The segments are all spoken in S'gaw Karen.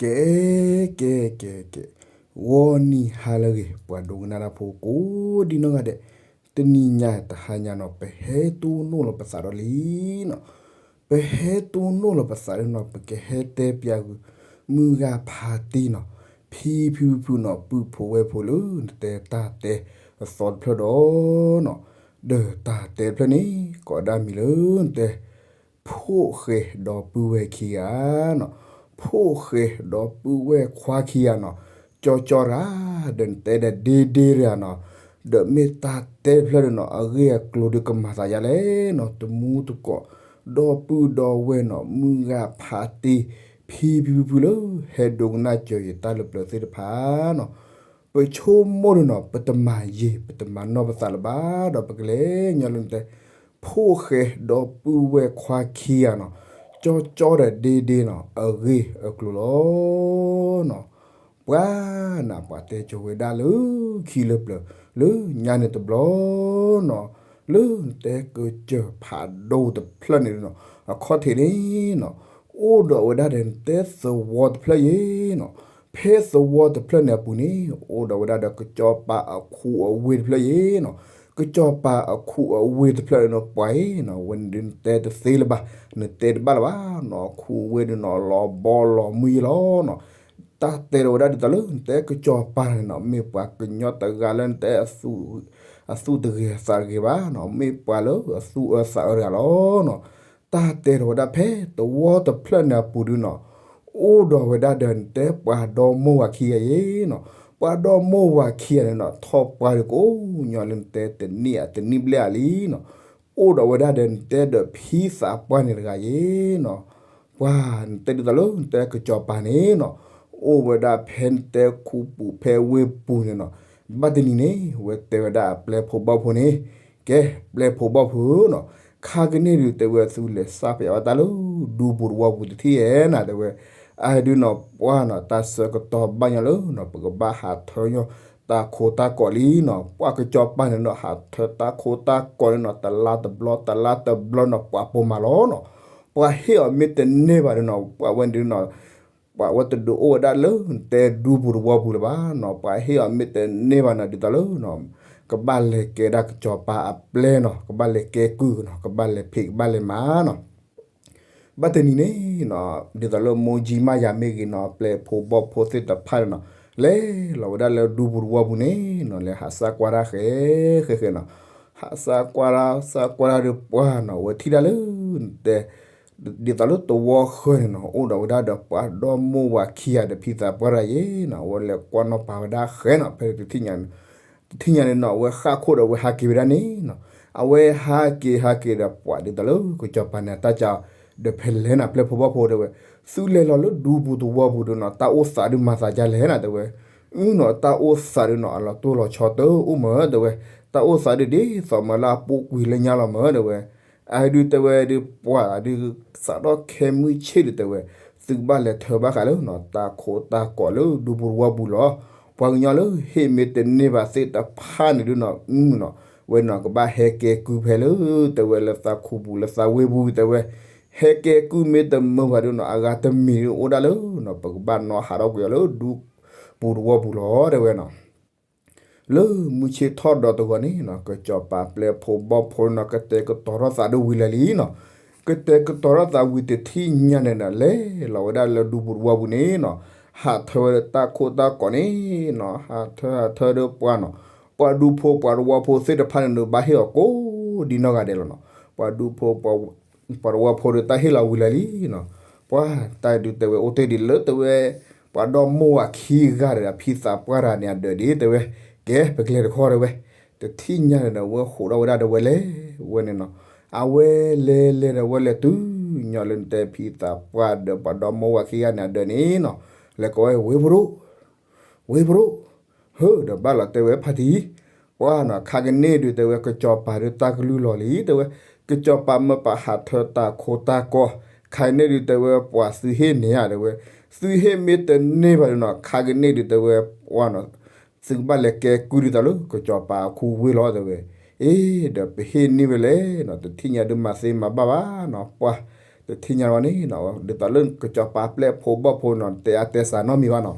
ကဲ ကဲ ကဲ ကဲ, ဂီၤနံၤဟါလၢအဂ့ၤ ပှၤဒိကနၣ်တၢ်ဖိကိးဒံနီၢ်ဂၤဒဲး, တနံၤညါတဟါညါနီၤ ပဟဲတိၢ်နီၣ်လီၤပသးဒီးလံနီၤ, ပဟဲတိၢ်နီၣ်လီၤပသးဒီးနီၤ ပကဟဲတဲပၠးဂုာ် မုၢ်ဂၤဖးတံၢ်နီၤ, ဖံဖံဖုဖုနီၤ ပုၢ်ဖိဝဲၢ်ဖိလၢ နတဲတၢ်တဲအသီတဖျၢၣ်ဒီးနီၤ, ဒီးတၢ်တဲတဖျၢၣ်န့ၣ် ကိးဒၣ်မံၤလၢနတဲ ဖိၣ်ဃဲဒီပုၢ်ဝဲၢ်ခံဂၤနီၤ, ဖိၣ်ဃဲဒီပုၢ်ဝဲၢ်ခွါခံဂၤနီၤ, ကၠီကၠီတဂၤ ဒီးနတဲဒီးဒ့ဒ့တဂၤနီၤ, ဒီးမ့ၢ်တၢ်တဲတဖျၢၣ်ဒီးနီၤ အဂ့ၢ်အကျိၤဒုးကမၤသးယါလဲၣ်နီၤ, တမူတကိး ဒီပုၢ်ဒီဝဲၢ်နီၤ မုၢ်ဂၤဖးတံၢ် ဖံဖံဖုဖုလၢ ဟဲဒိကနၣ်စၢၤယတၢ်လၢပျၢၤသ့ၣ်တဖၣ်နီၤ, ပဆိကမိၣ်ဒီးနီၤ ပတမၤယံာ် ပတမၤနီၢ်ပသးလၢၤဘၣ်ဒီး ပကလဲၤညီလၢနတဲ ဖိၣ်ဃဲဒီပုၢ်ဝဲၢ်ခွါခံဂၤနီၤ, ကၠီကၠီဒီးဒ့ဒ့နီၤ အဂ့ၢ်အကျိၤလီၤနီၤ. ပှၤနၤ ပှၤတဲကၠီၤဝဲဒၣ်လၢခံလၢပျၢၤ လၢညါန့ၣ်တဘျီနီၤ, လၢနတဲကစၢၢ်ဖးဒိၣ်တဖျၢၣ်န့ၣ်နီၤ အခီၣ်ထံးန့ၣ်နီၤ, အိၣ်ဒီးဝဲဒၣ်ဒီးနတဲသဝီတဖျၢၣ်ယဲနီၤ, ဖဲသဝီတဖျၢၣ်န့ၣ်အပူၤန့ၣ် အိၣ်ဒီးဝဲဒၣ်ဒီးကစီၤပၤအခူအဝ့ၢ်တဖျၢၣ်ယဲနီၤ, ကစီၤပၤအခူအဝ့ၢ်တဖျၢၣ်န့ၣ်နီၤ ပှၤအံၤနီၤ ဝဲန့ၣ်ဒုးနတဲတသ့လၢၤဘၣ်, နတဲတဘၣ်လၢၤဘၣ်နီၤ, အခူအဝ့ၢ်ဒုးနီၤလီၤဘီလီၤမုၢ်ယဲလီၤနီၤ. တၢ်တဲဒီးဝဲဒၣ်ဒ်သိးလၢနတဲကစီၤပၤန့ၣ်နီၤ မ့ၢ်ပှၤကညီတဂၤလၢနတဲ အသူၣ်တဂ့ၤအသးတဂ့ၤဘၣ်နီၤ, မ့ၢ်ပှၤလၢအသူၣ်အၢသးအၢတဂၤလီၤနီၤ. တၢ်တဲဒီးဝဲဒၣ်ဖဲသဝီတဖျၢၣ်န့ၣ်အပူၤဒုးနီၤ အိၣ်ဒီးဝဲဒၣ်ဒီးနတဲပှၤဒီမိၢ်ဝၤခံဂၤယဲနီၤ, ပှၤဒီမိၢ်ဝၤခံဂၤန့ၣ်နီၤ ထီၣ်ပှၢ်ဒီးကအိၣ်ညီလၢနတဲတနံၣ်ဧါတနံၣ်ဘျဲၣ်ဧါလံနီၤ, အိၣ်ဒီးဝဲဒၣ်ဒီးနတဲဒီးဖံသးပှၢ်န့ၣ်တဂၤယဲနီၤ. ပှၤနတဲဒ်သိးလၢနတဲကစီၤပၤန့ၣ်နီၤ အိၣ်ဝဲဒၣ်ဖဲနတဲခူပူၤဖဲဝ့ၢ်ပူၤန့ၣ်နီၤ, ဘၣ်တနံၤန့ၣ် ဝဲတဲဝဲဒၣ်အပျဲၢ်ဖိဘီၣ်ဖိန့ၣ်, ကဲ ပျဲၢ်ဖိဘီၣ်ဖိနီၤ, ခါကန့ၣ်ဒုးတဲဝဲသုလဲၤစၢ်ပယးဝဲတၢ်လၢ ဒူပူၤသဝီပူၤတထံၣ်ဧဲနီၤ တဲဝဲ, အဒုးနီၤ ပှၤနီၤ တၢ်ဆၢကတီၢ်ဘၣ်ညီလၢနီၤ ပကဘၣ်ဟးထၢညီ တၢ်ခိတၢ်ကီးလံနီၤ, ပှၤကစီၤပၤန့ၣ်နီၤ ဟးထၢတၢ်ခိတၢ်ကီးန့ၣ်နီၤ တလါတဘျီ တလါတဘျီနီၤ ပှၤပိာ်မၤလီၤနီၤ. ပှၤဟ့ၣ်အီၤမ့ၢ်တန့ၢ်ဘၣ်ဒီးနီၤ ပှၤဝဲန့ၣ်နီၤ ပှၤဝဲတဒုးအိၣ်ဝဲဒၣ်လၢနတဲဒူပူၤသဝီပူၤလၢၤဘၣ်နီၤ, ပှၤဟ့ၣ်အီၤမ့ၢ်တန့ၢ်ဘၣ်နီၤ ဒ်သိးလၢနီၤ ကဘၣ်လဲၤကဲဒၣ်ကစီၤပၤအပျဲၢ်နီၤ, ကဘၣ်လဲၤကဲကုၢ်နီၤ, ကဘၣ်လဲၤဖံးကဘၣ်လဲၤမၤနီၤ. ဘၣ်တနံၤန့ၣ်နီၤ ဒ်သိးလၢမိၢ်ကၠံမးယၤမ့ၢ်ဂ့ၤနီၤ ပျဲၢ်ဖိဘီၣ်ဖိသ့ၣ်တဖၣ်န့ၣ်နီၤ လဲၤလီၤဝဲဒၣ်လၢဒူပူၤသဝီပူၤန့ၣ်နီၤ လဲၤဟးစၢ်ကွၢ်တၢ်ဃဲ ဃဲဃဲနီၤ, ဟးစၢ်ကွၢ်တၢ် စၢ်ကွၢ်တၢ်ဒီးပှၤနီၤ ဝဲထံၣ်တၢ်လၢနတဲ ဒ်သိးလၢသဝီဃၢၤန့ၣ်နီၤ အိၣ်ဒီးဝဲဒၣ်ဒီးပှၤဒီမိၢ်ဝၤခံဂၤဒီးဖံသးပှၢ်တဂၤယဲနီၤ, အဝဲလဲၤကွၢ်နီၣ်ပာ်ဝဲဒၣ်ဃဲနီၤ ဖဲတထံၣ်ညါန့ၣ် တထံၣ်ညါန့ၣ်နီၤ အဝဲဃၣ်ခိၣ်ဒီးအဝဲဟးက့ၤဝဲဒၣ်န့ၣ်နီၤ, အဝဲဟးက့ၤဟးက့ၤဒီးပှၤဒ်သိးလၢကစီၤပၤန့ၣ် အတၢ်ကဒီးဖဲလဲၣ်နီၤ ပျဲၢ်ဖိဘီၣ်ဖိတဲဝဲ, သုလဲၤလီၤလၢဒူပူၤသဝီပူၤဒီးနီၤ တၢ်အိၣ်သးဒုးမၤသးဒ်လဲၣ်နီၤ တဲဝဲ, အုနီၤ တၢ်အိၣ်သးဒုးနီၤ အလီၤတိၢ်လီၤဆီတအိၣ်မး တဲဝဲ, တၢ်အိၣ်သးဒုးဒ်သိးမးလၢအပူၤကွံာ်လၢညါလီၤမး တဲဝဲ အဒုးတဲဝဲဒုးပှၤဒုး စးထီၣ်ခဲမုၢ်ဆ့ၣ်ဒုးတဲဝဲ, သုကဘၣ်လဲၤထၢဘၣ်ဃးလၢနီၤ တၢ်ခိတၢ်ကီးလၢဒူပူၤသဝီပူၤလီၤ. ပှၤကညီလၢဟ့ၣ်မ့ၢ်တန့ၢ်ဘၣ်သ့ၣ်တဖၣ်န့ၣ်ဒုးနီၤ အုနီၤ ဝဲနီၤ ကဘၣ်ဟဲကဲကုၢ်ဖဲလၢ တဲဝဲလၢသးခူပူၤလၢသးဝ့ၢ်ပူၤတဲဝဲ, ဟဲကဲကုၢ်မ့ၢ်တမုာ်ဘၣ်ဒုးနီၤ အဂၤတမံၤဒုးအိၣ်ဒၣ်လၢနီၤ ပကဘၣ်နီၣ်ဟးထီၣ်ကွံာ်အီၤလၢဒူပူၤသဝီပူၤလီၤ တဲဝဲနီၤ. လၢမုၢ်ဆ့ၣ်ထီၣ်ဒီးတဂီၤန့ၣ်နီၤ ကစီၤပၤပျဲၢ်ဖိဘီၣ်ဖိနီၤ ကတဲာ်ကတီၤထီၣ်သးဒုးဝံၤလၢာ်လံနီၤ, ကတဲာ်ကတီၤထီၣ်သးဝံၤတထံၣ်ညါန့ၣ်နီၤ လဲၤလီၤဝဲဒၣ်လၢဒူပူၤသဝီပူၤန့ၣ်နီၤ ဟးထၢဝဲဒၣ်တၢ်ခိတၢ်ကီးန့ၣ်နီၤ ဟးထၢဟးထၢဒီးပှၤနီၤ ပှၤဒူဖိပှၤသဝီဖိသ့ၣ်တဖၣ်န့ၣ်ဒီး ဘၣ်ဟ့ၣ်အီၤကိးဒံနီၢ်ဂၤဒဲးလီၤနီၤ ပှၤဒူဖိ ပှၤသဝီဖိဒီးတၢ်ဟ့ၣ်လီၤဝံၤလၢာ်လံနီၤ, ပှၤတၢ်ဒုးတဲဝဲအိၣ်တ့ၢ်ဒံးလၢတဲဝဲ ပှၤဒီမိၢ်ဝၤခံဂၤဒီးဖံသးပှၢ်တဂၤန့ၣ်အဒၢးဒံးတဲဝဲ, ကဲပကလဲၤတခီတဲဝဲ, တထံၣ်ညါန့ၣ်ဒီး အဝဲဟးထီၣ်ဝဲဒၣ်ဒီးဝဲလဲၤဝဲန့ၣ်နီၤ, အဝဲလဲၤလဲၤဒီးဝဲလဲၤတုၤ ညီလၢနတဲဖံသးပှၢ်ဒီးပှၤဒီမိၢ်ဝၤခံဂၤန့ၣ်အဒၢးန့ၣ်နီၤ, လဲၤကိးဝဲ ဝ့ၢ်ဖိဒိၣ် ဝ့ၢ်ဖိဒိၣ်, ဟၢဒီးဘၣ်လီၤတဲဝဲဖါတံၢ်, ပှၤနီၤ ခါကန့ၣ်ဒုးတဲဝဲ ကစီၤပၤဒုးတၢ်ကလုၢ်လီၤလံ တဲဝဲ, ကစီၤပၤမၢပာ်ဟးထၢတၢ်ခိတၢ်ကီ, ခါကန့ၣ်ဒုးတဲဝဲ ပှၤသုဟ့ၣ်န့ၢ်ဧါ တဲဝဲ, သုဟ့ၣ်မ့ၢ်တန့ၢ်ဘၣ်ဒုးနီၤ ခါကန့ၣ်ဒုးတဲဝဲ ပှၤနီၤ သုကဘၣ်လဲၤကဲကုၢ်ဒ်သိးလၢ ကစီၤပၤအခူဝ့ၢ်လီၤ တဲဝဲ, အ့ ဒီးပဟ့ၣ်န့ၢ်ဝဲလဲၣ်နီၤ တထံၣ်ညါဒုးမၤသ့မၤဘၣ်ဘၣ်နီၤ ပှၤ တထံၣ်ညါဝဲန့ၣ်နီၤ ဒ်သိးလၢကစီၤပၤပျဲၢ်ဖိဘီၣ်ဖိနီၤ တဲအါတဲစှၤနီတမံၤဘၣ်နီၤ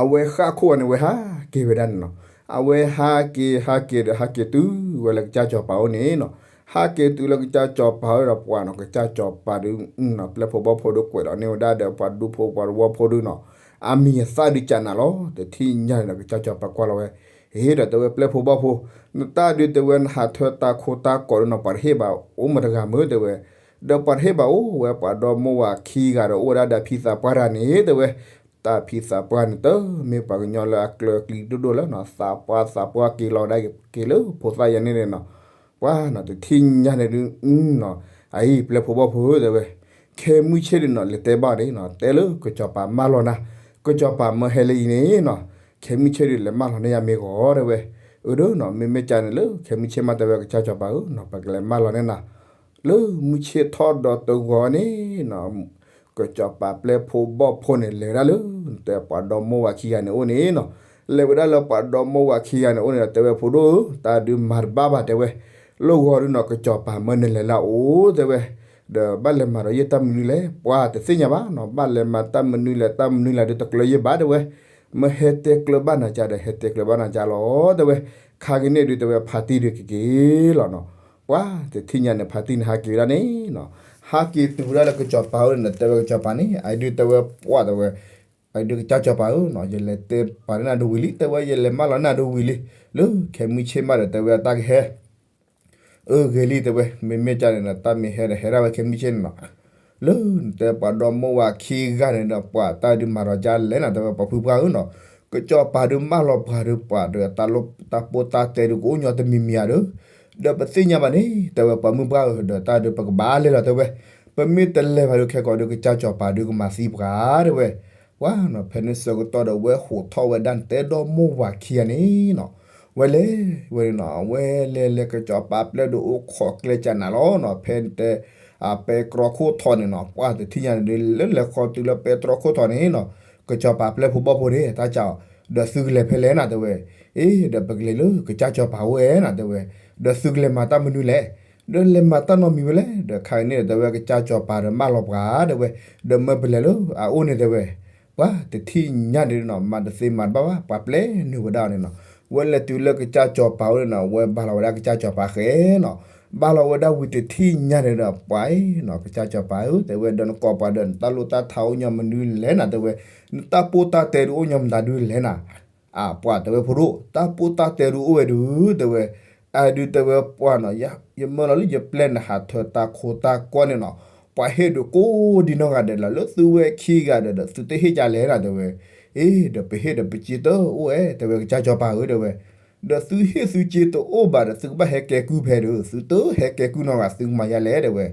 အဝဲဃၣ်ခိၣ်ဝဲန့ၣ် ဝဲဟးက့ၤဝဲဒၣ်န့ၣ်နီၤ အဝဲဟးက့ၤဟးက့ၤဒီး ဟးက့ၤတုၤဝဲလၢကစၢ်စီၤပၤအိၣ်န့ၣ်နီၤ ဟးက့ၤတုၤလၢကစၢ်စီၤပၤအိၣ်ဒီး ပှၤနီၤ ကစၢ်စီၤပၤဒုး ပျဲၢ်ဖိဘီၣ်ဖိဒုးကွဲးလီၤန့ၢ်ဝဲဒၣ်ဒီး ပှၤဒူဖိပှၤသဝီဖိဒုးနီၤ အမံၤအသၣ်ဒုးကနးလီၤ တထံၣ်ညါန့ၣ်ဒီး ကစၢ်စီၤပၤကွၢ်လီၤဝဲ ဟ့ၣ်ဒီးတဲဝဲ ပျဲၢ်ဖိဘီၣ်ဖိ နတၢ်ဒုးတဲဝဲ နဟးထၢတၢ်ခိတၢ်ကီးဒုးနီၤ ပှၤတဟ့ၣ်ဘၣ်အိၣ်မတဂၤမုာ်တဲဝဲ ဒီးပှၤတဟ့ၣ်ဘၣ်အိၣ်ဝဲ ပှၤဒီမိၢ်ဝၤခံဂၤဒီး အိၣ်ဝဲဒၣ်ဒီးဖံသးပှၢ်တဂၤန့ၣ်တဲဝဲ တၢ်ဖံသးပှၢ်န့ၣ် တမ့ၢ်ပှၤကညီလၢအကျၢၤအကျံၤဒိၣ်ဒိၣ်လၢနီၤ သးပှၢ်သးပှၢ်က့ၤလီၤဝဲဒၣ်က့ၤလၢဖိသၣ်ယၤန့ၣ်နီၤ ပှၤနီၤ တထံၣ်ညါန့ၣ်ဒုးနီၤ အအံၤပျဲၢ်ဖိဘီၣ်ဖိဧၢတဲဝဲ ခဲမုၢ်ဆ့ၣ်ဒုးနီၤ လဲၤတဲဘၣ်န့ၣ်နီၤ တဲလၢကစီၤပၤမၢလီၤနၤ ကစီၤပၤမၢဟဲလၢအံၤန့ၣ်နီၤ ခဲမုၢ်ဆ့ၣ်ဒုးလဲၤမၢလီၤန့ၢ်ယၤမ့ၢ်ဂီၤတဲဝဲ အၢဒုးနီၤ မ့မ့ၢ်ကန့ၣ်လၢ ခဲမုၢ်ဆ့ၣ်မးတဲဝဲ ကစၢ်စီၤပၤဧၢနီၤ ပကလဲၤမၢလီၤန့ၢ်နၤ လၢမုၢ်ဆ့ၣ်ထီၣ်ဒီးတဂီၤန့ၣ်နီၤ ကစီၤပၤပျဲၢ်ဖိဘီၣ်ဖိန့ၣ် လဲၤဝဲဒၣ်လၢ တဲပှၤဒီမိၢ်ဝၤခံဂၤန့ၣ်အိၣ်န့ၣ်နီၤ လဲၤဝဲဒၣ်လၢပှၤဒီမိၢ်ဝၤခံဂၤန့ၣ်အိၣ်န့ၣ်ဒီး တဲဝဲဖိဒိၣ်ဧၢ တၢ်ဒုးမၤတဘၣ်ဘၣ်တဲဝဲ လၢဂီၤဒုးနီၤ ကစီၤပၤမၢနလဲၤလၢအအိၣ်တဲဝဲ ဒီးဘၣ်လဲၤမၤဒီးယတၢ်မနုၤလဲၣ် ပှၤတသ့ၣ်ညါဘၣ်နီၤ ဘၣ်လဲၤမၤတၢ်မနုၤလဲၣ် တၢ်မနုၤလဲၣ်ဒုးတကျၢၤယဘၣ်တဲဝဲ မၢဟဲတဲကျၢၤဘၣ်နၤကဒီး ဟဲတဲကျၢၤဘၣ်နၤကလီၤတဲဝဲ ခါကန့ၣ်ဒုးတဲဝဲ ဖါတံၢ်ဒုးကက့ၤလီၤနီၤ ပှၤတထံၣ်ညါန့ၣ် ဖါတံၢ်န့ၣ်ဟးက့ၤဝဲဒၣ်န့ၣ်နီၤ ဟးက့ၤတုၤဝဲဒၣ်လၢကစီၤပၤအိၣ်န့ၣ်ဒီး တဲဝဲကစီၤပၤန့ၣ် အဒုးတဲဝဲပှၤတဲဝဲ အဒုးကစၢ်စီၤပၤဧၢနီၤ ယလဲၤတဲပှၤန့ၢ်နၤဒုးဝံၤလံ တဲဝဲယလဲၤမၢလီၤန့ၢ်နၤဒုးဝံၤလံ လၢခဲမုၢ်ဆ့ၣ်မးဒီး တဲဝဲတၢ်ကဟဲ အၢဂ့ၤလံတဲဝဲ မ့မ့ၢ်ကန့ၣ်ဒီး တၢ်မ့ၢ်ဟဲဒီးဟဲဒၣ်ဝဲခဲမုၢ်ဆ့ၣ်န့ၣ်နီၤ လၢနတဲပှၤဒီမိၢ်ဝၤခံဂၤန့ၣ်ဒီး ပှၤတၢ်ဒုးမၤဒီးကလဲၣ်နၤ တဲဝဲပှၤဖုပှၢ်ဧၢနီၤ ကစီၤပၤဒုးမၢလီၤပှၤဒုး ပှၤဒီးတၢ်လီၢ်တၢ်ပီးတၢ်တဲဒုးကအိၣ်ညီတမံၤမံၤဧါဒီး ဒီးပသ့ၣ်ညါဘၣ်န့ၣ် တဲဝဲပှၤမုၢ်ပှၢ်ဧၢ ဒီးတၢ်ဒုးပကဘၣ်လဲၤလီၤတဲဝဲ ပမ့ၢ်တလဲၤဘၣ်ဒုးခဲကိာ်ဒုး ကစၢ်စီၤပၤဒုးကမၤသံပှၤတဲဝဲ ပှၤနီၤ ဖဲန့ၣ်ဆၢကတီၢ်ဒီး ဝဲဟိးထီၣ်ဝဲဒၣ်နတဲဒီမိၢ်ဝၤခံဂၤန့ၣ်နီၤ ဝဲလဲၤဝဲန့ၣ်နီၤ အဝဲလဲၤလဲၤ ကစီၤပၤပျဲၢ်ဒုးအိၣ်ခိးကျဲကနးလီၤနီၤ ဖဲနတဲ အပဲတြီခိၣ်ထီန့ၣ်နီၤ ပှၤတထံၣ်ညါန့ၣ်ဒုး လၢလဲၤခီတုၤလၢပဲတြီခိၣ်ထီန့ၣ်နီၤ ကစီၤပၤပျဲၢ်ဖိဘီၣ်ဖိန့ၣ် တၢ်ကးအီၤ ဒီးသုကလဲၤဖဲလဲၣ်နၤတဲဝဲ အ့ ဒီးပကလဲၤလၢကစၢ်စီၤပၤအိၣ်ဝဲနၤတဲဝဲ ဒီးသုကလဲၤမၤတၢ်မနုၤလဲၣ် ဒီးလဲၤမၤတၢ်နီတမံၤဝဲလဲၣ် ဒီးခါအံၤန့ၣ်ဒီးတဲဝဲကစၢ်စီၤပၤဒီးမၢလီၤပှၤတဲဝဲ ဒီးမၢပလဲၤလၢအအိၣ်န့ၣ်တဲဝဲ ပှၤတထံၣ်ညါန့ၣ်နီၤ မၤတသ့မၤတဘၣ်ဘၣ် ပှၤပျဲနုာ်ဝဲဒၣ်အီၤန့ၣ်နီၤ ဝဲလဲၤတုၤလၢကစၢ်စီၤပၤအိၣ်န့ၣ်နီၤ ဝဲဘၣ်လီၤဝဲဒၣ်ကစၢ်စီၤပၤဃဲနီၤ ဘၣ်လီၤဝဲဒၣ်ဝံၤတထံၣ်ညါန့ၣ်ဒီး ပှၤအံၤနီၤ ကစၢ်စီၤပၤဧၢ တဲဝဲဒီးနကိးပှၤဒီးနတၢ်လိၣ်တၢ်ထါအိၣ်ညီမနုၤလဲၣ်နၤတဲဝဲ နတၢ်ပိၢ်တၢ်တဲဒုးအိၣ်ညီမတၤဒုးလဲၣ်နၤ အပှၤတဲဝဲဖိဒိၣ် တၢ်ပိၢ်တၢ်တဲဒုးအိၣ်ဝဲဒုးတဲဝဲ အဒုးတဲဝဲပှၤနီၤ ယမၢလီၤလၢယပျဲၢ်နဟးထၢတၢ်ခိတၢ်ကီန့ၣ်နီၤ ပှၤဟ့ၣ်ဒုးကိးဒံနီၢ်ဂၤဒဲးလီၤ လၢသုဝဲခံဂၤဒီး ဒီးသုတဟ့ၣ်ကလဲၣ်နၤတဲဝဲ အ့ ဒီးပဟ့ၣ်ဒီးပစ့တအိၣ်ဝဲ တဲဝဲကစၢ်စီၤပၤဧၢတဲဝဲ ဒီးသုဟ့ၣ်သုစ့တအိၣ်ဘၣ်ဒီး သုကဘၣ်ဟဲကဲကုၢ်ဖဲဒီး သုတဟဲကဲကုၢ်နီၢ်ဂၤ သုကမၤယါလဲၣ်တဲဝဲ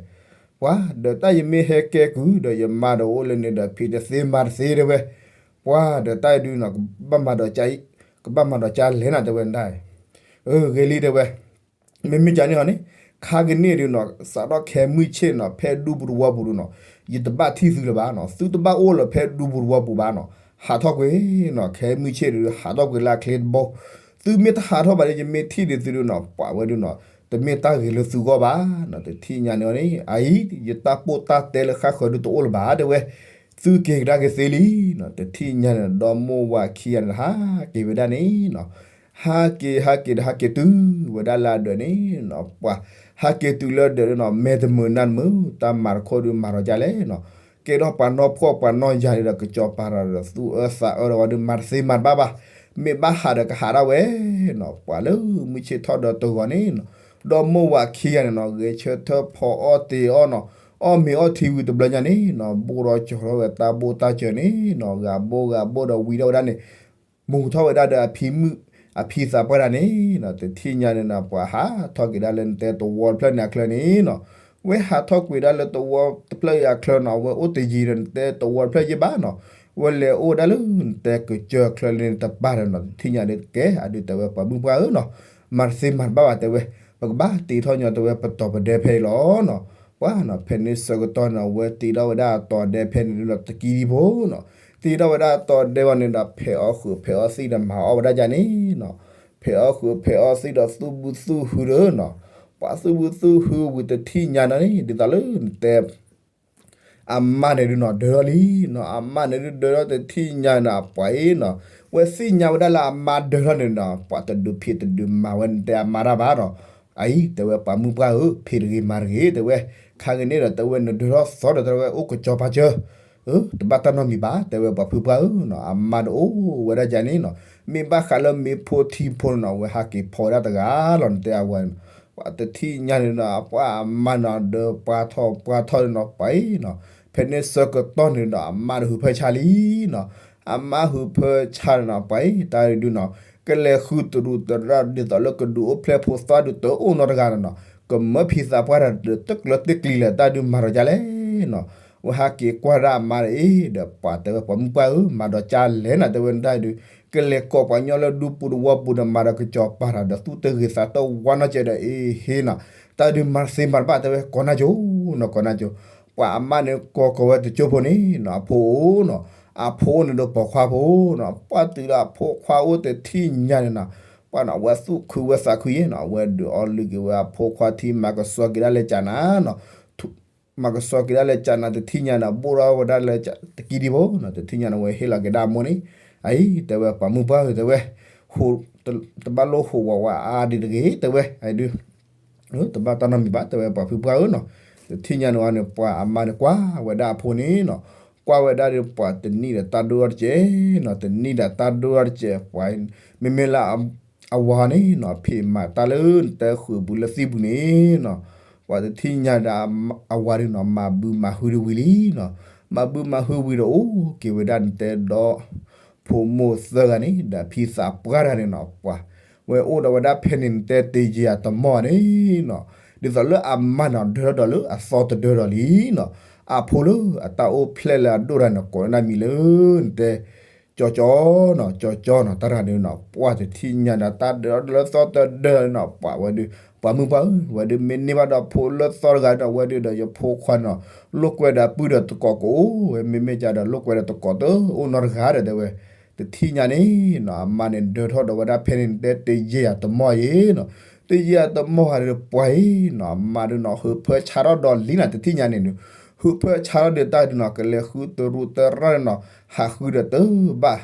ပှၤဒီးတၢ်ယမ့ၢ်ဟဲကဲကုၢ်ဒီး ယမါဒီးအိၣ်လၢန့ၣ်ဒီး ဖံးတသ့မၤတသ့တဲဝဲ ပှၤဒီးတၢ်အံၤဒုးနီၤ ကဘၣ်မၤဒီးကါ ကဘၣ်မၤဒီးကါလဲၣ်နၤတဲဝဲဒၣ် အၢ ဂ့ၤလံတဲဝဲ မ့မ့ၢ်ကန့ၣ်ဟီန့ၣ် ခါကန့ၣ်ဒုးနီၤ စးထီၣ်ခဲမုၢ်ဆ့ၣ်နီၤ ဖဲဒူပူၤသဝီပူၤဒုးနီၤ ယတဘၣ်ထံၣ်သုလၢၤဘၣ်နီၤ သုတဘၣ်အိၣ်လၢၤဖဲဒူပူၤသဝီပူၤဘၣ်နီၤ ဟးထီၣ်ကွံာ်နီၤ ခဲမုၢ်ဆ့ၣ်ဒုး ဟးထီၣ်ကွံာ်လၢအချ့တဘိ သုမ့ၢ်တဟးထီၣ်ဘၣ်ဒီး ယမ့ၢ်ထံၣ်ဒုးသုဒုးနီၤ ပှၤဝဲဒုးနီၤ တမ့ၢ်တၢ်ဂ့ၤလၢသုဂီၢ်ဘၣ်နီၤ တထံၣ်ညါန့ၣ်န့ၣ် အအံၤ ယတၢ်ပိၢ်တၢ်တဲလၢဃၣ်ဃၢၤဒုးတအိၣ်လၢၤဘၣ်တဲဝဲ သုက့ၤကဒါက့ၤသ့လံနီၤ တထံၣ်ညါန့ၣ် ဒီမိၢ်ဝၤခံဂၤန့ၣ် ဟးက့ၤဝဲဒၣ်န့ၣ်နီၤ ဟးက့ၤ ဟးက့ၤဒီး ဟးက့ၤတုၤဝဲဒၣ်လၢအဒၢးန့ၣ်နီၤ ပှၤ ဟးက့ၤတုၤလၢဒၢးန့ၣ်နီၤ မဲာ်တမုာ်နါတမုာ် တၢ်မၤတခီဒုးမၤထီၣ်ကလဲၣ်နီၤ ကဲထီၣ်ပှၤနီၢ်ဖှီၣ်ပှၤနီၢ်ယာ်န့ၣ်ဒီး ကစီၤပၤဒီး သူၣ်အၢသးအၢဒီးဝဲဒုး မၤတသ့မၤတဘၣ်ဘၣ် မ့ၢ်ဘၣ်ဟးဒီးကဟးဒၣ်ဝဲနီၤ ပှၤလၢမုၢ်ဆ့ၣ်ထီၣ်ဒီးတဂီၤန့ၣ်နီၤ ဒီမိၢ်ဝၤခံဂၤန့ၣ်နီၤ ဂဲၤဆၢထၢၣ်ဖီအီၣ်တ့ၤအီၣ်နီၤ အီၣ်မ့ၤအီထံဝံၤတဘျီညါန့ၣ်နီၤ ဘိၣ်ဒီးကၠီၤထီၣ်ဝဲတၢ်ဘိၣ်တၢ်စၢၤန့ၣ်နီၤ ဂၤဘိၣ်ဂၤဘိၣ်ဒီးဝံၤထီၣ်ဝဲဒၣ်န့ၣ် မူၤထီၣ်ဝဲဒၣ်ဒီးအဖံမုၣ် အဖံသးပှၢ်တဂၤန့ၣ်နီၤ တထံၣ်ညါန့ၣ်နီၤ ပှၤဟးထီၣ်က့ၤဒၣ်လၢနတဲသဝီတဖျၢၣ်န့ၣ်အချၢန့ၣ်နီၤ ဝဲဟးထီၣ်ကွံာ်ဒၣ်လၢသဝီတဖျၢၣ်အံၤအချၢနီၤ ဝဲအိၣ်တယံၤဒီးနတဲသဝီတဖျၢၣ်ယဲၢ်ဘၣ်နီၤ ဝဲလဲၤအိၣ်ဝဲဒၣ်လၢနတဲကစၢၢ်အချၢလၢနတပၢ်ဒီးနီၤ တထံၣ်ညါဒ်ကဲ အဒုးတဲဝဲပှၤမုၣ်ပှၢ်ဧၢနီၤ မၤတသ့မၤတဘၣ်ဘၣ်တဲဝဲ ပကဘၣ်တ့ထီၣ်ညီတဲဝဲပတီၢ်ပဒဲဖဲအံၤလီၤနီၤ ပှၤနီၤ ဖဲန့ၣ်ဆၢကတီၢ်န့ၣ် အဝဲတ့ထီၣ်ဝဲဒၣ်အတီၢ်ဒဲဖဲန့ၣ်ဒီးတကံဒံဖိနီၤ တ့ထီၣ်ဝဲဒၣ်အတီၢ်ဒဲဝဲန့ၣ်ဒီး ဖဲးအီၣ်ဃုာ်ဖဲးအီၣ်သံၣ်ဒီးမၤအီၣ်ဝဲဒၣ်ဒ်န့ၣ်နီၤ ဖဲးအီၣ်ဃုာ်ဖဲးအီၣ်သံၣ်ဒီးသူၣ်ဘုသူၣ်ဟုဒီးနီၤ ပှၤသူၣ်ဘုသူၣ်ဟုဝံၤတထံၣ်ညါန့ၣ် ဒ်သိးလၢနတဲ အမါန့ၣ်ဒုးနီၤ ဒၢထီၣ်လံနီၤ, အမါန့ၣ်ဒုးဒၢထီၣ်တထံၣ်ညါန့ၣ် အပှၤအံၤနီၤ, ဝဲသ့ၣ်ညါဝဲဒၣ်လၢအမါဒၢထီၣ်န့ၣ်နီၤ ပှၤတဒုးဖံးတဒုးမၤဝဲ နတဲအမါတၢ်ဘၣ်နီၤ, အအံၤ တဲဝဲပှၤမုၢ်ပှၢ်ဧၢ ဖံးတဂ့ၤမၤတဂ့ၤ တဲဝဲ, ခါဂ့ၤန့ၣ်ဒီး တဲဝဲနဒၢထီၣ်သီဒီး တဲဝဲအိၣ်ကစီၤပၤစၢၤ တဘၣ်တၢ်နီတမံၤဘၣ် တဲဝဲပှၤဖုပှၢ်ဧၢနီၤ, အမါတအိၣ်ဝဲဒၣ်ကန့ၣ်နီၤ, မ့ၢ်ဘၣ်ဃးလၢမ့ၢ်ဖိထံဖိန့ၣ်နီၤ အဝဲဟးက့ၤဖီဝဲဒၣ်တဂၤလီၤ နတဲအဝၤန့ၣ်, ပှၤတထံၣ်ညါန့ၣ်နီၤ ပှၤအမါနီၤ ဒီးပှၤထီၣ်ပှၤထီၣ်န့ၣ်နီၤ ပှၤအံၤနီၤ, ဖဲန့ၣ်ဆၢကတီၢ်န့ၣ်ဒီး အမါတဟုးဖၢဆါလံနီၤ, အမါဟုးဖၢဆါန့ၣ်နီၤ ပှၤအံၤ တၢ်ဒုးနီၤ ကလဲၤဃုတရူးတရၣ် ဒ်သိးလၢကဒုးအိၣ်ဖျဲၣ်ဖိသၣ်ဒုးတအိၣ်နီတဂၤန့ၣ်နီၤ, ကမၢဖံသးပှၢ်တၢ်ဒီးတကျၢၤတကျံၤလဲၣ် တၢ်ဒုးမၤထီၣ်ကလဲၣ်နီၤ, ဝဲဟးက့ၤကွၢ်ဒၣ်အမါဒီးအ့ၣ် ဒီးပှၤတဲဝဲပှၤမုၢ်ပှၢ်ဧၢ မၤဒီးကလဲၣ်နီၤ တဲဝဲနတၢ်ဒုး, ကလဲၤကိးပှၤကညီလၢဒူပူၤတဝီပူၤဒီး မၤဒီးကစီၤပၤတၢ်ဒီးသူၣ်တဂ့ၤသးတဝါနီတစဲးဒီး အ့ဟ့နီၤ, တၢ်ဒုးမၤတသ့မၤတဘၣ် တဲဝဲကိးနၢ်ကၠိနီၤ ကိးနၢ်ကၠိ, ပှၤအမါန့ၣ်ကိးကိးဝဲတကၠိဖိန့ၣ်နီၤ အဖိအိၣ်နီၤ, အဖိအိၣ်န့ၣ်ဒီးပိာ်ခွါဖိနီၤ, ပှၤတုၤလၢအဖိခွါအိၣ်တထံၣ်ညါန့ၣ်နီၤ, ပှၤနီၤ အဝဲသူၣ်ခုဝဲသးခုယဲနီၤ, အဝဲဒုးအီလုၢ်က့ၤဝဲအဖိခွါထံ မၤကဆှီက့ၤဒၣ်လၢကၠးနၤနီၤ မၤကဆှီက့ၤဒၣ်လၢကၠးနၤ တထံၣ်ညါန့ၣ် ဘိၣ်ထီၣ်ဝဲဒၣ်လၢတကံဒံဖိနီၤ, တထံၣ်ညါန့ၣ် ဝဲဟ့ၣ်လီၤက့ၤဒၣ်အမိၢ်န့ၣ်, အအံၤ တဲဝဲပှၤမုၢ်ပှၢ်ဧၢ တဲဝဲ, တဘၣ်လိၣ်ဟူးဝးဝးအါဒံးတဂ့ၤ တဲဝဲ, အဒုး တဘၣ်တၢ်နီတမံၤဘၣ် တဲဝဲပှၤဖုပှၢ်ဧၢနီၤ, တထံၣ်ညါန့ၣ်ဝဲန့ၣ် ပှၤအမါန့ၣ်ကွၢ်ဝဲဒၣ်အဖိန့ၣ်နီၤ, ကွၢ်ဝဲဒၣ်ဒီးပှၤတနံၣ်ဒီးတၢ်ဒိၣ်ထီၣ်တစဲးနီၤ, တနံၣ်ဒီးတၢ်ဒိၣ်ထီၣ်တစဲး ပှၤ မ့မ့ၢ်လၢ အဝၤန့ၣ်နီၤ ဖံးမၤတၢ်လၢနတဲဃုာ်ပူၤလၢသံပူၤန့ၣ်နီၤ, ပှၤတထံၣ်ညါဒီး အဝၤဒုးနီၤ မၤဘုမၤဟုတဝံၤလံနီၤ, မၤဘုမၤဟုဝံၤဒီးအိၣ်က့ၤဝဲဒၣ်နတဲဒီး ဖိမိၢ်သၢဂၤန့ၣ် ဒီးဖံသးပှၢ်တဂၤန့ၣ်နီၤ, ပှၤ ဝဲအိၣ်ဒီးဝဲဒၣ်ဖဲန့ၣ် နတဲတယံာ်အတမီၢ်န့ၣ်နီၤ, ဒ်သိးလၢအမါန့ၣ် ဒၢထီၣ်ဒီးလၢအသီတဒၢဒီးလံနီၤ, အဖိလၢအတၢ်အိၣ်ဖျဲၣ်လၢအဒိၣ်တၢ်န့ၣ် ကိးဝဲဒၣ်မံၤလၢ နတဲ ကၠီကၠီနီၤ, ကၠီကၠီနီၤ, တၢ်တဂၤန့ၣ်နီၤ ပှၤတထံၣ်ညါဒီးတၢ်ဒၢထီၣ်လၢသီတဒၢနီၤ, ပှၤဝဲဒုး ပှၤမုၢ်ပှၢ်ဧၢ ဝဲဒုးမ့ၢ်န့ၢ်ဘၣ်ဒီးဖိလၢသီတဂၤဒီး ဝဲဒုးဒီးယဖိခွါန့ၣ်နီၤ လိာ်ကွဲဒီးပုၢ်ဒီးသကိးကအိၣ်ဝဲ မ့မ့ၢ်ကဒီးလိာ်ကွဲဒီးသကိးတအိၣ်နီတဂၤဒီး တဲဝဲ တထံၣ်ညါန့ၣ်နီၤ အမါန့ၣ်ဒၢထီၣ်ဒီးဝဲဒၣ်ဖဲန့ၣ် နတဲတယံာ်အတမီၢ်ယဲနီၤ, တယံာ်အတမီၢ်ဂၤဒီးပှၤအံၤနီၤ အမါဒုးနီၤ ဟုးဖၢဆါထီၣ်ဒီးလံနီၤ တထံၣ်ညါန့ၣ်ဒုး ဟုးဖၢဆါထီၣ်ဒီးတၢ်ဒုးနီၤ ကလဲၤဃုတရူးတရၣ်န့ၣ်နီၤ ဟးဃုဒီးတဘၣ်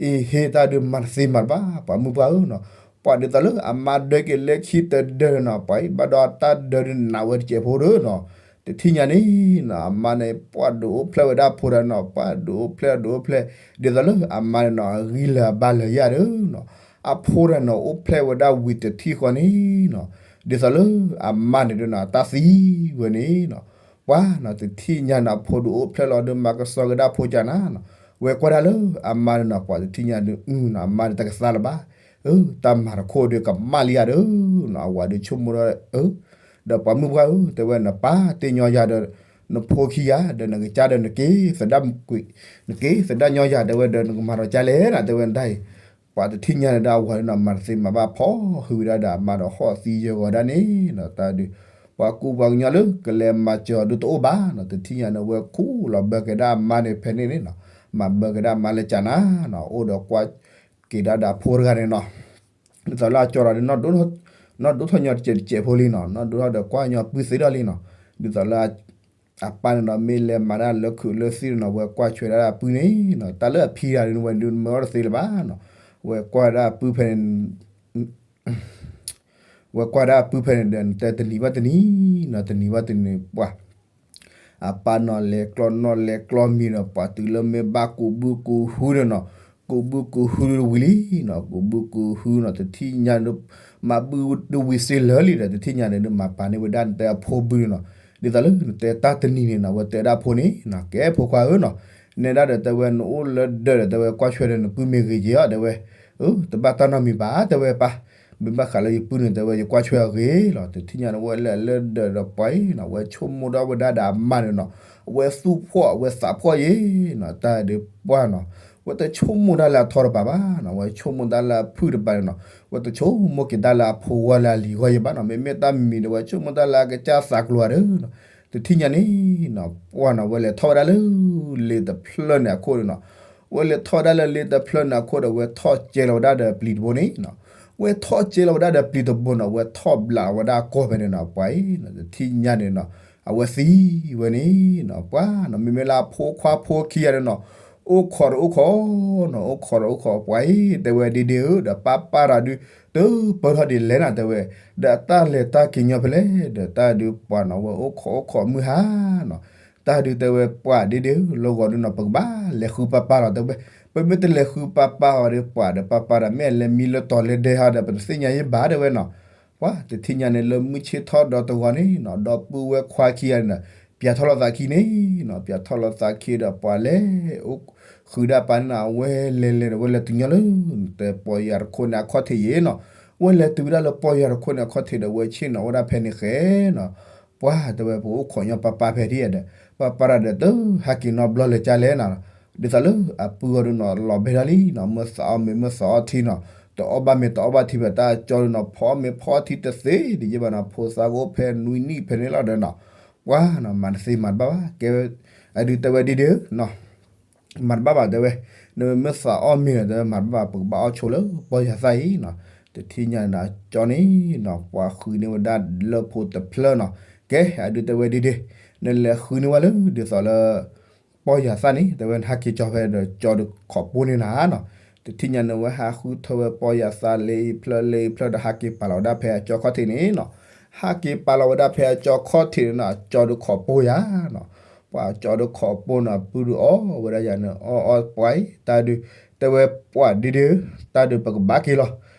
အ့ဟ့ တၢ်ဒုးမၤတသ့မၤတဘၣ် ပှၤမုၢ်ပှၢ်ဧၢနီၤ, ပှၤဒ်သိးလၢအမါဒၢက့ၤလၢခံတဒၢနီၤ ပှၤအံၤဘၣ်ဒီးတၢ်ဒၢဒုးနးဝဲတစဲးဖိဒီးနီၤ, တထံၣ်ညါန့ၣ်နီၤ အမါန့ၣ် ပှၤဒုးအိၣ်ဖျဲၣ်ဝဲဒၣ်ဖိတဂၤနီၤ ပှၤဒုးအိၣ်ဖျဲၣ်ဒုးအိၣ်ဖျဲၣ် ဒ်သိးလၢအမါန့ၣ်နီၤ အဂံၢ်လၢာ်အဘါလၢာ်ယၤဒီးနီၤ, အဖိတဂၤနီၤ အိၣ်ဖျဲၣ်ဝဲဒၣ်ဝံၤတထံၣ်ဃီန့ၣ်နီၤ, ဒ်သိးလၢအမါန့ၣ်ဒုးနီၤ အတၢ်သံဝဲန့ၣ်နီၤ ပှၤနီၤ တထံၣ်ညါန့ၣ် အဖိဒုးအိၣ်ဖျဲၣ်လီၤဒီး မၤကဆှီက့ၤဒၣ်ဖိကၠးနၤနီၤ, ဝဲကွၢ်ဒၣ်လၢအမါန့ၣ်နီၤ ပှၤတထံၣ်ညါဒုးနီၤ အမါန့ၣ်တကသါလၢၤဘၣ်, တၢ်မၤတခိၣ်ဒုးကမၣ်လံယၤဒီးနီၤ အဝၤဒုးဆိကမိၣ်ဒီး ဒီးပှၤမုၢ်ပှၢ်ဧၢ တဲဝဲနပၢ်တ့ညီယၤဒီး နဖိခံဂၤဒီး နကစၢ်ဒီး နက့ၤသဒၣ်ကွံာ် နက့ၤသဒၣ်ညီယၤ တဲဝဲဒီး နကမၤဒီးကၢ်လဲၣ်နီၤ တဲဝဲနတၢ်အံၤ ပှၤတထံၣ်ညါန့ၣ်ဒီး အဝၤဒုးနီၤ မၤတသ့မၤဘၣ်ဖီၣ်ဟုဝဲဒၣ်ဒီး အမါဒီးဟီၣ်သံယၢၤဂီၤဒၣ်န့ၣ်နီၤ တၢ်ဒုး ပှၤကူပှၤကညီလၢကလဲၤမၤစၢၤအီၤဒုးတအိၣ်ဘၣ်နီၤ တထံၣ်ညါန့ၣ် ဝဲခူၣ်လီၤဘၢက့ၤဒၣ်အမါန့ၣ်ဖဲန့ၣ်န့ၣ်နီၤ မၤဘၢက့ၤဒၣ်အမါလၢကၠးနၤနီၤ အိၣ်ဒီးကွၢ်က့ၤဒၣ်ဒီးအဖိတဂၤန့ၣ်နီၤ ဒ်သိးလၢအကၠီဒီး နီၢ်ဒိၣ်ထီၣ်ညီတစဲးတစဲးဖိလံနီၤ နီၢ်ဒိၣ်ထီၣ်ဒီးကွၢ်ညီပုၢ်သ့ဒီးလံနီၤ ဒ်သိးလၢ အပၢ်န့ၣ်ဒီး မ့ၢ်လဲၤမၤတၢ်လၢခုးလၢသံးနီၤ ဝဲကွၢ်ဆွဲဒၣ်အပုၢ်န့ၣ်နီၤ တၢ်လၢအဖံတဂၤန့ၣ် ဝဲဒုးမၢအီၣ်တသ့လၢၤဘၣ်နီၤ ဝဲကွၢ်ဒၣ်အပုၢ်ဖဲန့ၣ် ဝဲကွၢ်ဒၣ်အပုၢ်ဖဲန့ၣ်ဒီး နတဲတနံၤဘၣ်တနံၤနီၤ တနံၤဘၣ်တနံၤပှၤ အပၢ်နီၤလဲၤကျီနီၣ်လဲၤကျီမံၤဒီး ပှၤတုၤလၢမ့ၢ်ဘၣ်ကူးဘုကူးဟုန့ၣ်နီၤ ကူးဘုကူးဟုတဝံၤလံနီၤ ကူးဘုကူးဟုနီၤ တထံၣ်ညါ မၤဘုတဝံၤစ့လၢာ်လံဒီး တထံၣ်ညါန့ၣ် မၤပာ်န့ၢ်ဝဲဒၣ်နတဲအဖိဘုန့ၣ်နီၤ ဒ်သိးလၢနတဲတၢ်တနံၤန့ၣ်နီၤ ဝဲတဲဒၣ်ဖိန့ၣ်နီၤ ကဲဖိခွါဧၢနီၤ နဲဒၣ်ဒီးတဲဝဲနအိၣ်လၢဒၢးဒီးတဲဝဲကွၢ်ဆွဲဒီးနပုၢ်မ့ၢ်ဂ့ၤက့ၤအီၤ တဲဝဲ တဘၣ်တၢ်နီတမံၤဘၣ် တဲဝဲပၢ် မ့ၢ်ဘၣ်ဃးလၢယပုၢ်န့ၣ် တဲဝဲယကွၢ်ဆွဲအီၤဂ့ၤလီၤ တထံၣ်ညါန့ၣ် ဝဲလဲၤလၢဒၢးဒီးပှၤအံၤနီၤ ဝဲဆိကမိၣ်ဒီးဝဲဒၣ်ဒီးအမါန့ၣ်နီၤ အဝဲသူၣ်ဖှီၣ် အဝဲသးဖှီၣ်ယဲနီၤ တၢ်ဒုးပှၢ်နီၤ ဝဲတဆိကမိၣ်တၢ်လၢအထီတပၤဘၣ်နီၤ ဝဲဆိကမိၣ်တၢ်လၢအဖုၣ်တပၤန့ၣ်နီၤ ဝဲတဆိကမိၣ်က့ၤတၢ်လၢအဖိဂီၢ်လၢအလံၤဂီၢ်ယဲဘၣ်နီၤ မ့မ့ၢ်တၢ်မံၤဒီး ဝဲဆိကမိၣ်တၢ်လၢအကစၢ်သးကျိၤဧါဒီးနီၤ တထံၣ်ညါန့ၣ်နီၤ ပှၢ်နီၤ ဝဲလဲၤထီၣ်ဝဲဒၣ်လၢ လ့တဖျၢၣ်န့ၣ်အခိၣ်န့ၣ်နီၤ ဝဲလဲၤထီၣ်ဝဲဒၣ်လၢလ့တဖျၢၣ်န့ၣ်အခိၣ်ဒီး ဝဲထီၣ်ကဲလီၤဝဲဒၣ်ဒီးပျံၤတဘိန့ၣ်နီၤ ဝဲထီၣ်ကဲလီၤဝဲဒၣ်ဒီးပျံၤတဘိနီၤ, ဝဲထီၣ်ဘျးလီၤဝဲဒၣ်အကီၢ်ဖဲန့ၣ်နီၤ, ပှၤအံၤ တထံၣ်ညါန့ၣ်နီၤ, အဝဲသံဝဲန့ၣ်နီၤ, ပှၤနီၤ မ့မ့ၢ်လၢအဖိခွါဖိခံဂၤန့ၣ်နီၤ, အိၣ်ခိးဒီးအိၣ်ခိးနီၤ, အိၣ်ခိးဒီးအိၣ်ခိး, ပှၤအံၤ တဲဝဲဒ့ဒ့ဧၢ, ဒီးပၢ်ပၢ်တၢ်ဒုး တပၢၢ်ထီၣ်ဒ်လဲၣ်နၤ တဲဝဲ, ဒီးအတၢ်လဲၤတၢ်က့ၤညီဖဲလဲၣ်, ဒီးတၢ်ဒုးပှၤနီၤ ဝဲအိၣ်ခိးအိၣ်ခိးမုၢ်ဟါနီၤ, တၢ်ဒုးတဲဝဲပှၤဒ့ဒ့ဧၢ, လၢဂီၤဒုးနီၤ ပကဘၣ်လဲၤဃုပၢ်ပၢ်လီၤ တဲဝဲ, ပမ့ၢ်တလဲၤဃုပၢ်ပၢ်အီၤဒီး ပှၤဒီးပၢ်ပၢ်ဒီးမ့ၢ်အလဲၤမံလၢတီၤလဲၤဒဲဟီဒီး ပတသ့ၣ်ညါယံၣ်ဘၣ် တဲဝဲနီၤ, ပှၤတထံၣ်ညါန့ၣ် လၢမုၢ်ဆ့ၣ်ထီၣ်ဒီတဂီၤန့ၣ်နီၤ, ဒီပုၢ်ဝဲၢ်ခွါခံဂၤန့ၣ်ဒီး ပၠးထီၣ်လိာ်သးခံန့ၣ်နီၤ, ပၠးထီၣ်လိာ်သးခံဒီးပှၤလဲၤ အိၣ်ဃုာ်ဒၣ်ပၢ်န့ၣ်နီၤ, အဝဲလဲၤလဲၤဒီး ဝဲလဲၤတုၤညီလၢ တဲပီၢ်ယၢ်တခိၣ်န့ၣ် အခီၣ်ထံးယံၤနီၤ, ဝဲလဲၤတုၤဝဲဒၣ်လၢပီၢ်ယၢ်တခိၣ်န့ၣ် အခီၣ်ထံးဒီး ဝဲဆ့ၣ်နီၤဝဲဒၣ်ဖဲန့ၣ်ဃဲနီၤ, ပှၤတဲဝဲ ပအိၣ်ခိးညီပၢ်ပၢ်ဖဲဒ်ဒီး ပၢ်ပၢ်တၢ်ဒီး တဟဲက့ၤနီတဘျီလၢၤကလဲၣ်နီၤ, ဒ်သိးလၢအပုၢ်အီၤဒုးနီၤ လီၤဘဲဒၣ်လံနီၤ, မ့ၢ်သးအီၣ်မ့ၤမ့ၢ်သးအီၣ်ထံနီၤ, တအီၣ်ဘၣ်မ့ၤတအီၣ်ဘၣ်ထံဘၣ်, တၢ်ကၠီဒုးနီၤ ဖီအီၣ်မ့ၤဖီအီၣ်ထံတသ့ဒ်ယဲၢ်ဘၣ်နီၤ, ဖိသၣ်ကအိၣ်ဖဲနွံနံၣ်ဖဲန့ၣ်လီၤဒီးနီၤ, ပှၤနီၤ မၤတသ့မၤတဘၣ်ဘၣ်, ကဲ အဒုးတဲဝဲဒ့ဒ့ဧၢနီၤ မၤတဘၣ်ဘၣ်တဲဝဲ, နမ့ၢ်သးအီၣ်မ့ၤဒီး တဲဝဲမၤတဘၣ်ဘၣ်, ပကဘၣ်အီၣ်ဆိလၢပီၢ်ယၢ်သၣ်အံၤနီၤ, တထံၣ်ညါန့ၣ်ဒီး အကၠီန့ၣ်နီၤ ပှၤဃုန့ၢ်ဝဲဒၣ်လၢဖိတဖျၢၣ်နီၤ, ကဲ အဒုးတဲဝဲဒ့ဒ့, နလဲၤဃုန့ၢ်ဝဲလၢ ဒ်သိးလၢ ပီၢ်ယၢ်သၣ်န့ၣ် တဲဝဲ နဟးက့ၤကၠီဖဲဒီး ကၠီဒုးခိးပိၢ်န့ၢ်နၤနီၤ, တထံၣ်ညါန့ၣ် ဝဲဟးဃုထၢဝဲပီၢ်ယၢ်သၣ်လၢအံၤဖျၢၣ်လၢအံၤဖျၢၣ်ဒီး ဟးက့ၤပာ်လီၤဝဲဒၣ်ဖဲအကၠီခီၣ်ထံးန့ၣ်နီၤ, ဟးက့ၤပာ်လီၤဝဲဒၣ်ဖဲအကၠီခီၣ်ထံးန့ၣ်နီၤ, အကၠီဒုးခိးပိၢ်ယၤနီၤ, ပှၤကၠီဒုးခိးပိၢ်န့ၣ် ပုၢ်ဒုးအီၣ်ဝဲဒၣ်ယၤန့ၣ် အီၣ်အီၣ်ပှၤအံၤ တၢ်ဒုး တဲဝဲပှၤဒ့ဒ့ဧၢ, တၢ်ဒုးပကဘၣ်က့ၤလီၤ,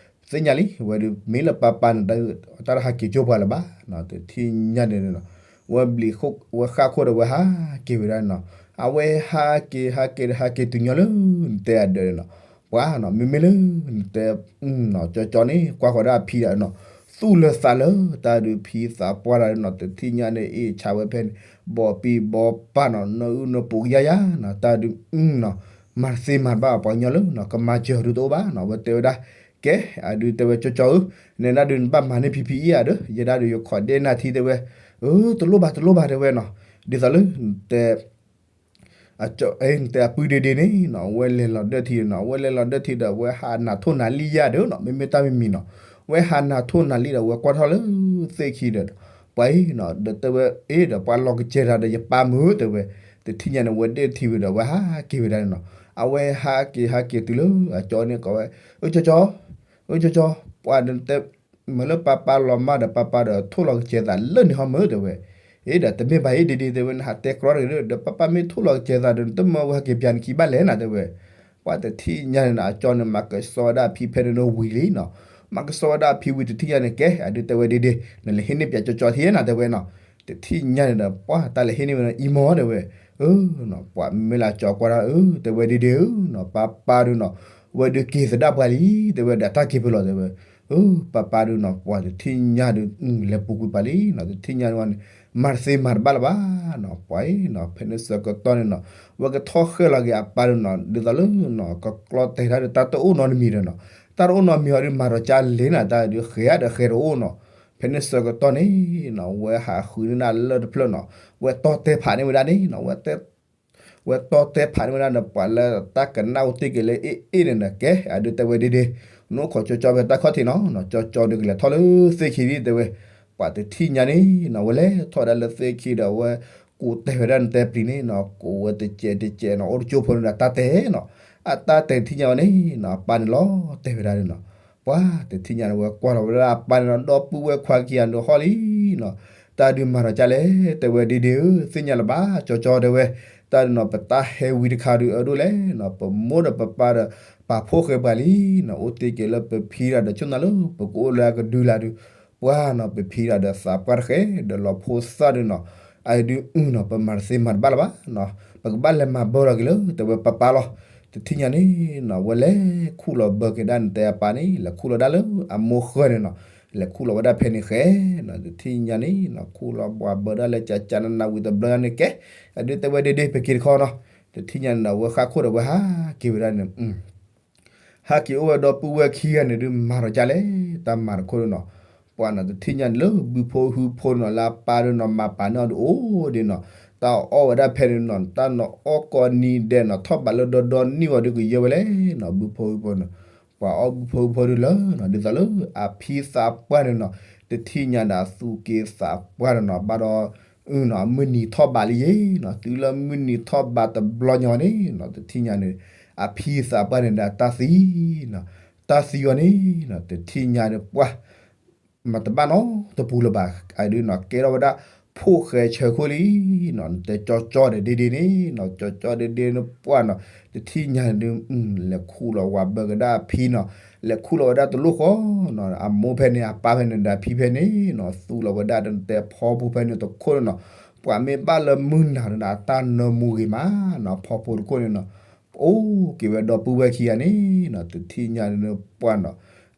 သ့ၣ်ညါလံ ဝဲဒုးမ့ၢ်လၢပၢ်ပၢ်န့ၣ် တၢ်တဟးက့ၤကၠိပှၤလၢၤဘၣ်နီၤ, တထံၣ်ညါန့ၣ်နီၤ, ဝဲဘျံး ဝဲဃၣ်ခိၣ်ဒီးဝဲဟးက့ၤဝဲဒၣ်နီၤ, အဝဲဟးက့ၤဟးက့ၤဒီးဟးက့ၤတုၤညီလၢ နတဲအဒၢးန့ၣ်နီၤ, ပှၤနီၤ မ့မ့ၢ်လၢ နတဲ ကၠီကၠီန့ၣ် ကွၢ်ဃီၤဒၣ်အဖံဒီးနီၤ, သူၣ်လၢသးလၢ တၢ်ဒုးဖံသးပှၢ်တၢ်ဒုးနီၤ, တထံၣ်ညါန့ၣ် အ့ၣ်ဆါဝဲဖဲန့ၣ် ဘီပံဘီပၢ်နီၤ, နအုၣ်နပူၤကယါယါနီၤ, တၢ်ဒုး နီၤ မၤတသ့မၤတဘၣ်ပှၤကညီလၢနီၤ, ကမၤစၢၤဒုးတအိၣ်ဘၣ်နီၤ, ဝဲတဲဝဲဒၣ် ကဲ အဒုးတဲဝဲ ကၠီကၠီဧၢ, နဒၣ်ဒုးနဘၣ်မၤန့ၢ်ဖံဖံအံၤဧါဒီး ယဲဒၣ်ဒုးယခိးဒ့ၣ်နၢ်ထံတဲဝဲ, အၢ တလိၣ်ဘၣ်တလိၣ်ဘၣ်တဲဝဲနီၤ, ဒ်သိးလၢ နတဲ အကၠီ နတဲအပုၢ်ဒ့ဒ့န့ၣ်နီၤ, အဝဲလဲၤလီၤဒၢၣ်ထံနီၤ, အဝဲလဲၤလီၤဒၢၣ်ထံဒီး အဝဲဟးနၢ်ထိၣ်နၢ်လံၣ်ယါဒီးနီၤ, မ့မ့ၢ်တၢ်မံၤမံၤနီၤ, အဝဲဟးနၢ်ထိၣ်နၢ်လံၣ်ဒီး အဝဲကွၢ်ထီၣ်လၢသ့ၣ်ခံဒီး ပှၤအံၤနီၤ, ဒီးတဲဝဲ အ့ၣ်ဒီးပှၤလီၤကစဲၤတၢ်ဒီးယပၢ်မုၢ်တဲဝဲ, တထံၣ်ညါန့ၣ် အဝဲဒ့ၣ်ထံဝံၤဒီး အဝဲဟးက့ၤဝဲဒၣ်န့ၣ်နီၤ, အဝဲဟးက့ၤဟးက့ၤတုၤလၢအကၠီန့ၣ်ကိးဝဲ, အၢ ကၠီကၠီ အၢ ကၠီကၠီ, ပှၤတဲ မ့ၢ်လၢပၢ်ပၢ်လီၤမၢ်ဒီး ပၢ်ပၢ်ဒီးထိၣ်လီၤကစဲၤသးလၢန့ၣ်ဟီမုၢ်တဲဝဲ, အ့ၣ်ဒီးတမ့ၢ်ဘၣ်အံၤဒ့ဒ့တဲဝဲ, နဟးတဲကြီတဂ့ၤဒီး ပၢ်ပၢ်မ့ၢ်ထိၣ်လီၤကစဲၤသးဒီး နတမၢဝဲဟဲက့ၤပၠးနခံဘၣ်လဲၣ်နၤတဲဝဲ, ပှၤတထံၣ်ညါန့ၣ်နီၤ, အကၠီန့ၣ် မၤကဆှီဝဲဒၣ်အဖံဖဲန့ၣ်ဝံၤလံနီၤ, မၤကဆှီဝဲဒၣ်အဖံဝံၤ တထံၣ်ညါန့ၣ် ကဲ အဒုးတဲဝဲဒ့ဒ့, နလဲၤဟံးန့ၢ်ပၠးကၠီကၠီထံနီၤတဲဝဲနီၤ, တထံၣ်ညါန့ၣ်ဒီး ပှၤတၢ်လဲၤဟံးန့ၢ်ဝဲနီၤ အံၤမီၢ်တဲဝဲ, အၢ ပှၤမ့ၢ်လၢအကၠီကွၢ်ဒၣ် အၢ တဲဝဲဒ့ဒ့ဧၢနီၤ, ပၢ်ပၢ်ဒုးနီၤ, ဝဲဒုးက့ၤသဒၣ်ပှၤလံ တဲဝဲဒီးတၢ်က့ၤဖဲလီၤတဲဝဲ, အၢ ပၢ်ပၢ်ဒုးနီၤ, ပှၤတထံၣ်ညါဒုး လဲၤပူၤကွံာ်ပှၤလံနီၤ, တထံၣ်ညါန့ၣ် မၤတသ့မၤတဘၣ်လၢၤဘၣ်နီၤ, ပှၤအံၤနီၤ ဖဲန့ၣ်ဆၢကတီၢ်န့ၣ်နီၤ, ဝဲကထီၣ်ဃဲၣ်လီၤက့ၤအပၢ်ဒုးနီၤ, ဒ်သိးလၢနီၤ ကကျီတဲာ်တၢ်ဒုး တၢ်တအိၣ်နီတမံၤဒီးနီၤ, တၢ်တအိၣ်နီတမံၤအီၤဒုး မၤဒီးကၢ်လဲၣ်နၤ တၢ်ဒုးဃဲၤဒီးဃဲၤတအိၣ်နီၤ, ဖဲန့ၣ်ဆၢကတီၢ်န့ၣ်နီၤ ဝဲဟးဃုန့ၢ်ဒၣ်လၢတဖျၢၣ်နီၤ, ဝဲတီတဲဖးန့ၢ်ဝဲဒၣ်န့ၣ်နီၤ, ဝဲတီတဲဖးန့ၢ်ဝဲဒၣ်ဒီး ပှၤလၢတၢ်ကနၣ်အိၣ်တ့ၢ်က့ၤလၢအ့ၣ်အ့ၣ်န့ၣ်ဒီး ကဲ အဒုးတဲဝဲဒ့ဒ့, နအိၣ်ခိးကၠီကၠီဖဲတၢ်ခီၣ်ထံးနီၤ, ကၠီကၠီဒုးကလဲၤထီၣ်လၢသ့ၣ်ခံဒ်တဲဝဲ, ပှၤတထံၣ်ညါန့ၣ်နီၤ ဝဲလဲၤထီၣ်ဝဲဒၣ်လၢသ့ၣ်ခံဒီး အဝဲကိးတဲာ်ဝဲဒၣ်နတဲပျံၤန့ၣ်နီၤ, ကိးဝဲတစဲးတစဲးနီၤ, အိၣ်တကၠိဖိန့ၣ်ဒီးတၢ်တဲာ်နီၤ, အတၢ်တဲာ်တထံၣ်ညါဝဲန့ၣ်နီၤ အပၢ်န့ၣ်လီၤတဲာ်ဝဲဒၣ်န့ၣ်နီၤ, ပှၤတထံၣ်ညါန့ၣ် ဝဲကွၢ်လီၤဝဲဒၣ်အပၢ်န့ၣ်နီၤ, ဒီပုၢ်ဝဲၢ်ခွါခံဂၤန့ၣ်ဟီၣ်လံနီၤ, တၢ်ဒုးမၤဒီးကၢ်လဲၣ် တဲဝဲဒ့ဒ့ဧၢ, သ့ၣ်ညါလၢၤဘၣ် ကၠီကၠီတဲဝဲ, တၢ်ဒုးနီၤ ပတၢ်ဟဲဝံတခါဒုးအဒိၣ်လဲၣ်နီၤ, ပမိၢ်ဒီးပပၢ်ဒီး ပာ်ဖှိၣ်ဃဲၤပှၤလံနီၤ, အိၣ်တ့ၢ်က့ၤလၢပဖံဒီး ဆိၣ်နၤလၢပကအိၣ်လၢအကဒုလာ်ဒုး, ပှၤနီၤ ပဖံဒီးသးပှၢ်တဃဲၤ ဒီးလီၤဖိသၣ်ဒုးနီၤ, အဒုးနီၤ ပမၤတသ့မၤတဘၣ်လၢၤဘၣ်နီၤ, ပကဘၣ်လဲၤမၤဘၢလီၤက့ၤလၢ တဲဝဲပၢ်ပၢ်လီၤ, တထံၣ်ညါန့ၣ်နီၤ ဝဲလဲၤခူၣ်လီၤဘၢက့ၤဒၣ်နတဲအပၢ်န့ၣ် လဲၤခူၣ်လီၤဒၣ်လၢအမိၢ်ဃၢၤန့ၣ်နီၤ, လဲၤခူၣ်လီၤဝဲဒၣ်ဖဲန့ၣ်ဃဲနီၤ, တထံၣ်ညါန့ၣ်နီၤ ခူၣ်လီၤဘှၤဘၢဒၣ်လၢကၠးကၠးနးနးဝံၤတဘျီညါန့ၣ်ကဲ, အဒုးတဲဝဲဒ့ဒ့ ပက့ၤတခီနီၤ, တထံၣ်ညါန့ၣ်နီၤ ဝဲဃၣ်ခိၣ်ဒီးဝဲဟးက့ၤဝဲဒၣ်န့ၣ် ဟဲက့ၤအိၣ်ဝဲဒီပုၢ်ဝဲၢ်ခံဂၤန့ၣ်ဒုး မၤဒီးကၢ်လဲၣ် တၢ်မၤတခိၣ်ဒုးနီၤ, ပှၤနီၤ တထံၣ်ညါန့ၣ်လၢဘုဖိဟုဖိန့ၣ်နီၤ လၢအပၢ်ဒုးနီၤ မၤပာ်န့ၢ်အီၤဒုးအိၣ်ဒံးနီၤ, တၢ်အီၣ်ဝဲဒၣ်ဖဲန့ၣ်နီၤ တၢ်နီၤအီၣ်ကိးနံၤဒဲးနီၤ ထီၣ်ဘးလၢဒီဒီနံၣ်ဝဲဒုးကယၢဝဲလဲၣ်နီၤ ဘုဖိဟုဖိန့ၣ်, ပှၤအီၣ်ဘုဖိဖီဒုလၢနီၤ ဒ်သိးလၢအဖံသးပှၢ်န့ၣ်နီၤ တထံၣ်ညါဒီးအသူၣ်က့သးပှၢ်ဒီးနီၤ ဘၣ်ဒီး အမုၢ်နံၤထီၣ်ဘးလံယ့နီၤ တုၤလၢမုၢ်နံၤထီၣ်ဘးတဘျီညါန့ၣ်နီၤ တထံၣ်ညါန့ၣ် အဖံသးပှၢ်န့ၣ်ဒီးတၢ်သံနီၤ တၢ်သံအီၤန့ၣ်နီၤ တထံၣ်ညါန့ၣ်ပှၢ် မၤတဘၣ်နီတပူၤလၢၤဘၣ် အဒုနီၤ ကဲထီၣ်ဝဲဒၣ် ဖိၣ်ဃဲဆၢခိၣ်လံနီၤ နတဲကၠီကၠီဒီးဒ့ဒ့န့ၣ်နီၤ ကၠီကၠီဒ့ဒ့န့ၣ်ပှၢ်နီၤ တထံၣ်ညါန့ၣ်ဒု လဲၤခူၣ်လီၤဝၤဘၢကဒါအဖံနီၤ လဲၤခူၣ်လီၤဝဲဒၣ်တလိၣ်ဃီနီၤ အမိၢ်ဖဲန့ၣ် အပၢ်ဖဲန့ၣ်ဒီးအဖံဖဲန့ၣ်နီၤ သူလီၤဝဲဒၣ်ဒီးနတဲဖီဖိဖဲန့ၣ်တခိၣ်န့ၣ်နီၤ ပှၤမ့ၢ်ဘၣ်လၢမုၢ်နၤဒီး အတၢ်နၢမူဂ့ၤမးနီၤ ဖီဖိတခိၣ်န့ၣ်နီၤ အိၣ်က့ၤဝဲဒီပုၢ်ဝဲၢ်ခံဂၤန့ၣ်နီၤ တထံၣ်ညါန့ၣ်ပှၢ်နီၤ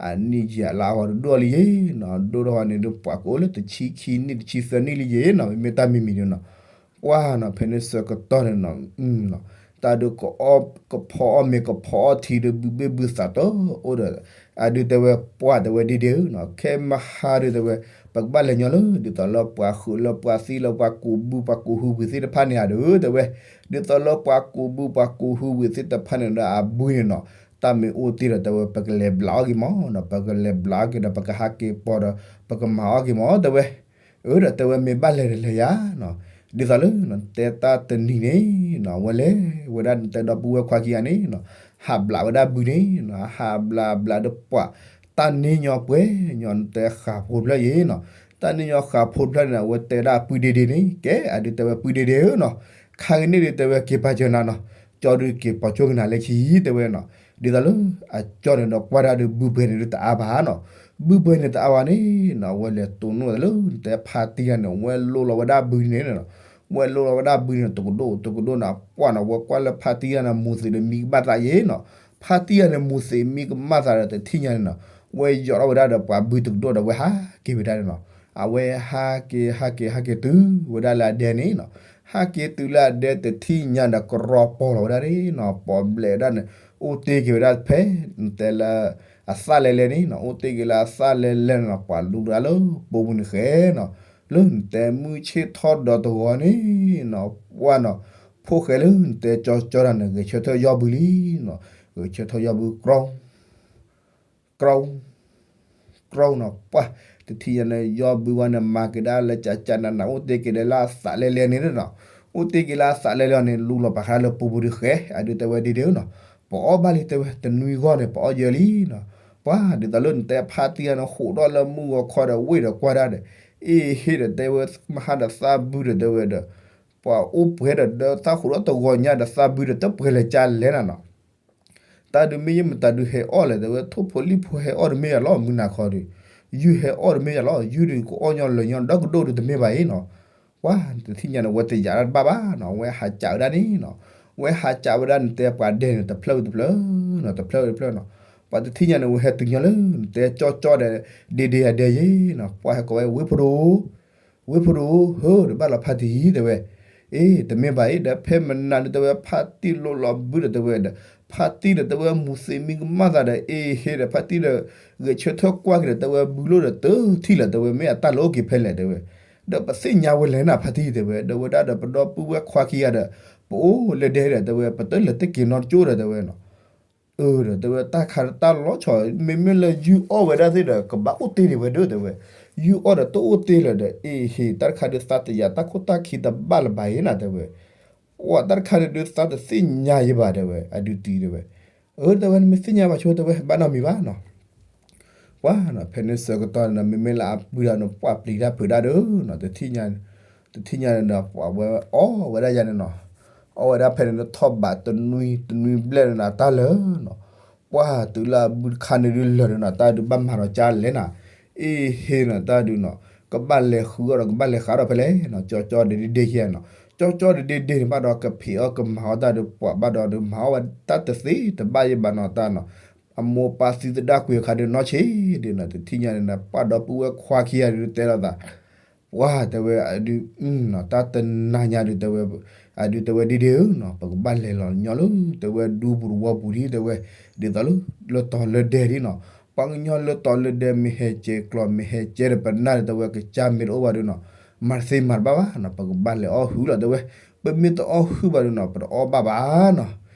အနံၣ်ယံာ်အလါအီၤတဒိၣ်လံယ့နီၤ ဒိၣ်ထီၣ်န့ၣ်ဒု ပှၤကအိၣ်လၢတဆံခံနံၣ်တဆံသၢနံၣ်လံယ့နီၤ မ့မ့ၢ်တၢ်မံၤမံၤန့ၣ်နီၤ ပှၢ်နီၤ ဖဲန့ၣ်ဆၢကတီၢ်န့ၣ်နီၤ တၢ်ဒု ကဖီအီၣ်မ့ၤကဖီအီၣ်ထံဒီး ဘုဘ့ၣ်ဘုသးတအိၣ်ဒီး အဒုတဲဝဲပှၢ်တဲဝဲဒ့ဒ့ဧၢနီၤ ခဲမဟါဒုတဲဝဲ ပကဘၣ်လဲၤညီလၢ ဒ်သိးလၢပှၤဃုာ်လၢပှၤသံလၢပှၤကူးဘုပှၤကူးဟုဝံၤသ့ၣ်တဖၣ်န့ၣ်ဧါဒုတဲဝဲ ဒ်သိးလၢပှၤကူးဘုပှၤကူးဟုဝံၤသ့ၣ်တဖၣ်န့ၣ်ဒီးအဘုန့ၣ်နီၤ တၢ်မ့ၢ်အိၣ်တ့ၢ်ဒီးတဲဝဲ ပကလဲၤဘျးအီၣ်က့ၤမးနီၤ ပကလဲၤဘျးအီၣ်က့ၤဒီး ပကဟးက့ၤပီၤဒီး ပကမၤအီၣ်က့ၤမးတဲဝဲ အၢ ဒီးတဲဝဲမ့ၢ်ဘၣ်လဲၤဒီးလဲၤယၤနီၤ ဒ်သိးလၢ တဲတၢ်တနံၤန့ၣ်နီၤ အဝဲလဲၤဝဲဒၣ်တဲဒီပုၢ်ဝဲၢ်ခွါခံဂၤန့ၣ်နီၤ ဟးဘျးဝဲဒၣ်ဘုန့ၣ်နီၤ ဟးဘျးဘျးဒီးပှၤ တၢ်န့ၣ်ညီပှဲၤညီတဲဃးဖိတဖျၢၣ်ယ့နီၤ တၢ်န့ၣ်ညီဃးဖိတဖျၢၣ်န့ၣ် အဝဲတဲဒၣ်ပုၢ်ဒ့ဒ့န့ၣ် ကဲ အဒုတဲဝဲပုၢ်ဒ့ဒ့ဧၢနီၤ ခါကန့ၣ်ဒုတဲဝဲက့ၤပာ်စၢၤနၤနီၤ ကၠီဒုက့ၤပိာ်ကၠိကနၤလၢခံတဲဝဲနီၤ ဒ်သိးလၢ အကၠီန့ၣ်ဒီးကွၢ်ဒၣ်ဒု ဘုပှဲၤန့ၣ်ဒုတအါဘၣ်နီၤ ဘုပှဲၤန့ၣ်တအါဘၣ်န့ၣ်နီၤ အဝဲလဲၤတိၢ်နီၣ်လၢ တဲဖါတံၢ်ဂၤန့ၣ် ဝဲလိလီၤဝဲဒၣ်ဘုန့ၣ်နီၤ ဝဲလိလီၤဝဲဒၣ်ဘုန့ၣ် တကဒိၣ်တကဒိၣ်န့ၣ် ပှၢ်နီၤ ဝဲကွၢ်လၢဖါတံၢ်ဂၤန့ၣ် မူသ့းဒီးမံကဘၣ်သးယ့နီၤ ဖါတံၢ်ဂၤန့ၣ် မူသ့းမံကမၣ်သးဒီးတထံၣ်ညါန့ၣ်နီၤ ဝဲယိးထီၣ်ဝဲဒၣ်ဒီးပှၤဘုတကဒိၣ်ဒီးဝဲဟးက့ၤဝဲဒၣ်န့ၣ်နီၤ အဝဲဟးက့ၤဟးက့ၤဟးက့ၤတုၤဝဲဒၣ်လၢအဒဲန့ၣ်နီၤ ဟးက့ၤတုၤလၢအဒဲတထံၣ်ညါဒီးကရီပီၤလီၤဝဲဒၣ်န့ၣ်နီၤ ပီၤဘျဲးဝဲဒၣ်န့ၣ် အိၣ်တ့ၢ်က့ၤဝဲဒၣ်ဖဲ တဲလၢ အသၣ်လဲလဲန့ၣ်နီၤ အိၣ်တ့ၢ်က့ၤလၢအသၣ်လဲလဲန့ၣ်နီၤ ပှၤလူလၢလၢပိာ်မုၣ်န့ၣ်ဃဲနီၤ လၢနတဲမုၢ်ဆ့ၣ်ထီၣ်ဒီးတဂီၤန့ၣ်နီၤ ပှၢ်နီၤ ဖိၣ်ဃဲလၢနတဲကၠီကၠီတၢ်န့ၣ် ဂဲၤဆၢထၢၣ်ယီၢ်ဘုလံနီၤ ဂဲၤဆၢထၢၣ်ယီၢ်ဘု ကြိ ကြိ ကြိနီၤ ပှၢ် တထံၣ်ညါန့ၣ် ယီၢ်ဘုဝဲန့ၣ် မၤက့ၤဒၣ်လၢကၠးကၠးနးနး အိၣ်တ့ၢ်က့ၤဒၣ်လၢအသၣ်လဲလဲန့ၣ်နီၤ အိၣ်တ့ၢ်က့ၤလၢအသၣ်လဲလဲအီၤန့ၣ် လူလီၤပာ်ဃာ်လၢပိာ်မုၣ်ဒုဃဲ အဒုတဲဝဲဒ့ဒ့ဧၢနီၤ ပအီၣ်ဘၣ်လံတဲဝဲ တနွံဂီၢ်န့ၣ် ပအီၣ်ယၢလံနီၤ ပှၢ် ဒ်သိးလၢနတဲဖါတံၢ်ဂၤန့ၣ် ဟးထီၣ်လၢမုၢ်ဂီၤခီဒီး ဝ့ၢ်ဒီးကွၢ်ဒၣ်ဒီး အ့ၣ်ဟ့ၣ်ဒီးတဲဝဲ မဟါဒီးသးဘုဒီးတဲဝဲဒီး ပှၤအိၣ်ပှဲၤဒီး ဒီးသးဟးထီၣ်တဂီၤညါဒီးသးဘုဒီး တပှဲၤလဲၤကၠါလဲၣ်နၤနီၤ တၢ်ဒုးမ့ၢ်ယမတၤဒုးဟဲအီၣ်လဲၣ် တဲဝဲ ထိၣ်ဖိလံၣ်ဖိဟဲအီၣ်တမ့ၢ်ယၤလီၤ မုၢ်နၤခီဒုး ယုၢ်ဟဲအီၣ်တမ့ၢ်ယၤလီၤ ယုၢ်ဒုးကအီၣ်ညီလၢာ်ညီဒီကဒိၣ်ဒုးတမ့ၢ်ဘၣ်အံၤနီၤ ပှၢ် တထံၣ်ညါန့ၣ် ဝဲတယာ်တၢ်တဘၣ်ဘၣ်နီၤ ဝဲဟးကးဝဲဒၣ်န့ၣ်နီၤ ဝဲဟးကးဝဲဒၣ်နတဲပှၤဒဲန့ၣ် တဖျၢၣ်ဝံၤတဖျၢၣ်နီၤ တဖျၢၣ်ဝံၤတဖျၢၣ်နီၤ ပှၢ် တထံၣ်ညါန့ၣ် ဝဲဟဲတုၤညီလၢ နတဲကၠီကၠီဒီး ဒ့ဒ့ယၤဒဲယ့နီၤ ပှၢ် ဟဲကိးဝဲ ဝ့ၢ်ဖိဒိၣ် ဝ့ၢ်ဖိဒိၣ်ဧၢ ဒီးဘၣ်လီၤဖါတံၢ်တဲဝဲ အ့ တမ့ၢ်ဘၣ်အံၤဒီး ဖဲမနၤဒုးတဲဝဲ ဖါတံၢ်လိလီၤဘုဒီးတဲဝဲဒီး ဖါတံၢ်ဒီးတဲဝဲ မူသ့းမံကမၣ်သးဒီး အ့ဟ့ဒီး ဖါတံၢ်ဒီး ဂဲၤဆၢထၢၣ်ကွၢ်က့ၤဒီးတဲဝဲ ဘုလိၣ်ဒီးတထံၣ်လၢၤတဲဝဲ မ့ၢ်အတၢ်လၢအိၣ်က့ၤဖဲလဲၣ်တဲဝဲ ဒီးပသ့ၣ်ညါဝဲလဲၣ်နၤ ဖါတံၢ်တဲဝဲ ဒီးဝဲဒၣ်ဒီးပဒီပုၢ်ဝဲၢ်ခွါခံဂၤဒီး ပအိၣ်လၢဒဲဒီးတဲဝဲ ပတလဲၤတက့ၤနီတကၠိဒီးတဲဝဲနီၤ အၢ ဒီးတဲဝဲ တၢ်ခါတၢ်လီၤဆီ မ့မ့ၢ်လၢယုၢ်အီၣ်ဝဲဒၣ်သ့ၣ်ဒီး ကဘၣ်အိၣ်တ့ၢ်ဒံးဝဲဒၣ်တဲဝဲ ယုၢ်အီၣ်ဒီးတအိၣ်တ့ၢ်လၢၤဒီး အ့ဟ့ တၢ်တခါဒုးသးတယာ်တၢ်ခိၣ်တၢ်ခံတဘၣ်လၢၤဘၣ်အံၤနၤတဲဝဲ ပှၢ် တၢ်တခါဒုးသးတသ့ၣ်ညါယံၤဘၣ်တဲဝဲ အဒုးတံၤတဲဝဲ အၢ တဲဝဲ နမ့ၢ်သ့ၣ်ညါဘၣ်ဆိတဲဝဲ ဘၣ်နီတမံၤဘၣ်နီၤ ပှၢ်နီၤ ဖဲန့ၣ်ဆၢကတီၢ်န့ၣ်ဒီး မ့မ့ၢ်လၢအပုၢ်ဒီးန့ၣ် ပှၢ်ပျံၤတၢ်ဖုးတၢ်ဒီးနီၤ တထံၣ်ညါ တထံၣ်ညါန့ၣ်ဒီး ပှၢ်ဝဲအီၣ်ဝဲဒၣ်ယၤန့ၣ်နီၤ အီၣ်ဝဲဒၣ်ဖဲန့ၣ်ဒီး ထီၣ်ဘးတနွံ တနွံဘျဲၣ်န့ၣ်နီၤ တၢ်လၢာ်နီၤ ပှၢ်တုၤလၢအဘုတခါန့ၣ်ဒုးလၢာ်န့ၣ်နီၤ တၢ်ဒုးဘၣ်မၤဒီးကၠါလဲၣ်နၤ အ့ဟ့နီၤ တၢ်ဒုးနီၤ ကဘၣ်လဲၤဃုအီၣ်ဒီး ကဘၣ်လဲၤဃးဒီးဖဲလဲၣ်နီၤ ကၠီကၠီဒ့ဒ့ခံဂၤနီၤ ကၠီကၠီဒ့ဒ့ဒ့န့ၣ် ဘၣ်ဒီးကဖံးအီၣ်ကမၤအီၣ်တၢ်ဒီး ပှၢ်ဘၣ်ဒီးဒုးမၤအီၣ်ဝဲတၢ်တသ့တဘၣ်ယံၤဘၣ်နီၤ တၢ်နီၤ အမိၢ်ပၢ်သံသဒၣ်ကွံာ်အခါဒုးနီၢ်ဆံးဒုးနီၤ တထံၣ်ညါန့ၣ်ဒီး ပှၢ်ဒီပုၢ်ဝဲၢ်ခွါခံဂၤဒုးတဲလိာ်သး ပှၢ်တဲဝဲအဒုး တၢ်တနၤညါဒုးတဲဝဲ အဒုးတဲဝဲဒ့ဒ့ဧၢနီၤ ပကဘၣ်လဲၤလီၤညီလၢ တဲဝဲဒူပူၤတဝီပူၤဒ်တဲဝဲ ဒ်သိးလၢ လၢတီၤလၢဒဲဒ်နီၤ ပှၤကညီလၢတီၤလၢဒဲမ့ၢ်ဟဲကဲၤကျီၢ် မ့ၢ်ဟဲကဲၤဒီးပနၢ်ဒုးတဲဝဲ ကစၢ်မ့ၢ်တအိၣ်ဘၣ်ဒုးနီၤ မၤတသ့မၤတဘၣ်ဘၣ်နီၤ ပကဘၣ်လဲၤအီၣ်ဟုၣ်လီၤတဲဝဲ ပမ့ၢ်တအီၣ်ဟုၣ်ဘၣ်ဒုးနီၤ ပတအီၣ်ဘၣ်ဘၣ်နီၤ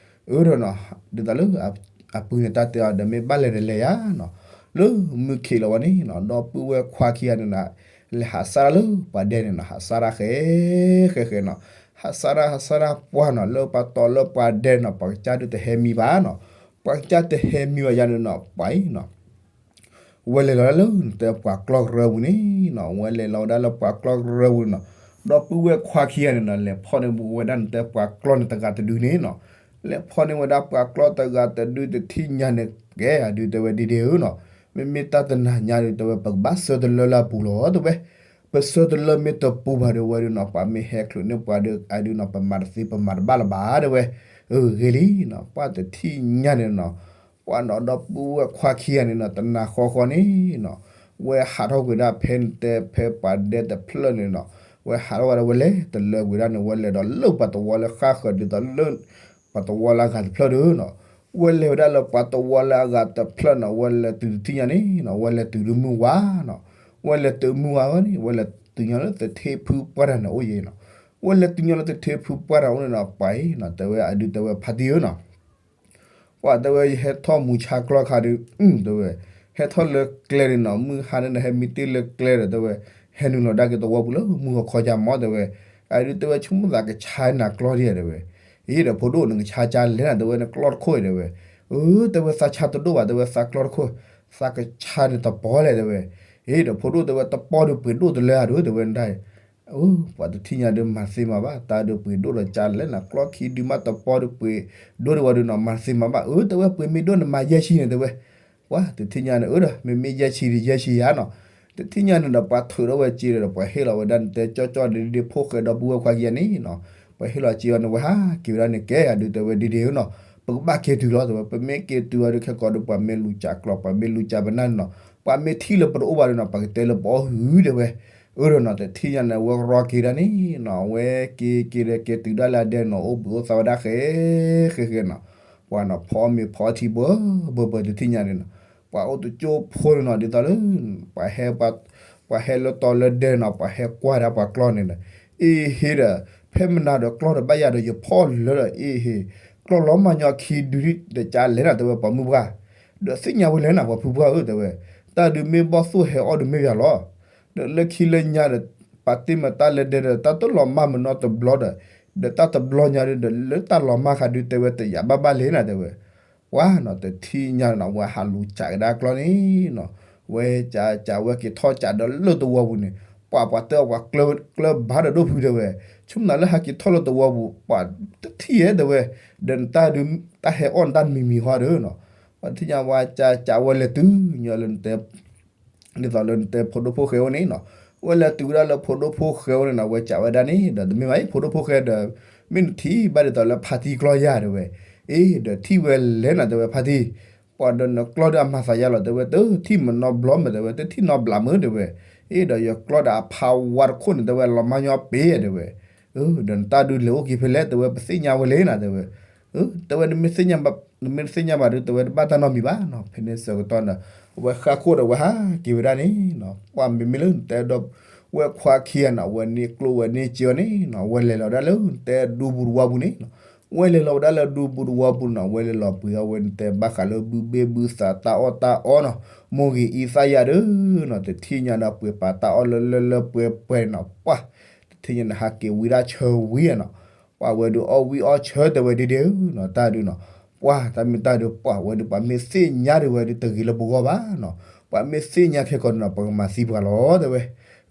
အၢဒီးနီၤ ဒ်သိးလၢ အပုၢ်န့ၣ်တၢ်တဲအီၤဒီး မ့ၢ်ဘၣ်လဲၤဒီးလဲၤယၤနီၤ, လၢမုၢ်ခံးလီၤဝဲန့ၣ်နီၤ ဒီပုၢ်ဝဲၢ်ခွါခံဂၤန့ၣ်နီၤ လဲၤဟးစၢ်ဒၣ်လၢပှၤဒဲန့ၣ်နီၤ ဟးစၢ်ဒၣ်ဃဲ ဃဲဃဲနီၤ, ဟးစၢ်ဒၣ်ဟးစၢ်ဒၣ်ပှၢ်နီၤ လၢပှၤတီၤလၢပှၤဒဲနီၤ ပှၤကစၢ်ဒုးတဟဲမံဘၣ်နီၤ, ပှၤကစၢ်တဟဲမံဘၣ်ယၤန့ၣ်နီၤ ပှၤအံၤနီၤ ဝဲလဲၤလီၤဒၣ်လၢနတဲပှၤကျီၢ်ကရၢပူၤန့ၣ်နီၤ, ဝဲလဲၤလီၤဝဲဒၣ်လၢပှၤကျီၢ်ကရၢပူၤန့ၣ်နီၤ, ဒီပုၢ်ဝဲၢ်ခွါခံဂၤန့ၣ်နီၤ လဲၤဖီၣ်န့ၢ်ဝဲဒၣ်နတဲပှၤကျီၢ်န့ၣ်တဂၤတဒုန့ၣ်နီၤ, လဲၤဖီၣ်န့ၢ်ဝဲဒၣ်ပှၤကျီၢ်တဂၤတဒုတထံၣ်ညါန့ၣ် ကဲအဒုးတဲဝဲဒ်ဒ်ဧၢနီၤ, မ့မ့ၢ်တၢ်တနၤညါဒုးတဲဝဲ ပကဘၣ်ဆၢတလၢလၢအပူၤလီၤတဲဝဲ, ပဆၢတလၢမ့ၢ်တပူၤဘၣ်ဒီးဝဲဒုးနီၤ ပှၤမ့ၢ်ဟဲချုးန့ၢ်ပှၤဒီးအဒုးနီၤ ပမၤတသ့ပမၤတဘၣ်လၢၤဘၣ်တဲဝဲ, အဂ့ၤလံနီၤ ပှၤတထံၣ်ညါန့ၣ်နီၤ ပှၤနီၤဒီပုၢ်ဝဲၢ်ခွါခံဂၤန့ၣ်နီၤ တနၤဃီဃီန့ၣ်နီၤ, ဝဲဟးထီၣ်ကွံာ်ဒၣ်ဖဲနတဲဖဲပှၤဒဲတဖျၢၣ်န့ၣ်နီၤ, ဝဲဟးထီၣ်ဝဲဒၣ်ဝဲလဲၤတလၢကွံာ်ဒၣ်န့ၣ် ဝဲလဲၤဒီးလၢပှၤတဝီလၢဃၣ်ဃၢၤဒ်သိးလၢ ပှၤတဝီလၢအဂၤတဖျၢၣ်ဒီးနီၤ, ဝဲလဲၤဝဲဒၣ်လၢပှၤတဝီလၢအဂၤတဖျၢၣ်နီၤ ဝဲလဲၤတုၤတထံၣ်ညါန့ၣ်နီၤ ဝဲလဲၤတုၤလၢမုၢ်ဝါနီၤ, ဝဲလဲၤတုၤမုၢ်ဝါဝဲန့ၣ် ဝဲလဲၤတုၤညီလၢသထ့ဖုပှၢ်တၢ်န့ၣ်အိၣ်ယဲနီၤ, ဝဲလဲၤတုၤညီလၢသထ့ဖုပှၢ်တၢ်အိၣ်န့ၣ်နီၤ ပှၤအံၤနီၤ တဲဝဲအဒုးတဲဝဲဖါတံၢ်ဧၢနီၤ ပှၤတဲဝဲယဟဲထီၣ်မူဆါကျီၢ်ခါဒုး တဲဝဲ, ဟဲထီၣ်လၢကျဲန့ၣ်နီၤ မုၢ်ဟါန့ၣ် ဟဲမံတ့ၢ်လၢကျဲဒီးတဲဝဲ, ဟဲနုာ်လီၤဒၣ်က့ၤသဝီပူၤလၢမုၢ်ဟီခီကၢ်မီၤတဲဝဲ, အဒုးတဲဝဲဆိကမိၣ်သးကဆါနၤကျီၢ်ဒံးဧါတဲဝဲ, အ့ဒီးဖိဒိၣ်နကဆါကၢ်လဲၣ်နၤတဲဝဲ နကျီၢ်တခိၣ်အံၤတဲဝဲ, အၢ တဲဝဲသးဆါတဒိၣ်ဘၣ်တဲဝဲ သးကျီၢ်တခိၣ်, သးကဆါန့ၣ်တပီၢ်လဲၣ်တဲဝဲ, အ့ဒီးဖိဒိၣ်တဲဝဲ တပီၢ်ဒုးပှ့ၤဒိၣ်တလၢဧါဒုးတဲဝဲနတၢ်အံၤ အၢ ပှၤတထံၣ်ညါဒုးမၤသ့မၤဘၣ် တၢ်ဒုးပှ့ၤဒိၣ်ဒီးကၢ်လဲၣ်နၤ ကျီၢ်ခံဒုးမးတပီၢ်ဒုးပှ့ၤဒိၣ်ဒံးဝဲဒုးနီၤ မၤသ့မၤဘၣ် အၢ တဲဝဲပှ့ၤမ့ၢ်ဒိၣ်န့ၣ်မၤယဲၢ်ဆံန့ၣ်တဲဝဲ, ပှၤတထံၣ်ညါန့ၣ် အၢဒီး မ့မ့ၢ်ယဲၢ်ဆံဒုးယဲၢ်ဆံယၤနီၤ, တထံၣ်ညါန့ၣ်ဒီးပှၤထုးထီၣ်ဝဲစ့ဒီး ပှၤဟ့ၣ်လီၤဝဲဒၣ်နတဲကၠီကၠီဒ်ဒ်ဖိၣ်ဃဲဒီပုၢ်ဝဲၢ်ခွါခံဂၤန့ၣ်နီၤ, ပှၤဟ့ၣ်လီၤစ့အီၤန့ၣ် ဝဲဟးက့ၤဝဲဒၣ်န့ၣ် ကဲအဒုးတဲဝဲဒ်ဒ်ဧၢနီၤ, ပကဘၣ်က့ၤတုၤလီၤတဲဝဲ ပမ့ၢ်က့ၤတုၤဝဲဒုးခဲကိာ်ဒီး ပှၤမ့ၢ်လူၤကၢ်ကျီၢ် ပှၤမ့ၢ်လူၤကၢ်ပနၢ်န့ၣ်နီၤ ပှၤမ့ၢ်ထံၣ်လၢပတအိၣ်ဘၣ်ဒီးနီၤ ပှၤကတဲလၢပအီၣ်ဟုၣ်တဲဝဲ, အၢဒီးနီၤ တထံၣ်ညါန့ၣ် ဝဲကရီက့ၤဒၣ်န့ၣ်နီၤ ဝဲက့ၤက့ၤဒီးက့ၤတုၤဒၣ်လၢအဒဲနီၤ အိၣ်ဘှံးအိၣ်သါဝဲဒၣ်ဃဲ ဃဲဃဲနီၤ, ပှၤနီၤ ဖီအီၣ်မ့ၤဖီအီထံဘၢဘၢဘၢ တထံၣ်ညါန့ၣ်နီၤ, ပှၤအိၣ်တကၠိဖိန့ၣ်နီၤ ဒ်သိးလၢ ပှၤဟဲ ပှၤဟဲလၢတီၤလၢဒဲနီၤ ပှၤဟဲကွၢ်ဒၣ်ပှၤကျီၢ်န့ၣ်ဒီး, အ့ဟ့ဒီး ဖဲမနၤဒီးကျီၢ်တဘၣ်ယၤဒီးယဖီၣ်လၢဒီး အ့ဟ့ ကျီၢ်လီၤမၢ်ညီခံဒုဒီးကၢ်လဲၣ်နၤတဲဝဲ ပှၤမုၢ်ပှၢ်, ဒီးသ့ၣ်ညါဝဲလဲၣ်နၤ ပှၤဖုပှၢ်ဧၢတဲဝဲ, တၢ်ဒုးမ့ၢ်ဘီၣ်သိၣ်ဟဲအီၣ်ဒုးမ့ၢ်ယၤလီၤ ဒီးလၢခံလၢညါဒီး ပာ်တ့ၢ်မတၢ်လၢဒဲဒီး တၢ်တလီၤမၢ်မနီတဘျီဒီး, ဒီးတၢ်တဘျီညါဒီး လၢတၢ်လီၤမၢ်ဃးဒုးတဲဝဲတယာ်ဘၣ်ဘၣ်လဲၣ်နၤတဲဝဲ, ပှၤနီၤ တထံၣ်ညါနီၤ ဝဲဟးလူၤကၢ်ကဒါကျီၢ်န့ၣ်နီၤ, ဝဲကၢ်ကၢ်ဝဲက့ၤထီၣ်ကၢ်ဒီးလၢသဝီပူၤန့ၣ်, ပှၤပှၤတဲအီၤပှၤကျၢဘၣ်ဒီးဒိၣ်ဖုတဲဝဲ, ဆိကမိၣ်လၢဟဲက့ၤထီၣ်လၢသဝီပူၤ ပှၤတထံၣ်ဧဲတဲဝဲ, ဒီးနတၢ်ဒုး တၢ်ဟဲအီၣ်နတၢ်တမံၤမံၤဟီဒီးနီၤ, ပှၤတထံၣ်ညါဝဲကၢ်ကၢ်ဝဲလဲၤတုၤညီလၢနတဲ ဒ်သိးလၢနတဲဖိဒိၣ်ဖိၣ်ဃဲအိၣ်န့ၣ်နီၤ, ဝဲလဲၤတုၤဝဲဒၣ်လၢဖိဒိၣ်ဖိၣ်ဃဲအိၣ်န့ၣ်နီၤ ဝဲကးဝဲဒၣ်န့ၣ် ဒီးတမ့ၢ်ဘၣ်အံၤ ဖိဒိၣ်ဖိၣ်ဃဲဒီး မ့ၢ်နထံၣ်ဘၣ်ဒ်သိးလၢဖါတံၢ်ကျီၢ်ယၤတဲဝဲ, အ့ ဒီးထံၣ်ဝဲလဲၣ်နၤတဲဝဲဖါတံၢ်, ပှၤဒီးနကျီၢ်ဒီးအမၤသးယါလီၤတဲဝဲ တထံၣ်မနီဘျီမးတဲဝဲ တထံၣ်နီဘျီမးတဲဝဲ, အ့ ဒီးယကျီၢ်ဒီးအဖါဝါတခိၣ်န့ၣ်တဲဝဲ လီၤမၢ်ညီပ့ၤတဲဝဲ, ဒီးနတၢ်ဒုးလဲၤအိၣ်က့ၤဖဲလဲၣ်တဲဝဲ ပသ့ၣ်ညါဝဲလဲၣ်နၤတဲဝဲ, တဲဝဲ နမ့ၢ်သ့ၣ်ညါဘၣ်ဒုးတဲဝဲတဘၣ်တၢ်နီတမံၤဘၣ်နီၤ, ဖဲန့ၣ်ဆၢကတီၢ်ဒီး အဝဲဃၣ်ခိၣ်ဒီးဝဲဟးက့ၤဝဲဒၣ်န့ၣ်နီၤ, ပှၤမ့မ့ၢ်လၢနတဲဒီး ဝဲခွါခံဂၤနီၤ ဝဲန့ၣ်ကျိဝဲန့ၣ်စ့အီၤန့ၣ်နီၤ ဝဲလဲၤလီၤဒၣ်လၢနတဲဒူပူၤတဝီပူၤန့ၣ်နီၤ, ဝဲလဲၤလီၤဝဲဒၣ်လၢဒူပူၤတဝီပူၤနီၤ ဝဲလဲၤလီၤပှ့ၤအီၣ်ဝဲနတဲဘၣ်ဃးလၢဘုဘ့ၣ်ဘုသးတၢ်အီၣ်တၢ်အီနီၤ, မိၢ်ဂ့ၤအံသၣ်ယၤဒီးနီၤ တထံၣ်ညါဒီးပှ့ၤပာ်တၢ်အီၣ်လၢလၢလၢပှဲၤပှဲၤနီၤ ပှၤ တထံၣ်ညါန့ၣ် ဟးက့ၤဝံဒၣ်ဆၢဝံနီၤ, ပှၤဝဲဒုးအီၣ်ဝံအီၣ်ဆၢတဲဝဲဒ့ဒ့ဧၢနီၤ တၢ်ဒုးနီၤ, ပှၤတၢ်မ့ၢ်တၢ်ဒုး ပှၤဝဲဒုး ပှၤမ့ၢ်သ့ၣ်ညါဒုးဝဲဒုးတဂ့ၤလၢပဂီၢ်ဘၣ်နီၤ, ပှၤမ့ၢ်သ့ၣ်ညါခဲကီးန့ၣ်နီၤ ပကမၤသံပှၤလီၤတဲဝဲ,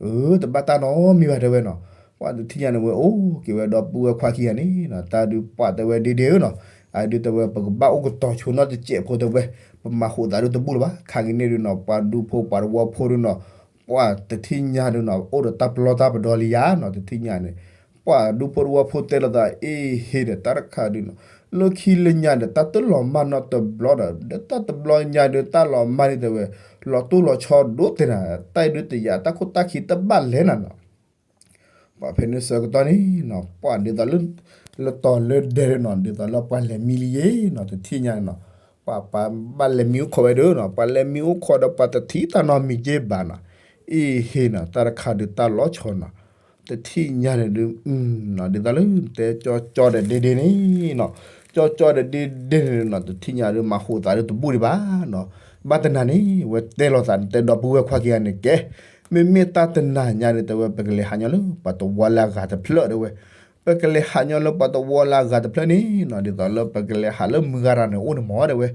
အၢ တဘၣ်တၢ်နီတမံၤဘၣ်တဲဝဲနီၤ, ပှၤတထံၣ်ညါန့ၣ်ဝဲ အိၣ်က့ၤဝဲဒီပုၢ်ဝဲၢ်ခွါခံဂၤန့ၣ်နီၤ တၢ်ဒုးပှၤတဲဝဲဒ့ဒ့ဧၢနီၤ, အဒုးတဲဝဲ ပကဘၣ်အိၣ်ကတီၤဆိနီတစဲးဖိတဲဝဲ, ပမၤဟူးသးဒုးတဘူၣ်လၢၤဘၣ် ခါက့ၤန့ၣ်ဒုးနီၤ ပှၤဒူဖိပှၤတဝီဖိဒုးနီၤ ပှၤတထံၣ်ညါဒုးနီၤ အိၣ်ဒီးတၢ်ပလီၢ်တၢ်ပဒီလံယၤနီၤ တထံၣ်ညါန့ၣ်, ပှၤဒူဖိတဝီဖိတဲလိာ်သး အ့ဟ့ဒီးတၢ်တခါဒုးနီၤ, လၢခံလၢညါဒီးတၢ်တလီၤမၢ်နီတဘျီဒီး ဒီးတၢ်တဘျီညါဒုးတၢ်လီၤမၢ်န့ၣ်တဲဝဲ, လီၤတိၢ်လီၤဆီဒိၣ်တဲနၤ, တၢ်အံၤဒုးတယာ်တၢ်ခိၣ်တၢ်ခံတဘၣ်လဲၣ်နၤနီၤ ပှၤဖဲန့ၣ်ဆၢကတီၢ်န့ၣ်နီၤ ပှၤဒ်သိးလၢ လၢတီၤလၢဒဲးနီၤ ဒ်သိးလၢပှၤလဲၤမံလံယ့ၣ်နီၤ တထံၣ်ညါနီၤ, ပှၤပှၤဘၣ်လဲၤမံအိၣ်ခိးဝဲဒၣ်နီၤ ပှၤလဲၤမံအိၣ်ခိးဒီးပှၤတထံၣ်တၢ်နီတမံၤက့ဘၣ်နီၤ, အ့ဟ့နီၤ တၢ်တခါဒုးတၢ်လီၤဆီနီၤ, တထံၣ်ညါန့ၣ်ဒုး ဒ်သိးလၢတဲကၠီကၠီဒီးဒ့ဒ့န့ၣ်နီၤ, ကၠီကၠီဒီးဒ့ဒ့န့ၣ်နီၤ တထံၣ်ညါဒီးမၤဟူးသးဒီးတဘူၣ်ဒံးဘၣ်နီၤ. ဘၣ်တနၤန့ၣ် ဝဲတဲလိာ်သးန့ၣ် တဲဒီပုၢ်ဝဲၢ်ခွါခံဂၤန့ၣ် ကဲ မ့မ့ၢ်တၢ်တနၤညါန့ၣ် တဲဝဲ ပကလဲၤဟးညီလၢပှၤတဝီလၢအဂၤတဖျၢၣ်တဲဝဲ, ပကလဲၤဟးညီလၢပှၤတဝီလၢအဂၤတဖျၢၣ်န့ၣ်နီၤ ဒ်သိးလၢပကလဲၤဟးလၢမုၢ်ဂၤတၢ်န့ၣ်အိၣ်န့ၣ်မၢတဲဝဲ,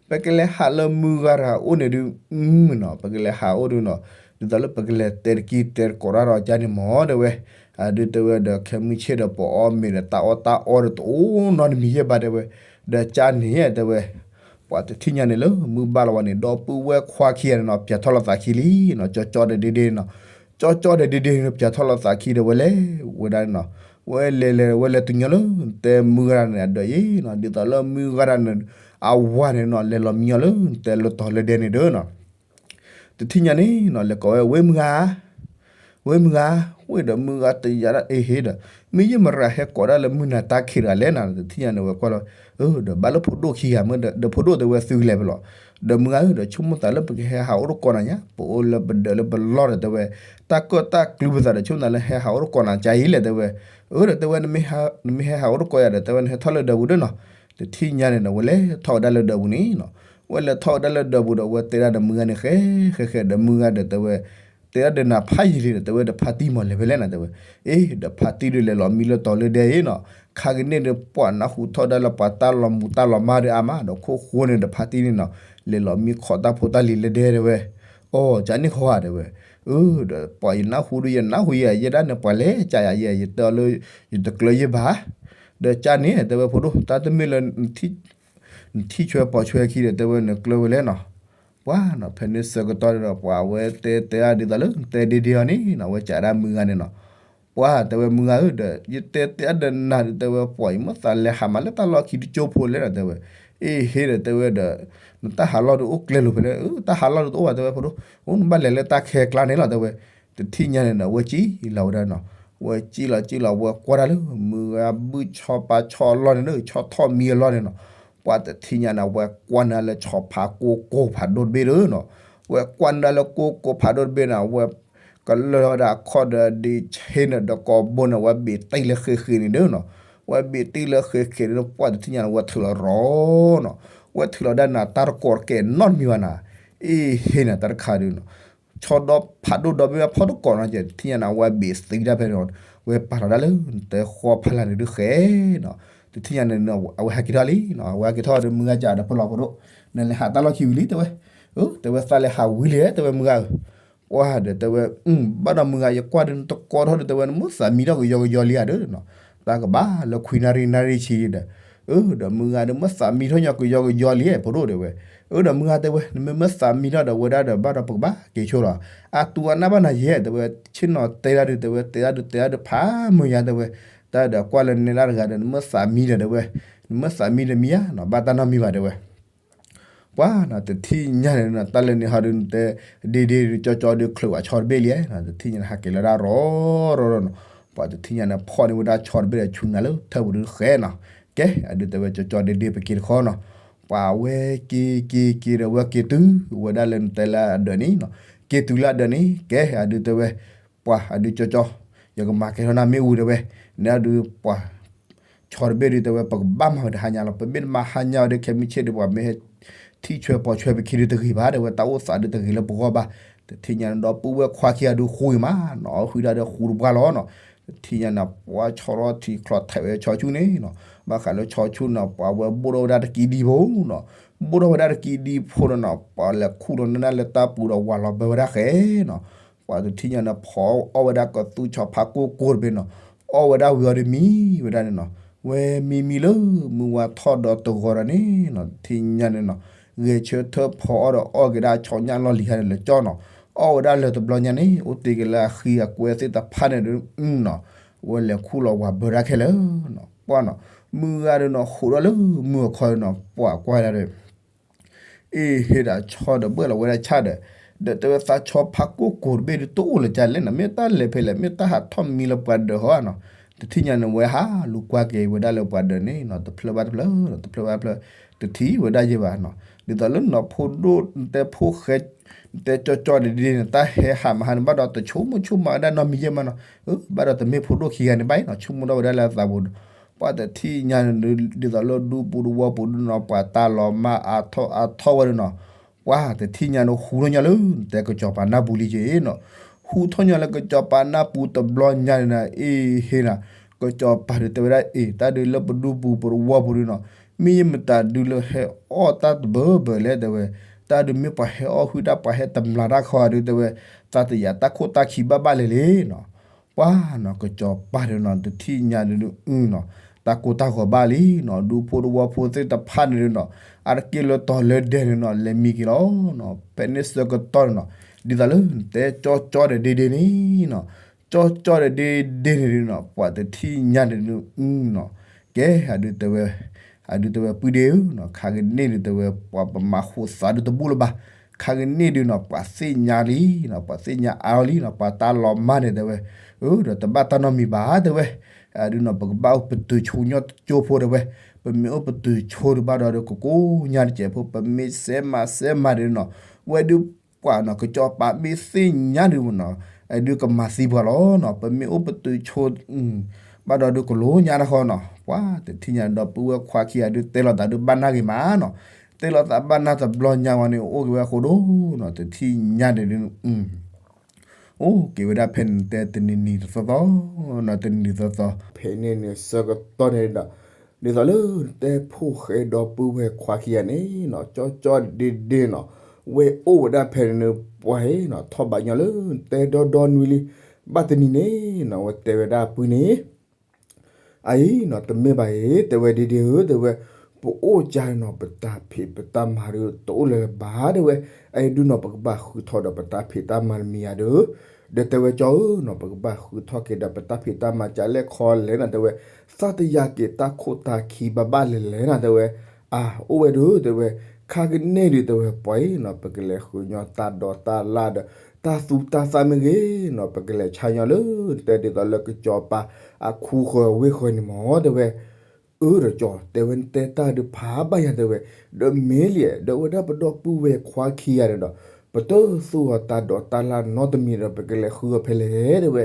ပကလဲၤဟးလၢမုၢ်ဂၤတၢ်အိၣ်န့ၣ်ဒုး မ့ၢ်နီၤ ပကလဲၤဟးအိၣ်ဒုးနီၤ ဒ်သိးလၢပကလဲၤတဲတကံတဲတကိးတၢ်ဒီးကါန့ၣ်မၢတဲဝဲ, အဒုးတဲဝဲဒီး ခဲမုၢ်ဆ့ၣ်ဒီးပအီၣ်မ့ၤဒီး တၢ်အီၣ်တၢ်အီဒီးတအိၣ်နီတမံၤယဲၢ်ဘၣ်တဲဝဲ, ဒီးကါန့ၣ်တဲဝဲ ပှၤတထံၣ်ညါန့ၣ်လၢမုၢ်ဘၣ်လီၤဝဲန့ၣ် ဒီပုၢ်ဝဲၢ်ခွါခံဂၤန့ၣ်နီၤ ပၠးထီၣ်လိာ်သးခံလံနီၤ ကၠီကၠီဒီးဒ့ဒ့နီၤ, ကၠီကၠီဒီးဒ့ဒ့န့ၣ် ပၠးထီၣ်လိာ်သးခံဒီးဝဲလဲၤဝဲဒၣ်န့ၣ်နီၤ, ဝဲလဲၤလဲၤဝဲလဲၤတုၤညီလၢ တဲမုၢ်ဂၤတၢ်န့ၣ်အဒၢးအံၤနီၤ ဒ်သိးလၢမုၢ်ဂၤတၢ်န့ၣ် အဝၤန့ၣ်နီၤ လဲၤလီၤမံညီလၢတဲလၢတီၤလၢဒဲန့ၣ်ဒီးနီၤ တထံၣ်ညါန့ၣ်နီၤ လဲၤကိးဝဲ ဝ့ၢ်မုၢ်ဂၤ, ဝ့ၢ်မုၢ်ဂၤ, ဝ့ၢ်ဒီးမုၢ်ဂၤတယာ်ဒၣ်အ့ဟ့ဒီး မ့ၢ်ယမရၤဟဲကိးဒၣ်လၢမုၢ်နၤတၢ်ခံးတဂၤလဲၣ်နီၤ တထံၣ်ညါန့ၣ်ဝဲကွၢ်လီၤ, ဒီးဘၣ်လၢဖိဒိၣ်ခံဂၤမ့ၢ်ဒီး ဖိဒိၣ်တဲဝဲသုကလဲၤဖဲလဲၣ်, ဒီးမုၢ်ဂၤဧၢ ဒီးဆိကမိၣ်သးလၢပကဟဲဟးအိၣ်တကိးနၤညါ ပအိၣ်လၢပဒၢးလၢပလီၢ်ဒီးတဲဝဲ, တၢ်ကၢၣ်တၢ်ကျူပသးဒီး ဆိကမိၣ်သးလၢဟဲဟးအိၣ်တကိးနၤကါအံၤလဲၣ်တဲဝဲ, အၢ ဒီးတဲဝဲ နမ့ၢ်ဟဲဟးအိၣ်တကိးယၤဒီး တဲဝဲနဟဲထီၣ်လၢဒၢးပူၤဒီးနီၤ, တထံၣ်ညါန့ၣ်ဒီး ဝဲလဲၤထီၣ်ဝဲဒၣ်လၢဒၢးပူၤန့ၣ်နီၤ, ဝဲလဲၤထီၣ်ဝဲဒၣ်လၢဒၢးပူၤဒီး ဝဲတဲဒၣ်ဒီးမုၢ်ဂၤန့ၣ် ဃဲဃဲဃဲ ဒီးမုၢ်ဂၤဒီးတဲဝဲ တဲဒၣ်ဒီးနၤဖးယံာ်လံဒီး တဲဝဲဒီးဖါတံၢ်မ့ၢ်လဲၤဖဲလဲၣ်နီၤ တဲဝဲ, အ့ ဒီးဖါတံၢ်ဒီးလဲၤလီၤမံလၢတီၤလၢဒဲအံၤနီၤ, ခါကန့ၣ်ဒီး ပှၤနၢ်ဟူထီၣ်ဒၣ်လၢပှၤတၢ်လီၤမူးတၢ်လီၤမၢ်ဒီးအါမး ဒီးခိၣ်ဃိန့ၣ်ဒီးဖါတံၢ်န့ၣ်နီၤ, လဲၤလီၤမံခိးတၢ်ဖိတၢ်လံၤလၢဒဲတဲဝဲ, အိ ကန့ၣ်ခီဧါတဲဝဲ, အၢ ဒီးပှၤယနၢ်ဟူဒီးယနၢ်ဟူယဲ ယဲဒၣ်န့ၣ်ပှၤလဲၤကါယၤယဲ ယတဲအီၤလၢ ယတကျၢၤယဲဘၣ်, ဒီးကန့ၣ်တဲဝဲဖိဒိၣ် တၢ်တမ့ၢ်လၢ နထံၣ်ဆွဲပိာ်ဆွဲခံဒီး တဲဝဲနကျၢၤဝဲလဲၣ်နီၤ, ပှၤနီၤ ဖဲန့ၣ်ဆၢကတီၢ်ဒီး ပှၤဝဲတဲတဲအါဒ်သိးလၢ တဲဒ့ဒ့အီၤန့ၣ်နီၤ ဝဲကးဒၣ်မုၢ်ဂၤန့ၣ်နီၤ, ပှၤတဲဝဲမုၢ်ဂၤဧၢ ဒီး ယတဲတဲအါဒီးနၤဒီး တဲဝဲပှၤ ယမ့ၢ်သးလဲၤဟးမၤလၢတၢ်လီၢ်ခံတကၠိဖိလဲၣ်နီၤ တဲဝဲ, အ့ဟ့ဒီးတဲဝဲဒီး နတၢ်ဟးလီၢ်ဒီးအိၣ်ကျဲလိာ်ဖဲလဲၣ် တၢ်ဟးလီၢ်ဒီးတအိၣ်ဘၣ်တဲဝဲဖိဒိၣ်, အိ နဘၣ်လဲၤလၢတၢ်ခဲကျါန့ၣ်လီၤတဲဝဲ, တထံၣ်ညါန့ၣ်ဒီး ဝဲကံၣ်လီၤဝဲဒၣ်နီၤ, ဝဲကံၣ်လီၤကံၣ်လီၤ ဝဲကွၢ်တၢ်လၢ မုၢ်ဂၤဘုၣ်ဆီပာ်ဆီအလီၢ်န့ၣ်ဒီး ဆီထီၣ်မံအလီၢ်န့ၣ်နီၤ, ပှၤတထံၣ်ညါန့ၣ် ဝဲကွၢ်နုာ်လၢဆီဖးကိကိၢ်ဖးဒိၣ်တဘ့ၣ်ဒီးနီၤ, ဝဲကွၢ်နုာ်လၢကိကိၢ်ဖးဒိၣ်တဘ့ၣ်န့ၣ် ဝဲကလၢာ်ဝဲဒၣ်အခီၣ်ဒီးဒ့ဆ့န့ၣ် ဒီးကိာ်ဘိန့ၣ် ဝဲဘ့ၣ်တံၢ်လၢဃ့ဃ့န့ၣ်ဒီးနီၤ, ဝဲဘ့ၣ်တံၢ်လၢဃ့ဃ့န့ၣ်ဒီး ပှၤတထံၣ်ညါန့ၣ် ဝဲထုးလီၤရီနီၤ, ဝဲထုးလီၤဒၣ်နၤတၢ်တကိးတကဲနီတမံၤဘၣ်နၤ, အ့ဟ့နၤတၢ်တခါဒီးနီၤ ဆီဒီဖးဒိၣ်ဒီဘ့ၣ်ဖီတကိးနီၤ တထံၣ်ညါန့ၣ် ဝဲဘ့ၣ်သံဒၣ်ဖဲန့ၣ်, ဝဲပာ်လီၤဒၣ်လၢ နတဲဃီဖးလၢ်န့ၣ်ဒုးဃဲနီၤ, တထံၣ်ညါန့ၣ် အဝဲဟဲက့ၤထီၣ်လံနီၤ, အဝဲဟဲက့ၤထီၣ်ဒီးမုၢ်ဂၤကးဒီးဖိလီၤဖိဒိၣ်, နလဲၤဟးတၢ်လီၢ်ခံဝံၤလံတဲဝဲ, တဲဝဲသးလဲၤဟးဝံၤလံတဲဝဲမုၢ်ဂၤဧၢ ပှၤဒီးတဲဝဲ, ဘၣ်ဒီးမုၢ်ဂၤ ယကွၢ်ဒီးနတကိးထီၣ်ဒီးတဲဝဲ နမ့ၢ်သးမံထီၣ်ကယီကယီလံဧါဒီးနီၤ, တၢ်ကဘၣ်လၢခွံနၣ်ရံၣ်နၣ်ရံၣ်ဆံဒီး, အၢ ဒီးမုၢ်ဂၤဒီးမ့ၢ်သးမံထီၣ်ညီကယီကယီလံဧါ ဖိဒိၣ်တဲဝဲ, အၢ ဒီးမုၢ်ဂၤတဲဝဲ နမ့ၢ်မ့ၢ်သးမံထီၣ်ဒီးဝဲဒၣ်ဒီးဘၣ်ဒီးပကဘၣ်က့ၤဆိလီၤ, အတူၢ်အနၢ်ဘၣ်နၤယဲၢ်တဲဝဲ, ဆ့ၣ်နီၤတဲဒၣ်ဒုးတဲဝဲ တဲဒၣ်ဒုးတဲဒၣ်ဒုးဖးမုာ်ယါတဲဝဲ, တၢ်ဒီးကွၢ်လၢနဲဒၣ်တဂၤဒီး နမ့ၢ်သးမံဒီးတဲဝဲ, နမ့ၢ်သးမံဒီးမံယါနီၤ ဘၣ်တၢ်နီတမံၤဘၣ်တဲဝဲ ပှၤနီၤ တထံၣ်ညါန့ၣ်နီၤ တၢ်လၢန့ၣ်ဟီဒုး နတဲ ဒ့ဒ့ဒုး ကၠီကၠီဒုး ချုးဝဲဆီတဘ့ၣ်လံနီၤ တထံၣ်ညါန့ၣ် ဟးက့ၤလီၤဒၣ်ရီရီနီၤ, ပှၤတထံၣ်ညါန့ၣ် ဖီၣ်န့ၢ်ဝဲဒၣ်ဆီတဘ့ၣ်ဒီး ဆူနၤလၢထၢၣ်ပူၤဒုးဃဲနီၤ, ကဲ အဒုးတဲဝဲ ကၠီကၠီဒ့ဒ့ ပက့ၤတခီနီၤ, ပှၤဝဲက့ၤက့ၤက့ၤဒီး ဝဲက့ၤတုၤဝဲဒၣ်လၢနတဲလၢအဒၢးန့ၣ်နီၤ, က့ၤတုၤလၢအဒၢးန့ၣ် ကဲ အဒုးတဲဝဲ ပှၤအဒုးကၠီကၠီ ယကမၤကဲထီၣ်နၤမ့ၣ်အူတဲဝဲ, နဲဒုးပှၤ ဆီတဘ့ၣ်ဒုးတဲဝဲ ပကဘၣ်မၤဝဲတဟါညါလီၤ, ပမ့ၢ်တမၤဟါညါဝဲဒီး ခဲမုၢ်ဆ့ၣ်ဒုး ပှၤမ့ၢ်ဟဲထံၣ်ဆွဲပိာ်ဆွဲပခံဒုးတဂ့ၤဘၣ်တဲဝဲ, တၢ်အိၣ်သးဒုးတဂ့ၤလၢပဂီၢ်ဘၣ်, တထံၣ်ညါန့ၣ်ဒီး ပုၢ်ဝဲၢ်ခွါခံဂၤဒုးဃူဂ့ၤမးနီၤ, အဃုဒၣ်ဒီးဃူတပှၢ်လီၤနီၤ, တထံၣ်ညါန့ၣ် ပှၤဆီထီၣ်ထံချီၣ်ထဲးဝဲဆီဆူၣ်န့ၣ်နီၤ, ဘၣ်ဃးလၢဆီဆူၣ်န့ၣ် ပှၤဝဲဘိၣ်ထီၣ်ဝဲဒၣ်တကံဒံဖိနီၤ, ဘိၣ်ထီၣ်ဝဲဒၣ်တကံဒံဖိဒီးနီၤ ပှၤလဲၤခူၣ်လီၤနၢ်လၢတၢ်ပူၤဒီးဝၤလီၤဘၢဝဲဒၣ်ဃဲနီၤ ပှၤတထံၣ်ညါန့ၣ်ဖီအီၣ်ဝဲဒၣ်ကသူဆီဖးကိၢ်ကိၢ်တဘ့ၣ်နီၤ, အီၣ်ဝဲဒၣ်ဝံၤအီၤဒီးမံဝဲဒၣ်န့ၣ်နီၤ, ဝဲမံမံလၢမုၢ်ဝါထီၣ်ဒီးတဂီၤဒီးန့ၣ်နီၤ, တထံၣ်ညါန့ၣ်နီၤ, ဂဲၤဆၢထၢၣ်ဖီအီၣ်ဒီးအီၣ်က့ၤဒၣ်ဆီညၣ်လီၢ်လံၤဟါန့ၣ်လၢကၠီနီၤ, အီၣ်ဝဲဒၣ်လၢတဘျီညါန့ၣ် အိၣ်တ့ၢ်က့ၤလၢအဃံအကွဲသ့ၣ်တဖၣ်န့ၣ်ဒုးနီၤ, ဝဲလဲၤခူၣ်လီၤဝၤဘၢဒၣ်ခဲလၢာ်နီၤ, ပှၤနီၤ, မုၢ်ဂၤဒုးနီၤ ဟူးထီၣ်လၢမုၢ်အခီနီၤ, ပှၤကွၢ်ဒၣ်ဒီး အ့ၣ် ဟ့ၣ်ဒၣ်ဆီဒီးဘၢၣ်လီၤဝဲဒၣ်ဆၣ်ဒီး, ဒီးတဲဝဲသးဆီဖးကိၢ်ကိၢ်တဘ့ၣ်ဒုးတအိၣ်လၢၤကလဲၣ်နီၤ, မ့ၢ်တၢ်လဲၤဖဲလဲၣ်, မ့ၢ်တၢ်ဟးထီၣ်မံလၢပှၤဒၢးဟီဧါနီၤ, တထံၣ်ညါန့ၣ် ဝဲဟးလူၤကွၢ်က့ၤဝဲဒၣ်လၢပှၤဒၢးန့ၣ်နီၤ, တဖျၢၣ်ဘၣ်တဖျၢၣ်နီၤ, တဖျၢၣ်ဘၣ်တဖျၢၣ်, တထံၣ်ဝဲဒၣ်ယဲၢ်ဘၣ်နီၤ, ဒ်သိးလၢနီၤဖိဒိၣ် နတဲဖိဃဲ နတဲကၠီကၠီဒ်ဒ်န့ၣ် တၢ်ဟဲဟးမဟါန့ၣ် ဘၣ်ဒီးတဆိကမိၣ်ဆိကမးဝဲဒၣ်နီတမံၤယဲၢ်မးနီၤ, အၢ ဘၣ်ဒီးတမ့ၢ်ဖိဒိၣ်ခံဂၤန့ၣ်ဘၣ်အံၤနီၤ, ဆိကမိၣ်ထီၣ်ဝဲဒၣ်လၢအသးပူၤဒီး ပှၤတထံၣ်ညါန့ၣ်ဒုး ဒ်သိးလၢဒူပူၤတဝီပူၤဒုးနီၤ ပှၤတၢ်လီၤမၢ်အါထီၣ်အါထီၣ်ဝဲဒုးနီၤ, ပှၤတထံၣ်ညါန့ၣ် ဟူထီၣ်ညါလၢ တဲကစီၤပၤနၢ်ပူၤလံက့နီၤ, ဟူထီၣ်ညါလၢကစီၤပၤနၢ်ပူၤတဘျီညါန့ၣ်နီၤ အ့ဟ့နီၤ, ကစီၤပၤဒုးတဲဝဲဒၣ်အ့ တၢ်ဒုးလၢပဒူပူၤပတဝီပူၤဒုးနီၤ, မ့ၢ်ယမတၤဒုးလၢဟဲအီၣ်တၢ်တဘၢဘၢလဲၣ်တဲဝဲ, တၢ်ဒုးမ့ၢ်ပှၤဟဲအီၣ်ဟုၣ်တၢ်ပှၤဟဲတမျးတၢ်ခီဒုးတဲဝဲ, သးတယာ်တၢ်ခိၣ်တၢ်ခံဘၣ်ဘၣ်လဲၣ်လဲၣ်နီၤ ပှၤနီၤ ကစီၤပၤဒုးနီၤ တထံၣ်ညါဒုးနီၤ, တၢ်ကိၢ်တၢ်ဂီၤဘၣ်လံနီၤ, ဒူဖိတဝီဖိသ့ၣ်တဖၣ်န့ၣ်ဒုးနီၤ, အါတက့ၢ်လၢတီၤလၢဒဲးန့ၣ်နီၤ လဲၤမံက့ၤလီၤနီၤ, ဖဲန့ၣ်ဆၢကတီၢ်န့ၣ်နီၤ, ဒ်သိးလၢတဲကၠီကၠီဒီးဒ့ဒ့န့ၣ်နီၤ, ကၠီကၠီဒီးဒ့ဒ့န့ၣ်ဒုးနီၤ ပှၤတထံၣ်ညါဒုးနီၤ, ကဲ အဒုးတဲဝဲ, အဒုးတဲဝဲပုၢ်ဒ့ဧၢနီၤ, ခါကန့ၣ်ဒုးတဲဝဲ ပှၤပမၤဃိးသးဒုးတဘူၣ်လၢၤဘၣ်, ခါကန့ၣ်ဒုးနီၤ ပှၤသ့ၣ်ညါလံနီၤ, ပှၤသ့ၣ်ညါအါအီၤလံနီၤ, ပှၤတၢ်လီၤမၢ်န့ၣ်တဲဝဲ, အၢ ဒီးတဘၣ်တၢ်နီတမံၤဘၣ်တဲဝဲ, အဒုးနီၤ ပကဘၣ်အိၣ်ပတုၤဆိကညီတကၠိဖိတဲဝဲ, ပမ့ၢ်အိၣ်ပတုၤဆိဒုးဘၣ်ဒီးဒုး ကကိညါတစဲးဖိ ပမ့ၢ်စဲးမၤစဲးမၤဒုးနီၤ, ဝဲဒုးပှၤနီၤ ကစီၤပၤမ့ၢ်သ့ၣ်ညါဒုးနီၤ, အဒုးကမၤသံပှၤလီၤနီၤ, ပမ့ၢ်အိၣ်ပတုၤဆိ ဘၣ်ဒီးဒုးကလိညါတခီနီၤ, ပှၤတထံၣ်ညါဒီးပုၢ်ဝဲၢ်ခွါခံဂၤဒုးတဲလိာ်သးဒုးဘၣ်နၢ်ဂ့ၤမးနီၤ, တဲလိာ်သးဘၣ်နၢ်တဘျီညါဝဲန့ၣ် အိၣ်က့ၤဝဲအဃိဒိၣ်နီၤ, တထံၣ်ညါန့ၣ်ဒုး အိၣ်က့ၤဝဲဒၣ်ဖဲန့ၣ်တဲတနံၤနံၤတသီသီနီၤ, တနံၤနံၤသီသီ, ဖဲန့ၣ်န့ၣ်ဆၢကတီၢ်န့ၣ်ဒီး, ဒ်သိးလၢတဲဖိၣ်ဃဲဒီးပုၢ်ဝဲၢ်ခွါခံဂၤန့ၣ်နီၤ, ကၠီကၠီဒ့ဒ့နီၤ, ဝဲအိၣ်ဝဲဒၣ်ဖဲန့ၣ်န့ၣ် ပှၤဟ့ၣ်နီၤ ထီၣ်ဘးညီလၢတဲဒီဒီနွံလံ, ဘၣ်တနံၤန့ၣ်နီၤ ဝဲတဲဝဲဒၣ်ပုၢ်န့ၣ် အအံၤနီၤ တမ့ၢ်ဘၣ်အံၤ တဲဝဲဒ့ဒ့ဧၢ တဲဝဲ, ပအိၣ်ကါန့ၣ်နီၤ ပတၢ်ဖံးပတၢ်မၤဒုးတအိၣ်လၢၤဘၣ်တဲဝဲ, အအံၤဒုးနီၤ ပကဘၣ်ဃုထီၣ်ဒီးပတၢ်ဖံးတၢ်မၤတမံၤဧါဒီး, ဒီးတဲဝဲကၠီဧၢနီၤ ပကဘၣ်ဃုထီၣ်က့ၤဒီးပတၢ်ဖံးတၢ်မၤကလဲၣ်ခီလဲၣ်နီၤ တဲဝဲ, သးတယာ်က့ၤတၢ်ခိၣ်တၢ်ခံဘၣ်ဘၣ်လဲၣ်လဲၣ်နီၤ တဲဝဲ, အၢ အိၣ်ဝဲဒုး တဲဝဲ, ခါကန့ၣ်ဒုး တဲဝဲ ပှၤအံၤနီၤ ပကလဲၤဃုာ်ညီတၢ်ဒိးတၢ်လၢ်ဒီး တၢ်သူတၢ်သၣ်မ့ၢ်ဂ့ၤနီၤ ပကလဲၤဆါညီလၢ တဲဒ်သိးလၢကစီၤပၤအခူဃၢၤဝ့ၢ်ဃၢၤန့ၣ်မ့ၢ် တဲဝဲ, အၢ ဒီးကၠီ တဲဝဲ နတဲတၢ်ဒုးဖးဘၣ်ယၤ တဲဝဲ, ဒီးမ့ၢ်လံ ဒီးဝဲဒၣ်ပဒီပုၢ်ဝဲၢ်ခွါခံဂၤန့ၣ်ဒီး ပတသူအီၤတၢ်ဒိးတၢ်လၢ်နီတမံၤဒီး ပကလဲၤဃုအီၤဖဲလဲၣ် တဲဝဲ,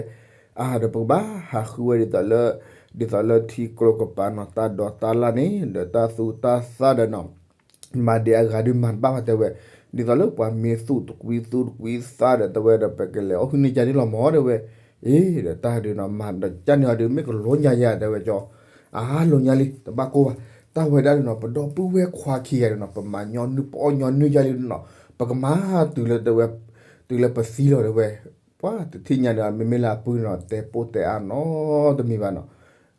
အၢ ဒီးပကဘၣ်ဟးဃုဝဲဒ်သိးလၢ ဒ်သိးလၢထံကျိကပၤနီၤ တၢ်ဒိးတၢ်လၢ်န့ၣ် ဒီးတၢ်သူတၢ်သၣ်ဒီးနီၤ မၤဒံးအဂၤဒုးမၤတဘၣ်ဘၣ်တဲဝဲ, ဒ်သိးလၢပှၤမ့ၢ်သူၣ်တကွံသူၣ်တကွံသၣ်ဒီး တဲဝဲဒီး ပကလဲၤအီၣ်ဟုၣ်န့ၢ်ကါန့ၣ်လီၤမ့ၢ် တဲဝဲ, အ့ ဒီးတၢ်ဒုးနီၤ မၤဒီးကၢ်န့ၢ်အီၤဒုး မ့ၢ်ကလိညါယၤ တဲဝဲကၠီ, အၢ လိညါလံ တဘၣ်ကိၢ်ဘၣ်, တၢ်ဝဲဒၣ်ဒုးနီၤ ပဒီပုၢ်ဝဲၢ်ခွါခံဂၤဒုးနီၤ ပမၤညီနုၢ်ပအီၣ်ညီနုၢ်ယၤလံဒုးနီၤ ပကမၤတုၤလၢတဲဝဲ, တုၤလၢပသံလီၤတဲဝဲ, ပှၤတထံၣ်ညါဒီး မ့မ့ၢ်လၢအပုၢ်န့ၣ်နီၤ တဲပိၢ်တဲအါနီတမံၤဘၣ်နီၤ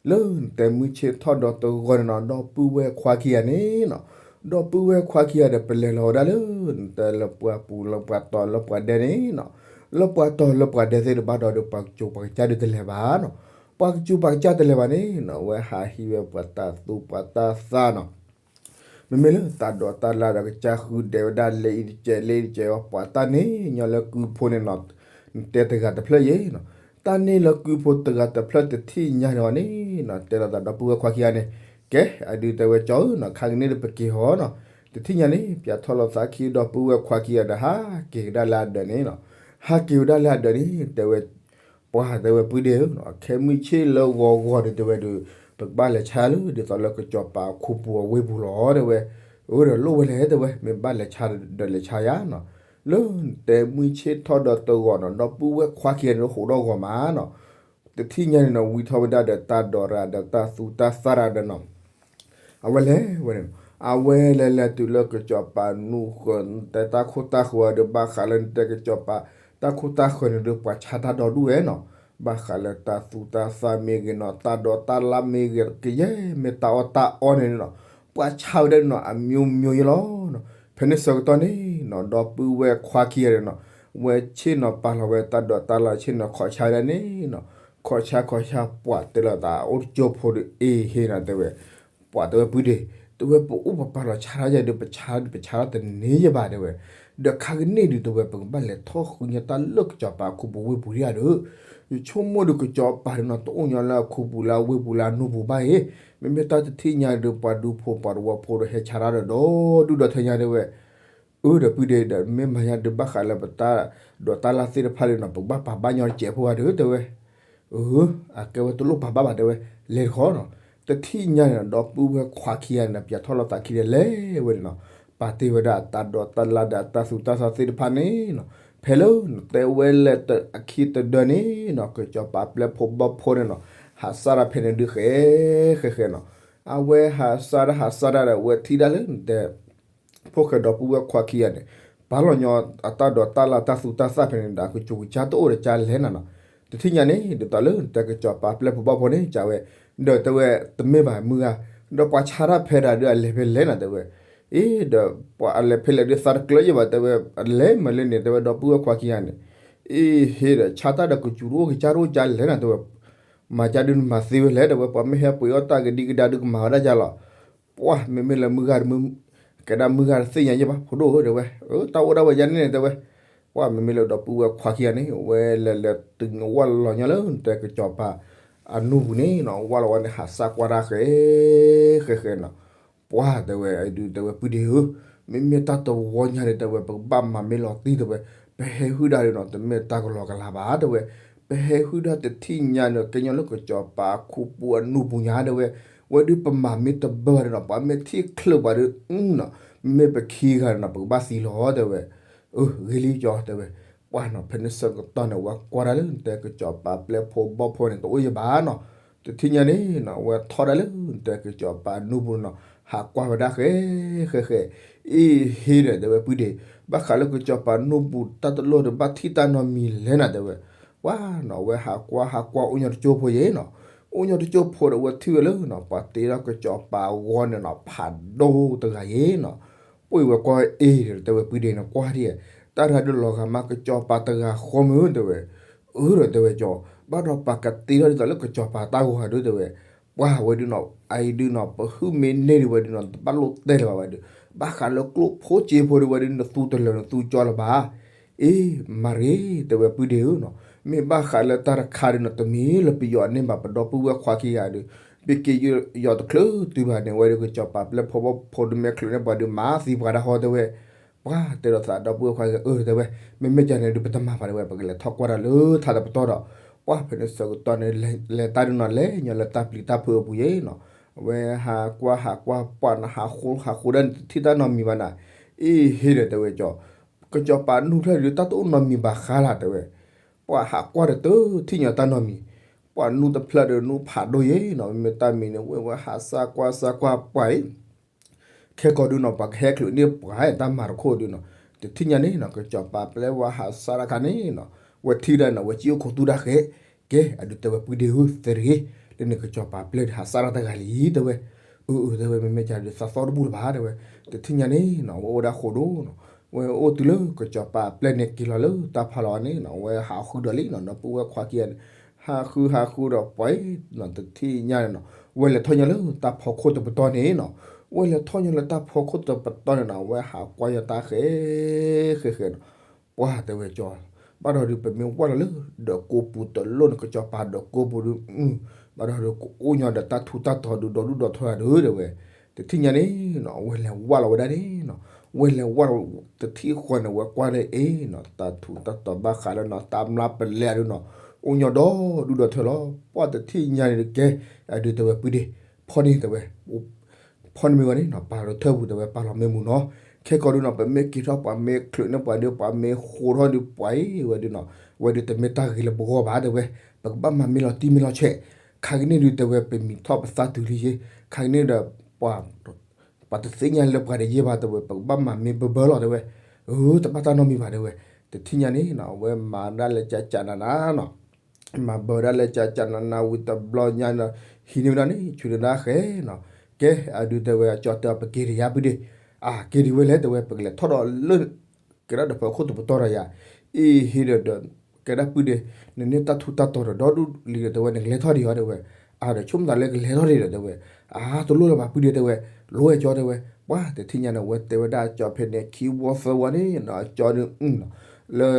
လၢနတဲမုၢ်ဆ့ၣ်ထီၣ်ဒီးတဂီၤန့ၣ်နီၤ ဒီပုၢ်ဝဲၢ်ခွါခံဂၤန့ၣ်နီၤ, ဒီပုၢ်ဝဲၢ်ခွါခံဂၤဒီး ပလဲၤလီၤဝဲဒၣ်လၢ နတဲလၢပှၢ်ပူၤလၢပှၢ်တီၤလၢပှၢ်ဒဲန့ၣ်နီၤ, လၢပှၢ်တီၤလၢပှၢ်ဒဲသ့ၣ်တဖၣ်ဒီး ပှၤကစူးပှၤကစၢ်ဒုးတလဲၤဘၣ်နီၤ, ပှၤကစူးပှၤကစၢ်တလဲၤဘၣ်န့ၣ်နီၤ ဝဲဟးဟံးဝဲပှၤတၢ်သူပှၤတၢ်သၣ်နီၤ မ့မ့ၢ်လၢတၢ်ဒိးတၢ်လၢ်ဒီးကစၢ်ဃုဒဲးဝဲဒၣ်လၢအံၤတကဲးလၢအံၤတကဲးအီၤ ပှၤတၢ်န့ၣ်ညီလၢကုဖိန့ၣ်နီၤ, နတဲတဂၤတဖျၢၣ်ယဲနီၤ, တၢ်န့ၣ်လၢကုဖိတဂၤတဖျၢၣ်တထံၣ်ညါန့ၣ်အီၤန့ၣ်နီၤ တဲလိာ်သးဒီပုၢ်ဝဲၢ်ခွါခံဂၤန့ၣ်, ကဲ အဒုးတဲဝဲကၠီဧၢနီၤ ခါကန့ၣ်ဒီးပက့ၤဟီနီၤ, တထံၣ်ညါန့ၣ် ပၠးထီၣ်လိာ်သးခံဒီပုၢ်ဝဲၢ်ခွါခံဂၤဒီး ဟးက့ၤကဒါလၢအဒၢးန့ၣ်နီၤ, ဟးက့ၤဝဲဒၣ်လၢအဒၢးန့ၣ် တဲဝဲ ပှၤတဲဝဲပုၢ်ဒ့ဧၢနီၤ ခဲမုၢ်ဆ့ၣ်လၢဂီၤဂီၤန့ၣ် တဲဝဲဒီး ပကဘၣ်လဲၤဆါလၢဒ်သိးလၢကစီၤပၤအခိၣ်ပူၤအဝ့ၢ်ပူၤလီၤ တဲဝဲ, အၢ ဒီးလိၣ်ဝဲလဲၣ် တဲဝဲ မ့ၢ်ဘၣ်လဲၤဆါဒီးလဲၤဆါယၤနီၤ, လၢနတဲမုၢ်ဆ့ၣ်ထီၣ်ဒီးတဂီၤနီၤ ဒီပုၢ်ဝဲၢ်ခွါခံဂၤန့ၣ် ဟိးဒီးဂီၤမးနီၤ, တထံၣ်ညါန့ၣ်နီၤ ဝံထီၣ်ဝဲဒၣ်ဒီးတၢ်ဒိးရၤဒီးတၢ်သူတၢ်သၣ်ရၤဒီးနီၤ အဝဲလဲၤဝဲန့ၣ်, အဝဲလဲၤလဲၤတုၤလၢကစီၤပၤနူဃၢၤ နတဲတၢ်ခိၣ်တၢ်ဃၢၤဒီး ဘၣ်ဃးလၢနတဲကစီၤပၤ တၢ်ခိၣ်တၢ်ဃၢၤန့ၣ်ဒီး ပှၤဆါတၢ်ဒီဒူၣ်ဝဲနီၤ, ဘၣ်ဃးလၢတၢ်သူတၢ်သၣ်မ့ၢ်ဂ့ၤနီၤ တၢ်ဒိးတၢ်လၢ်မ့ၢ်ဂ့ၤ ကယဲၢ်မ့ၢ်တၢ်အီၣ်တၢ်အီန့ၣ်နီၤ, ပှၤဆါဝဲဒၣ်နီၤ အမျိုးမျိုးယဲလီၤနီၤ, ဖဲန့ၣ်ဆၢကတီၢ်န့ၣ်နီၤ ဒီပုၢ်ဝဲၢ်ခွါခံဂၤန့ၣ်နီၤ, ဝဲဆ့ၣ်နီၤပာ်လီၤဝဲတၢ်ဒိးတၢ်လၢ်ဆ့ၣ်နီၤခီၣ်ဆါဝဲဒၣ်န့ၣ်နီၤ, ခီၣ်ဆါခီၣ်ဆါပှၤတဲလီၤသးအိၣ်တကၠိဖိဒီး အ့ဟ့နီၤ တဲဝဲ ပှၤတဲဝဲပုၢ်ဒ့, တဲဝဲပအိၣ်ပပာ်လီၤဆါထီၣ်ယဲဒီး ပဆါဒုးပဆါထီၣ်တန့ၢ်ယဲဘၣ်တဲဝဲ, ဒီးခါကန့ၣ်ဒုးတဲဝဲ ပကဘၣ်လဲၤထီၣ်ဃုညါတၢ်လၢကစီၤပၤအခိၣ်ပူၤဝ့ၢ်ပူၤဒံးဧါဒီး, ယဆိကမိၣ်ဒီးကစီၤပၤန့ၣ်နီၤ တအိၣ်ညီလၢအခိၣ်ပူၤလၢအဝ့ၢ်ပူၤလၢအနိၢ်ပူၤဘၣ်အံၤ, မ့မ့ၢ်တၢ်တထံၣ်ညါဒီး ပှၤဒူဖိပှၤတဝီဖိဒီးဟဲဆါတၢ်ဒီး ဒီဒူၣ်ဒီထၢညါတဲဝဲ အၢ ဒီးပုၢ်ဒ့ဒီး မ့ၢ်မၤညါဒုးဘၣ်ဃးလၢပတၢ်ဒိးတၢ်လၢ်သ့ၣ်တဖၣ်ဒီးနီၤ ပကဘၣ်ပာ်ဘၣ်ညီတစဲးဖိဧါဒီးတဲဝဲ, အၢ အကဲဝဲတလိၣ်ပာ်ဘၣ်ဘၣ်တဲဝဲ, လဲၤတခီနီၤ, တထံၣ်ညါန့ၣ်နီၤ ဒီပုၢ်ဝဲၢ်ခွါခံဂၤန့ၣ်နီၤ ပၠးထီၣ်လိာ်သးခံဒီးလဲၤဝဲန့ၣ်နီၤ, ပာ်တ့ၢ်ဝဲဒၣ်အတၢ်ဒိးတၢ်လၢ်ဒီးအတၢ်သူတၢ်သၣ်သ့ၣ်တဖၣ်န့ၣ်နီၤ, ဖဲလၢနတဲဝဲလဲၤအခံတဒၢန့ၣ်နီၤ ကစီၤပၤပျဲၢ်ဖိဘီၣ်ဖိန့ၣ်နီၤ, ဟးစၢ်တၢ်ဖဲန့ၣ်ဒုးဃဲဃဲဃဲနီၤ, အဝဲဟးစၢ်တၢ်ဟးစၢ်တၢ်ဒီး အဝဲထံၣ်ဒၣ်လၢနတဲ ဖိၣ်ဃဲဒီပုၢ်ဝဲၢ်ခွါခံဂၤန့ၣ် ပာ်လီၤညီအတၢ်ဒိးတၢ်လၢ်တၢ်သူတၢ်သၣ်ဖဲန့ၣ်ဒီး အကစူၤကစၢ်တအိၣ်ဒီးကလဲၤနၤနီၤ, တထံၣ်ညါန့ၣ် ဒ်သိးလၢနတဲကစီၤပၤပျဲၢ်ဖိဘီၣ်ဖိန့ၣ် ကးဝဲ ဒီးတဲဝဲတမ့ၢ်ဘၣ်မုၢ်ဂၤ, ဒီးပှၤဆါတၢ်ဖဲဒၣ်ဒုးအလဲၤဖဲလဲၣ်နၤတဲဝဲ, အ့ ဒီးပှၤအလဲၤဖဲလဲၣ်ဒုးသးတကျၢၤယဲၢ်ဘၣ်တဲဝဲ, အလဲၤမးလၢန့ၣ်တဲဝဲဒီပုၢ်ဝဲၢ်ခွါခံဂၤန့ၣ်, အ့ ဟ့ဒီးဆါတၢ်ဒီးကစူၤတအိၣ်ကစၢ်တအိၣ်ကလဲၤနၤတဲဝဲ, မၤကၢ်ဒုးနမၤသ့ဝဲလဲၣ်တဲဝဲ, ပှၤမ့ၢ်ဟဲပှ့ၤအီၣ်တၢ်ကဒံကဒါဒုးကမၤဝဲဒၣ်ကလီၤ ပှၤမ့မ့ၢ်လၢမုၢ်ဂၤတမုၢ်, ကဲဒၣ်မုၢ်ဂၤတသ့ၣ်ညါယဲၢ်ဘၣ် ဖိဒိၣ်ဧၢတဲဝဲ, တၢ်အိၣ်ဒၣ်ဝဲယဲၢ်န့ၣ်တဲဝဲ, ပှၤမ့မ့ၢ်လၢဒီပုၢ်ဝဲၢ်ခွါခံဂၤန့ၣ် ဝဲလဲၤလဲၤတုၤနဝၢ်လီၤညီလၢနတဲကစီၤပၤအနူၢ်ပူၤန့ၣ်နီၤ, ဝၢ်လီၤဝဲန့ၣ် ဟးစၢ်ကွၢ်တၢ်ဃဲ ဃဲဃဲနီၤ, ပှၤတဲဝဲ အဒုးတဲဝဲပုၢ်ဒ့ဧၢ, မ့မ့ၢ်တၢ်တဝီညါန့ၣ်တဲဝဲ ပကဘၣ်မၤမ့ၢ်လီၤတံၢ်တဲဝဲ, ပဟဲဟုၣ်ဒၣ်ဒုးနီၤ တမ့ၢ်တၢ်ကလီကလီဘၣ်တဲဝဲ, ပဟဲဟုၣ်ဒၣ်တထံၣ်ညါန့ၣ် ကညီလၢကစီၤပၤခူပူၤအနူၢ်ပူၤညါတဲဝဲ, ဝဲဒုးပမၤမ့ၢ်တဘၢဘၣ်ဒုးနီၤ ပှၤမ့ၢ်ထံၣ်ချုးပှၤဒုးနီၤ, မ့မ့ၢ်ပခံဂၤနီၤ ပကဘၣ်သံလီၤတဲဝဲ, အၢ ဂ့ၤလံကၠီတဲဝဲ, ပှၤနီၤ ဖဲန့ၣ်ဆၢကတီၢ်န့ၣ် ဝဲကွၢ်ဒၣ်လၢနတဲကစီၤပၤပျဲၢ်ဖိဘီၣ်ဖိန့ၣ် တအိၣ်ယဲၢ်ဘၣ်နီၤ, တထံၣ်ညါန့ၣ်နီၤ ဝဲထီၣ်ဒၣ်လၢနတဲကစီၤပၤနူၢ်ပူၤနီၤ ဟးကွၢ်ဝဲဒၣ်ဃဲ ဃဲဃဲ, အ့ ဟ့ဒီးတဲဝဲပုၢ်ဒ့, ဘၣ်ဃးလၢကစီၤပၤနူၢ်ပူၤတၢ်တလိၣ်ဒီး ဘၣ်ထံၣ်တၢ်နီတမံၤလဲၣ်နၤတဲဝဲ, ပှၤနီၤ ဝဲဟးကွၢ်ဟးကွၢ်အိၣ်ညီတကၠိဖိယဲၢ်နီၤ, အိၣ်ညီတကၠိဖိဒီး ဝဲထံၣ်ဝဲလၢနီၤ ပှၤတ့ထီၣ်ကစီၤပၤအဂီၢ်န့ၣ်နီၤ ဖးဒိၣ်တဂၤယဲၢ်နီၤ, ပှ့ၤဝဲကွၢ်အ့ဒီးတဲဝဲပုၢ်ဒ့န့ၣ် ကွၢ်ထံၣ်, တၢ်တဂၤဒုးလီၤဂာ်မး ကစီၤပၤတဂၤဃီမုၢ်တဲဝဲ, အၢ ဒီးတဲဝဲကၠီ, ဘၣ်ဒီးပှၤကတ့ထီၣ်ဒ်သိးလၢကစီၤပၤတၢ်ဂီၤဧါဒုးတဲဝဲ, ပှၤဝဲဒုးနီၤ အအံၤဒုးနီၤ ပဟုၣ်မ့ၢ်န့ၢ်ဒုးဝဲဒုးနီၤ တဘၣ်လိၣ်တဲလၢၤဘၣ်ဝဲဒုး, ဘၣ်ဃးလၢကျိၣ်ဖိစ့ဖိဒုးဝဲဒုး နသူတလၢာ်နသူကၠီလၢၤဘၣ်, အ့ မၤရ့ တဲဝဲပုၢ်ဒ့ဧၢနီၤ, မ့ၢ်ဘၣ်ဃးလၢတၢ်တခါဒုးနီၤ တမ့ၢ်လၢပယီၤန့ၢ်ဘၣ် ပဒီပုၢ်ဝဲၢ်ခွါခံဂၤဒုး, ပက့ၤယီၤတချုးတုၤဘၣ်န့ၣ် ဝဲဒုးကစီၤပၤပျဲၢ်ဖိဘီၣ်ဖိဒုး မ့ၢ်သံပှၤဒၣ်ဟီတဲဝဲ, ပှၤတဲဒီးသးဒီပုၢ်ဝဲၢ်ခွါဂၤ အၢ တဲဝဲ, မ့မ့ၢ်ကန့ၣ်ဒုး ပတမၤဘၣ်တဲဝဲ ပကလဲၤထီၣ်ကွၢ်တၢ်လၢထးတပတီၢ်ဒီး, ပှၤဖဲန့ၣ်ဆၢကတီၢ်န့ၣ် လဲၤတၢ်ဒုးနီၤ လဲၤညီလၢတၢ်ပျံၤတၢ်ဖုးအပူၤယဲၢ်နီၤ, အဝဲဟးကွၢ်ဟးကွၢ်ပှၤနီၤ ဟးဃိဟးဃိဒၣ်န့ၣ် တထံၣ်တၢ်နီတမံၤဘၣ်နၤ, အ့ ဟ့ဒီးတဲဝဲကၠီ, ကစီၤပၤနူၢ်ဖျၢၣ်ဒုး တၢ်တအိၣ်နီတမံၤဘၣ်ဃးလၢ်တဲဝဲ, ပှၤဟးကွၢ်ဒီးတထံၣ်ညီတၢ်နီတမံၤ, ပှၤနူၢ်တဖျၢၣ်ဒီးနူၢ်ဖးဒိၣ်ယဲၢ်နီၤ မ့မ့ၢ်တၢ်မံၤန့ၣ် ဝဲဝဲဟးစၢ်ကွၢ်စၢ်ကွၢ်ပှၤအံၤ ခဲကီဒုးနီၤ ပှၤကဟဲချုးန့ၢ်ပှၤတၢ်မၤတခိၣ်ဒုးနီၤ, တထံၣ်ညါန့ၣ်နီၤ ကစီၤပၤပျဲၢ်ဝဲဟးစၢ်တၢ်ခါန့ၣ်နီၤ, ဝဲထံၣ်ဒၣ်နီၤ ဝဲစံၣ်အိၣ်ခိးသူၣ်တၢ်ဃဲ, ကဲ အဒုးတဲဝဲပုၢ်ဒ့ဧၢ သရ့, လၢန့ၣ်ကစီၤပၤပျဲၢ်ဒုးဟးစၢ်တၢ်တဂၤလံတဲဝဲ, အၢ အၢ တဲဝဲ မ့မ့ၢ်ကဒီးသးသီတဘူၣ်လၢၤဘၣ်တဲဝဲ, တထံၣ်ညါန့ၣ်နီၤ ဝဲအိၣ်ဒၣ်ဃိဒိၣ်နီၤ, ဝဲအိၣ်တုၤလၢကစီၤပၤပျဲၢ်န့ၣ်က့ၤလီၤလၢတၢ်ဖီလာ်ဝဲန့ၣ်နီၤ ဝဲဟးဃုဒီးလံနီၤ ဒီပုၢ်ဝဲၢ်ခွါခံဂၤန့ၣ်, ဟးဃုဟးဃုဒီးပှၤအံၤနီၤ တထံၣ်ညါန့ၣ်နီၤ, ဝဲလဲၤထီၣ်ညီလၢတၢ်ဖီခိၣ်တပတီၢ်န့ၣ်နီၤ, ဝဲလဲၤထီၣ်ညီလၢတၢ်ဖီခိၣ်တပတီၢ်န့ၣ်နီၤ ဝဲဟးကွၢ်ညီတၢ်ဃဲ ဃဲဃဲနီၤ, ပှၤတဲဝဲကၠီ, ဘၣ်ဒီးဒုး ပမ့ၢ်ဝဲလီၤလၢ ဒီးကိးပူၤတလိၣ်န့ၣ် ကစီၤပၤဒီးကိးပူၤဒုး, ဘၣ်ဒီးဒုး ကအိၣ်ညီဒီးတၢ်ထူးတၢ်တီၤဒုး ဒီဒူၣ်ဒီထၢဒုးတဲဝဲ, တထံၣ်ညါန့ၣ်နီၤ ဝဲလဲၤဝဲလီၤဝဲဒၣ်န့ၣ်နီၤ, ဝဲလဲၤဝဲလီၤတထံၣ်ဃီန့ၣ် ဝဲကွၢ်လၢအ့နီၤ တၢ်ထူးတၢ်တီၤဘၣ်ဃးလၢနီၤ တၢ်မျၢ်ပလဲအဒုးနီၤ, အိၣ်ညီဒီဒူၣ်ဒီထၢလီၤ, ပှၤတထံၣ်ညါန့ၣ်တကဲ, အဒုးတဲဝဲပုၢ်ဒ့, ဖီန့ၣ်တဲဝဲ ဖီန့ၣ်မ့ၢ်ဝဲန့ၣ်နီၤ ပာ်လီၤထၢပူၤတဲဝဲ ပာ်လီၤမ့ၢ်မူနီၤ, ခဲကီဒုးနီၤ ပမ့ၢ်က့ၤထီၣ်ပှၤမ့ၢ်ချုးန့ၢ်ပှၤဒုး ပှၤမ့ၢ်ဃိထီၣ်ဒုးပှၤအံၤဝဲဒုးနီၤ, ဝဲဒုးတမ့ၢ်တၢ်ဂ့ၤလၢပဂီၢ်ဘၣ်တဲဝဲ, ပကဘၣ်မၤမ့ၢ်လီၤတံၢ်မ့ၢ်လီၤဆဲး, ခါကန့ၣ်ဒုးတဲဝဲ ပမံၤထီၣ်ပသးတုၤလံယ့, ခါကန့ၣ်ဒီး ပှၤ ပှၤတသ့ၣ်ညါလၢပှၤတယဲၢ်ဘၣ်တဲဝဲ ပကဘၣ်မၤမ့ၢ်ဘၢဘၢလီၤတဲဝဲ, အၢ တဘၣ်တၢ်နီတမံၤဘၣ်တဲဝဲ, တထံၣ်ညါန့ၣ်နီၤ အဝဲမၤဒၣ်လၢကၠးကၠးနးနးနီၤ မၤဘၢဝဲဒၣ်လၢကၠးကၠးနးနးဝံၤတဘျီညါနီၤ, ဟံးန့ၢ်ဝဲဒၣ်န့ၣ် ဆူးန့ၢ်ဒၣ်ဃဲနီၤ, ကဲ အဒုးတဲဝဲ အကၠီတဲအီၤ ပက့ၤတယါပုၢ်ဒ့, အက့ၤဒံးဝဲလဲၣ်တဲဝဲ ပကလဲၤထီၣ်ဒီးလၢ ကဲဒၣ်ဒီးဖီခိၣ်တပတီၢ်ဒီးယၤ, အ့ဟ့ဒီး ကဲဒၣ်ပုၢ်ဒ့, နန့ၢ်တၢ်ထူးတၢ်တီၤဒီးဒီဒူၣ်လံဒီးတဲဝဲ နကလဲၤထီၣ်ဒံးအီၤတဲဝဲ, အါဒီးဆိကမိၣ်သးလၢကလဲၤထီၣ်ဒံးဒီးတဲဝဲ, အါတလိၣ်လၢၤဘၣ်ပုၢ်ဒ့တဲဝဲ, လိၣ်ဝဲကၠီတဲဝဲ, ပှၤတထံၣ်ညါန့ၣ် အဝဲတဲဝဲဒၣ်အကၠီဖဲန့ၣ် ခံဝီသၢဝီန့ၣ်နီၤ အကၠီဒုး လၢ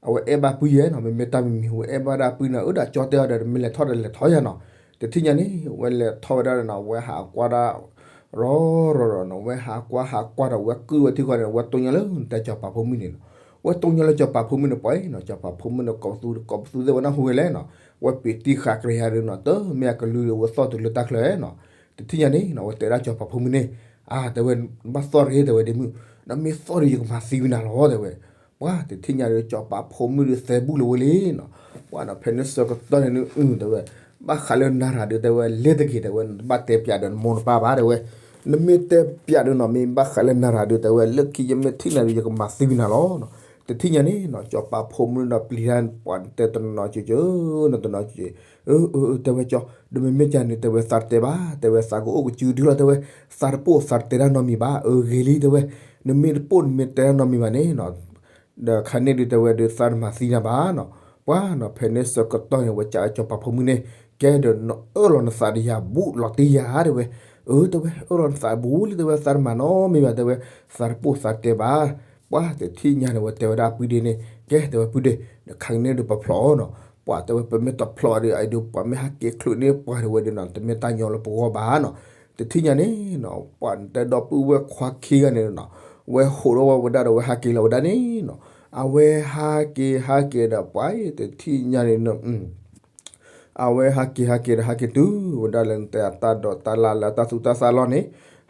အဝဲအဲၣ်ဘၣ်ပုၢ်ယဲနီၤ မ့မ့ၢ်တၢ်မံၤမံၤ ဝဲအဲၣ်ဘၣ်ဒၣ်ပုၢ်န့ၣ် အၢ ဒၣ်ကၠီတဲအီၤဒီး မ့ၢ်လဲၤထီၣ်ဒီးလဲၤထီၣ်ယၤနီၤ, တထံၣ်ညါန့ၣ် ဝဲလဲၤထီၣ်ဝဲဒၣ်ဒီးနီၤ ဝဲဟးကွၢ်ဒၣ် ရီၤရီၤဒီးနီၤ ဝဲဟးကွၢ်ဒီးဝဲကုၢ်ဝဲထံဃီန့ၣ် ဝဲတိၢ်ညါလၢတၢ်ကၠီၤပၤဖိမုၣ်န့ၣ်နီၤ, ဝဲတိၢ်ညါလၢကၠီၤပၤဖိမုၣ်န့ၣ် ပှၤအံၤနီၤ ကၠီၤပၤဖိမုၣ်န့ၣ် ကိးပသူ ကိးပသူသ့ၣ်ဝဲနၢ်ဟူဝဲလဲၣ်နီၤ, ဝဲပ့ၤတံၢ်ဃာ်ကြၢးယၤဒီးနီၤ တမ့ၢ်အကလုၢ်ဒီး ဝဲသီၣ်တုၤလၢတၢ်ချၢနီၤ. တထံၣ်ညါန့ၣ်နီၤ ဝဲတဲဒၣ်စီၤပၤဖိမုၣ်န့ၣ်, အါ တဲဝဲ, ဘၣ်သီၣ်တဂ့ၤ တဲဝဲဒ့မုၣ်, နမ့ၢ်သီၣ်ဒီး ယကမၤသံဝဲနၤလီၤ တဲဝဲ. ပှၤတထံၣ်ညါဒီး စီၤပၤဖိမုၣ်ဒီးသဲဘူၣ်လီၤဝဲလံနီၤ. ပှၤနီၤ ဖဲန့ၣ်ဆၢကတီၢ်န့ၣ် တဲဝဲ, ဘၣ်ဃးလၢနၤတၢ်ဒီး တဲဝဲ လ့ၤတဂ့ၤ တဲဝဲ, နတဘၣ်တဲပျးဒီးနမိၢ်နပၢ်ဘၣ် တဲဝဲ. နမ့ၢ်တဲပျးဒီးနီၤ မ့ၢ်ဘၣ်ဃးလၢနၤတၢ်ဒီး တဲဝဲ လၢခံယမ့ၢ်ထံၣ်နၤဒီး ယကမၤသံဝဲနၤလီၤနီၤ. တထံၣ်ညါန့ၣ်နီၤ စီၤပၤဖိမုၣ်ဒီးပျံၤတၢ် ပှၤတဲတနီၤနီၤကၠိကၠိ, နီၤတနီၤကၠိကၠိ, အၢ အၢ တဲဝဲကၠီ, ဒီးမ့မ့ၢ်ကန့ၣ် တဲဝဲ သးတတဲဘၣ် တဲဝဲ သးကအိၣ်ကစုဒုလီၤ တဲဝဲ, သးတပိာ်သးတတဲတၢ်နီတမံၤဘၣ် အၢ ဂ့ၤလံ တဲဝဲ, နမ့ၢ်တပိာ်နမ့ၢ်တဲတၢ်နီတမံၤဘၣ်န့ၣ်နီၤ ဒီးခါန့ၣ်ဒုး တဲဝဲဒုး သးတမၤသံနၤဘၣ်နီၤ. ပှၤနီၤ ဖဲန့ၣ်ဆၢကတီၢ်န့ၣ် ဝဲကးစီၤပၤဖိမုၣ်န့ၣ်, ကဲဒီးနအၢၣ်လီၤနသးဒီးယၤ ဘူးလီၤတံၢ်ယၤ တဲဝဲ, အၢ တဲဝဲ အၢၣ်လီၤနသးဘူးလံ တဲဝဲ သးတမၤနီတမံၤဘၣ် တဲဝဲ, သးတပိာ်သးတတဲဘၣ်. ပှၤတထံၣ်ညါန့ၣ် ဝဲတဲဝဲဒၣ်ပုၢ်ဒ့န့ၣ်, ကဲ တဲဝဲပုၢ်ဒ့, ဒီးခါကန့ၣ်ဒုးပဖျိးနီၤ, ပှၤတဲဝဲ ပမ့ၢ်တဖျိးဒီး အဒုး ပှၤမ့ၢ်ဟးက့ၤချုးန့ၢ်ပှၤဒီးဝဲဒုးနီၤ တမ့ၢ်တၢ်ညီလၢပဂီၢ်ဘၣ်နီၤ. တထံၣ်ညါန့ၣ်နီၤ ပှၤတဲဒီပုၢ်ဝဲၢ်ခွါခံဂၤန့ၣ်နီၤ, ဝဲဟးဒီးဝဲဝဲဒၣ်ဒီးဝဲဟးက့ၤလီၤဝဲဒၣ်န့ၣ်နီၤ, အဝဲဟးက့ၤဟးက့ၤဒီးပှၤအံၤ တထံၣ်ညါန့ၣ်နီၤ အဝဲဟးက့ၤဟးက့ၤဒီးဟးက့ၤတုၤဝဲဒၣ်လၢနတဲအတၢ်ဒိးတၢ်လၢ်လၢ တၢ်သူတၢ်သၣ်လီၢ်န့ၣ်,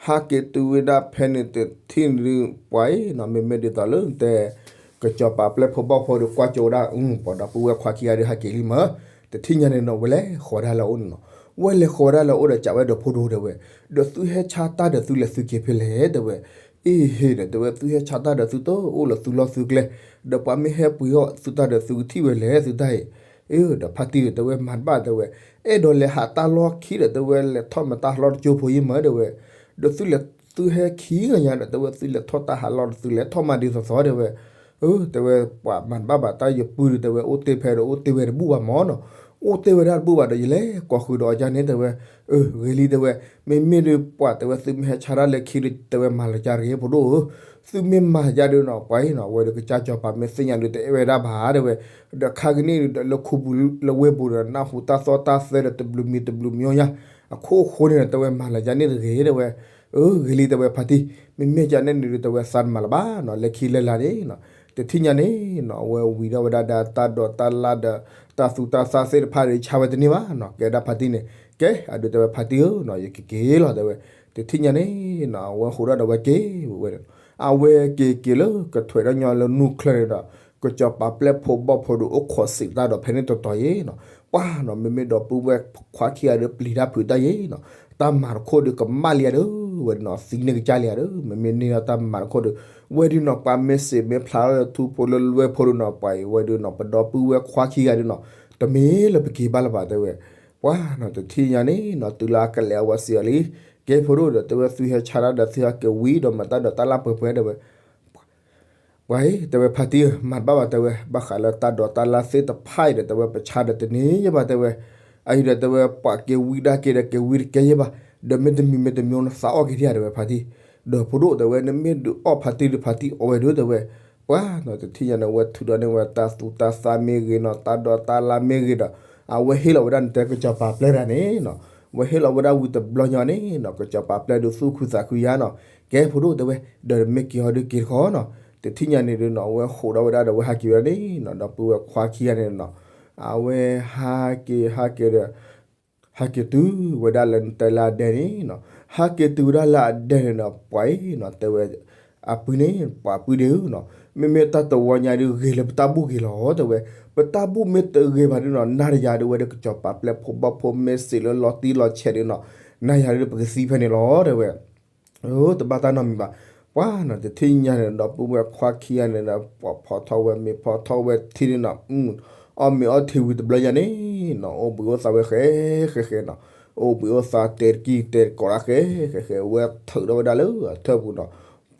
ဟးက့ၤတုၤဝဲဒၣ်ဖဲန့ၣ်တထံၣ်န့ၣ်ဒုး ပှၤအံၤနီၤ မ့မ့ၢ်ဒ်သိးလၢနတဲ ကစီၤပၤပျဲၢ်ဖိဘီၣ်ဖိဒီးကွၢ်ကၠိဝဲဒၣ် ပှၤဒီပုၢ်ဝဲၢ်ခွါခံဂၤဒီးဟးက့ၤလံမး, တထံၣ်ညါန့ၣ်နီၤ ဝဲလဲၤဃီၤဝဲဒၣ်လၢအအိၣ်န့ၣ်နီၤ, ဝဲလဲၤဃီၤဝဲဒၣ်လၢအအိၣ်ဒီးကးဝဲဒီးဖိဒိၣ်တဲဝဲ, ဒီးသုဟဲဆါတၢ်ဒီးသုလဲၤသုက့ၤဖဲလဲၣ်တဲဝဲ, အ့ဟ့ၣ်ဒီးတဲဝဲ သုဟဲဆါတၢ်ဒီးသုတအိၣ်လၢသုလီၢ်သုကျဲ, ဒီးပှၤမ့ၢ်ဟဲပှ့ၤအီၣ်သုတၢ်ဒီးသုကထံၣ်ဝဲလဲၣ်သုတၢ်အံၤ, အ့ဒီးဖါတံၢ်တဲဝဲမၤတဘၣ်တဲဝဲ, အဲၣ်ဒိးလဲၤဟးတၢ်လီၢ်ခံဒီးတဲဝဲ လဲၤထီၣ်မၤတၢ်ဟးလီၢ်တကၠိဖိယံၤမးတဲဝဲ, ဒီးသုလဲၤသုဟဲခံဂၤညါဒီးတဲဝဲ သုလဲၤထီၣ်တၢ်ဟးလီၢ်ဒီးသုလဲၤထီၣ်မၤဒ်သိးသိးတဲဝဲ, အၢ တဲဝဲပှၤမၤတဘၣ်ဘၣ် တၢ်ယပုၢ်ဒီးတဲဝဲ အိၣ်တ့ၢ်ဖဲဒီးအိၣ်တ့ၢ်ဝဲတဘူၣ်ဘၣ်မၢ်နီၤ, အိၣ်တ့ၢ်ဝဲဒၣ်တဘူၣ်ဘၣ်ဒီး ယလဲၤကိးဃုာ်ဒီးအီၤဒ်န့ၣ်တဲဝဲ, အၢ ဂ့ၤလံတဲဝဲ, မ့မ့ၢ်ဒုးပှၤတဲဝဲ သုမ့ၢ်ဟဲဆါတၢ်လၢခံဒီး တဲဝဲမၤလီၤကဒါတဂ့ၤဖိဒိၣ်ဧၢ, သုမ့ၢ်မၤကဒါဒီးနီၤ ပှၤအံၤနီၤ ဝဲဒီးကစၢ်စီၤပၤမ့ၢ်သ့ၣ်ညါဒီး တအဲၣ်ဝဲဒၣ်ဘၣ်တဲဝဲ, ဒီးခါကန့ၣ်ဒီးလၢခူပူၤလၢဝ့ၢ်ပူၤဒီး နၢ်ဟူတၢ်သီၣ်တၢ်သဲဒီးတဘျုးမံၤတဘျုးမံၤညါ, အခိၣ်ဃိန့ၣ်ဒီး တဲဝဲမၤလီၤကဒါန့ၣ်တဂ့ၤတဲဝဲ, အၢ ဂ့ၤလံတဲဝဲဖါတံၢ်, မ့မ့ၢ်ကန့ၣ်န့ၣ်ဒီး တဲဝဲသးတမၤလၢၤဘၣ်နီၤ လၢခံလၢလာ်န့ၣ်နီၤ, တထံၣ်ညါန့ၣ်နီၤ အဝဲဝံၤဒီးဝဲဒၣ်ဒီးတၢ်ဒိးတၢ်လၢ်ဒီး တၢ်သူတၢ်သၣ်သ့ၣ်တဖၣ်ဒီး ဆါဝဲတန့ၢ်ဘၣ်နီၤ, ကဲဒၣ်ဖါတံၢ်န့ၣ်, ကဲ အဒုးတဲဝဲဖါတံၢ်ဧၢနီၤ ယကက့ၤလီၤတဲဝဲ, တထံၣ်ညါန့ၣ်နီၤ အဝဲဟူးဒီးဝဲက့ၤဝဲ, အဝဲက့ၤက့ၤလၢကထွဲးဒီးညီလၢနူၢ်ချၢန့ၣ်ဒီး ကစီၤပၤပျဲၢ်ဖိဘီၣ်ဖိဒီးအိၣ်ခိးစံးတၢ်ဒီးဖဲန့ၣ်တတီၤယံၤနီၤ, ပှၤနီၤ မ့မ့ၢ်ဒီပုၢ်ဝဲၢ်ခွါခံဂၤဒီးပျံၤတၢ်ဖုးတၢ်ယံၤနီၤ, တၢ်မၤတခိၣ်ဒီးကမၣ်လံဧါဒီး ဝဲဒုးနီၤ သံန့ၢ်ကစၢ်လံဧါဒီး မ့မ့ၢ်န့ၢ်ဒီးတၢ်မၤတခိၣ်ဒီး ဝဲဒုးနီၤ ပှၤမ့ၢ်စံးမ့ၢ်ဖျါထီၣ်လၢထူဖိလၢလွဲဖိဒီးနီၤ ပှၤအံၤဝဲဒုးနီၤ ပဒီပုၢ်ဝဲၢ်ခွါခံဂၤဒီးနီၤ တမ့ၢ်လၢပက့ၤဘၣ်လၢၤဘၣ်တဲဝဲ, ပှၤနီၤ တထံၣ်ညါန့ၣ်နီၤ တုၤလၢအကလဲၤအဝဲစံးအီၤလံ, ကဲဖိဒိၣ်ဒီး တဲဝဲသုဟဲဆါတၢ်ဒီးသုဟဲက့ၤဝံၤဒီးမၤတၢ်ဒီးတၢ်လၢပှဲၤပှဲၤတဲဝဲ ပှၤအံၤ တဲဝဲဖါတံၢ်ဧၢ မၤတဘၣ်ဘၣ်တဲဝဲ ဘၣ်ဃးလၢတၢ်ဒိးတၢ်လၢ်သ့ၣ်တဖၣ်အံၤဒီး တဲဝဲပဆါဒီးတန့ၢ်ယဘၣ်တဲဝဲ, အအံၤဒီးတဲဝဲ ပှၤက့ၤဝံၤဒၣ်က့ၤဒီးက့ၤဝံၤတကဲယဘၣ်, ဒီးမ့တမံၤမ့တမံၤနသးအီၣ်က့ၤဒံးဧါတဲဝဲဖါတံၢ်, ဒီးဖိဒိၣ်တဲဝဲ နမ့ၢ်ဒုးအီၣ်ဖါတံၢ်ဒီးဖါတံၢ်အီၣ်ဝဲဒုးတဲဝဲ, ပှၤနီၤ တထံၣ်ညါန့ၣ် အဝဲထုးဒီးန့ၢ်ဝဲတၢ်သူတၢ်သၣ်မ့ၢ်ဂ့ၤနီၤ တၢ်ဒိးတၢ်လၢ်မ့ၢ်ဂ့ၤဒီး အဝဲဟ့ၣ်လီၤဝဲဒၣ်နတဲကစီၤပၤပျဲၢ်တဂၤန့ၣ်နီၤ, အဝဲဟ့ၣ်လီၤဝဲဒၣ်ဝံၤတဘျီညါန့ၣ်နီၤ ကစီၤပၤပျဲၢ်ဒုးသူၣ်ခုသးခုယါနီၤ, ကဲဖိဒိၣ်တဲဝဲ, ဒီးမ့ၢ်က့ၤဟီဒုးက့ၤတခီနီၤ, တထံၣ်ညါန့ၣ်ဒုးနီၤ အဝဲဟူးဒီးဝဲဒၣ်ဒီးအဝဲဟးက့ၤဝဲဒၣ်န့ၣ်နီၤ ဒီပုၢ်ဝဲၢ်ခွါခံဂၤန့ၣ်နီၤ, အဝဲဟးက့ၤဟးက့ၤဒီး ဟဲက့ၤတုၤဝဲဒၣ်လၢနတဲလၢအဒဲန့ၣ်နီၤ, ဟဲက့ၤတုၤဝဲဒၣ်လၢအဒဲန့ၣ်ဒီး ပှၤအံၤနီၤ တဲဝဲ, အပုၢ်န့ၣ် ပှၤပုၢ်ဒ့ဧၢနီၤ, မ့မ့ၢ်တၢ်တဝီညါဒုးဂ့ၤလၢပတၢ်ဘူၣ်ဂ့ၤလီၤ တဲဝဲ, ပတၢ်ဘူၣ်မ့ၢ်တဂ့ၤဘၣ်ဒုးနီၤ နၤဒီးယၤဒုးဝဲဒီးကစီၤပၤပျဲၢ်ဖိဘီၣ်ဖိမ့ၢ်စံးလၢလီၤတံၢ်လီၤဆဲးဒုးနီၤ, နၤယၤဒုးပကသံဖဲန့ၣ်လီၤ တဲဝဲ တဘၣ်တၢ်နီတမံၤဘၣ်, ပှၤနီၤ တထံၣ်ညါန့ၣ် ဒီပုၢ်ဝဲၢ်ခွါခံဂၤန့ၣ်ဒီး ပှၤဖီထီၣ်ဝဲမ့ၤဖီထီၣ်ဝဲထံန့ၣ်နီၤ, အီၣ်မ့ၤအီထံဝံၤတဘျီညါန့ၣ်နီၤ အိၣ်ဘှံးအိၣ်သါဝဲဃဲဃဲဃဲနီၤ, အိၣ်ဘှံးအိၣ်သါတဲာ်တကံၢ်တဲာ်တကိးတၢ်ဃဲဃဲဃဲ ဝဲထုးထီၣ်ဝဲဒၣ်လၢအထၢၣ်ပူၤနီၤ,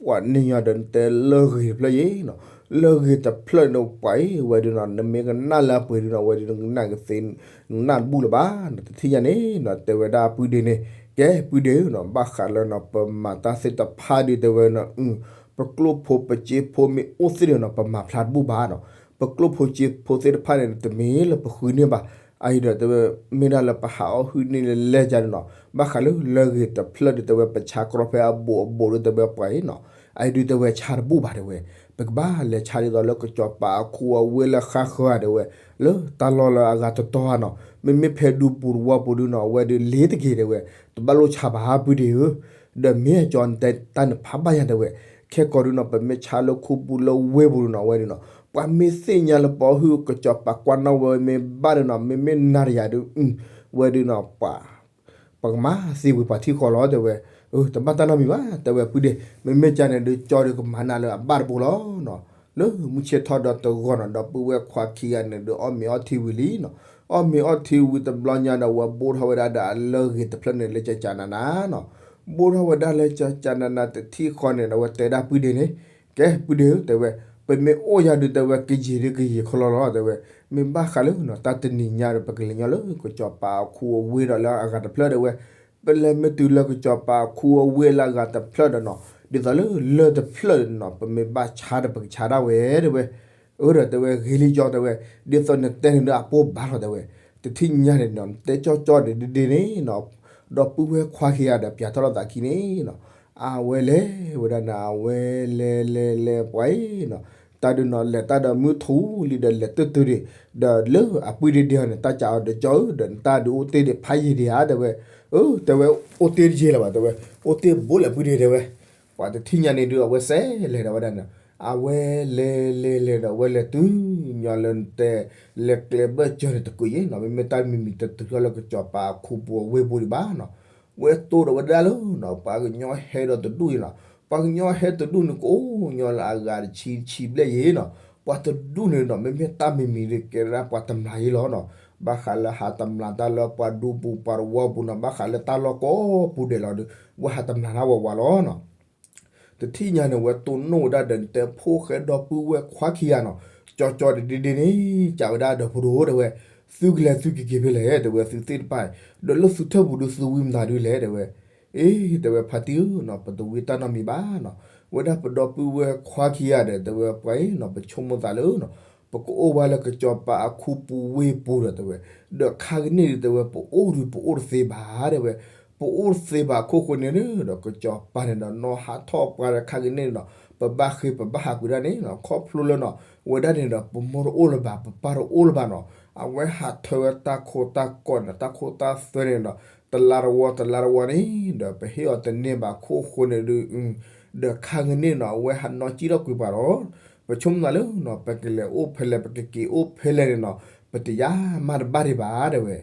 ပှၤန့ၣ်ညါဒီးနတဲလၢဂ့ၤတဖျၢၣ်ယံၤနီၤ, လၢဂ့ၤတဖျၢၣ်န့ၣ်ပှၤအံၤဝဲဒုးနီၤ နမ့ၢ်ကနၣ်လၢအပှ့ၤဒုးနီၤ ဝဲဒုးနကနၣ်ကသ့ နကနၣ်တဘူၣ်လၢၤဘၣ်နီၤ, တထံၣ်ညါန့ၣ်နီၤ တဲဝဲဒၣ်အပုၢ်ဒ့န့ၣ်, ကဲပုၢ်ဒ့ဧၢနီၤ ဘၣ်ဃးလၢနီၤ ပမၤတၢ်သ့ၣ်တဖၣ်ဒုးတဲဝဲနီၤ ပကျိၣ်ဖိပစ့ဖိမ့ၢ်အိၣ်သ့ၣ်န့ၣ်နီၤ ပမၤဖျါတဘူၣ်ဘၣ်နီၤ, ပကျိၣ်ဖိစ့ဖိသ့ၣ်တဖၣ်န့ၣ် တမ့ၢ်လၢပဃုန့ၢ်ဘၣ်, အအံၤဒီးတဲဝဲ မ့ၢ်ဒၣ်လၢပဟးအီၣ်ဟုၣ်န့ၢ်လၢလဲၤကဒီးနီၤ, ဘၣ်ဃးလၢလၢဂ့ၤတဖျၢၣ်ဒုးတဲဝဲ ပဆါကြီဖဲအဘူးအဘူးဒုးတဲဝဲပှၤအံၤနီၤ, အဒုးတဲဝဲဆါတဘူၣ်ဘၣ်တဲဝဲ, ပကဘၣ်လဲၤဆါဒ်သိးလၢကစီၤပၤအခူအဝ့ၢ်လၢဃါဃၢၤဧါတဲဝဲ, လၢတၢ်လီၢ်လၢအဂၤတတီၤဧါနီၤ, မ့မ့ၢ်ဖဲဒူပူၤတဝီပူၤဒုနီၤ အဝဲဒုးလ့ၤတက့ၤတဲဝဲ, တဘၣ်လိၣ်ဆါဘၣ်ပုၢ်ဒ့ဧၢ, ဒီးမ့ၢ်အကၠီတဲတၢ်န့ၣ်ဖးဘၣ်ယၤတဲဝဲ, ခဲကီးဒုနီၤ ပမ့ၢ်ဆါလၢခူပူၤလၢဝ့ၢ်ပူၤဒုနီၤ အဝဲဒုနီၤ ပှၤမ့ၢ်သ့ၣ်ညါလၢပှၤဟူးကစီၤပၤကွၢ်နီၣ်ဝဲမ့ၢ်ဘၣ်ဒုနီၤ မ့မ့ၢ်နၤတယၤဒု ဝဲဒုနီၤ ပှၤ ပကမၤသံဝံၤပှၤထံၣ်ဃီလီၤတဲဝဲ, တဘၣ်တၢ်နီတမံၤဘၣ် တဲဝဲပုၢ်ဒ့, မ့မ့ၢ်ကန့ၣ်ဒုးကၠီဒုးကမၤနၤလၢအဘၣ်တဘိလီၤနီၤ, လၢမုၢ်ဆ့ၣ်ထီၣ်ဒီးတဂီၢ်နီၤ ဒီပုၢ်ဝဲၢ်ခွါခံဂၤန့ၣ်ဒုးအီၣ်မ့ၤအီထံဝံၤလံနီၤ, အီၣ်မ့ၤအီထံဝံၤတဘျီညါဒီး ဝဲဘိၣ်ထီၣ်ဝဲဒၣ်ဒီးအလၢၢ်ဂ့ၤတဖျၢၣ်န့ၣ်လၢကကနနၤနီၤ, ဘိၣ်ထီၣ်ဝဲဒၣ်လၢကကနနၤတထံၣ်ဃီန့ၣ်ဒီး ဝဲတဲဒၣ်ပုၢ်ဒ့န့ၣ်, ကဲပုၢ်ဒ့ဧၢ တဲဝဲ, ပမ့ၢ်အိၣ်ယၤဒုးတဲဝဲကယံာ်ဒုးကယံာ်ခီလီၤလီၤတဲဝဲ, မ့ၢ်ဘၣ်ဃးလၢနီၤ တၢ်တနံၤညါဒီး ပကလဲၤညီလၢကစီၤပၤအခူအဝ့ၢ်ဒီးလၢအဂၤတဖျၢၣ်တဲဝဲ, ပလဲၤမ့ၢ်တုၤလၢကစီၤပၤအခူအဝ့ၢ်လၢအဂၤတဖျၢၣ်ဒီးနီၤ ဒ်သိးလၢလၢၢ်တဖျၢၣ်ဒီးနီၤ ပမ့ၢ်ဘၣ်ဆါဒီးပကဆါဒၣ်ဝဲတဲဝဲ, အၢဒီးတဲဝဲဂ့ၤလံကၠီတဲဝဲ, ဒ်သိးနတဲန့ၣ်ဒီးအပိၢ်ဘၣ်လီၤတဲဝဲ, တထံၣ်ညါန့ၣ်နီၤ နတဲကၠီကၠီဒ်ဒ်န့ၣ်နီၤ, ဒီပုၢ်ဝဲၢ်ခွါခံဂၤဒီးပၠးထီၣ်လိာ်သးခံန့ၣ်နီၤ, အဝဲလဲၤဝဲဒၣ်န့ၣ် အဝဲလဲၤလဲၤလဲၤပှၤအံၤနီၤ, တၢ်ဒုးနီၤ လဲၤတၢ်ဒီးမုၢ်ထူလံဒီး လဲၤတုၤတုၤဒံး, ဒီးလၢအပုၢ်ဒ့ဒ့အီၤန့ၣ် တၢ်ကးအီၤဒီးကၠီဧၢ ဒီးနတၢ်ဒုးအိၣ်တ့ၢ်ဒံးဖးယံာ်ဒံးဧါတဲဝဲ, အၢ တဲဝဲ အိၣ်တ့ၢ်တယံာ်လၢၤဘၣ်တဲဝဲ, အိၣ်တ့ၢ်ဘူးလၢပုၢ်ဒ့တဲဝဲ, ပှၤတထံၣ်ညါန့ၣ်ဒုး အဝဲစဲးလဲၤဒီးဝဲဒၣ်န့ၣ်, အဝဲလဲၤလဲၤလဲၤဒီး အဝဲလဲၤတုၤညီလၢနတဲ လဲၤကျဲဘၢၣ်စၢၤန့ၣ်တကွံာ်ယံၤနီၤ, မ့မ့ၢ်တၢ်မံၤမံၤတတုၤထီၣ်လၢကစီၤပၤအခူပူၤအဝ့ၢ်ပူၤဒံးဘၣ်နီၤ, ဝဲတိၢ်ဒီးဝဲဒၣ်လၢနီၤ ပှၤကညီဟဲဒီးတဒူၣ်အံၤနီၤ, ပှၤကညီဟဲတဒူၣ်န့ၣ် ကအိၣ်ညီလၢအဂၤတဆံတဆံဘျဲၣ်ယံၤနီၤ, ပှၤတဒူၣ်န့ၣ်ဒီး မ့မ့ၢ်တၢ်မံၤမံၤဒုးကဲဒၣ်ပှၤတမျာ်ယံၤလီၤနီၤ, ဘၣ်ဃးလၢဟးတမျာ်တၢ်လၢပှၤဒူပူၤပှၤတဝီပူၤနီၤ, ဘၣ်ဃးလၢတၢ်လီၢ်ကိးပူၤဒဲးလီၤဒီး ဝဲဟးတမျာ်တၢ်ဝးဝးလီၤနီၤ. တထံၣ်ညါန့ၣ် ဝဲတိၢ်နီၣ်ဝဲဒၣ်ဒီး နတဲဖိၣ်ဃဲဒီပုၢ်ဝဲၢ်ခွါခံဂၤနီၤ, ကၠီကၠီဒ်ဒ်န့ၣ် ကးဝဲဒၣ်ဒီးဖိဒိၣ်တဲဝဲ, သုကလဲၤသုကက့ၤဖဲလဲၣ်တဲဝဲ သုသ့ၣ်တဖၣ်, ဒီးလၢသုထၢၣ်ပူၤဒုးသုဝံမတၤဒုလဲၣ်တဲဝဲ, အ့ တဲဝဲဖါတံၢ်ဧၢနီၤ ပတဝံတၢ်နီတမံၤဘၣ်နီၤ, ဝဲဒၣ်ပဒီပုၢ်ဝဲၢ်ခွါခံဂၤဒီး တဲဝဲပှၤအံၤနီၤ ပဆိကမိၣ်သးလၢနီၤ ပကအိၣ်ဝဲလၢကစီၤပၤအခူပူၤဝ့ၢ်ပူၤဒီးတဲဝဲ, ဒီးခါကန့ၣ်ဒုးတဲဝဲ ပအိၣ်ဒုးပအိၣ်တသ့ဘၣ်တဲဝဲ, ပအိၣ်တသ့ဘၣ်အခိၣ်ဃိန့ၣ်ဒီး ကစီၤပၤန့ၣ်ဒီးနီၢ်ဟးထီၣ်ပှၤဒီးခါကန့ၣ်နီၤ ပဘၣ်ဃ့ပဘၣ်ဟးကွံာ်ဒၣ်န့ၣ်နီၤ ခီဖျိလၢနီၤ ဝဲဒၣ်န့ၣ်ဒီး ပမိၢ်တအိၣ်လၢၤဘၣ် ပပၢ်တအိၣ်လၢၤဘၣ်နီၤ အဝဲဟးထၢဝဲတၢ်ခိတၢ်ကီၢ်န့ၣ် တၢ်ခိတၢ်သွဲန့ၣ်ဒီး တလါတဝီတလါတဝီန့ၣ်ဒီး ပဟ့ၣ်အီၤတန့ၢ်ဘၣ်အခိၣ်ဃိန့ၣ်ဒီး ဒီးခါကန့ၣ်နီၤ အဝဲဟးနီၢ်ကံၣ်ထီၣ်ကွံာ်ပှၤလီၤ. ပဆိကမိၣ်သးလၢနီၤ ပကလဲၤအိၣ်ဖဲလဲၣ် ပကက့ၤအိၣ်ဖဲလဲၣ်န့ၣ်နီၤ ပတယါမးတဘၣ်ဒံးဘၣ်တဲဝဲ.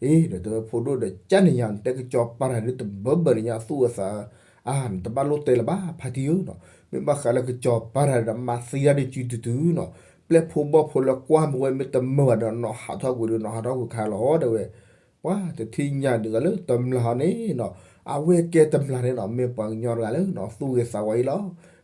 အ့ ဒီးတဲဝဲဖိဒိၣ်ဒီး ကၢ်န့ၣ်ညါ နတဲကစီၤပၤတၢ်ဒုးတဘၢဘၢန့ၣ်ညါသူၣ်ဝဲသးဧၢ, အါ နတဘၣ်လိၣ်တဲလၢၤဘၣ်ဖါတံၢ်ဧၢနီၤ, မ့ၢ်ဘၣ်ဃးလၢကစီၤပၤတၢ်ဒီး မၤသံတၢ်ဒုးစုတုၤတုၤနီၤ, ပျဲၢ်ဖိဘီၣ်ဖိလၢကွၢ်မ့ၢ်ဝဲမ့ၢ်တမၢဘၣ်ဒီး နီၢ်ဟးထီၣ်ကွံာ်ဒီး နီၢ်ဟးထီၣ်ကွံာ်ခါလီၤတဲဝဲ. ပှၤတထံၣ်ညါဒ်သိးလၢတမျာ်အီၤန့ၣ်နီၤ, အဝဲကဲတမျာ်န့ၣ်နီၤ မ့ၢ်ပှၤကညီတဂၤလၢနီၤ သူၣ်ဂ့ၤသးဝါအံၤလီၤ.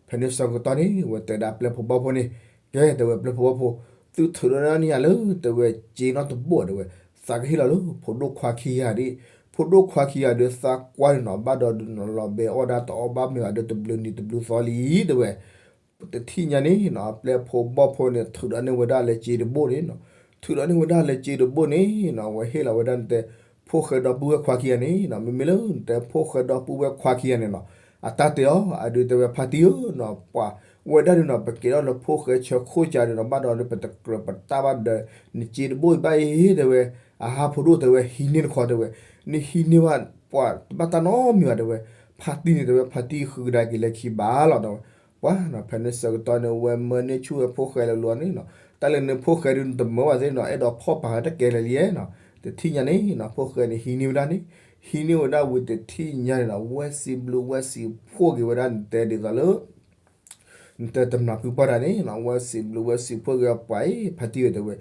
ဖဲန့ၣ်ဆၢကတီၢ်န့ၣ် ဝဲတဲဒၣ်ပျဲၢ်ဖိဘီၣ်ဖိန့ၣ်, ကဲတဲဝဲပျဲၢ်ဖိဘီၣ်ဖိ, သုထုးဒီးန့ၢ်ယၤလၢတဲဝဲစ့နီတဘိတဲဝဲ, သးကဟ့ၣ်လီၤလၢဖိဒိၣ်ခွါခံဂၤဒၣ်, ဖိဒိၣ်ခွါခံဂၤဒီးသးကွၢ်န့ၣ်နီၤ ဘၣ်ဒီးဒုးနီၤလီၤဘဲအီၣ်ဒၣ်တအီၣ်ဘၣ်မ့ၢ်ဘၣ်ဒီး တဘျုးနံၤတဘျုးသီလံတဲဝဲ. တထံၣ်ညါန့ၣ်နီၤ ပျဲၢ်ဖိဘီၣ်ဖိန့ၣ် ထုးဒီးန့ၢ်ဝဲဒၣ်လၢစ့တဘိန့ၣ်နီၤ, ထုးဒီးန့ၢ်ဝဲဒၣ်လၢစ့တဘိန့ၣ်နီၤ ဝဲဟ့ၣ်လီၤဝဲဒၣ်နတဲ ဖိၣ်ဃဲဒီပုၢ်ဝဲၢ်ခွါခံဂၤန့ၣ်နီၤ, မ့မ့ၢ်လၢနတဲဖိၣ်ဃဲဒီပုၢ်ဝဲၢ်ခွါခံဂၤန့ၣ်နီၤ, အတၢ်တဲအီၤ အဒုးတဲဝဲဖါတံၢ်ဧၢနီၤ, ပှၤဝဲဒၣ်န့ၣ်နီၤ ပကဲထီၣ်လၢဖိၣ်ဃဲဆၢခိၣ်ကၢန့ၣ်နီၤ ဘၣ်ဒီးလၢပတကြၢးပတၢ်ဘၣ်ဒီး နစ့တဘိအံၤဘၣ်အံၤတဲဝဲ, အဟါဖိဒိၣ်တဲဝဲ ဟံးန့ၢ်တခီတဲဝဲ, နဟံးန့ၢ်ဘၣ် ပှၤတဘၣ်တၢ်နီတမံၤဘၣ်တဲဝဲ, ဖါတံၢ်န့ၣ်တဲဝဲ ဖါတံၢ်ဃုကဒါက့ၤလၢခံဘၣ်လီၤတဲဝဲ. ပှၤနီၤ ဖဲန့ၣ်ဆၢကတီၢ်န့ၣ် ဝဲမၢန့ၢ်ဆူၣ်ဝဲဖိၣ်ဃဲလၢလီၤန့ၣ်နီၤ, တၢ်လၢနဖိၣ်ဃဲဒုးနတမၢဘၣ်သ့ၣ်နီၤ အဲၣ်ဒိးဖီၣ်ပာ်ဝဲတကဲလၢာ်လံနီၤ, တထံၣ်ညါန့ၣ်နီၤ ဖိၣ်ဃဲန့ၣ် ဟံးန့ၢ်ဝဲဒၣ်န့ၣ်, ဟံးန့ၢ်ဝဲဒၣ်ဝံၤတထံၣ်ညါန့ၣ်နီၤ ဝဲစံးဘျုးဝဲစံးဖှိၣ်က့ၤဝဲဒၣ်နတဲဒ်သိးလၢ နတဲတမျာ်ဖုပှၢ်တၢ်န့ၣ်နီၤ ဝဲစံးဘျုးဝဲစံးဖှိၣ်က့ၤအပှၤအံၤ ဖါတံၢ်ဝဲတဲဝဲ,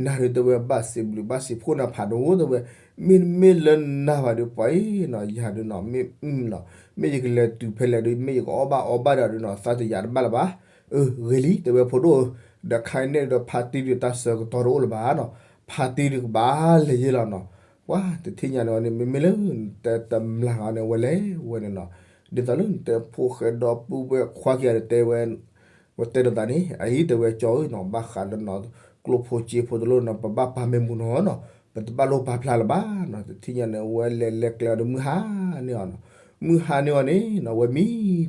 နၤဒုးတဲဝဲဘၣ်စံးဘျုးဘၣ်စံးဖှိၣ်နၤဖးဒိၣ်တဲဝဲ, မ့တမ့ၢ်လၢနၤဘၣ်ဒီးပှၤအံၤနီၤ ယၤဒုးနီၤ မ့ၢ်အုနီၤ မ့ၢ်ယကလဲၤတုၤဖဲလဲၣ်ဒီး မ့ၢ်ယကအီၣ်ဘၣ်အီဘၣ်ဒီးဒုးနီၤ သးတယာ်တဘၣ်လၢၤဘၣ်. အၢ ဂ့ၤလံ တဲဝဲဖိဒိၣ်ဧၢ, ဒီးခါအံၤန့ၣ်ဒီးဖါတံၢ်ဒုးတၢ်ဆၢကတီၢ်တအိၣ်လၢၤဘၣ်နီၤ, ဖါတံၢ်ဒုးကဘၣ်လဲၤယဲလီၤနီၤ. ပှၤတထံၣ်ညါန့ၣ်ဝဲန့ၣ် မ့မ့ၢ်လၢနတဲတမျာ်အီၤန့ၣ် ဝဲလဲၤဝဲန့ၣ်နီၤ, ဒ်သိးလၢနတဲဖိၣ်ဃဲဒီပုၢ်ဝဲၢ်ခွါခံဂၤဒီးတဲဝဲ ဝဲတဲဒီးသးန့ၣ် အအံၤတဲဝဲကၠီဧၢနီၤ ဘၣ်ဃးလၢနီၤ ကျိဖိစ့ဖိတလိၣ်နီၤ ပဘၣ်ပာ်မ့ၢ်မူနီၤနီၤ ပတဘၣ်လိၣ်ပာ်ဖျါလၢၤဘၣ်နီၤ. တထံၣ်ညါန့ၣ် ဝဲလဲၤလဲၤကျဲအီၤဒီးမုၢ်ဟါန့ၢ်အီၤနီၤ, မုၢ်ဟါန့ၢ်အီၤန့ၣ်နီၤ ဝဲမံ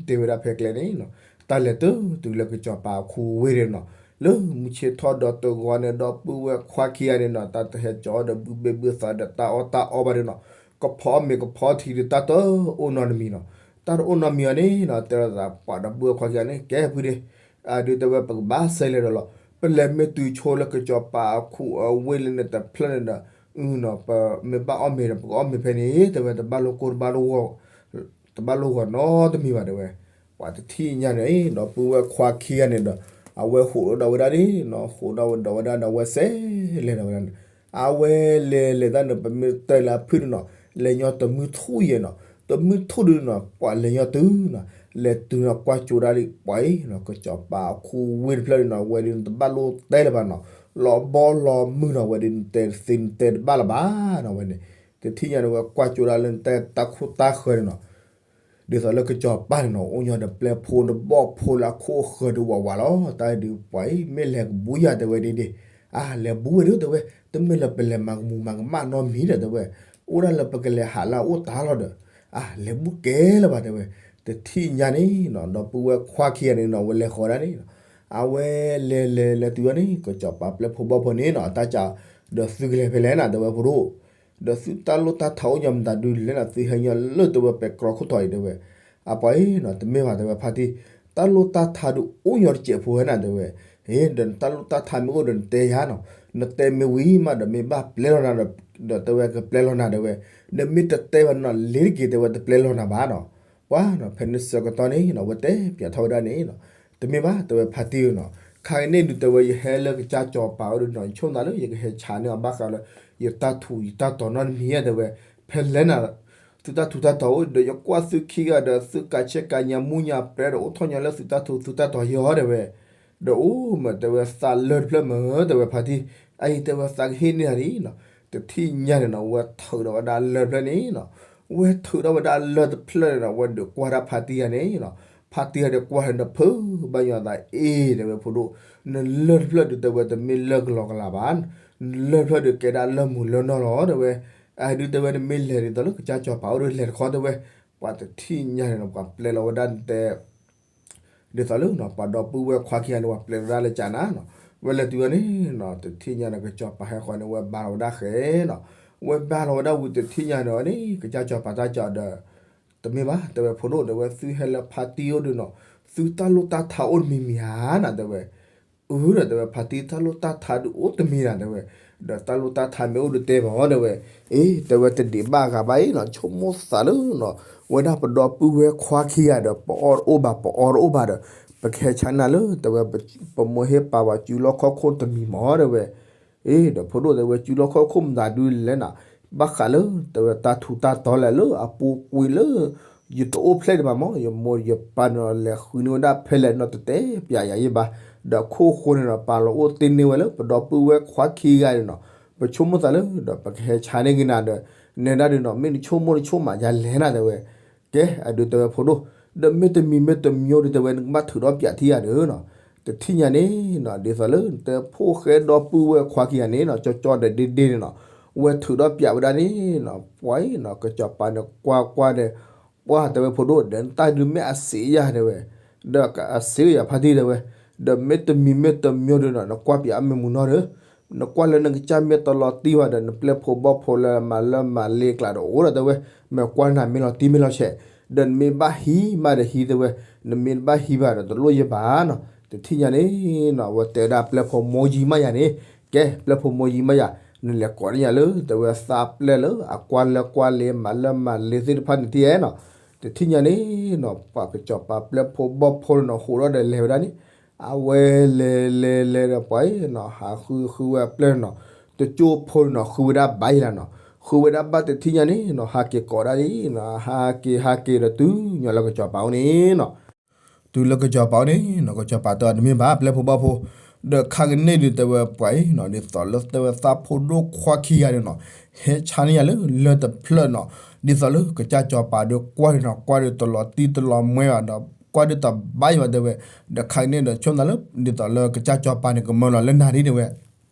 တဲဝဲဒၣ်ဖဲကျဲန့ၣ်နီၤ, တၢ်လဲၤတုၤတုၤလၢကစီၤပၤအခိဝ့ၢ်ဒၣ်နီၤ, လၢမုၢ်ဆ့ၣ်ထီၣ်ဒီးတဂီၤန့ၣ် ဒီပုၢ်ဝဲၢ်ခွါခံဂၤန့ၣ်နီၤ တၢ်တဟဲကၠီဒီးဘုဘ့ၣ်ဘုသးဒီးတၢ်အီၣ်တၢ်အီဘၣ်ဒၣ်နီၤ, ကဖီမ့ၤကဖီထံဒီးတၢ်တအိၣ်နီတမံၤနီၤ, တၢ်တအိၣ်နီတမံၤအီၤန့ၣ်နီၤ တဲလိာ်သးပှၤဒီပုၢ်ဝဲၢ်ခွါခံဂၤန့ၣ် ကဲဖုဒ့ အဒုးတဲဝဲပကဘၣ်စဲးလဲၤဒီးလီၤ, ပလဲၤမ့ၢ်တုၤဆိလၢကစီၤပၤအခိအဝ့ၢ်လၢန့ၣ်တဖျၢၣ်န့ၣ်ဒီး ပမ့ၢ်ဘၣ်အီၣ်မ့ၤဒီး ပကအီၣ်မ့ၤဖဲန့ၣ် တဲဝဲတဘၣ်လိၣ်ကိၢ်တဘၣ်လိၣ်ဂီၤ တဘၣ်လိၣ်ဂီၤနီတမံၤဘၣ်တဲဝဲ, ပှၤတထံၣ်ညါန့ၣ် ဒီပုၢ်ဝဲၢ်ခွါခံဂၤန့ၣ်ဒီး အဝဲဟိးဒီးဝဲဒၣ်န့ၣ်နီၤ ဟိးဒီးဝဲဒၣ်ဒီးအဝဲစဲးလဲၤဒီးဝဲဒၣ်န့ၣ်, အဝဲလဲၤလဲၤတၢ်န့ၣ် ပမ့ၢ်တဲလၢအဖုၣ်န့ၣ်နီၤ လဲၤညီတမုၢ်ထူၣ်ယဲၢ်နီၤ တမုၢ်ထူၣ်ဒုးနီၤ ပှၤလဲၤညီတုၤနီၤ လဲၤတုၤနီၤ ကွၢ်ကၠိဒၣ်လံ ပှၤအံၤနီၤ ကစီၤပၤအခိဝ့ၢ်တဖျၢၣ်န့ၣ်နီၤ ဝဲဒၣ်န့ၣ်တဘၣ်လိၣ်တဲလၢၤဘၣ်နီၤ လီၤဘီလီၤမုၢ်နီၤ ဝဲဒၣ်န့ၣ်တဲသ့န့ၣ်တဲတဘၣ်လၢၤဘၣ်နီၤ ဝဲန့ၣ် တထံၣ်ညါန့ၣ် ဝဲကွၢ်ကၠိဒၣ်လၢနတဲတၢ်ခိၣ်တၢ်ဃၢၤန့ၣ်နီၤ ဒ်သိးလၢကစီၤပၤန့ၣ်နီၤ အိၣ်ညီဒီးပျဲၢ်ဖိဒီးဘီၣ်ဖိလၢအခိၣ်အဃၢၤဒုးဝးဝးလီၤ တၢ်ဒုးပှၤအံၤ မ့ၢ်လဲၤကဘူးယၤတဲဝဲဒၣ်ဒၣ်, အါ လဲၤဘူးဝဲဒၣ်တဲဝဲ တမ့ၢ်လၢပလဲၤမၤကမူၤမၤကမၣ်နီတမံၤဒီးတဲဝဲ, အိၣ်ဒၣ်လၢပကလဲၤဟးလၢအအိၣ်တၢ်လီၤဒီး, အါ လဲၤဘူးကဲလၢၤဘၣ်တဲဝဲ, တထံၣ်ညါန့ၣ်နီၤ ဒီပုၢ်ဝဲၢ်ခွါခံဂၤန့ၣ်နီၤ ဝဲလဲၤဃီၤဒၣ်န့ၣ်နီၤ, အဝဲလဲၤလဲၤလဲၤတုၤဝဲန့ၣ် ကစီၤပၤပျဲၢ်ဖိဘီၣ်ဖိန့ၣ်နီၤ တၢ်ကး, ဒီးသုကလဲၤဖဲလဲၣ်နၤတဲဝဲဖိဒိၣ် ဒီးသုတၢ်လိၣ်တၢ်ထးအိၣ်ညီမတၤဒုးလဲၣ်နၤ သုဟဲညီလၢတဲဝဲပဲတြီခိၣ်ထီၣ်အံၤတဲဝဲ, အပှၤအံၤနီၤ တမ့ၢ်ဘၣ်တဲဝဲဖါတံၢ်, တၢ်လိၣ်တၢ်ထးဒုးအိၣ်ညီတစဲးဖိဝဲနၤတဲဝဲ, အ့ ဒီးနတၢ်လိၣ်တၢ်ထးမ့ၢ်အိၣ်ဒီးနတဲယၤနီၤ, နတဲမ့ၢ်ဝံၤမးဒီးမ့ၢ်ဘၣ်ပျဲလီၤနၤဒီး, ဒီးတဲဝဲကပျဲလီၤနၤတဲဝဲ, နမ့ၢ်တတဲဘၣ်နီၤလ့ၤတက့ၤတဲဝဲတပျဲလီၤနၤဘၣ်နီၤ, ပှၤနီၤ ဖဲန့ၣ်ဆၢကတီၢ်န့ၣ်နီၤ ဝဲတဲပၠးထီၣ်ဝဲဒၣ်န့ၣ်နီၤ, တမ့ၢ်ဘၣ်တဲဝဲဖါတံၢ်ဧၢနီၤ, ခါကန့ၣ်ဒုးတဲဝဲ ယဟဲလၢကစၢ်စီၤပၤအိၣ်ဒီးနီၤ ယဆိကမိၣ်သးလၢ ယကဟဲဆါန့ၢ်အီၤဘၣ်ဃးလၢ ယတၢ်ထူးယတၢ်တီၤနီတမံၤဧါတဲဝဲ, ဖဲလဲၣ်နၤ, သုတၢ်ထူးတၢ်တီၤအိၣ်ဒီး ယကွၢ်သုခံဂၤဒီး သုကးဆဲးကးညါမူညါပြဲဒီး အိၣ်ထီၣ်ညီလၢသုတၢ်ထူးသုတၢ်တီၤယီၤတဲဝဲ, ဒီးအိၣ်မးတဲဝဲသးလၢတဖျၢၣ်မးတဲဝဲဖါတံၢ်, အအံၤတဲဝဲသးကဟ့ၣ်န့ၢ်နၤဒ်နီၤ, တထံၣ်ညါန့ၣ်နီၤ ဝဲထုးဒီးဝဲဒၣ်လၢတဖျၢၣ်န့ၣ်နီၤ, ဝဲထုးဒီးဝဲဒၣ်လၢတဖျၢၣ်န့ၣ်နီၤ ဝဲဒုးကွၢ်ဒၣ်ဖါတံၢ်ဂၤန့ၣ်နီၤ, ဖါတံၢ်ဂၤဒီးကွၢ်ဒီးဖုးဘၣ်ညီသးအ့ၣ်တဲဝဲဖိဒိၣ်, နလၢၢ်တဖျၢၣ်ဒုးတဲဝဲတမ့ၢ်လၢၢ်ကလီကလးဘၣ်, နလၢၢ်တဖျၢၣ်ဒုးကဲဒၣ်လၢၢ်မုၢ်လၢၢ်နီၢ်လီၤတဲဝဲ, အဒုးတဲဝဲနမ့ၢ်လဲၤဒ်သိးလၢကစၢ်စီၤပၤအိၣ်ဒီးလဲၤတခီတဲဝဲ, ပှၤတထံၣ်ညါန့ၣ်နီၤ ပှၤပျဲလီၤဝဲဒၣ်တဲ ဒ်သိးလၢနီၤ ပှၤဒီပုၢ်ဝဲၢ်ခွါခံဂၤန့ၣ် ပှၤပျဲလီၤဝဲဒၣ်လၢကၠးနၤနီၤ, ဝဲလဲၤတုၤဝဲန့ၣ်နီၤ တထံၣ်ညါန့ၣ် ကစီၤပၤဟဲဃီန့ၣ် ဝဲဘါလီၤဝဲဒၣ်ဃဲနီၤ, ဝဲဘါလီၤဝဲဒၣ်ဝံၤတထံၣ်ညါန့ၣ်ဝဲန့ၣ် ကစၢ်စီၤပၤတၢ်ကၠီဒီး, တမ့ၢ်ဘၣ် တဲဝဲဖိဒိၣ် တဲဝဲသုဟဲလၢဖါတံၢ်အိၣ်ဒီးနီၤ, သုတၢ်လိၣ်တၢ်ထးအိၣ်တမံၤမံၤဧါနၤ တဲဝဲ, အၢဒီးတဲဝဲဖါတံၢ် တၢ်လိၣ်တၢ်ထးဒုးအိၣ်တမံၤနၤ တဲဝဲ, ဒီးတၢ်လိၣ်တၢ်ထးမ့ၢ်အိၣ်ဒုးတဲမး တဲဝဲ, အ့ တဲဝဲတဒံးဘၣ်ဂၤဘၣ်အံၤနီၤ ဆိကမိၣ်သးလၢနီၤ, ဝဲဒၣ်ပဒီပုၢ်ဝဲၢ်ခွါခံဂၤဒီး ပအီၣ်တအိၣ်ဘၣ် ပအီတအိၣ်ဘၣ်ဒီး, ပကဟဲဆါနၤလၢ တဲဝဲ, ပမိၢ်ဟ့ၣ်ပာ်ဝဲစုလီၢ်ခီၣ်ခိၣ်တမံၤမး တဲဝဲ, အ့ ဒီးဖိဒိၣ်တဲဝဲစုလီၢ်ခီၣ်ခိၣ်မတၤဒုးလဲၣ်နၤ, ဘၣ်ဃးလၢ တဲဝဲတၢ်ထူးတၢ်တီၤလဲၣ်လၢအပူၤကွံာ်လၢ ယတအိၣ်ဖျဲၣ်ဒံးဘၣ်မး ယမိၢ်ယပၢ်န့ၣ်လဲၤဃုန့ၢ်ဝဲဒၣ်ဖဲလဲၣ်နီၤ တတဲပျးယၤယံၣ်ဘၣ်, ဒီးခိၣ်ဃိန့ၣ်ဒီး ပာ်လီၤအိၣ်တ့ၢ်န့ၢ်ဝဲလၢပဒီပုၢ်ဝဲၢ်ခွါခံဂၤန့ၣ်နီၤ, ပဆိကမိၣ်သးလၢ ဒီးပကဟဲဆါန့ၢ်က့ၤနၤဒီး, နဲဒၣ်ဒုးနီၤ မ့ၢ်နဆိကမိၣ်နဆိကမးယၤလဲၣ်နၤ တဲဝဲ, ကဲ အဒုးတဲဝဲဖိဒိၣ်, ဒီးမ့တမံၤမ့တမံၤဒုး တဲဝဲ နကဘၣ်ထုးဒီးပျးထံဂၤဒီးနီၤ, တထံၣ်ညါန့ၣ်နီၤ ဒ်သိးလၢနတဲဖိၣ်ဃဲဒီပုၢ်ဝဲၢ်ခွါခံဂၤန့ၣ်နီၤ ကၠီကၠီဒီးဒ့ဒ့န့ၣ်နီၤ, ဝဲထုးဒီးပျးဝဲဒၣ်န့ၣ်နီၤ ပှၤအံၤနီၤ ကစီၤပၤန့ၣ်ကွၢ်ကွၢ်ဒီး, ပှၤတဲဝဲဖိဒိၣ် ဒီးနတၢ်ဒုးမ့ၢ်အစံးယၤတဲဝဲ, ဒီးအစံးယၤဖါတံၢ်တဲဝဲ, ဒီးမ့တမံၤမ့တမံၤဒုးနီၤ နကွၢ်ပျးအမ့ၢ်မူနီၤဒီး, နကွၢ်လၢနကစၢ်မ့ၢ်တလီၤတံၢ်ဘၣ်ဒီး နပျဲၢ်ဖိဘီၣ်ဖိလၢမၤလၢမၤလ့ကျးဒီးအိၣ်ဒီးတဲဝဲ, မ့ၢ်ကွၢ်နၤမ့ၢ်လီၤတံၢ်မ့ၢ်လီၤဆဲး, ဒီးနမ့ၢ်ဘၣ်ဟံးမးဒီးဟံးတဲဝဲ, နမ့ၢ်တဘၣ်ဟံးဘၣ်ဒီးတလိၣ်ယဘၣ်နီၤ, တထံၣ်ညါန့ၣ်နီၤ အဝဲတဲဝဲဒၣ်ပျဲၢ်ဖိမိၢ်ယံၤမးယၤန့ၣ်, ကဲ ပျဲၢ်ဖိမိၢ်ယံၤမးယၤ, နလဲၤကိးန့ၢ်ယၤလၢ တဲဝဲသးပျဲၢ်လၢအကွၢ်လၢကွၢ်လ့ မၤလၢမၤလ့သ့ၣ်တဖၣ်န့ၣ်တံၢ်ဧဲနီၤ, တထံၣ်ညါန့ၣ်နီၤ ပှၤကစီၤပၤပျဲၢ်ဖိဘီၣ်ဖိန့ၣ်နီၤ ဟူးထီၣ်ဒီးလဲၤဝဲဒၣ်န့ၣ်, အဝဲလဲၤလဲၤလဲၤဒီးပှၤအံၤနီၤ ဟးဃုဃုဝဲပျဲၢ်နီၤ, တကၠိဖိန့ၣ်နီၤ ဃုဝဲဒၣ်ဘၣ်ယံၤလီၤနီၤ, ဃုဝဲဒၣ်ဘၣ်တထံၣ်ညါန့ၣ်နီၤ ဟးက့ၤကိးဒၣ်ဒ်နီၤ ဟးက့ၤဟးက့ၤဒီးတုၤညီလၢကစီၤပၤအိၣ်န့ၣ်နီၤ တုၤလၢကစီၤပၤအိၣ်န့ၣ်နီၤ ကစီၤပၤတဲအီၤတမ့ၢ်ဘၣ် ပျဲၢ်ဖိဘီၣ်ဖိ, ဒီးခါကန့ၣ်ဒုးတဲဝဲပှၤအံၤနီၤ ဒ်သိးလၢတဲဝဲသးဖိဒိၣ်ခွါခံဂၤန့ၣ်နီၤ, ဟဲဆါန့ၢ်ယၤလၢလၢၢ်တဖျၢၣ်နီၤ, ဒ်သိးလၢကစၢ်စီၤပၤဒီးကွၢ်ဒုးနီၤ ကွၢ်ဒုးတလီၤတံၢ်တလီၤမွဲဘၣ်ဒီး ကွၢ်ဒုးတဘၣ်ယံၤဘၣ်တဲဝဲ, ဒီးခါကန့ၣ်ဒီးဆိကမိၣ်သးလၢ ဒ်သိးလၢကစၢ်စီၤပၤန့ၣ် ကမၢလီၤလၢနၤဒ်တဲဝဲ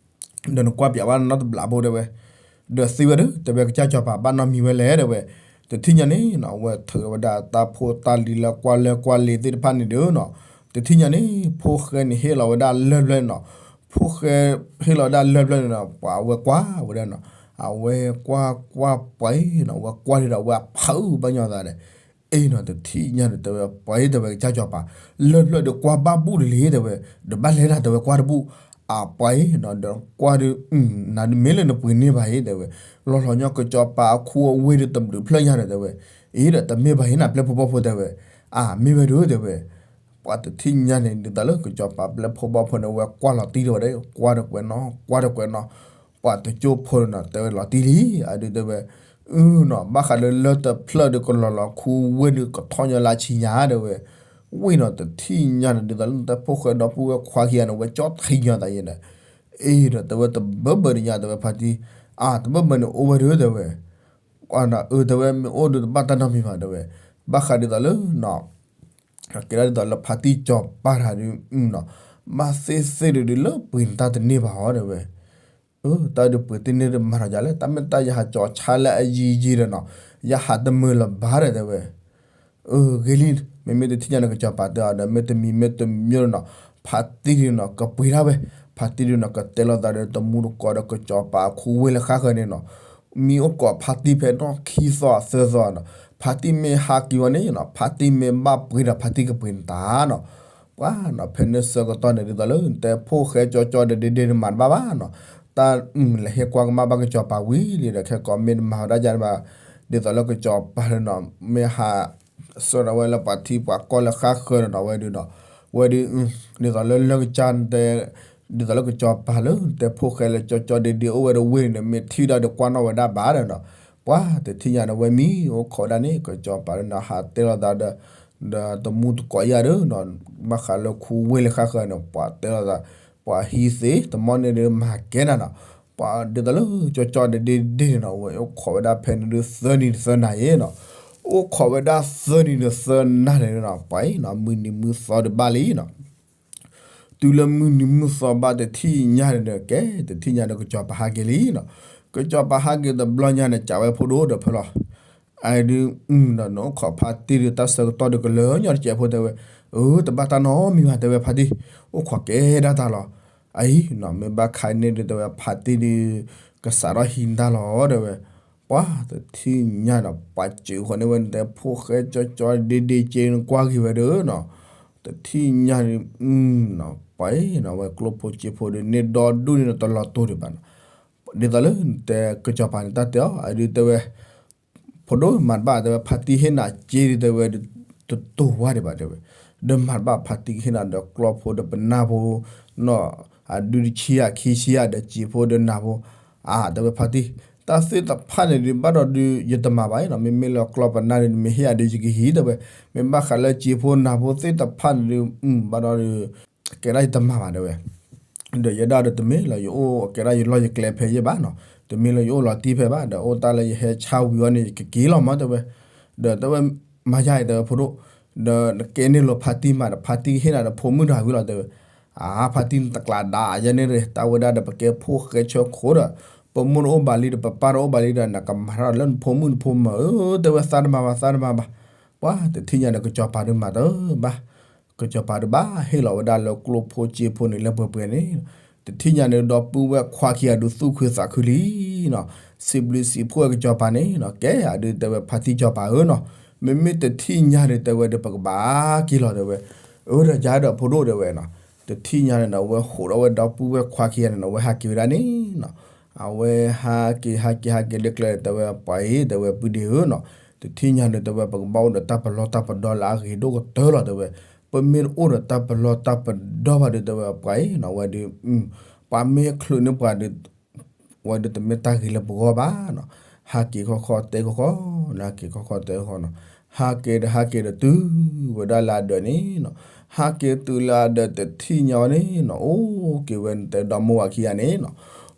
ဒီးနကွၢ်ပျးဝဲနီတဘျီဖိတဲဝဲ, ဒီးသံဝဲဒီး တဲဝဲကစၢ်စီၤပၤဘၣ်နီတမံၤဝဲလဲၣ်တဲဝဲ, တထံၣ်ညါန့ၣ်နီၤ အဝဲထုးဝဲဒၣ်တၢ်ဖိတၢ်လံၤလၢကွၢ်လၢကွၢ်လ့သ့ၣ်တဖၣ်န့ၣ်ဒီးနီၤ, တထံၣ်ညါန့ၣ် ဖိၣ်ဃဲန့ၣ်ဟ့ၣ်လီၤဝဲဒၣ်လၢၢ်ဖျၢၣ်န့ၣ်နီၤ, ဖိၣ်ဃဲဟ့ၣ်လီၤဝဲဒၣ်လၢၢ်ဖျၢၣ်န့ၣ်နီၤ ပှၤအဝဲကွၢ်ဝဲဒၣ်နီၤ, အဝဲကွၢ်ကွၢ်ပှဲၤနီၤ အဝဲကွၢ်ဒံးဒီးအဝဲအဖးအုၣ်ဘၣ်ညီသးဒီး အ့နီၤ တထံၣ်ညါန့ၣ် တဲဝဲပှၤအံၤ တဲဝဲကစၢ်စီၤပၤ လၢၢ်ဖျၢၣ်ဒီးကွၢ်ဘၣ်ဘူၣ်တလ့ တဲဝဲ, ဒီးဘၣ်လဲၤဒၣ် တဲဝဲကွၢ်တဘူၣ်, အပှၤအံၤနီၤ ဒီးကွၢ်ဒီး နၤဒုးမ့ၢ်လၢနပှ့ၤန့ၢ်ဘၣ်အံၤ တဲဝဲ, လီၤလီၤညီကစၢ်စီၤပၤအခူအဝ့ၢ်ဒီးတဘျုးဖျၢၣ်ညါဒီး တဲဝဲ, အ့ဒီးတမ့ၢ်ဘၣ်အံၤ နပျဲၢ်ဖိဘီၣ်ဖိ တဲဝဲ, အမ့ၢ်ဝဲဒၣ် တဲဝဲ ပှၤတထံၣ်ညါန့ၣ် ဒ်သိးလၢကစၢ်စီၤပၤပျဲၢ်ဖိဘီၣ်ဖိန့ၣ် ဝဲကွၢ်လီၤတံၢ်ဒီးဝဲဒီး ကွၢ်တကွဲးနီၤ ကွၢ်တကွဲးနီၤ, ပှၤတကၠိဖိန့ၣ်နီၤ တဲဝဲလီၤတံၢ်လံ, အဒုးတဲဝဲ, အနီၤ ဘၣ်ဃးလၢလၢၢ်တဖျၢၣ်ဒီးကလီၤလီၤခူဝ့ၢ်ဒီးကထီၣ်ညီလၢဆံညါ တဲဝဲ, ဝံၤနီၤ တထံၣ်ညါန့ၣ် ဒ်သိးလၢနတဲဖိၣ်ဃဲဒီပုၢ်ဝဲၢ်ခွါခံဂၤန့ၣ် ဝဲကၠီထံညီသးယဲဒီး, အ့ဒီး တဲဝဲတဘၢဘၢတညါ တဲဝဲဖါတံၢ်, အတဘၢဘၢန့ၣ်အိၣ်ဝဲဒီး တဲဝဲ အၢ တဲဝဲမ့ၢ်အိၣ်ဒီးတဘၣ်တၢ်နီတမံၤဘၣ် တဲဝဲ, ဘၣ်ဃးဒ်သိးလၢနီၤ ကဲဒၣ်ဒ်သိးလၢဖါတံၢ်စီၤပၤတဂၤဒီး ဘၣ်သ့ၣ်သ့ၣ်ဒီးဒုးလၢပှ့ၤန့ၢ်တၢ်တန့ၢ်ဘၣ်အီၤ တဲဝဲ, အၢ တၢ်ဒုးပှ့ၤတန့ၢ်ဒီးမၤထီၣ်ယၤလဲၣ် တၢ်မ့ၢ်တၢ်ယဟးကၠီၤဆါလၢအယံၤယံၤဒီးနီၤ ယဟးတမုာ်လၢၤဘၣ်ဒီး တဲဝဲ အၢ ဂ့ၤလံ, မ့မ့ၢ်တထံၣ်ညါန့ၣ် ကစၢ်စီၤပၤတဲအီၤဒီး မ့တမံၤမ့တမံၤဒီးနီၤ ဖါတံၢ်ဒုးနီၤ ကပှ့ၤဒၣ်ဝဲ, ဖါတံၢ်ဒုးနီၤ ကတဲလိာ်သးဒီးတမူတကိးဒီးကစၢ်စီၤပၤအခူဝ့ၢ်လၢဃါဃၢၤန့ၣ်နီၤ, မ့ၢ်အိၣ်ကိးဖါတံၢ်ဖဲနီၣ်ခံသီသၢသီနီၤ, ဖါတံၢ်မ့ၢ်ဟးက့ၤဝဲန့ၣ်နီၤ ဖါတံၢ်မ့ၢ်ဘၣ်ပှ့ၤဒီး ဖါတံၢ်ကပှ့ၤနတၢ်နီၤ, ပှၤနီၤ ဖဲန့ၣ်ဆၢကတီၢ်န့ၣ် ဒ်သိးလၢနတဲဖိၣ်ဃဲကၠီကၠီဒဲဒဲန့ၣ် မၤတဘၣ်ဘၣ်နီၤ, တၢ်လဲၤဟ့ၣ်ကွၢ်ကမၣ်ဘၣ်ကစၢ်စီၤပၤဝံၤလံဒီး ခဲကိးမ့ၢ်တမၤဝဲဒၣ်ယၤန့ၣ်ဘၣ်, ဒ်သိးလၢကစၢ်စီၤပၤန့ၣ်နီၤ မ့ၢ်ဟး ဆှၢထီၣ်ဝဲလၢပှၤထံပှၤကီၢ်လၢဃါဃၢၤန့ၣ်နီၤ ဝဲဒုးနီၤ, ဝဲဒုး ဒ်သိးလၢလၢကစၢ်တဲ ဒ်သိးလၢကစၢ်စီၤပၤလၢ နတဲဖိၣ်ဃဲလၢကၠီကၠီဒဲဒဲအိၣ်ဝဲဒီးဝ့ၢ်န့ၣ် မ့ၢ်ထံၣ်ဒၣ်ဒီးကွၢ်နီၣ်ဝဲဒၣ်ဘၣ်ဒီးနီၤ, ပှၤတထံၣ်ညါန့ၣ် ဝဲမံအိၣ်ခိးဝဲဒၣ်န့ၣ် ကစၢ်စီၤပၤဒီးနီၤ ဟးတဲလိာ်သးဒီး ဒီးတမူတကိးယၤဒီးနီၤ, ဘၣ်ဃးလၢခူဝ့ၢ်လၢဃါဃၢၤန့ၣ် ပှၤတဲလိာ်သး ပှၤဟံးသ့ တမီၢ်န့ၣ်ဒီးမၤကဲနၤနီၤ, ပှၤဒ်သိးလၢကၠီကၠီဒဲဒဲဒဲန့ၣ်နီၤ ဝဲအိၣ်ခိးဝဲဒၣ်ဖဲန့ၣ်ဒီးသၢနံၤသၢနၤယဲနီၤ, အိၣ်ခိးဝဲဒၣ်သၢနံၤဒီးသၢနၤန့ၣ်နီၤ ပှၤအံၤနီၤ မုၢ်နံၤမုၢ်သီဒံးဘၣ်လံနီၤ တုၤလၢမုၢ်နံၤမုၢ်သီဘၣ်တထံၣ်ညါန့ၣ်ဒီး ကဲ တထံၣ်ညါဒီးကစၢ်စီၤပၤဟးက့ၤလံနီၤ, ကစၢ်စီၤပၤဟးက့ၤတဘျီညါန့ၣ် ကးဝဲဖိဒိၣ်ဒီးဖဲလီၤ, အဒုး ဒီးနအိၣ်ခိးဖါတံၢ်ဒီးတၢ်ဆၢကတီၢ်ဒီးကလၢာ်ညီတစဲးဖိတဲဝဲ, အၢ တဘၣ်တၢ်နီတမံၤဘၣ် တဲဝဲဖါတံၢ်, အိၣ်ခိးကဲဒၣ်တၢ်လီၤ, အအံၤနီၤ မ့ၢ်ဘၣ်ခါန့ၣ်ဒီးတဲဝဲဖါတံၢ်ဒီး ကစးထီၣ်ဟံးတၢ်လီၤ တဲဝဲ ပှၤတထံၣ်ညါဒီး ပှၤစၢၤဃီန့ၢ်ဝဲနတဲဖိၣ်ဃဲကၠီကၠီဒဲဒဲက့နကွၢ်က့ၤဝဲဒီးနီၤ, တထံၣ်ညါဒီး ပှၤအံၤနီၤ ဝဲကျိၣ်ဖိစ့ဖိဒီး န့ၢ်ဒီဒူၣ်န့ၣ်ဒီးတလီၤတိၢ်ဒံးဘၣ်နီၤ, ဒ်သိးလၢနတဲကစၢ်စီၤပၤန့ၣ်တၢ်တဲအီၤ အဒုးတဲဝဲ ဖိဒိၣ်မၤတဘၣ် တဲဝဲ ဖါတံၢ်ဟ့ၣ်နၤစ့ဒီး တဲဝဲ တတိၢ်ဝါဒံးဘၣ် တဲဝဲ, ဒီးမၤတဘၣ်ဖါတံၢ်ကဟ့ၣ်နၤဒီးကျီၢ်ဖိဒီးပနၢ်ဖိ နီၤ အဒုတဆံယၤခံဆံယၤဒီးစ့ဖိဒီးနၤဖိ, အါ တဲဝဲဖါတံၢ် တၢ်သ့ၣ်တဖၣ်န့ၣ်ဒုး ဘၣ်ဒီးဒုး ယတမၤဘၣ်နီၤ, မ့မ့ၢ်လၢကျီၢ်ပနၢ်န့ၣ် နမ့ၢ်ဟ့ၣ်ယၤဒီးယကဟံး တဲဝဲ, မ့ၢ်ဘၣ်ဃးလၢစ့ဖိနၤဖိသ့ၣ်တဖၣ်န့ၣ်ဒုး ဘၣ်ဒီးဒုး ကဲဒၣ်ယတမၤဘၣ် တဲဝဲ ဒီးယဲဒၣ်ဒီးတမ့ၢ်လၢယအိၣ် ကဲဒၣ်ယလီၢ်ယကျဲဖဲယဲဘၣ်နီၤ, တမ့ၢ်လၢယအိၣ်လီၤတံၢ်ဖဲဘၣ် ဒီးအိၣ်တၢ်လၢယဟဲဆါဝံၤအီၤန့ၣ် ယကက့ၤလီၤမး တဲဝဲ, ဒီးတဲဝဲ မၤယါအံၤ တဲဝဲ ဖိဒိၣ်, ဒီးနကဲန့ၢ်လိာ်ဖါတံၢ်မးဒီး ဖါတံၢ်ကဟ့ၣ်နၤဒီးဖိမုၣ်တဂၤဝံၤလီၤ တဲဝဲ, အါ ဖါတံၢ်နတကျးဒါယဲန့ၣ်ရ့ၣ် တၢ်ဝဲဒၣ်ဒီးပကဲဖိၣ်ဃဲဆၢခိၣ်ဒီး ပမိၢ်တအိၣ်ဘၣ်လံဒီး ပပၢ်တအိၣ်ဘၣ်လံဒီး နကမၤထီၣ်လၢနဖိမုၣ်နဖိမၢၤဧၢ တဲဝဲ သးတမၤဘၣ် သးတမၤဘၣ်, ပှၤတထံၣ်ညါဒီးကစၢ်စီၤပၤဒုးမၤတဘၣ် ကစၢ်စီၤပၤဒုးဘၣ်ဟ့ၣ်လီၤဝဲဒၣ်လၢကျိၣ်ဖိစ့ဖိန့ၣ်လၢပှဲၤပှဲၤန့ၣ်, တထံၣ်ညါန့ၣ် ဒီပုၢ်ဝဲၢ်ခွါခံဂၤဒုးသူၣ်ခုသးခုလံနီၤ, စံးဘျုးစံးဖှိၣ်ကစၢ်စီၤပၤန့ၣ်နီၤ, ကဲအဒုးတဲဝဲဖါတံၢ်စီၤပၤဧၢနီၤ, မ့မ့ၢ်တထံၣ်ညါဒီးတဲဝဲဒီးပကဘၣ်က့ၤလီၤတဲဝဲ, အၢဒီးယၤဒီးဖိဒိၣ်တဲဝဲနီၤ, တထံၣ်ညါန့ၣ်နီၤ အဝဲဟးဒီးဝဲဒီပုၢ်ဝဲၢ်ခွါခံဂၤန့ၣ်နီၤ အဝဲဟးက့ၤဝဲဒၣ်န့ၣ်နီၤ, အဝဲဟးက့ၤဟးက့ၤဟးက့ၤလၢကျဲဒီးတဲဝဲပှၤအံၤ တဲဝဲပုၢ်ဒ့ဧၢနီၤ, တထံၣ်ညါဒီးတဲဝဲပကဘၣ်အိၣ်ဒီးတၢ်ပလီၢ်တၢ်ပဒီလၢအဂ့ၤဒိၣ်ကတၢၢ်လီၤတဲဝဲ, ပမ့ၢ်တအိၣ်ဒီးတၢ်ပလီၢ်တၢ်ပဒီဘၣ်ဒီးတဲဝဲပှၤအံၤနီၤ ဝဲဒီး ပှၤမ့ၢ်ချုးန့ၢ်ပှၤဒီး ဝဲဒီးတမ့ၢ်တၢ်ဂ့ၤလၢပဂီၢ်ဘၣ်နီၤ, ဟးက့ၤခီခီတဲခီခီနီၤ ဟးက့ၤခီခီတဲခီခီနီၤ, ဟးက့ၤဒီးဟးက့ၤဒီးတုၤဝဲဒၣ်လၢအဒၢးန့ၣ်နီၤ, ဟးက့ၤတုၤလၢအဒၢးတထံၣ်ညါဝဲန့ၣ်နီၤ အိၣ်က့ၤဝဲနတဲဒီမိၢ်ဝၤခံဂၤန့ၣ်နီၤ,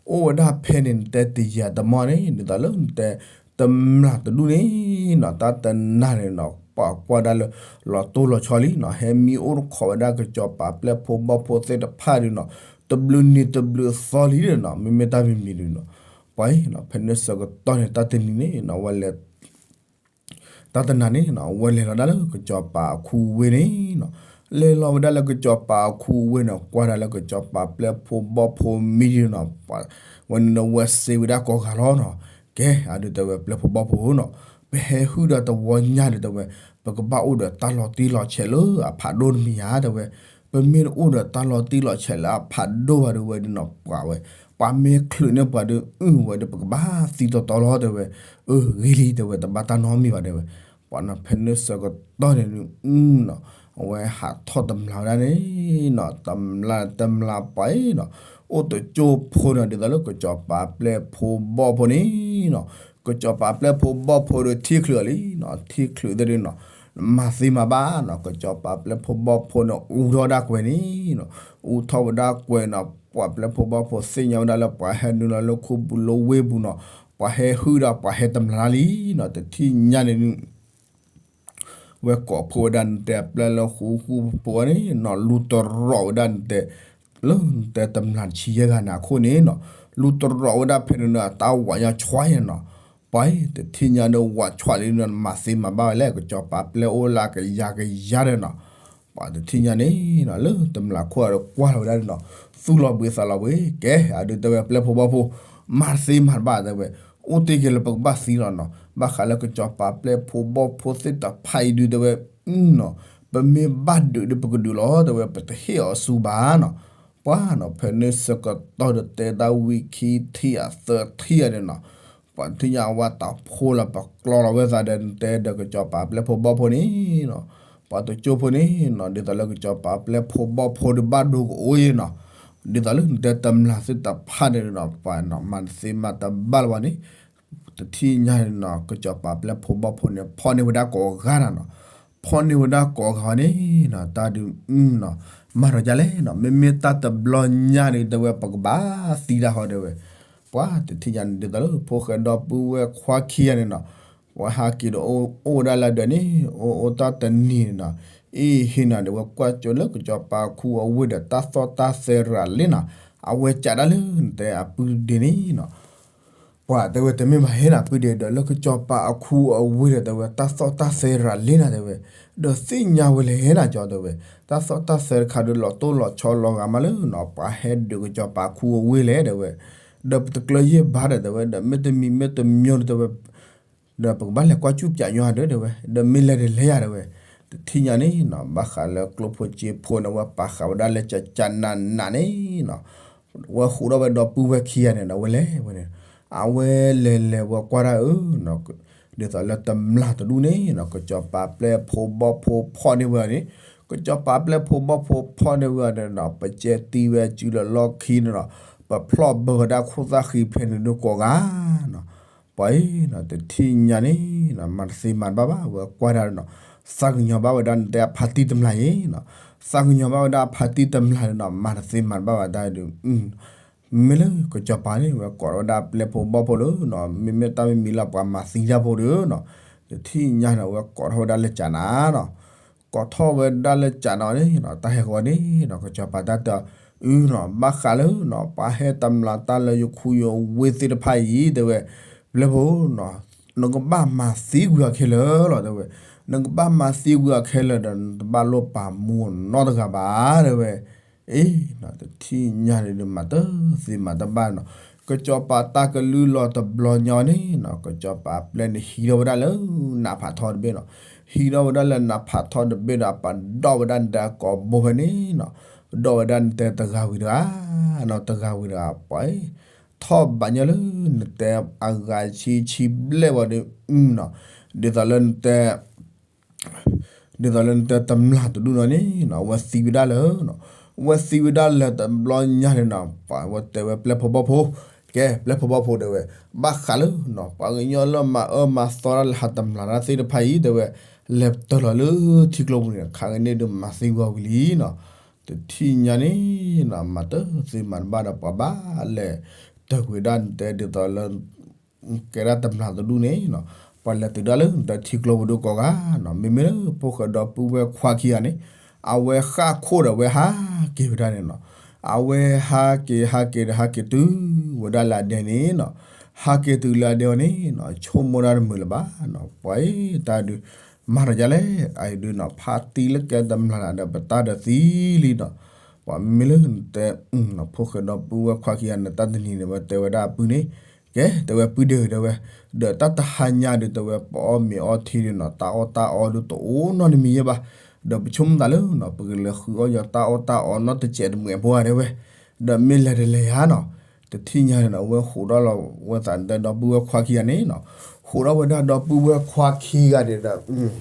အိၣ်ဝဲဒၣ်ဖဲန့ၣ် နတဲတယံာ်တမီၢ်န့ၣ် ဒ်သိးလၢနတဲ တမျၢ်တဒူၣ်န့ၣ်နီၤ တၢ်တနၤန့ၣ်နီၤ ပှၤကွၢ်ဒၣ်လၢ လီၤတိၢ်လီၤဆီလံနီၤ, ဟဲမံအိၣ်တခိးဝဲဒၣ်ကစၢ်စီၤပၤပျဲၢ်ဖိဘီၣ်ဖိသ့ၣ်တဖၣ်ဒီးနီၤ, တဘျုးနံၤတဘျုးသီလံဒီးနီၤ မ့မ့ၢ်တၢ်မံၤမံၤဒီးနီၤ, ပှၤအံၤနီၤ ဖဲန့ၣ်ဆၢကတီၢ်န့ၣ် တၢ်တနံၤန့ၣ်နီၤ ဝဲလဲၤ တၢ်တနၤန့ၣ်နီၤ ဝဲလဲၤလီၤဒၣ်လၢကစၢ်စီၤပၤအခူဝ့ၢ်န့ၣ်နီၤ, လဲၤလီၤဝဲဒၣ်လၢကစီၤပၤအခူအဝ့ၢ်န့ၣ် ကွၢ်ဒၣ်လၢကစီၤပၤပျဲၢ်ဖိဘီၣ်ဖိမံဒ်န့ၣ်နီၤ, ဝဲန့ၣ်ဝဲစံးဝဲဒၣ်ကိးဂၤလီၤနီၤ, ကဲ အဒုးတဲဝဲပျဲၢ်ဖိဘီၣ်ဖိနီၤ, ပဟဲဟုၣ်ဒီးတဝီညါဒီးတဲဝဲ, ပကဘၣ်အိၣ်ဒီးတၢ်လီၤတံၢ်လီၤဆဲးလၢအဖးဒိၣ်တမံၤဧါတဲဝဲ, ပမ့ၢ်တအိၣ်ဒီးတၢ်လီၤတံၢ်လီၤဆဲးလၢအဖးဒိၣ်ဘၣ်ဒီးဝဲဒ်နီၤ ပှၤဝဲ, ပှၤမ့ၢ်ချုးန့ၢ်ပှၤဒီး အုၣ်ဝဲဒီးပကဘၣ်သံတီတီလီၤတဲဝဲ, အၢ ဂ့ၤလံတဲဝဲ တဘၣ်တၢ်နီတမံၤဘၣ်တဲဝဲ, ပှၤနီၤဖဲန့ၣ်ဆၢကတီၢ်န့ၣ်နီၤ အဝဲဟးထီၣ်တမျာ်ဝဲဒၣ်န့ၣ်နီၤ, တမျာ်တမျာ်ပှၤအံၤနီၤ, အိၣ်တကၠိဖိနီၤ ဒ်သိးလၢကစီၤပၤပျဲၢ်ဖိဘီၣ်ဖိန့ၣ်နီၤ, ကစီၤပၤပျဲၢ်ဖိဘီၣ်ဖိဒီးထံချုးအီၤလံနီၤ, ထံချုးသ့ၣ်ဒ်နီၤ, မၤသ့မၤဘၣ်နီၤ, ကစီၤပၤပျဲၢ်ဖိဘီၣ်ဖိန့ၣ် အူထီၣ်ဝဲဒၣ်ကွဲၤန့ၣ်နီၤ, အူထီၣ်ဝဲဒၣ်ကွဲၤနီၤ, ပှၤပျဲၢ်ဖိဘီၣ်ဖိသ့ၣ်ညါဝဲဒၣ်လၢပှၤဟဲနုာ်လီၤလၢခိပူၤလၢဝ့ၢ်ပူၤနီၤ, ပှၤဟဲဟုၣ်ဒီးပှၤဟဲတမျာ်လံနီၤ, တထံၣ်ညါန့ၣ် ဝဲကိးဖှိၣ်ဝဲဒၣ်နတဲပျဲၢ်လၢဃူဃူဖိန့ၣ်နီၤ, လူၤတရီးဝဲဒၣ်နတဲ, လၢနတဲတမျာ်တဆံယဲၢ်ဂၤန့ၣ်အခိၣ်န့ၣ်နီၤ, လူၤတရီးဝဲဒၣ်ဖဲန့ၣ်နီၤ တၢ်ဝးညီဆွဲနီၤ, ပှၤတထံၣ်ညါဒီးဝးဆွဲလံနီၤ, မၤသ့မၤဘၣ်ဝဲလဲၣ် ကစီၤပၤပျဲၢ်အိၣ်လၢကယၤကယၤဒီးနီၤ, ပှၤတထံၣ်ညါန့ၣ်နီၤ လၢတမျာ်ခိၣ်ဒီးကွၢ်လီၤဝဲဒၣ်န့ၣ်နီၤ, သူၣ်လီၤဘှံးသးလီၤဘှံး, ကဲ အဒုးတဲဝဲပျဲၢ်ဖိဘီၣ်ဖိ, မၤတသ့မၤတဘၣ်တဲဝဲ, အိၣ်တ့ၢ်က့ၤလၢပကဘၣ်သံလီၤနီၤ, ဘၣ်ဃးလၢကစီၤပၤပျဲၢ်ဖိဘီၣ်ဖိသ့ၣ်တဖၣ်အံၤဒုးတဲဝဲ, နီၤ, ပမ့ၢ်ဘၣ်ဒုးဒီးပကဒုးလီၤတဲဝဲ ပတဟ့ၣ်အီၤဆူဘၣ်နီၤ, ပှၤနီၤ ဖဲန့ၣ်ဆၢကတီၢ်ဒီးတဲတၢ်ဝံၤခံထံၣ်အသၢထံၣ်အန့ၣ်နီၤ, ပှၤတထံၣ်ညါဝဲတၢ်ဖိလၢပကျီလီၤဝဲသးဒီးနတဲဒီးကစီၤပၤပျဲၢ်ဖိဘီၣ်ဖိန့ၣ်နီၤ, ပှၤတကၠိဖိန့ၣ်နီၤ ဒ်သိးလၢကစီၤပၤပျဲၢ်ဖိဘီၣ်ဖိဒီးဘၣ်ဒိကအိၣ်အံၤနီၤ, ဒ်သိးလၢနတဲတမျာ်သ့ၣ်တဖၣ်န့ၣ်နီၤ ပှၤနီၤ မၤတသ့မၤတဘၣ်လၢၤဘၣ်န့ၣ်, တထံၣ်ညါန့ၣ်နီၤ ကစီၤပၤပျဲၢ်ဖိဘီၣ်ဖိန့ၣ် ဖီၣ်န့ၢ်ဝဲဒၣ်ကိးဂၤဒဲးနီၤ, ဖီၣ်န့ၢ်ဝဲဒၣ်ကိးဂၤဒဲးန့ၣ်နီၤ တၢ်ဒုးနီၤ, မၤဒီးဒ်လဲၣ်နီၤ မ့မ့ၢ်တၢ်တဘျီညါန့ၣ် တဲဝဲပကဘၣ်သံတၢ်ဃီတဲဝဲ, ပှၤတထံၣ်ညါန့ၣ် ဒ်သိးလၢဖိၣ်ဃဲဒီပုၢ်ဝဲၢ်ခွါခံဂၤန့ၣ်နီၤ, ပှၤဟးက့ၤဒီးအိၣ်ဝဲဒၣ်လၢဒၢးန့ၣ် အိၣ်အိၣ်တၢ်တနံၤန့ၣ်နီၤ, အ့ၣ်ဟ့ၣ်နီၤ ဒ်ဝဲကွၢ်ကၠိလၢကစီၤပၤခူအဝ့ၢ်ဒီးတၢ်သီၣ်တၢ်သဲရၤလံနီၤ, အဝဲကးဒၣ်လၢနတဲအပုၢ်ဒ့န့ၣ်နီၤ ပှၤတဲဝဲတမ့ၢ်ဘၣ်ဟဲနၤပုၢ်ဒ့ဒီး လၢကစီၤပၤအခူအဝ့ၢ်ဒီးတဲဝဲ တၢ်သီၣ်တၢ်သဲရၤလံနၤတဲဝဲ, ဒီးသ့ၣ်ညါဝဲလၢဟဲနၤကၠီတဲဝဲ, တၢ်သီၣ်တၢ်သဲတခါဒီးလီၤတိၢ်လီၤဆီလီၤဂာ်မးလၢနီၤ ပှၤဟဲဒုးကစီၤပၤခူအဝ့ၢ်လဲၣ်တဲဝဲ, ဒီးပတကျၢၤယဲၢ်ဘၣ်ဒီးတဲဝဲ ဒီးမ့တမံၤမ့တမံၤဒီးတဲဝဲ ဒီးပကဘၣ်လဲၤကွၢ်ကၠူၣ်ပၠးညီဒီးတဲဝဲ, ဒီးမ့ၢ်လဲၤဒီးလဲၤယၤတဲဝဲ, တထံၣ်ညါန့ၣ်နီၤ ဘၣ်ဃးလၢကျိဖိစ့ဖိန့ၣ် ဝဲပာ်ဃာ်ဝဲဒၣ်လၢကကနးနးန့ၣ်နီၤ, ဝဲဃိးထီၣ်ဝဲဒီပုၢ်ဝဲၢ်ခံဂၤန့ၣ်နီၤ ဝဲလဲၤဝဲန့ၣ်, အဝဲလဲၤလဲၤဝဲကွၢ်တၢ်အၢနီၤ, ဒ်သိးလၢတမျာ်တဒူၣ်န့ၣ်နီၤ ကစီၤပၤပျဲၢ်ဖိဘီၣ်ဖိဖီၣ်န့ၢ်ဝဲန့ၣ်, ကစီၤပၤပျဲၢ်ဖိဘီၣ်ဖိဖီၣ်န့ၢ်ဝဲန့ၣ်နီၤ ပကဲတံၢ်ဝဲစုလၢလီၢ်ခံန့ၣ်နီၤ, ပဖျီၣ်ဘၢဝဲဒၣ်ခိၣ်သၣ်ဃံဖဲန့ၣ်ဒုးကိးဂၤနီၤ ပှၤအံၤနီၤ တထံၣ်ညါန့ၣ်နီၤ မၤတသ့မၤတဘၣ်ဘၣ် ဝဲကွၢ်ဒၣ်နီၤ, သးကညီၤဘၣ်ဝဲဒၣ်နတဲအဖါတံၢ်တမျာ်အံၤနီၤ, သးကညီၤဘၣ်ဝဲဒၣ်အဖါတံၢ်တမျာ်န့ၣ်နီၤ မၤတသ့မၤတဘၣ်ဘၣ်တၢ်ဒုး, မ့ၢ်လၢကစီၤပၤန့ၣ် ဝဲကိးထီၣ်ဝဲဒၣ်ပျဲၢ်ဖိဘီၣ်ဖိလၢနီၤ မ့မ့ၢ်တၢ်မံၤမံၤလၢပှၤမၤသံတၢ်ဖိဒီးနီၤ, တထံၣ်ညါန့ၣ် ဝဲကိးထီၣ်ဝဲဒၣ်လၢကနၤနီၤ ကိးထီၣ်ဝဲဒၣ်လၢကနၤန့ၣ်နီၤ တၢ်ဟဲဃီန့ၣ်နီၤ ကစီၤပၤတၢ်တဲအီၤ အုနီၤ ဘၣ်ဃးလၢနီၤ ပှၤဟဲတမျာ်တၢ်လၢယခူယဝ့ၢ်သ့ၣ်တဖၣ်အံၤတဲဝဲ, ပျဲၢ်ဖိနီၤ နကဘၣ်မၤသံကွံာ်အီၤခဲလၢာ်လီၤတဲဝဲ, နကဘၣ်မၤသံကွံာ်အီၤခဲလၢာ်ဒီး နတဘၣ်လိၣ်ပာ်မူနီတဂၤဘၣ်တဲဝဲ, အ့နီၤ တထံၣ်ညါန့ၣ်ဒုး မၤတသ့မၤတဘၣ်နီၤ, ကစီၤပၤတၢ်ကလုၢ်လီၤတဘျီညါန့ၣ်နီၤ ကစီၤပၤပျဲၢ်န့ၣ် ဟံးထီၣ်ဝဲဒၣ်လၢနးဖးထီတဘ့ၣ်နီၤ, ဟံးထီၣ်ဝဲဒၣ်လၢနးဖးထီတဘ့ၣ်ဒီး ပှၤဒီၣ်ဝဲဒၣ်နတဲကိာ်ဘိဖဲန့ၣ်နီၤ, ဒီၣ်ဝဲဒၣ်နတဲတဂၤဝံၤတဂၤနီၤ တဂၤဝံၤတဂၤ ပှၤအံၤ ထီၣ်ဘးညီလၢနတဲအဂၤဆံဆံဘျဲၣ်ဝံၤဒီး အုနီၤ, ဒ်သိးလၢနတဲ ဒ်သိးလၢနတဲတမျာ်တဒူၣ်နီၤန့ၣ်နီၤ အဝဲသံဝဲဒၣ်လၢနီၤ, အဝဲသံဝဲဒၣ်လၢတဘျီညါန့ၣ်နီၤ ပှၤဝဲတဲဝဲပျဲၢ်ဖိဘီၣ်ဖိ, ကဲ ပျဲၢ်ဖိဘီၣ်ဖိတဲဝဲ, ဘၣ်ဃးလၢနီၤ ပှၤကညီလၢမၤအၢမၤသီတၢ်လၢဟးတမျာ်တၢ်သ့ၣ်တဖၣ်အံၤတဲဝဲ, လဲၤတၢၢ်လီၤလၢထံကျိပူၤန့ၣ် ခါကန့ၣ်ဒုးမၤသံကွံာ်ဝံၤလံနီၤ, တထံၣ်ညါန့ၣ်နီၤ မၤတသ့မၤတဘၣ်ဒီး ပှၤဘၣ်လဲၤတၢၢ်ကွံာ်ဒၣ်နတဲဒ်သိးလၢ ကဲဒၣ်တမျာ်တဒူၣ်န့ၣ်နီၤ, ပှၤလဲၤတုၤဒၣ်လၢနတဲထံကျိပူၤဒုးကိးဂၤနီၤ, မ့မ့ၢ်လၢဖိၣ်ဃဲဒီပုၢ်ဝဲၢ်ခွါခံဂၤန့ၣ်, အဝဲဃၣ်ခိၣ်ဒီးအဝဲဟးက့ၤဝဲဒၣ်န့ၣ်နီၤ, အဝဲဟးက့ၤဟးက့ၤဒီးဟးက့ၤတုၤဝဲဒၣ်လၢအဒဲန့ၣ်နီၤ, ဟးက့ၤတုၤလၢအဒဲအီၤန့ၣ်နီၤ ဆိကမိၣ်ဒၣ်တမုာ်လၢၤဘၣ်နီၤ, ပှၤအံၤတၢ်ဒုး မၤဒီးဒ်လဲၣ်, အအံၤဒုးနီၤ ဖါတံၢ်လၢကဲတမျၢ်လၢ်ဒီး ပတၢ်ဒီးသံလံနီၤ, ပှၤမ့ၢ်လၢနတဲ ဖိၣ်ဃဲဒီပုၢ်ဝဲၢ်ခွါခံဂၤန့ၣ် တၢ်တနံၤန့ၣ် ဝဲတဲဝဲဒၣ်အပုၢ်န့ၣ်, ကဲ တဲဝဲပုၢ်ဒ့ၣ်တဲဝဲ, ဒီးတၢ်တဟါညါဒုးတဲဝဲ ပအီၣ်မ့ၤအီထံဒုးနီၤ တၢ်အီၣ်တၢ်အီဒုးတအိၣ်နီတမံၤယဲဘၣ်, ဒီးပဆိကမိၣ်သးလၢနီၤ ပကလဲၤဃုအီၣ်ယီၤတၢ်အီၣ်တၢ်အီနီတစဲးတမှဲးဖိဧါတဲဝဲ, ဒီးမ့ၢ်လဲၤတလဲၤဧါနီၤ, တထံၣ်ညါန့ၣ်နီၤ အဝဲဃိးဒီးလီၤဝဲသးတဲဒီပုၢ်ဝဲၢ်ခွါခံဂၤန့ၣ်နီၤ, ဃိးဒီးဝဲဒၣ်ဒီပုၢ်ဝဲၢ်ခွါခံဂၤန့ၣ်ဒီး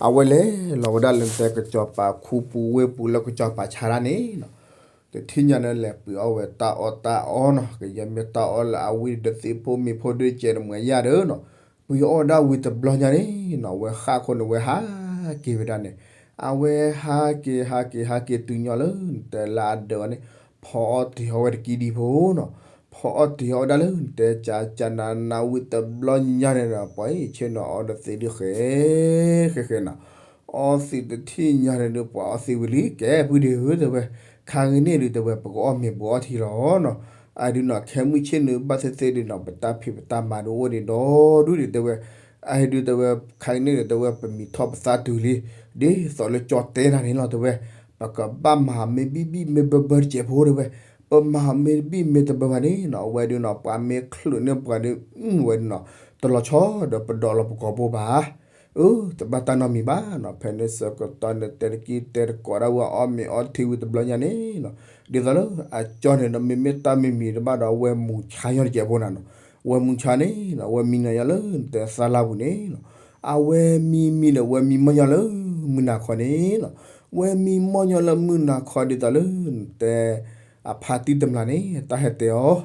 အဝဲလဲၤလီၤဝဲဒၣ်လၢတဲကစီၤပၤခူပူၤဝ့ၢ်ပူၤလၢကစီၤပၤဆါတၢ်န့ၣ်နီၤ, တထံၣ်ညါန့ၣ်လဲၤပှ့ၤအီၣ်ဝဲတၢ်အီၣ်တၢ်အီနီၤ, ကယဲၢ်မ့ၢ်တၢ်အီၣ်လၢအဝံၣ်ဒီးသ့ၣ်ဖိမ့ၤဖိဒုးစဲးတမှဲးယဲၢ်ဒီးနီၤ, ပှ့ၤအီၣ်ဒၣ်ဝံၤတဘျီညါန့ၣ်နီၤ အဝဲဃၣ်ခိၣ်န့ၣ်ဝဲဟးက့ၤဝဲဒၣ်န့ၣ်, အဝဲဟးက့ၤဟးက့ၤဟးက့ၤတုၤညီလၢနတဲလၢအဒၢးဝဲန့ၣ်, ဖီအီၣ်တ့ၤအီၣ်ဝဲတကံဒံဖိနီၤ, ဖီအီၣ်တ့ၤအီၣ်ဝဲဒၣ်လၢနတဲကၠးကၠးနးနးဝံၤတဘျီညါန့ၣ်ဒီး ပှၤအံၤဆ့ၣ်နီၤအီဒီးသ့ၣ်ဒုးဃဲ ဃဲဃဲနီၤ, အီသံးတထံၣ်ညါန့ၣ်ဒုး ပှၤအီသံးဝံၤလံ ကဲပုၢ်ဒ့ၣ်ဧၢတဲဝဲ, ခါကန့ၣ်ဒုးတဲဝဲ ပကအီၣ်မ့ၤပကအီထံလီၤနီၤ, အဒုးနီၤ ခဲမုၢ်ဆ့ၣ်နုာ်ဘၣ်သ့ၣ်သ့ၣ်ဒုးနီၤ ပတၢ်ဖံးပတၢ်မၤဒုးအိၣ်ဒံးဒီဒူၣ်ဒံးတဲဝဲ, အဒုးတဲဝဲ ခါကန့ၣ်ဒုးတဲဝဲ ပမံၤထီၣ်ပသးတုၤလံ, ဒ်သိးလၢကၠီတဲနၤန့ၣ်လီၤတဲဝဲ, ပကဘၣ်မၤမ့ၢ်ဘံၣ်ဘံၣ်မ့ၢ်ဘၢဘၢတစဲးဖိတဲဝဲ, ပမၤမ့ၢ်တဘံၣ်မ့ၢ်တဘၢဘၣ်န့ၣ်နီၤ အဝဲဒုးနီၤ ပှၤမ့ၢ်ချုးန့ၢ်ပှၤဒုး ဝဲဒုးနီၤ တလီၤဆီဒီးပဒိးလီၤပကိာ်ဘိဘၣ် အၢ တဘၣ်တၢ်နီတမံၤဘၣ်နီၤ, ဖဲန့ၣ်ဆၢကတီၢ်န့ၣ် တဲတကံတဲတကိးဒၣ်ဝဲအီၣ်မ့ၤအီထံဝံၤတဘျီညါန့ၣ်နီၤ, ဒ်သိးလၢအကၠီန့ၣ်ဒီး မ့မ့ၢ်တၢ်မံၤမံၤတဘၣ်ဒီး ဝဲမူဆါညီတစဲးဖိနၤနီၤ, ဝဲမူဆါန့ၣ်နီၤ ဝဲမံနီၤညီလၢနတဲသၣ်လၢ်ပူၤန့ၣ်နီၤ, အဝဲမံမံဒီး ဝဲမံမီၢ်ညီလၢမုၢ်နၤခီန့ၣ်နီၤ, ဝဲမံမီၢ်ညီလၢမုၢ်နၤခီဒ်သိးလၢနတဲ အဖါတံၢ်တမျၢ်န့ၣ် တၢ်ဟဲတဲအီၤ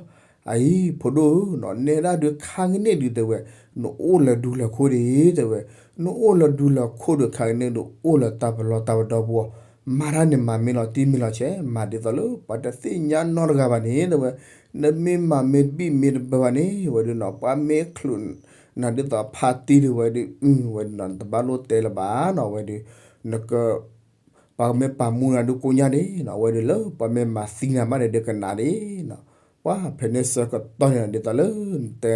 အအံၤ ဖိဒိၣ်ဧၢနီၤ နဲဒၣ်ဒုးခါကန့ၣ်ဒုးတဲဝဲ, နအိၣ်လၢဒူလၢခိၣ်ဒံးတဲဝဲ, နအိၣ်လၢဒူလၢခိၣ်ဒုးခါကန့ၣ်ဒုး အိၣ်လၢတၢ်ပလီၢ်တၢ်ပဒီပူၤ, မၤတၢ်န့ၣ်မၤမ့ၢ်လီၤတံၢ်မ့ၢ်လီၤဆဲး, မၤဒ်သိးလၢပှၤတသ့ၣ်ညါနီတဂၤဘၣ်န့ၣ်တဲဝဲ, နမ့ၢ်မၤမ့ၢ်တဘံၣ်မ့ၢ်တဘၢဘၣ်န့ၣ် ဝဲဒုးနီၤ ပှၤမ့ၢ်ချုးနၤဒ်သိးဖါတံၢ်ဒုးဝဲဒုး, ဝဲဒုးနီၤ တဘၣ်လိၣ်တဲလၢၤဘၣ်နီၤ ဝဲဒုး, နက ပှၤမ့ၢ်ပာ်မူနၤဒုးကိးညါန့ၣ်နီၤ အဝဲဒုးလၢပှၤမ့ၢ်မၤသံနၤမးန့ၣ်ဒုးကနးဒၣ်နီၤ, ပှၤဖဲန့ၣ်ဆၢကတီၢ်န့ၣ်ဒ်သိးလၢနတဲ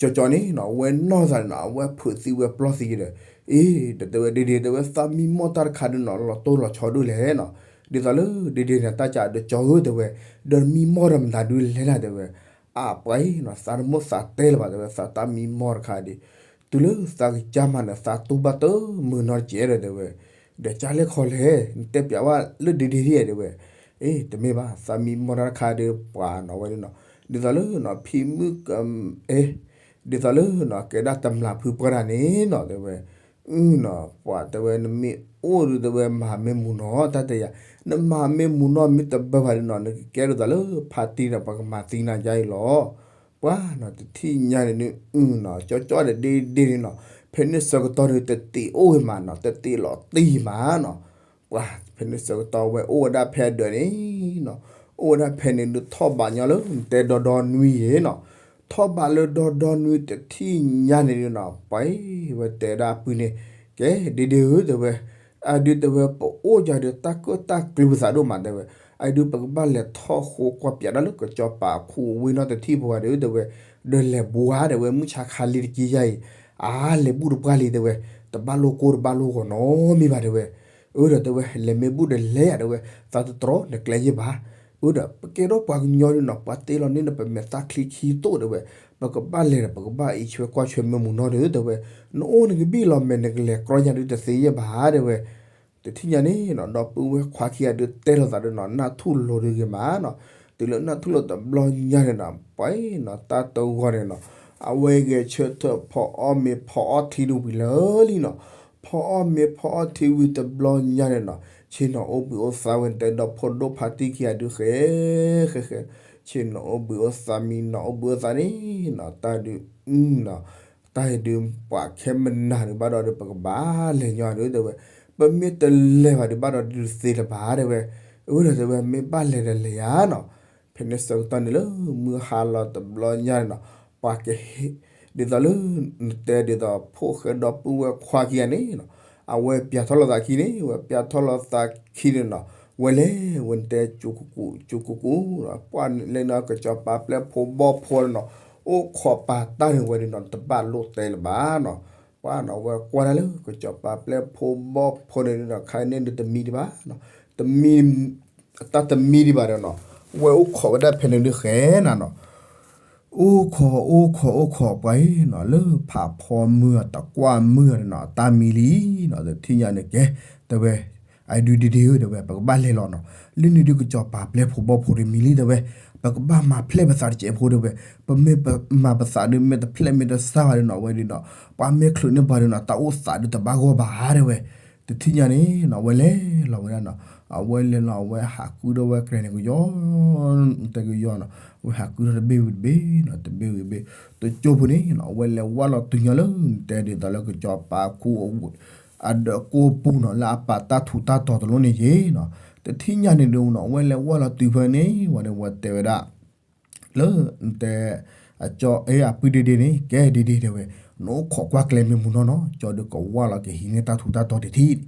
ကၠီကၠီန့ၣ်နီၤ အဝဲနီၢ်သးန့ၣ်နီၤ အဝဲဖုးသံဝဲပျီၢ်သံဒီး, အ့ ဒီးတဲဝဲ ဒ့ဒ့တဲဝဲ သးမံမီၢ်တၢ်တခါဒုးနီၤ လီၤတိၢ်လီၤဆီဒိၣ်လဲၣ်နီၤ, ဒ်သိးလၢဒ့ဒ့န့ၣ် တၢ်ကးဒီးကၠီဧၢတဲဝဲ, ဒီးမံမီၢ်ဒီးမတၤဒုးလဲၣ်နၤတဲဝဲ, အပှၤအံၤနီၤ သးတမိၣ်သးတဲလၢၤဘၣ်တဲဝဲ သးတၢ်မံမီၢ်တခါဒုး, တုၤလၢသးကစၢ်မၤန့ၣ် သးတူၢ်ဘၣ်တမုာ်နီတစဲးဒီးတဲဝဲ, ဒီးကၢ်လဲၣ်ခီလဲၣ် နတဲပျးဝဲလၢဒ့ဒ့ဒ်တဲဝဲ, အ့ တမ့ၢ်ဘၣ် သးမံမီၢ်တၢ်တခါဒုးပှၤနီၤဝဲဒုးနီၤ, ဒ်သိးလၢနီၤ ဖံမုၣ်က အ့ ဒ်သိးလၢနီၤ ကဲဒၣ်တမျၢ်ဖုပှၢ်တၢ်န့ၣ်နီၤတဲဝဲ, အုနီၤ ပှၤတဲဝဲ နမ့ၢ်အိၣ်ဒုးတဲဝဲ မၤမ့ၢ်မူနီၤ တၢ်တဲယၤ, နမၤမ့ၢ်မူနီၤမ့ၢ်တဘၢဘၣ်ဒုးနီၤ နကကဲဒ်သိးလၢဖါတံၢ်ဒီး ပှၤကမၤသံနၤယါအံၤလီၤ, ပှၤနီၤ တထံၣ်ညါန့ၣ်ဒုး အုနီၤ ကၠီကၠီဒီးဒ့ဒ့န့ၣ်နီၤ ဖဲန့ၣ်ဆၢကတီၢ်ဒုး တတ့ၤအိၣ်ဂ့ၤမးနီၤ တတ့ၤလီၤတံၢ်မးနီၤ, ပှၤဖဲန့ၣ်ဆၢကတီၢ်ဝဲအိၣ်ဝဲဒၣ်ဖဲဒၢးန့ၣ်နီၤ, အိၣ်ဝဲဒၣ်ဖဲန့ၣ်ဒုး ထီၣ်ဘးညီလၢနတဲဒီဒီနွံယဲၢ်နီၤ, ထီၣ်ဘးလၢဒီဒီနွံတထံၣ်ညါန့ၣ်ဒုးနီၤ ပှၤအံၤ ဝဲတဲဒၣ်အပုၢ်န့ၣ်, ကဲ ဒ့ဒ့ဧၢတဲဝဲ, အဒုးတဲဝဲ ပအိၣ်ယၤဒီးတၢ်ကၢၣ်တၢ်ကျူပသးဒိၣ်မးတဲဝဲ, အဒုး ပကဘၣ်လဲၤထီၣ်ဃိကွၢ်ပၠးဒၣ်လၢကစီၤပၤခူဝ့ၢ်နီၢ်တထံၣ်ဖိဂၤဒီးတဲဝဲ, ဒီးလဲၤဘှါတဲဝဲ မုၢ်ဆါခါလံတက့ၢ်ယါအံၤ, အါ လဲၤဘူၣ်တပှၢ်လံတဲဝဲ, တဘၣ်လိၣ်ကိၢ်တဘၣ်လိၣ်ဂီၤနီတမံၤဘၣ်တဲဝဲ, အၢဒီးတဲဝဲ လဲၤမ့ၢ်ဘူၣ်ဒီးလဲၤယၤတဲဝဲ, သးတတြီနကျဲယဲၢ်ဘၣ်, အၢဒီး ပကဲထီၣ်ပှၤကညီဒုးနီၤ ပှၤတ့လီၤန့ၢ်နပမဲာ်သၣ်ချံခံတိၣ်တဲဝဲ, ပကဘၣ်လဲၤဒီး ပကဘၣ်အံးဆွဲကွၢ်ဆွဲမ့ၢ်မူနီၢ်ဒီးတဲဝဲ, နအိၣ်နကဘံၣ်လီၤမဲာ် နကလဲၤကြီညါဒုးတသ့ယဲၢ်ဘၣ်တဲဝဲ, တထံၣ်ညါန့ၣ်နီၤ ဒီပုၢ်ဝဲၢ်ခွါခံဂၤဒုးတဲလိာ်သးဒီးနီၤ နၢ်ထူၣ်လိၤဒုးဂ့ၤမးနီၤ, တုၤလၢနၢ်ထူၣ်လိၤတဘျီညါန့ၣ်နီၤ ပှၤနီၤ တၢ်တဂီၤန့ၣ်နီၤ, အဝဲဂဲၤဆၢထၢၣ်ဖီအီၣ်မ့ၤဖီအီၣ်ထံဒုးဝံၤလၢာ်လံနီၤ, ဖီအီၣ်မ့ၤဖီအီၣ်ထံဝံၤတဘျီညါန့ၣ်နီၤ, ဆ့ၣ်နီၤအိၣ်ဘှံးအိၣ်သါဝဲ နတဲဒီးဖိဒိၣ်ဖါတံၢ်ခံဂၤဒုးဃဲ ဃဲဃဲ, ဆ့ၣ်နီၤအိၣ်ဘှံးအိၣ်သါမံနီၤအိၣ်ဘှံးအိၣ်သါန့ၣ်နီၤ တၢ်ဒုး နီၤ, တၢ်အံၤဒုးပှၤခဲမုၢ်နၤဒုးဘၣ်ဒီးဒုး ပကဘၣ်လဲၤညီဒုးတဲဝဲ, ပမ့ၢ်တလဲၤဘၣ်ဒုးဘၣ်ဒီးဒုးသ့လၢၤဘၣ်တဲဝဲ, အၢဒီးတဲဝဲ မ့ၢ်ဘၣ်လဲၤဒီးလဲၤယါနီၤ, ဖဲန့ၣ်ဆၢကတီၢ်န့ၣ်လၢ မုၢ်ဟါလီၤတဘျီညါန့ၣ်နီၤ, ပှၤကဟ့ၣ် ဒ်သိးလၢ နတဲဒ်သိး ဖိၣ်ဃဲဒီပုၢ်ဝဲၢ်ခွါခံဂၤန့ၣ်နီၤ, အဝဲပျးထီၣ်လိာ်သးခံန့ၣ် ဝဲပျးထီၣ်လိာ်သးခံန့ၣ်နီၤ, ဝဲလဲၤဝဲနတဲ ကၠူကကူး ကၠူကကူးနီၤ, ပှၤလဲၤနီၤ ကစီၤပၤပျဲၢ်ဖိဘီၣ်ဖိန့ၣ်နီၤ, အိၣ်ခိးပာ်တၢ်န့ၣ်ဝဲဒုးနီၤ တဘၣ်လိၣ်တဲလၢၤဘၣ်နီၤ, ပှၤနီၤ ဝဲကွၢ်တၢ်လၢ ကစီၤပၤပျဲၢ်ဖိဘီၣ်ဖိန့ၣ်ဒီး ခါန့ၣ်ဒုးတမံဒံးဘၣ်နီၤ, တမံ တၢ်တမံဒံးဘၣ်ဒီးနီၤ, ဝဲအိၣ်ခိးဝဲဒၣ်ဖဲန့ၣ်ဒုးဃဲနၤနီၤ, အိၣ်ခိး အိၣ်ခိး အိၣ်ခိးပှၤအံၤနီၤ, လၢဖးဖီမုၢ်အတကွၢ်မုၢ်ဒီးနီၤ တၢ်မံလံနီၤ, တထံၣ်ညါန့ၣ်ကဲ, တဲဝဲ အဒုးဒ့ဒ့ဧၢ တဲဝဲ ပကဘၣ်လဲၤလီၤနီၤ, လၢန့ၣ်ဒုးကစီၤပၤပျဲၢ်ဖိဘီၣ်ဖိဒုးမံလံ တဲဝဲ, ပကဘၣ်မၤဖျဲၣ်ပသးတစဲးဖိ တဲဝဲ, ပမ့ၢ်ပမၤပသးဒုး မ့ၢ်တဖျဲၣ်မ့ၢ်တစၢ်ဘၣ်ဒီးနီၤ အဝဲဒုးနီၤ, ပှၤမ့ၢ်ချုးန့ၢ်ပှၤဒုးနီၤ တၢ်အိၣ်သးဒုးတဘၣ်ဂီၢ်ဘၣ်ဧါ တဲဝဲ, တထံၣ်ညါန့ၣ်နီၤ အဝဲလဲၤလီၤဝဲဒၣ်နီၤ, အဝဲလဲၤလီၤ အဝဲဟးကုထီၣ်ဝဲကရဲၤန့ၣ်ကယီ တဲကယီနီၤ, အဝဲဟးကုထီၣ်တဘ့ၣ်ဝံၤတဘ့ၣ်နီၤ, တဘ့ၣ်ဝံၤတဘ့ၣ်, တကၠိဖိန့ၣ်နီၤ အဝဲလဲၤဝၢ်လီၤတုၤညီလၢ တဲဒ်သိးလၢကစီၤပၤခူ အဒၢးကိၢ်ပူၤနီၤ လၢအပာ်တၢ်ထူးတၢ်တီၤတလိၣ်န့ၣ်ယ့ၤနီၤ, တထံၣ်ညါန့ၣ်ဒုးနီၤ အဝဲလဲၤဝၢ်လီၤတုၤဖဲန့ၣ် ဝဲန့ၣ် ဝဲတဲဝဲဒၣ် လၢ တဲ အကၠီ အ့ အပုၢ်ဒ့ဒ့န့ၣ် ကဲဒ့ဒ့တဲဝဲ, နအိၣ်ခိးကွၢ်ကျဲမ့ၢ်မူနီၢ်နီၤ, ကၠီဒုးကဝၢ်လီၤက့ၤဟံးန့ၢ်တၢ်ထူးတၢ်တီၤတထံၣ်,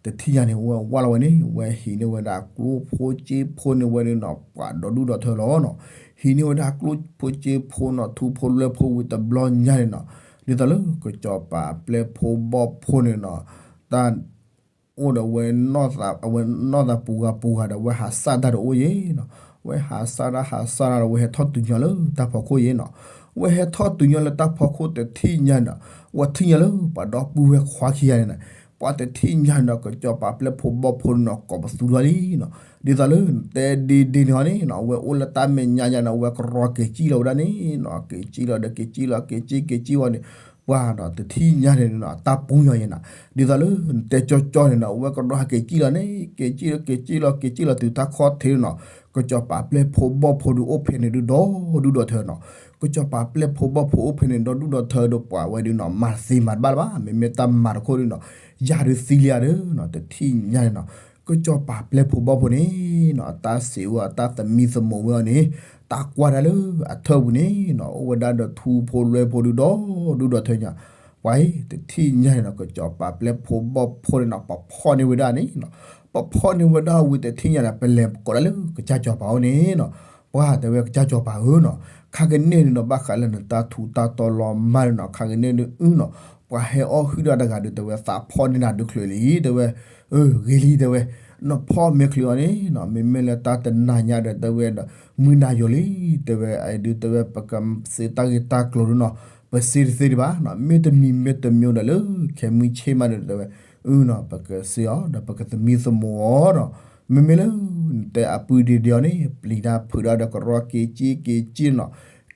တထံၣ်ညါန့ၣ် ဝဲဝၢ်လီၤဝဲန့ၣ် ဝဲဟံးန့ၢ်ဝဲဒၣ်ကျိဖိစ့ဖိန့ၣ်ဝဲဒုးနီၤ ပှၤဒီဒူၣ်ဒီထၢလီၤနီၤ, ဟံးန့ၢ်ဝဲဒၣ်ကျိဖိစ့ဖိနီၤ ထူဖိလွဲဖိဝံၤတဘျီညါန့ၣ်နီၤ, ဒ်သိးလၢကစီၤပၤပျဲၢ်ဖိဘီၣ်ဖိန့ၣ်နီၤ, တၢ် အိၣ်ဒီးဝဲ အဝဲနီၢ်သးပူၤဂၤပူၤဂၤဒီး ဝဲဟးစၢ်တၢ်တအိၣ်ယ့ၤနီၤ, ဝဲဟးစၢ်တၢ်ဟးစၢ်တၢ်ဒီး ဝဲဟဲထီၣ်တုၤညီလၢတၢ်ဖီခိၣ်ယ့ၤနီၤ, ဝဲဟဲထီၣ်တုၤညီလၢတၢ်ဖီခိၣ်တထံၣ်ညါနီၤ, ဝဲထံၣ်ညါလၢပှၤဒီပုၢ်ဝဲၢ်ခွါခံဂၤန့ၣ်နီၤ, ပှၤတထံၣ်ညါန့ၣ်ဒီး ကစီၤပၤပျဲၢ်ဖိဘီၣ်ဖိန့ၣ်နီၤ ကိးပသူထီၣ်လံနီၤ, ဒ်သိးလၢ တဲဒ့ဒ့န့ၣ်ဟီန့ၣ်နီၤ အဝဲအိၣ်လၢတၢ်မဲာ်ညါညါန့ၣ် အဝဲကရီက့ၤစံၣ်လီၤဝဲဒၣ်န့ၣ်နီၤ, က့ၤစံၣ်လီၤဒီးက့ၤစံၣ်လီၤ က့ၤစံၣ်က့ၤစံၣ်ဝဲန့ၣ် ပှၤနီၤ တထံၣ်ညါန့ၣ်နီၤ တၢ်ပူၤညီယဲနီၤ, ဒ်သိးလၢ နတဲကၠီကၠီန့ၣ်နီၤ အဝဲကရီဟးက့ၤစံၣ်လီၤန့ၣ် က့ၤစံၣ်လီၤ က့ၤစံၣ်လီၤ က့ၤစံၣ်လီၤတုၤတၢ်ခီၣ်ထံးနီၤ, ကစီၤပၤပျဲၢ်ဖိဘီၣ်ဖိဒုးအိၣ်ဖဲန့ၣ်ဒုးဒီဒူၣ်ဒီထၢနီၤ, ကစီၤပၤပျဲၢ်ဖိဘီၣ်ဖိအိၣ်ဖဲန့ၣ်ဒီဒူၣ်ဒီထၢဒီး ပှၤဝဲဒုးနီၤ မၤသ့မၤတဘၣ်လၢၤဘၣ်, မ့မ့ၢ်တၢ်မၤတခိၣ်ဒုးနီၤ ယၤဒုးသံလံဧါဒီးနီၤ, တထံၣ်ညါန့ၣ်နီၤ ကစီၤပၤပျဲၢ်ဖိဘီၣ်ဖိန့ၣ်နီၤ အတၢ်စံးဝဲ အတၢ်သမံသမိးဝဲအီၤန့ၣ် တၢ်ကွၢ်တၢ်လၢအထၢၣ်ပူၤန့ၣ်နီၤ အိၣ်ဝဲဒၣ်ဒီးထူဖိလွဲဖိဒုးဒီဒူၣ်ဒီထၢညါ, ပှၤအံၤ တထံၣ်ညါန့ၣ်နီၤ ကစီၤပၤပျဲၢ်ဖိဘီၣ်ဖိန့ၣ်နီၤ ပဖီၣ်န့ၢ်ဝဲဒၣ်န့ၣ်နီၤ, ပဖီၣ်န့ၢ်ဝဲဒၣ်ဝံၤတထံၣ်ညါန့ၣ် ပလဲၤကိးဒၣ်လၢကစၢ်စီၤပၤအအိၣ်န့ၣ်နီၤ, ပှၤတဲဝဲကစၢ်စီၤပၤဧၢနီၤ, ခါကန့ၣ်န့ၣ်နီၤ ဘၣ်ဃးလၢနတၢ်ထူးတၢ်တီၤလီၤမၢ်န့ၣ်နီၤ ခါကန့ၣ်ဒုးအုနီၤ ပှၤဟဲအီၣ်ဟုၣ်ဒၣ်တဂၤဒုး တဲဝဲသးဖီၣ်န့ၢ်နၤဒုးချုးလံ တဲဝဲ, အၢ ဂ့ၤလံ တဲဝဲ, နဖီၣ်မ့ၢ်ချုးအီၤန့ၣ်နီၤ မ့မ့ၢ်လၢတၢ်တနၤညါဒီး တဲဝဲဒီး မုၢ်နၤယိာ်လံ တဲဝဲ, အဒုးတဲဝဲ ပကစ့တၢ်ဂ့ၢ်တၢ်ကျိၤဒုးနီၤ ပစ့တသ့ဒံးဘၣ်နီၤ မ့ၢ်တမံၤမ့ၢ်တမံၤဒီးလၢ ခဲမုၢ်ဆ့ၣ်မးဒီး တဲဝဲ အုနီၤ ပကစ့အီၤ ဒီးပကသမံသမိးအီၤဒီး မ့မ့ၢ်လၢ နတဲအပုၢ်ဒ့ဒ့အီၤန့ၣ် ပျံၤတၢ်ဖုးတၢ်ဒီးကရီက့ၤစံၣ်က့ၤစံၣ်နီၤ,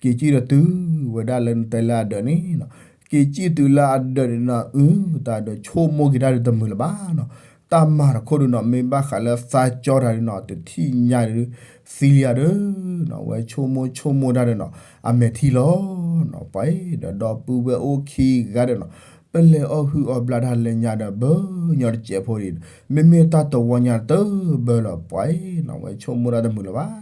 က့ၤစံၣ်ဒီးတုၤဝဲဒၣ်လၢနတဲလၢအဒၢးန့ၣ်နီၤ, က့ၤစံၣ်တုၤလၢအဒၢးန့ၣ်နီၤ အု တၢ်ဒုးဆိကမိၣ်က့ၤတၢ်ဒုးတမုာ်လၢၤဘၣ်နီၤ, တၢ်မၤတခိၣ်ဒုးနီၤ မ့ၢ်ဘၣ်ဃးလၢသးကၠီတၢ်ဒုးနီၤ တထံၣ်ညါဒုး သံလံဧါဒီးနီၤ ဝဲဆိကမိၣ်ဆိကမိၣ်တၢ်ဒီးနီၤ အမဲာ်ထံလီၤနီၤ, ပှၤအံၤဒီးဒီပုၢ်ဝဲၢ်အိၣ်ခံဂၤဒီးနီၤ ပလဲၤအီၣ်ဟုၣ်အီၣ်ဘျါတၢ်လၢညါဒီး ဘၣ်ညီတစဲးဖိဒံး, မ့မ့ၢ်တၢ်တဝီညါတဘၣ်လၢၤပှၤအံၤနီၤ ဝဲဆိကမိၣ်တၢ်တမုာ်လၢၤဘၣ်,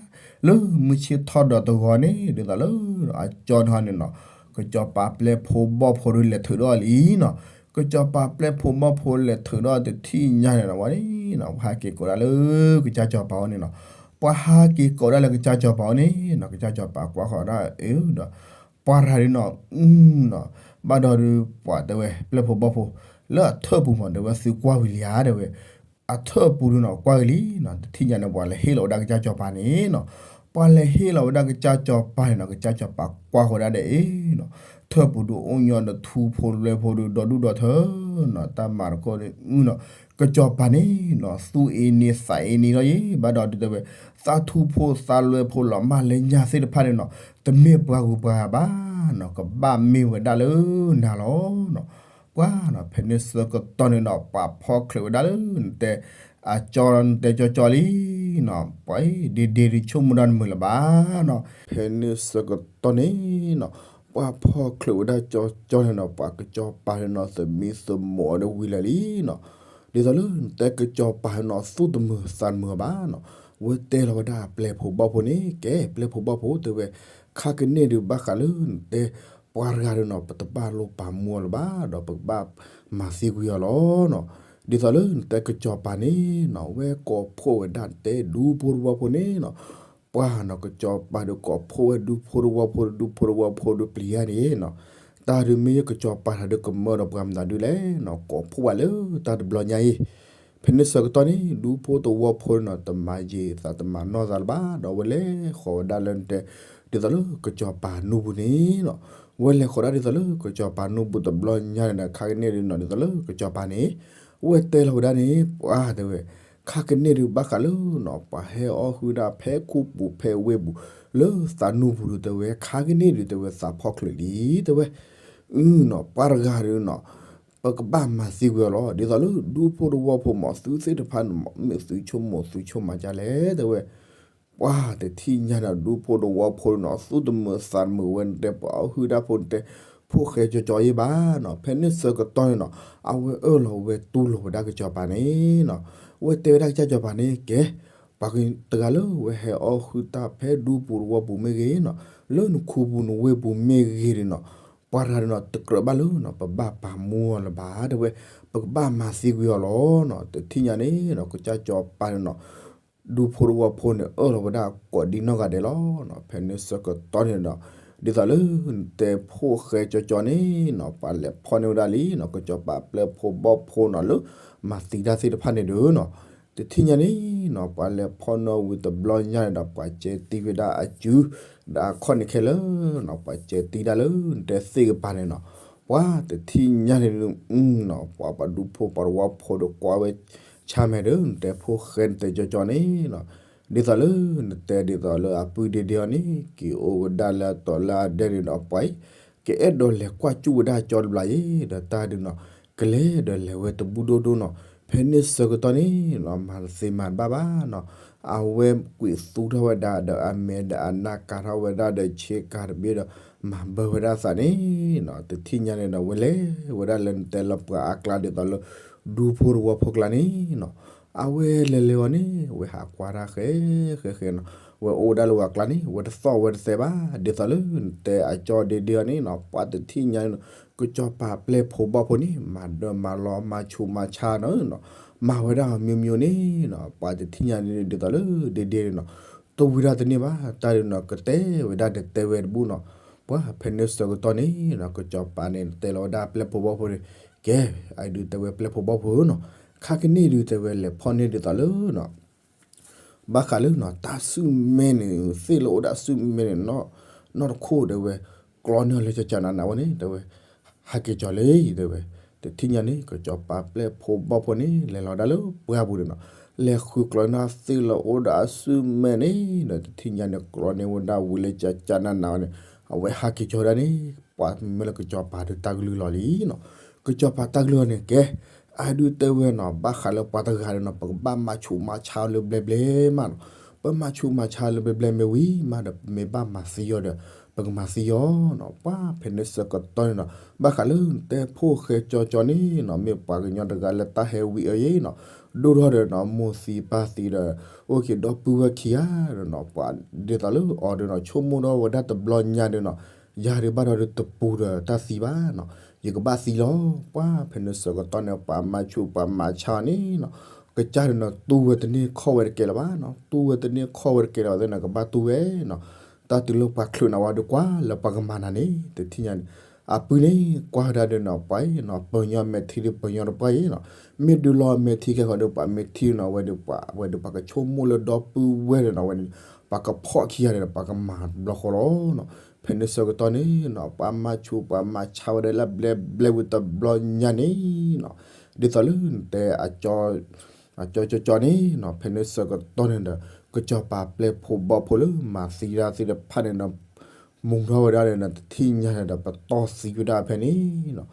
လၢမုၢ်ဆ့ၣ်ထီၣ်ဒီးတဂီၤန့ၣ် ဒ်သိးလၢ အကၠီန့ၣ်နီၤ ကစီၤပၤပျဲၢ်ဖိဘီၣ်ဖိဒုးလဲၤထုးထီၣ်လံနီၤ, ကစီၤပၤပျဲၢ်ဖိဘီၣ်ဖိလဲၤထုးထီၣ်တထံၣ်ညါန့ၣ်နီၤ ဝဲန့ၣ်နီၤ ပှၤဟးက့ၤကိးဒၣ်လၢကစၢ်စီၤပၤအအိၣ်န့ၣ်နီၤ, ပှၤဟးက့ၤကိးဒၣ်လၢကစၢ်စီၤပၤအအိၣ်န့ၣ်နီၤ ကစၢ်စီၤပၤကွၢ်ဃီၤဒၣ်အၢဒီး ပှၤရၤဒုးနီၤ အုနီၤ, ဘၣ်ဒီးဒုးပှၤတဲဝဲ ပျဲၢ်ဖိဘီၣ်ဖိ လၢအထၢၣ်ပူၤမး တဲဝဲသုကွၢ်ဝံၤလံဧါ တဲဝဲ, အထၢၣ်ပူၤဒုးနီၤ ကွၢ်က့ၤလံနီၤ, တထံၣ်ညါန့ၣ် ပှၤလဲၤဟ့ၣ်လီၤဝဲဒၣ်ကစၢ်စီၤပၤန့ၣ်နီၤ, ပှၤလဲၤဟ့ၣ်လီၤဝဲဒၣ်ကစၢ်စီၤပၤန့ၣ်နီၤ ကစၢ်စီၤပၤကွၢ်ဃီၤဒၣ်ဒီးအ့နီၤ, ထၢၣ်ပူၤဒုးအိၣ်ညီဒီးထူဖိလွဲဖိဒုးဒီဒူၣ်ဒီထၢနီၤ, တၢ်မၤတခိၣ်န့ၣ်အုနီၤ, ကစီၤပၤန့ၣ်နီၤ သူၣ်အ့န့သးအ့န့လီၤယ့ၤ, ဘၣ်ဒီးဒုးတဲဝဲ သးထူဖိသးလွဲဖိလီၤမၢ်လၢညါသ့ၣ်တဖၣ်န့ၣ်နီၤ တမ့ၢ်ပှၤဂုၤပှၤဂၤဘၣ်နီၤ, ကဘၣ်မ့ၢ်ဝဲဒၣ်လၢနၤလီၤနီၤ, ပှၤနီၤ ဖဲန့ၣ်ဆၢကတီၢ်န့ၣ်ဒီး ပှၤဖီၣ်ချုးဝဲဒၣ်လၢနတဲ အကၠီ နတဲကၠီကၠီလံနီၤ, ပှၤအံၤ ဒ့ဒ့ဒုးဆိကမိၣ်တၢ်တမုာ်လၢၤဘၣ်နီၤ, ဖဲန့ၣ်ဆၢကတီၢ်န့ၣ်နီၤ ပှၤဖီၣ်ချုးဝဲဒၣ်ကၠီကၠီန့ၣ်နီၤ ပှၤကစီၤပၤန့ၣ်နီၤ သမံသမိးအီၤဒီးဝံၤလၢာ်လံနီၤ, ဒ်သိးလၢနတဲကစီၤပၤန့ၣ်နီၤ သူၣ်တမုာ်သးတမုာ်ဘၣ်နီၤ, ဝဲတဲလီၤဝဲဒၣ်ပျဲၢ်ဖိဘီၣ်ဖိန့ၣ် ကဲပျဲၢ်ဖိဘီၣ်ဖိတဲဝဲ ခါကန့ၣ်ဒုးဘၣ်ဃးလၢနတဲ ပှၤတဂၤဒုးနီၤ ပတဘၣ်လိၣ်ပာ်မူအီၤလၢၤဘၣ် ဒီးပကဘၣ်မၤသံကွံာ်အီၤလီၤနီၤ, ဒ်သိးလၢနတဲကစီၤပၤန့ၣ်နီၤ ဝဲကိးဖှိၣ်ဝဲဒၣ်တဲဒူဖိတဝီဖိန့ၣ်နီၤ, ပှၤနီၤ ကစီၤပၤဒုးကိးဖှိၣ်ဝဲဒူဖိတဝီဖိ ဒူဖိတဝီဖိဒုးပျံၤယါန့ၣ်နီၤ, တၢ်ဒုးမ့ၢ်ယဲကစီၤပၤတၢ်ဒုးကမၢဒီးပှၤမတၤဒုလဲၣ်နီၤ, ကိးဖှိၣ်ဘၣ်လၢတၢ်တဘျီညါအံၤ. ဖဲန့ၣ်ဆၢကတီၢ်န့ၣ် ဒူဖိသဝီဖိန့ၣ်နီၤ တမၤယံာ်သးတမၤနီၢ်သးလၢၤဘၣ်, ဒီးဝဲလဲၤဃီၤဝဲဒၣ်လၢနတဲ ဒ်သိးလၢကစီၤပၤနူပူၤန့ၣ်နီၤ, ဝဲလဲၤဃီၤဒၣ်ဒ်သိးလၢကစီၤပၤနူပူၤတဘျီညါန့ၣ်ဒီး ခါကန့ၣ်ဒုးနီၤ ဒ်သိးလၢကစီၤပၤန့ၣ် ဝဲတဲလီၤဝဲဒၣ်န့ၣ် ပှၤတဲဝဲ ခါကန့ၣ်ဒုးဘၣ်ဃးလၢနီၤ ပှၤဟဲအီၣ်ဟုၣ်ဒၣ်ဖဲခူပူၤဖဲဝ့ၢ်ပူၤ လၢသးနူပူၤဒုးတဲဝဲ ခါကန့ၣ်ဒုးတဲဝဲသးဖီၣ်ချုးလံ တဲဝဲ အုနီၤ ပှၤတဂၤဒုးနီၤ ပကဘၣ်မၤသံကွံာ်အီၤလီၤ. ဒ်သိးလၢဒူဖိသဝီဖိမး သုသ့ၣ်တဖၣ်န့ၣ်မး မ့ၢ်သုဆိကမိၣ်သုဆိကမးဒ်လဲၣ် တဲဝဲ ပှၤတထံၣ်ညါန့ၣ် ဒူဖိသဝီဖိနီၤ သူၣ်တမုာ်သးတမုာ်ဝဲ နတဲပှၤအီၣ်ဟုၣ်ဒၣ်ဖိန့ၣ်တဲ ဖိၣ်ဃဲကၠီကၠီအံၤဘၣ်နီၤ. ဖဲန့ၣ်ဆၢကတီၢ်န့ၣ်နီၤ အဝဲအၢၣ်လီၤဝဲတူၢ်လိာ်ဝဲဒၣ်ကစီၤပၤန့ၣ်နီၤ, ဝဲတဲဝဲဒၣ်ကစၢ်ကစီၤပၤန့ၣ် ကဲ ပှၤတဂၤလၢဝဲဟဲအီၣ်ဟုၣ်တၢ်ဖဲဒူပူၤသဝီပူၤမ့ၢ်ဂ့ၤနီၤ, လၢနခူပူၤနဝ့ၢ်ပူၤမ့ၢ်ဂ့ၤဒုးနီၤ, ပှၤတဂၤဒုးနီၤ တကြၢးဘၣ်လၢနီၤ ပဘၣ်ပာ်မူအီၤလၢၤဘၣ် တဲဝဲ ပကဘၣ်မၤသံကွံာ်အီၤလီၤနီၤ. တထံၣ်ညါန့ၣ်နီၤ ကစၢ်ကစီၤပၤန့ၣ်နီၤ ဒူဖိသဝီဖိန့ၣ် အၢၣ်လီၤဝဲဒၣ်ကိးဒံနီၢ်ဂၤဒဲးလီၤနီၤ. ဖဲန့ၣ်ဆၢကတီၢ်န့ၣ်ဒီး ဒ်သိးလၢနတဲဖိၣ်ဃဲကၠီကၠီန့ၣ်နီၤ ပှၤလဲၤဖီၣ်န့ၢ်ဝဲဒၣ်လံနီၤ ကစီၤပၤပျဲၢ်ဖိဘီၣ်ဖိနီၤ လၢမၤသံတၢ်သ့ၣ်တဖၣ်န့ၣ်ဒီးနီၤ, တထံၣ်ညါန့ၣ်နီၤ ပှၤလဲၤဖီၣ်န့ၢ်ဝံၤတဘျီညါန့ၣ်ဒီး ပှၤကဲတံၢ်ဝဲဒၣ်အစု ဒီးအခီၣ်န့ၣ်ခဲလၢာ်နီၤ ပှၤကဲတံၢ်ဒၣ်လၢနတဲသ့ၣ်ကပၤန့ၣ်နီၤ, ပှၤတထံၣ်ညါန့ၣ်နီၤ ပှၤပှၤဒူဖိပှၤသဝီဖိဒီးကွၢ်ဝဲဆါမဲာ်ဒီး နတဲဖိၣ်ဃဲနတဲကၠီကၠီန့ၣ်နီၤ ဒ်သိးလၢနတဲဒ်သိးလၢအပုၢ်ဒ့ဒ့အီၤန့ၣ် က့ၤအိၣ်ဝဲဒၣ်လၢအတီၤလၢအဒဲန့ၣ်ဒီး ပှၤအံၤ ကအဲၣ်ဒိးလဲၤကွၢ်ကၠူၣ်ဝဲဒၣ်ကၠီတဘျီအံၤ ဒီးတၢ်ဒုးနီၤ ကလဲၤဒီးလဲၤဝဲတဘူၣ်ဒိၣ်ဒိၣ်နီၤ. ဖဲန့ၣ်ဆၢကတီၢ်န့ၣ်နီၤ မၤတသ့မၤတဘၣ်ဘၣ်နီၤ, အဝဲကွံာ်သူထီၣ်ဝဲဒၣ်ဒီးအမဲာ်ဒီးအနၢ်ကၤထီၣ်ဝဲဒၣ်ဒီးဆ့ကၤတဘ့ၣ်ဒီး မၤဘၢဝဲဒၣ်သးန့ၣ်နီၤ. တထံၣ်ညါန့ၣ်ဒီး ဝဲလဲၤဝဲဒၣ်လၢနတဲလၢပှၤအကျါဒ်သိးလၢ ဒူဖိသဝီဖိကျါန့ၣ်နီၤ, အဝဲလဲၤလဲၤအီၤန့ၣ် ဝဲဟးကွၢ်တၢ်ဃဲဃဲဃဲနီၤ, ဝဲအိၣ်ဝဲဒၣ်လၢဝဲအကျါန့ၣ် ဝဲတသီၣ်ဝဲတသဲဘၣ် ဒ်သိးလၢနတဲအကၠီဒ့ဒ့အီၤန့ၣ်နီၤ, ပှၤတထံၣ်ညါန့ၣ်နီၤ ကစီၤပၤပျဲၢ်ဖိဘီၣ်ဖိန့ၣ် မၤဒၢမၤလီၤမၤဆူးမၤဆါနီၤ, မၤဝဲဒၣ်အီၤမံၤမံၤန့ၣ်နီၤ, ပှၤတထံၣ်ညါန့ၣ်ဒ်သိးလၢဒ့ဒ့န့ၣ်နီၤ, တဝံၤတၢ်တန့ၢ်ဘၣ် တၢ်ဒုးနီၤ ကတဲဝဲဒၣ်ဒီးတဲဝဲတဘူၣ်နီၤ, ပှၤဖဲန့ၣ်ဆၢကတီၢ်န့ၣ်နီၤ ကစီၤပၤန့ၣ်တဲလီၤဝဲဒၣ်ပျဲၢ်ဖိဘီၣ်ဖိန့ၣ်, ကဲ အဒုးတဲဝဲပျဲၢ်ဖိဘီၣ်ဖိနီၤ, ခါကန့ၣ်ဒုးတဲဝဲလဲၤဖီၣ်န့ၢ်ဒ်သိးလၢနီၤ ဘၣ်ဃးလၢနီၤ တၢ်ဆူၣ်မဲန့ၣ် သ့ၣ်လၢအိၣ်ဒၣ်ဆူၣ်မဲန့ၣ် နီၢ်တခိၣ်တဲဝဲ, ကျီန့ၢ်အီၤလၢကကနးနးဝဲန့ၣ် တဲဝဲ, ဟးက့ၤကၠီၤလံ တဲဝဲ, တထံၣ်ညါန့ၣ် ကစီၤပၤပျဲၢ်ဖိဘီၣ်ဖိန့ၣ် လဲၤလီၤဒၣ်လၢပှၢ်ပူၤန့ၣ်နီၤ, လဲၤဃုကျီန့ၢ်သ့ၣ်လၢအိၣ်ဒၣ်ဆူၣ်မဲန့ၣ်ဒီး တထံၣ်ညါန့ၣ် ကျီန့ၢ်ဝဲဒၣ်ဝံၤလၢကကနးနးဝဲန့ၣ်, အဝဲဟးက့ၤကၠီၤဒၣ်န့ၣ် ပှၤမ့ၢ်လၢကစီၤပၤဒုးတၢ်ကလုၢ်လီၤလံနီၤ, ကစီၤပၤတၢ်ကလုၢ်လီၤန့ၣ် ကဲ အဒုးတဲဝဲနီၤ ဘၣ်ဃးလၢပှၤတဂၤဒီးနီၤ ပကဘၣ်မၤဆူးမၤဆါအီၤလၢဘျဲဘျဲမးနီၤ, ပမၤဆူးမၤဆါအီၤလၢဘျဲဘျဲမ့ၢ်ဝံၤမးဒီး ပမ့ၢ်ဘၣ်မၤသံအီၤဒီး ပကမၤသံအီၤနီၤ, ပှၤဖဲန့ၣ်ဆၢကတီၢ်န့ၣ်နီၤ ဘၣ်ဃးလၢနတဲဖိၣ်ဃဲကၠီကၠီန့ၣ်နီၤ မ့ၢ်ပှၤကညီတဂၤလၢတၢ်ဟဲဝံၤအီၤယဲနီၤ, ဒိၣ်ထီၣ်ဒီးနီၤ မိၢ်သံပၢ်သံဒီး အိၣ်က့ၤဒီပုၢ်ဝဲၢ်ခံဂၤဒီးနီၤ ပှၤဒ်သိးလၢအီၤဒီးနီၤ ဆိကမိၣ်ထီၣ်ဝဲဒၣ်တဘျီညါဒီးနီၤ ယၤဒုးဘၣ်ဒီးတပူၤဒီးတၢ်သံဘၣ်နီၤ, ယကဘၣ်သံလီၤ, ပှၤဖဲန့ၣ်ဆၢကတီၢ်န့ၣ် ပှၤမၤဆူးပှၤမၤဆါအီၤန့ၣ်နီၤ, ကစၢ်ဒီးနီၤ တူၢ်ဝဲတန့ၢ်ခီၣ်ဝဲတကဲလၢၤဘၣ်နီၤ, တူၢ်ဝဲတန့ၢ်ခီၣ်ဝဲတကဲလၢၤဘၣ်သ့ၣ်နီၤ ကဘၣ်တူၢ်ဝဲနီၤ, တၢ်တုၤလၢပှၤချုးနၤဝဲဒီးကွၢ်လၢပှၤကမၤနၤန့ၣ် တထံၣ်ညါန့ၣ် အပုၢ်န့ၣ် ကွၢ်ဝဲဒၣ်ဒီးနီၤ ပှၤအံၤနီၤ ပၢၤညီမဲာ်ထံဒီးပၢၤညီတပှၢ်အံၤနီၤ, မ့ၢ်ဒုးလီၤမဲာ်ထံခဲဃီဒီး ပှၤမဲာ်ထံနီၤ ဝဲဒီးပှၤ ဝဲဒီးပှၤကဆိကမိၣ်လၢဒီပုၢ်ဝဲၢ်ဒီးနီၤ ဝဲန့ၣ် ပှၤကဖီၣ်ခံဂၤဒီး ပှၤကမၤတဘျီဃီလီၤနီၤ, ဖဲန့ၣ်ဆၢကတီၢ်န့ၣ်နီၤ ပှၤမၤဆူး ပှၤမၤဆါဝဲဒၣ်လၢဘျဲဘျဲဝံၤတဘျီညါန့ၣ်နီၤ, ဒ်သိးလၢနတဲ အကၠီကၠီန့ၣ်နီၤ ဖဲန့ၣ်ဆၢကတီၢ်န့ၣ်ဒီး ကစီၤပၤပျဲၢ်ဖိဘီၣ်ဖိလၢမၤသံဒၣ်သ့ၣ်တဖၣ်န့ၣ်ဒီး မူထီၣ်ဝဲဒၣ်န့ၣ်ဒီး တထံၣ်ညါန့ၣ်ဒီး ပတီၢ်သံဝဲဒၣ်ဖဲန့ၣ်နီၤ,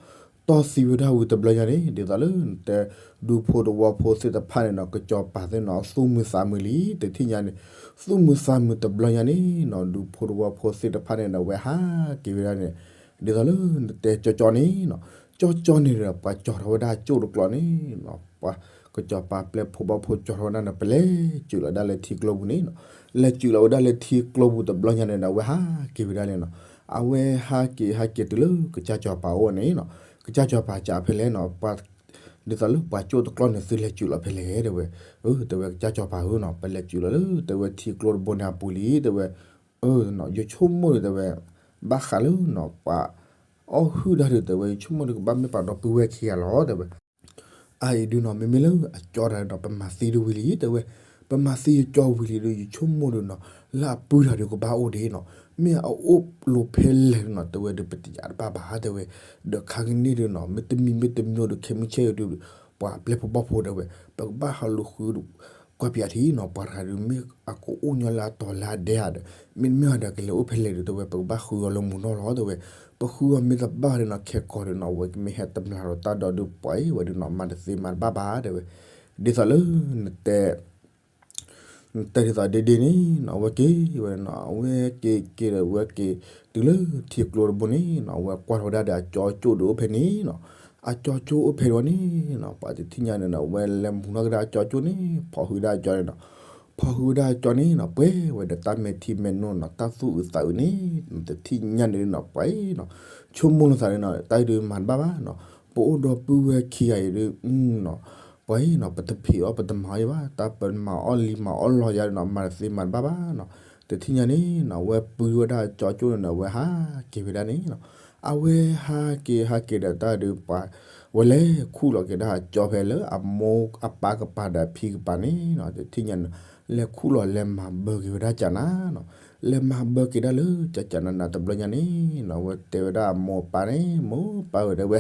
တီၢ်သံဝဲဒၣ်ဝံၤတဘျီညါန့ၣ် ဒ်သိးလၢနတဲ ဒူဖိသဝီဖိသ့ၣ်တဖၣ်န့ၣ်နီၤ ကစီၤပၤသ့ၣ်နီၤ သူၣ်မုာ်သးမုာ်လံ တထံၣ်ညါန့ၣ် သူၣ်မုာ်သးမုာ်တဘျီညါန့ၣ်နီၤ ဒူဖိသဝီဖိသ့ၣ်တဖၣ်န့ၣ်ဒီး ဝဲဟးက့ၤဝဲဒၣ်န့ၣ် ဒ်သိးလၢနတဲကၠီကၠီန့ၣ်နီၤ ကၠီကၠီန့ၣ်ဒီး ပှၤကၠီထီၣ်ဝဲဒၣ်ကၠိၣ်တကျီန့ၣ်နီၤ ပှၤ ကစီၤပၤပျဲၢ်ဖိဘီၣ်ဖိကၠီထီၣ်ဝဲဒၣ်န့ၣ် ပလဲၤစုးလီၤဒၣ်လၢထံကျိပူၤန့ၣ်နီၤ, လဲၤစုးလီၤဝဲဒၣ်လၢထံကျိပူၤတဘျီညါန့ၣ်ဒီး အဝဲဟးက့ၤဝဲဒၣ်န့ၣ်နီၤ, အဝဲဟးက့ၤဟးက့ၤတုၤလၢကစၢ်စီၤပၤအိၣ်န့ၣ်နီၤ, ကစၢ်စီၤပၤစံးဖဲလဲၣ်နီၤ ပှၤ ဒ်သိးလၢပှၤကၠိၣ်တကျီန့ၣ် သုလဲၤစုးလီၤဖဲလဲၣ်တဲဝဲ, တဲဝဲကစၢ်စီၤပၤဧၢနီၤ ပလဲၤစုးလီၤလၢတဲဝဲထံကျိတဘိန့ၣ်အပူၤလံတဲဝဲ, ယဆိကမိၣ်န့ၣ်တဲဝဲ ဘၣ်ဃးလၢနီၤ ပှၤ အီၣ်ဟုၣ်တၢ်ဒုး တဲဝဲ ယဆိကမိၣ်ဒုးကဘၣ်မ့ၢ်ပှၤဒီပုၢ်ဝဲၢ်ခံဂၤလီၤ တဲဝဲ. အအံၤဒုးနီၤ မ့မ့ၢ်လၢအကၠီတၢ်ဒုးနီၤ ပမၤသံဒုးဝံၤလံ တဲဝဲ. ပမၤသံယကၠီဝံၤလံဒုး ယဆိကမိၣ်ဒုးနီၤ လၢအပုၢ်တၢ်ဒုးကဘၣ်အိၣ်ဒံးနီၤ, မ့ၢ်အအိၣ်လိၤဖဲလဲၣ်ဒုးနီၤ တဲဝဲဒုး ပတယၤတဘၣ်ဘၣ် တဲဝဲ. ဒီးခါကန့ၣ်ဒုးနီၤ မ့တမံၤမ့တမံၤဒုး ခဲမုၢ်ဆ့ၣ်ဒုး ပှၤပျဲၢ်ဖိဘီၣ်ဖိ တဲဝဲ ပကဘၣ်ဟးလူၤဃု ကွၢ်ပၠးထံနီၤ ပှၤတဂၤဒုး မ့ၢ်အကအိၣ်ညီလၢအတီၤလၢအဒဲဧါဒီး မ့တမ့ၢ်အီၤဒီးကလဲၤအိၣ်ဖဲလဲၣ်ဒုး တဲဝဲ ပကဘၣ်ဃုအီၤလၢမူနီၢ်လီၤ တဲဝဲ. ပဃုအီၤမ့ၢ်တဘၣ်ဒုးနီၤ ခဲကီၢ်ဒုးနီၤ အဝဲကမ့ၢ်ဟဲတမျၢ်ဒီးတၢ်ဒီးဒုး ပှၤအံၤဝဲဒုးနီၤ မၤတသ့မၤတဘၣ်ဘၣ် တဲဝဲ. ဒ်သိးလၢ နတဲဒ်သိးဒ့ဒ့န့ၣ်နီၤ အဝဲက့ၤဝဲနီၤ အဝဲက့ၤက့ၤဒီး အဝဲက့ၤတုၤလၢထံကျိတဘိန့ၣ်နီၤ အဝဲကွၢ်ထီၣ်ဝဲဒၣ်ဒီးအကၠီကၠိၣ်ဒုးအိၣ်ဖဲန့ၣ်နီၤ. အကၠီကၠိၣ်အိၣ်ဖဲဒၣ်န့ၣ်နီၤ ပှၤတထံၣ်ညါန့ၣ်နီၤ အဝဲလဲၤမူနီၢ်ကဒါအကၠီကၠိၣ်န့ၣ် ဖီၣ်ဟုၣ်ဝဲဒၣ်အကၠီန့ၣ်နီၤ. ဖီၣ်ဟုၣ်ဝဲဒၣ်အကၠီန့ၣ်နီၤ ပှဲၤဝဲဒီးတၢ်မဲာ်ထံမဲာ်နိနီၤ တၢ်သူၣ်အုးသးအုးန့ၣ် တထံၣ်ညါန့ၣ်နီၤ ပှၤအံၤနီၤ ဆိကမိၣ်လီၤသးန့ၣ်နီၤ တၢ်အံၤဒုးမၤတဘၣ်ဘၣ်နီၤ. ပအိၣ်ဒီပုၢ်ဝဲၢ်ခံဂၤအံၤဒုးနီၤ ပှၤအံၤနီၤ ပတဖံးအီၣ်ပတမၤအီၣ်ယၤဘၣ် တၢ်ပမၤအီၣ်လံမၤအီၣ်လီၤယၤနီၤ မၤတသ့မၤတဘၣ်ဘၣ်နီၤ. တထံၣ်ညါန့ၣ်နီၤ အဝဲပုၢ်ဝဲဒၣ်အကၠီကၠိၣ်န့ၣ်နီၤ အဝဲဟးက့ၤဝဲဒၣ်န့ၣ်နီၤ. အဝဲဟးက့ၤဟးက့ၤဒီးတၢ်ဒုးပှၤ ဝဲလဲၤခူၣ်လီၤက့ၤဒၣ်အကၠီဖဲလၢအမိၢ်အပၢ်ကပၤဒီးအဖံကပၤန့ၣ်နီၤ. တထံၣ်ညါန့ၣ် လဲၤခူၣ်လီၤလဲၤမၤဘၢက့ၤဝဲဒၣ်ကၠးနၤနီၤ. လဲၤမၤဘၢက့ၤဒၣ်လၢကၠးကၠးနးနးတဘျီညါန့ၣ်နီၤ အဝဲတဲဝဲဒၣ်အမိၢ်အပၢ်န့ၣ် မိၢ်ပၢ်ဝဲတဲဝဲ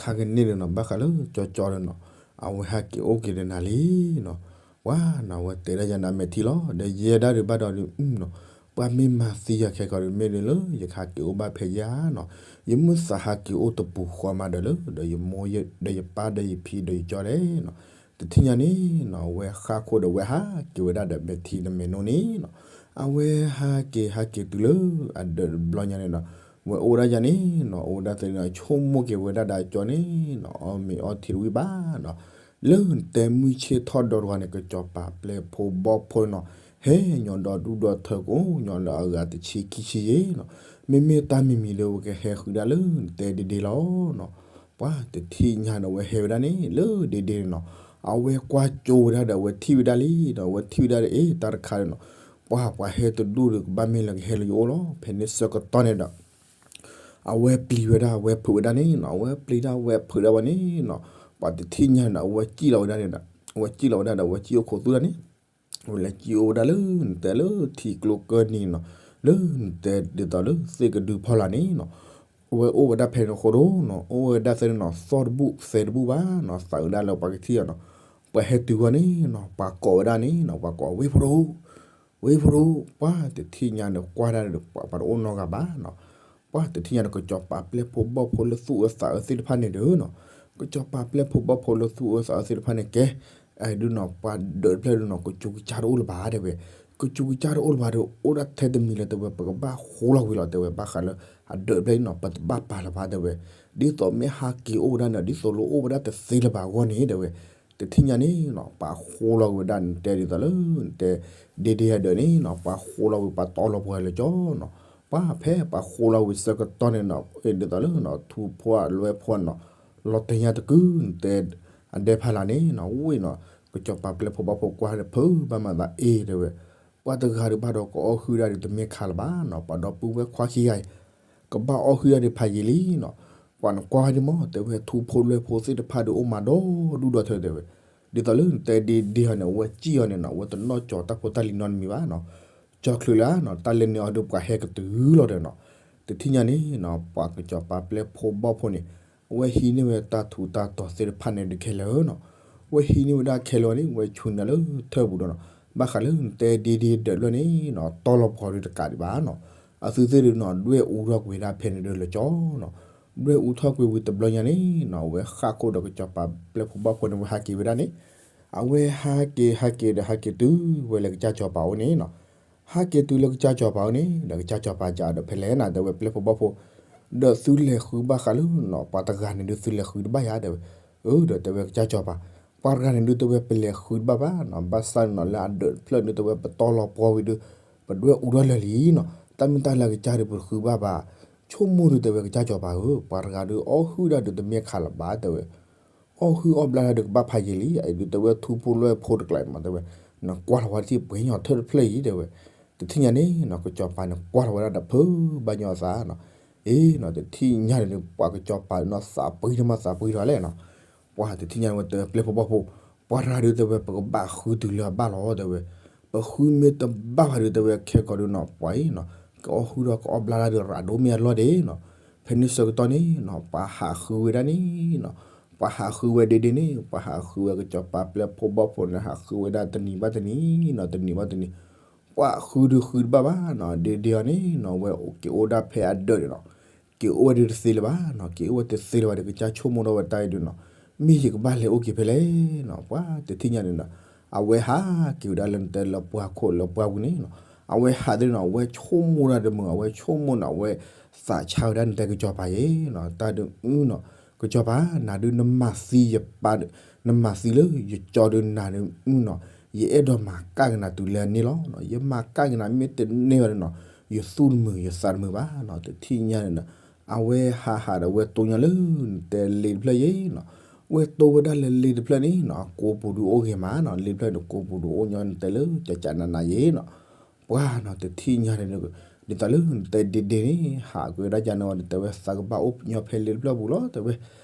ခါကန့ၣ်ဒုးနီၤ ဘၣ်ဃးလၢကၠီကၠီဒီးနီၤ အဝဲဟးက့ၤအိၣ်က့ၤဒီးနၤလံနီၤ. ပှၤနီၤ အဝဲတဲဒၣ်ယၤနမဲာ်ထံလီၤ ဒီးယဲဒၣ်ဒုးဘၣ်ဒီးဒုးနီၤ ပှၤမ့ၢ်မၤသံယၤခဲကီးဒုး မ့ၢ်ဒုးလၢယကဟးက့ၤအိၣ်ဘၣ်ဖဲယၤနီၤ. ယမုၢ်သးဟးက့ၤအိၣ်တပူၤဃီမးဒီးလၢ ဒီးယမိၢ်ဒီးယပၢ်ဒီးယဖံဒီးယကၠီလဲၣ်နီၤ. တထံၣ်ညါန့ၣ်နီၤ အဝဲဃၣ်ခိၣ်ဒီးအဝဲဟးက့ၤဝဲဒၣ်ဒီးမဲာ်ထံဒီးမဲာ်နိန့ၣ်နီၤ. အဝဲဟးက့ၤဟးက့ၤတုၤလၢအဒၢးတဘျီညါန့ၣ်နီၤ ဝဲအိၣ်ဝဲဒၣ်ယၤန့ၣ်နီၤ အိၣ်ဝဲဒၣ်သ့ၣ်နီၤ ဆိကမိၣ်က့ၤဝဲဒၣ်ဒီးအကၠီန့ၣ်နီၤ အီၣ်မ့ၤအီထံတဝံၣ်ဘၣ်နီၤ. လၢနတဲမုၢ်ဆ့ၣ်ထီၣ်ဒီးတဂီၤန့ၣ် ကစီၤပၤပျဲၢ်ဖိဘီၣ်ဖိနီၤ ဟဲညီဒီးဒူၣ်ဒီးထၢကိးညီလၢအဂၤတဆံခံဆံယဲၢ်နီၤ. မ့မ့ၢ်တၢ်မံၤမံၤဒီး ဝဲကဟဲဃုဒၣ်လၢနတဲဒ့ဒ့လီၤနီၤ. ပှၤတထံၣ်ညါန့ၣ် အဝဲဟဲဝဲဒၣ်န့ၣ် လၢဒ့ဒ့န့ၣ်နီၤ အဝဲကွၢ်ကၠိဝဲဒၣ်ဒီး အဝဲထံၣ်ဝဲဒၣ်လံဒီး အဝဲထံၣ်ဝဲဒၣ်ဒီး အ့ တၢ်တခါန့ၣ်နီၤ ပှၤ ပှၤဟဲတဒူၣ်ဒီး ကဘၣ်မ့ၢ်လၢကဟဲလၢယအိၣ်လီၤ. ဖဲန့ၣ်ဆၢကတီၢ်န့ၣ်ဒီး အဝဲပျံၤဝဲဒၣ် အဝဲဖုးဝဲဒၣ်န့ၣ်နီၤ အဝဲပျံၤဒၣ် အဝဲဖုးဒၣ်ဝဲန့ၣ်နီၤ ပှၤတထံၣ်ညါန့ၣ်ဒီး အဝဲစံၣ်လီၤဝဲဒၣ်န့ၣ်ဒီး အဝဲစံၣ်လီၤဝဲဒၣ်ဒီး အဝဲစံၣ်အိၣ်ခိးသူဒၣ်န့ၣ် ဝဲလဲၤစံၣ်အိၣ်ဝဲဒၣ်လၢနတဲလၢထံကျိကၢၢ်နံၤနီၤ လၢနတဲဒ်သိးလၢသ့ၣ်ကဒုဖီလာ်န့ၣ်နီၤ အဝဲအိၣ်ဝဲဒၣ်ဖဲန့ၣ်အဃိဒီးနီၤ အိၣ်ဝဲဒၣ်သ့ၣ်န့ၣ်နီၤ သီၣ်တဘူၣ်သဲတဘူၣ်ဘၣ်နီၤ သးဝဲဒၣ်လၢပှၤကထံၣ်အီၤနီၤ. ပှၤဟဲတုၤဝဲန့ၣ်နီၤ ပှၤကိးဝဲဒၣ်န့ၣ်နီၤ ပှၤကိး ဝ့ၢ်ဖိတအိၣ် ဝ့ၢ်ဖိတအိၣ် ပှၤတထံၣ်ညါန့ၣ်ကွၢ်ဒၣ်ဒီး ပှၤတအိၣ်နီတဂၤဘၣ်နီၤ. ပှၤတထံၣ်ညါန့ၣ် ကစီၤပၤပျဲၢ်ဖိဘီၣ်ဖိလၢသူၣ်အၢသးအၢသ့ၣ်တဖၣ်န့ၣ်ဒီးနီၤ ကစီၤပၤပျဲၢ်ဖိဘီၣ်ဖိလၢသူၣ်အၢသးအၢသ့ၣ်တဖၣ်န့ၣ်ကဲ အဒုးနီၤ ပှၤဒၢးတဖျၢၣ်ဒုးနီၤ ကစူးကစၢ်တအိၣ်လၢၤဘၣ်တဲဝဲ. ကစူးကစၢ်တအိၣ်လၢၤဘၣ်ဒီး အိၣ်ဒၣ်ထဲတမံၤလၢတဲဝဲ ပကဘၣ်ဃိလီၤဝံၤလီၤတဲဝဲ ဘၣ်ဃးလၢ အဒၢးတဖျၢၣ်န့ၣ်နီၤ ပတဘၣ်ပာ်လၢၤဘၣ်တဲဝဲ. ဒ်သိးမ့ၢ်ဟးက့ၤအိၣ်ဝဲဒၣ်န့ၣ် ဒ်သိးလိၣ်အိၣ်ဝဲဒၣ်တသ့လၢၤဘၣ်အဂီၢ်န့ၣ်တဲဝဲ. တထံၣ်ညါန့ၣ်နီၤ ပှၤဃိလီၤဝံၤဝဲဒၣ် နတဲဒ်သိးလၢ နတဲ ဒ့ဒ့အဒၢးန့ၣ်နီၤ ပှၤဃိလီၤဝံၤ ပှၤတီလီၤပှီၢ်လၢကၠီနီၤ. ပှၤဖဲပှၤဃိလီၤဝံၤဆၢကတီၢ်န့ၣ်နီၤ ဒ်သိးလၢနီၤ ထူဖိလွဲဖိနီၤ လီၤတဲာ်ညါတကုာ် နတဲ အဒဲဖးလၢ်န့ၣ်နီၤ ဝံၤနီၤ ကစီၤပၤပျဲၢ်ဖိဘီၣ်ဖိကွၢ်ဒီး ဖုးဘၣ်မၤသးအ့တဲဝဲ. ပှၤတဂၤဒီးဘၣ်ဒီး ကအီၣ်ဟုၣ်ဒၣ်ဒီးတမ့ၢ်ခးလၢၤဘၣ်နီၤ ပှၤဒီပုၢ်ဝဲၢ်ခွါခံဂၤအံၤ ကဘၣ်အီၣ်ဟုၣ်ဒၣ်ဒီးဖးယံာ်လံနီၤ. ပှၤနကွၢ်ဒ်မး တဲဝဲ ထူဖိလွဲဖိသ့ၣ်တဖၣ်ဒီးအိၣ်မးဒီဒူၣ်ဒီထၢတဲဝဲ. ဒ်သိးလၢနတဲဒ့ဒ့အီၤန့ၣ် အဝဲစံၣ်အီၤန့ၣ်နီၤ အဝဲတနီၣ်ကၠီၤတၢ်ဖိတၢ်လံၤနီတမံၤဘၣ်နီၤ. ကၠီချုးလၢနီၤ တၢ်လဲၤနုာ်အီၤဒီး ပှၤဟဲကတုၤလီၤဒီးနီၤ. တထံၣ်ညါန့ၣ်နီၤ ပှၤကစီၤပၤပျဲၢ်ဖိဘီၣ်ဖိန့ၣ် အဝဲဟံးန့ၢ်ဝဲတၢ်ထူးတၢ်တီၤသ့ၣ်တဖၣ်န့ၣ်ဒုးခဲလၢာ်နီၤ. အဝဲဟံးန့ၢ်ဝဲဒၣ်ခဲလၢာ်န့ၣ် အဝဲဆူၣ်န့ၢ်လၢထၢၣ်ပူၤဒီးနီၤ ဘၣ်ဃးလၢနတဲဒ့ဒ့ဒၢးတဖျၢၣ်န့ၣ်နီၤ တီလီၤပှီၢ်ဒီးတကးဒံးဘၣ်နီၤ. အသုသ့ၣ်ဒုးနီၤ ဒွဲၣ်အူထီၣ်ကွံာ်ဝဲဒၣ်ဖဲန့ၣ်ဒီးလၢကၠီနီၤ. ဒွဲၣ်အူထီၣ်ကွံာ်ဝံၤတဘျီညါန့ၣ်နီၤ အဝဲဃၣ်ခိၣ်ဒီးကစီၤပၤပျဲၢ်ဖိဘီၣ်ဖိန့ၣ် အဝဲဟးက့ၤဝဲဒၣ်န့ၣ် အဝဲဟးက့ၤဟးက့ၤဒီးဟးက့ၤတုၤဝဲလၢကစၢ်စီၤပၤအအိၣ်န့ၣ်နီၤ. ဟးက့ၤတုၤလၢကစၢ်စီၤပၤအအိၣ်န့ၣ် ဒီးကစၢ်စီၤပၤစံးဒီး ဖဲလဲၣ်နၤ တဲဝဲ ပျဲၢ်ဖိဘီၣ်ဖိ ဒီးသုလဲၤဃုဘၣ်ဃးလၢနီၤ ပှၤတဂၤန့ၣ်ဒုးသုလဲၤဃုတဘၣ်ယၤတဲဝဲ. အၢ ဒီးတဲဝဲကစၢ်စီၤပၤ ပှၤတဂၤန့ၣ်ဒုးတဲဝဲ ပလဲၤဃုတဘၣ်ဘၣ်နီၤ ဘၣ်ဆၣ်န့ၣ်နီၤ လၢအဒၢးတဖျၢၣ်န့ၣ်တဲဝဲ ပတီလီၤပှီၢ်ဝံၤဒီး ပဒွဲၣ်အူထီၣ်လၢာ်လံနီၤ. တၢ်မ့ၢ်တၢ်လၢအကစၢ်ဒီးပဃုဘၣ်ဘၣ် ဆိကမိၣ်ဒုးတဲဝဲကစၢ်စီၤပၤဧၢ ပှၤတဂၤဒုးအီၣ်ဟုၣ်ဒၣ်ဒုးတမ့ၢ်ခးလၢၤဘၣ်တဲဝဲ. အီၣ်ဟုၣ်အီၣ်ဘျါဒၣ်ဒီးကဘၣ်ဖးယံာ်လံ အအံၤဒုးတဲဝဲထူဖိလွဲဖိတကျါအံၤမးတဲဝဲ. နကွၢ်လီၤဝဲတထံၣ်ပှဲၤညီထၢၣ်တဖျၢၣ်အံၤတဲဝဲ. တထံၣ်ညါန့ၣ်နီၤ ကစီၤပၤန့ၣ် ကွၢ်လီၤဝဲဒၣ်ဒီးဖုဘၣ်ညီအသးနီၤ, အ့နီၤ တထံၣ်ညါန့ၣ် ပှၤကစီၤပၤနီၤ သးပှံၤထီၣ်မးသးပှံၤထီၣ်လဲၣ်နီၤ, ပှၤတထံၣ်ညါန့ၣ်ဝဲတဲဝဲပျဲၢ်ဖိဘီၣ်ဖိ, ပှၤရၤဒုးတဲဝဲ ပကဘၣ်ဃုတုၤလၢအဘၣ်လီၤတဲဝဲ, ပဃုမ့ၢ်တဘၣ်ဘၣ်ဒုးတဲဝဲ ခဲကိာ်ဒုးနီၤ ပှၤအံၤနီၤ ကအီၣ်ဟုၣ်ဒီးကအီၣ်ဘျါတၢ်ဒုးရၤဒိၣ်မ့ၢ်အလီၢ်ဒ့နီၤ, ဖဲန့ၣ်ဆၢကတီၢ်န့ၣ်နီၤ ပှၤဟးဃုဝဲဒၣ်န့ၣ်နီၤ, ပှၤဟးဃုဝဲဒ့ဒ့န့ၣ် ပှၤဟးဃုဝဲကစီၤပၤပျဲၢ်ဖိဘီၣ်ဖိန့ၣ် ဟးဃုဝဲဒၣ်တနံၤဘၣ်တနံၤနီၤ တနံၤဘၣ်တနံၤ ပှၤဃုဒုးဃုတဘၣ်ဘၣ်နီၤ, ဒ့ဒ့အီၤန့ၣ်နီၤ ဝဲက့ၤအိၣ်ဒၣ်ဖဲအဒၢးန့ၣ်နီၤ, က့ၤအိၣ်ဝဲဒုးတသ့လၢၤဘၣ်နီၤ, က့ၤအိၣ်ဝဲတသ့လၢၤဘၣ်ဒီး ကစၢ်ဆိကမိၣ်ထီၣ်ဝဲတၢ်အံၤဒုးနီၤ, မ့ၢ်ယကဘၣ်လဲၤအိၣ်က့ၤဖဲလဲၣ်နီၤ, ပှၤတထံၣ်ညါန့ၣ်နီၤ, အဝဲဟးက့ၤဝဲဒၣ်လၢနတဲလၢပှၢ်ခိၣ်လၢပှၢ်ပူၤန့ၣ်နီၤ, အဝဲဟးသ့ၣ်နီၤ အဝဲဆိကမိၣ်ဒၣ်တမုာ် အဝဲဆိကမိၣ်နီၤ အဝဲသးဆါဝဲဒၣ်နတဲကစီၤပၤယဲနီၤ, တၢ်ဒုးအုနီၤ, ကစီၤပၤ နၤဒုးနမၤသံယပၢ် နမၤသံလၢယကၠီဒုးနၤဒုးအုနီၤ, ယအဲၣ်ဒိးမၤကၣ်က့ၤနၤတုၤလၢအန့ၣ်လီၤ, ယမၤကၣ်က့ၤနၤမ့ၢ်တန့ၢ်ဘၣ်န့ၣ်နီၤ, ယသူၣ်တမုာ်ယသးတမုာ်ဘၣ်နီၤ, တထံၣ်ညါန့ၣ်နီၤ, အဝဲဟးဟးဒီးဝဲတိၢ်ညီလၢ နတဲလ့တဖျၢၣ်ယဲနီၤ, ဝဲတိၢ်ဝဲဒၣ်လၢလ့တဖျၢၣ်န့ၣ်နီၤ အကိပူၤဒုးအိၣ်ဂ့ၤမးနီၤ, လ့တဖျၢၣ်န့ၣ်ကိပူၤဒုးအိၣ်ညီနတဲလၢကကနးနးယဲနီၤ ပှၤနီၤ တထံၣ်ညါန့ၣ် ဒ်သိးလၢနတဲဒ့ဒ့န့ၣ် ဟးကွံာ်ဝဲဒၣ်ကန့ၣ်ဝံၤဒီး တဲဝဲသးကဘၣ်အိၣ်ညီဖဲလ့တဖျၢၣ်ပူၤလီၤ တဲဝဲ,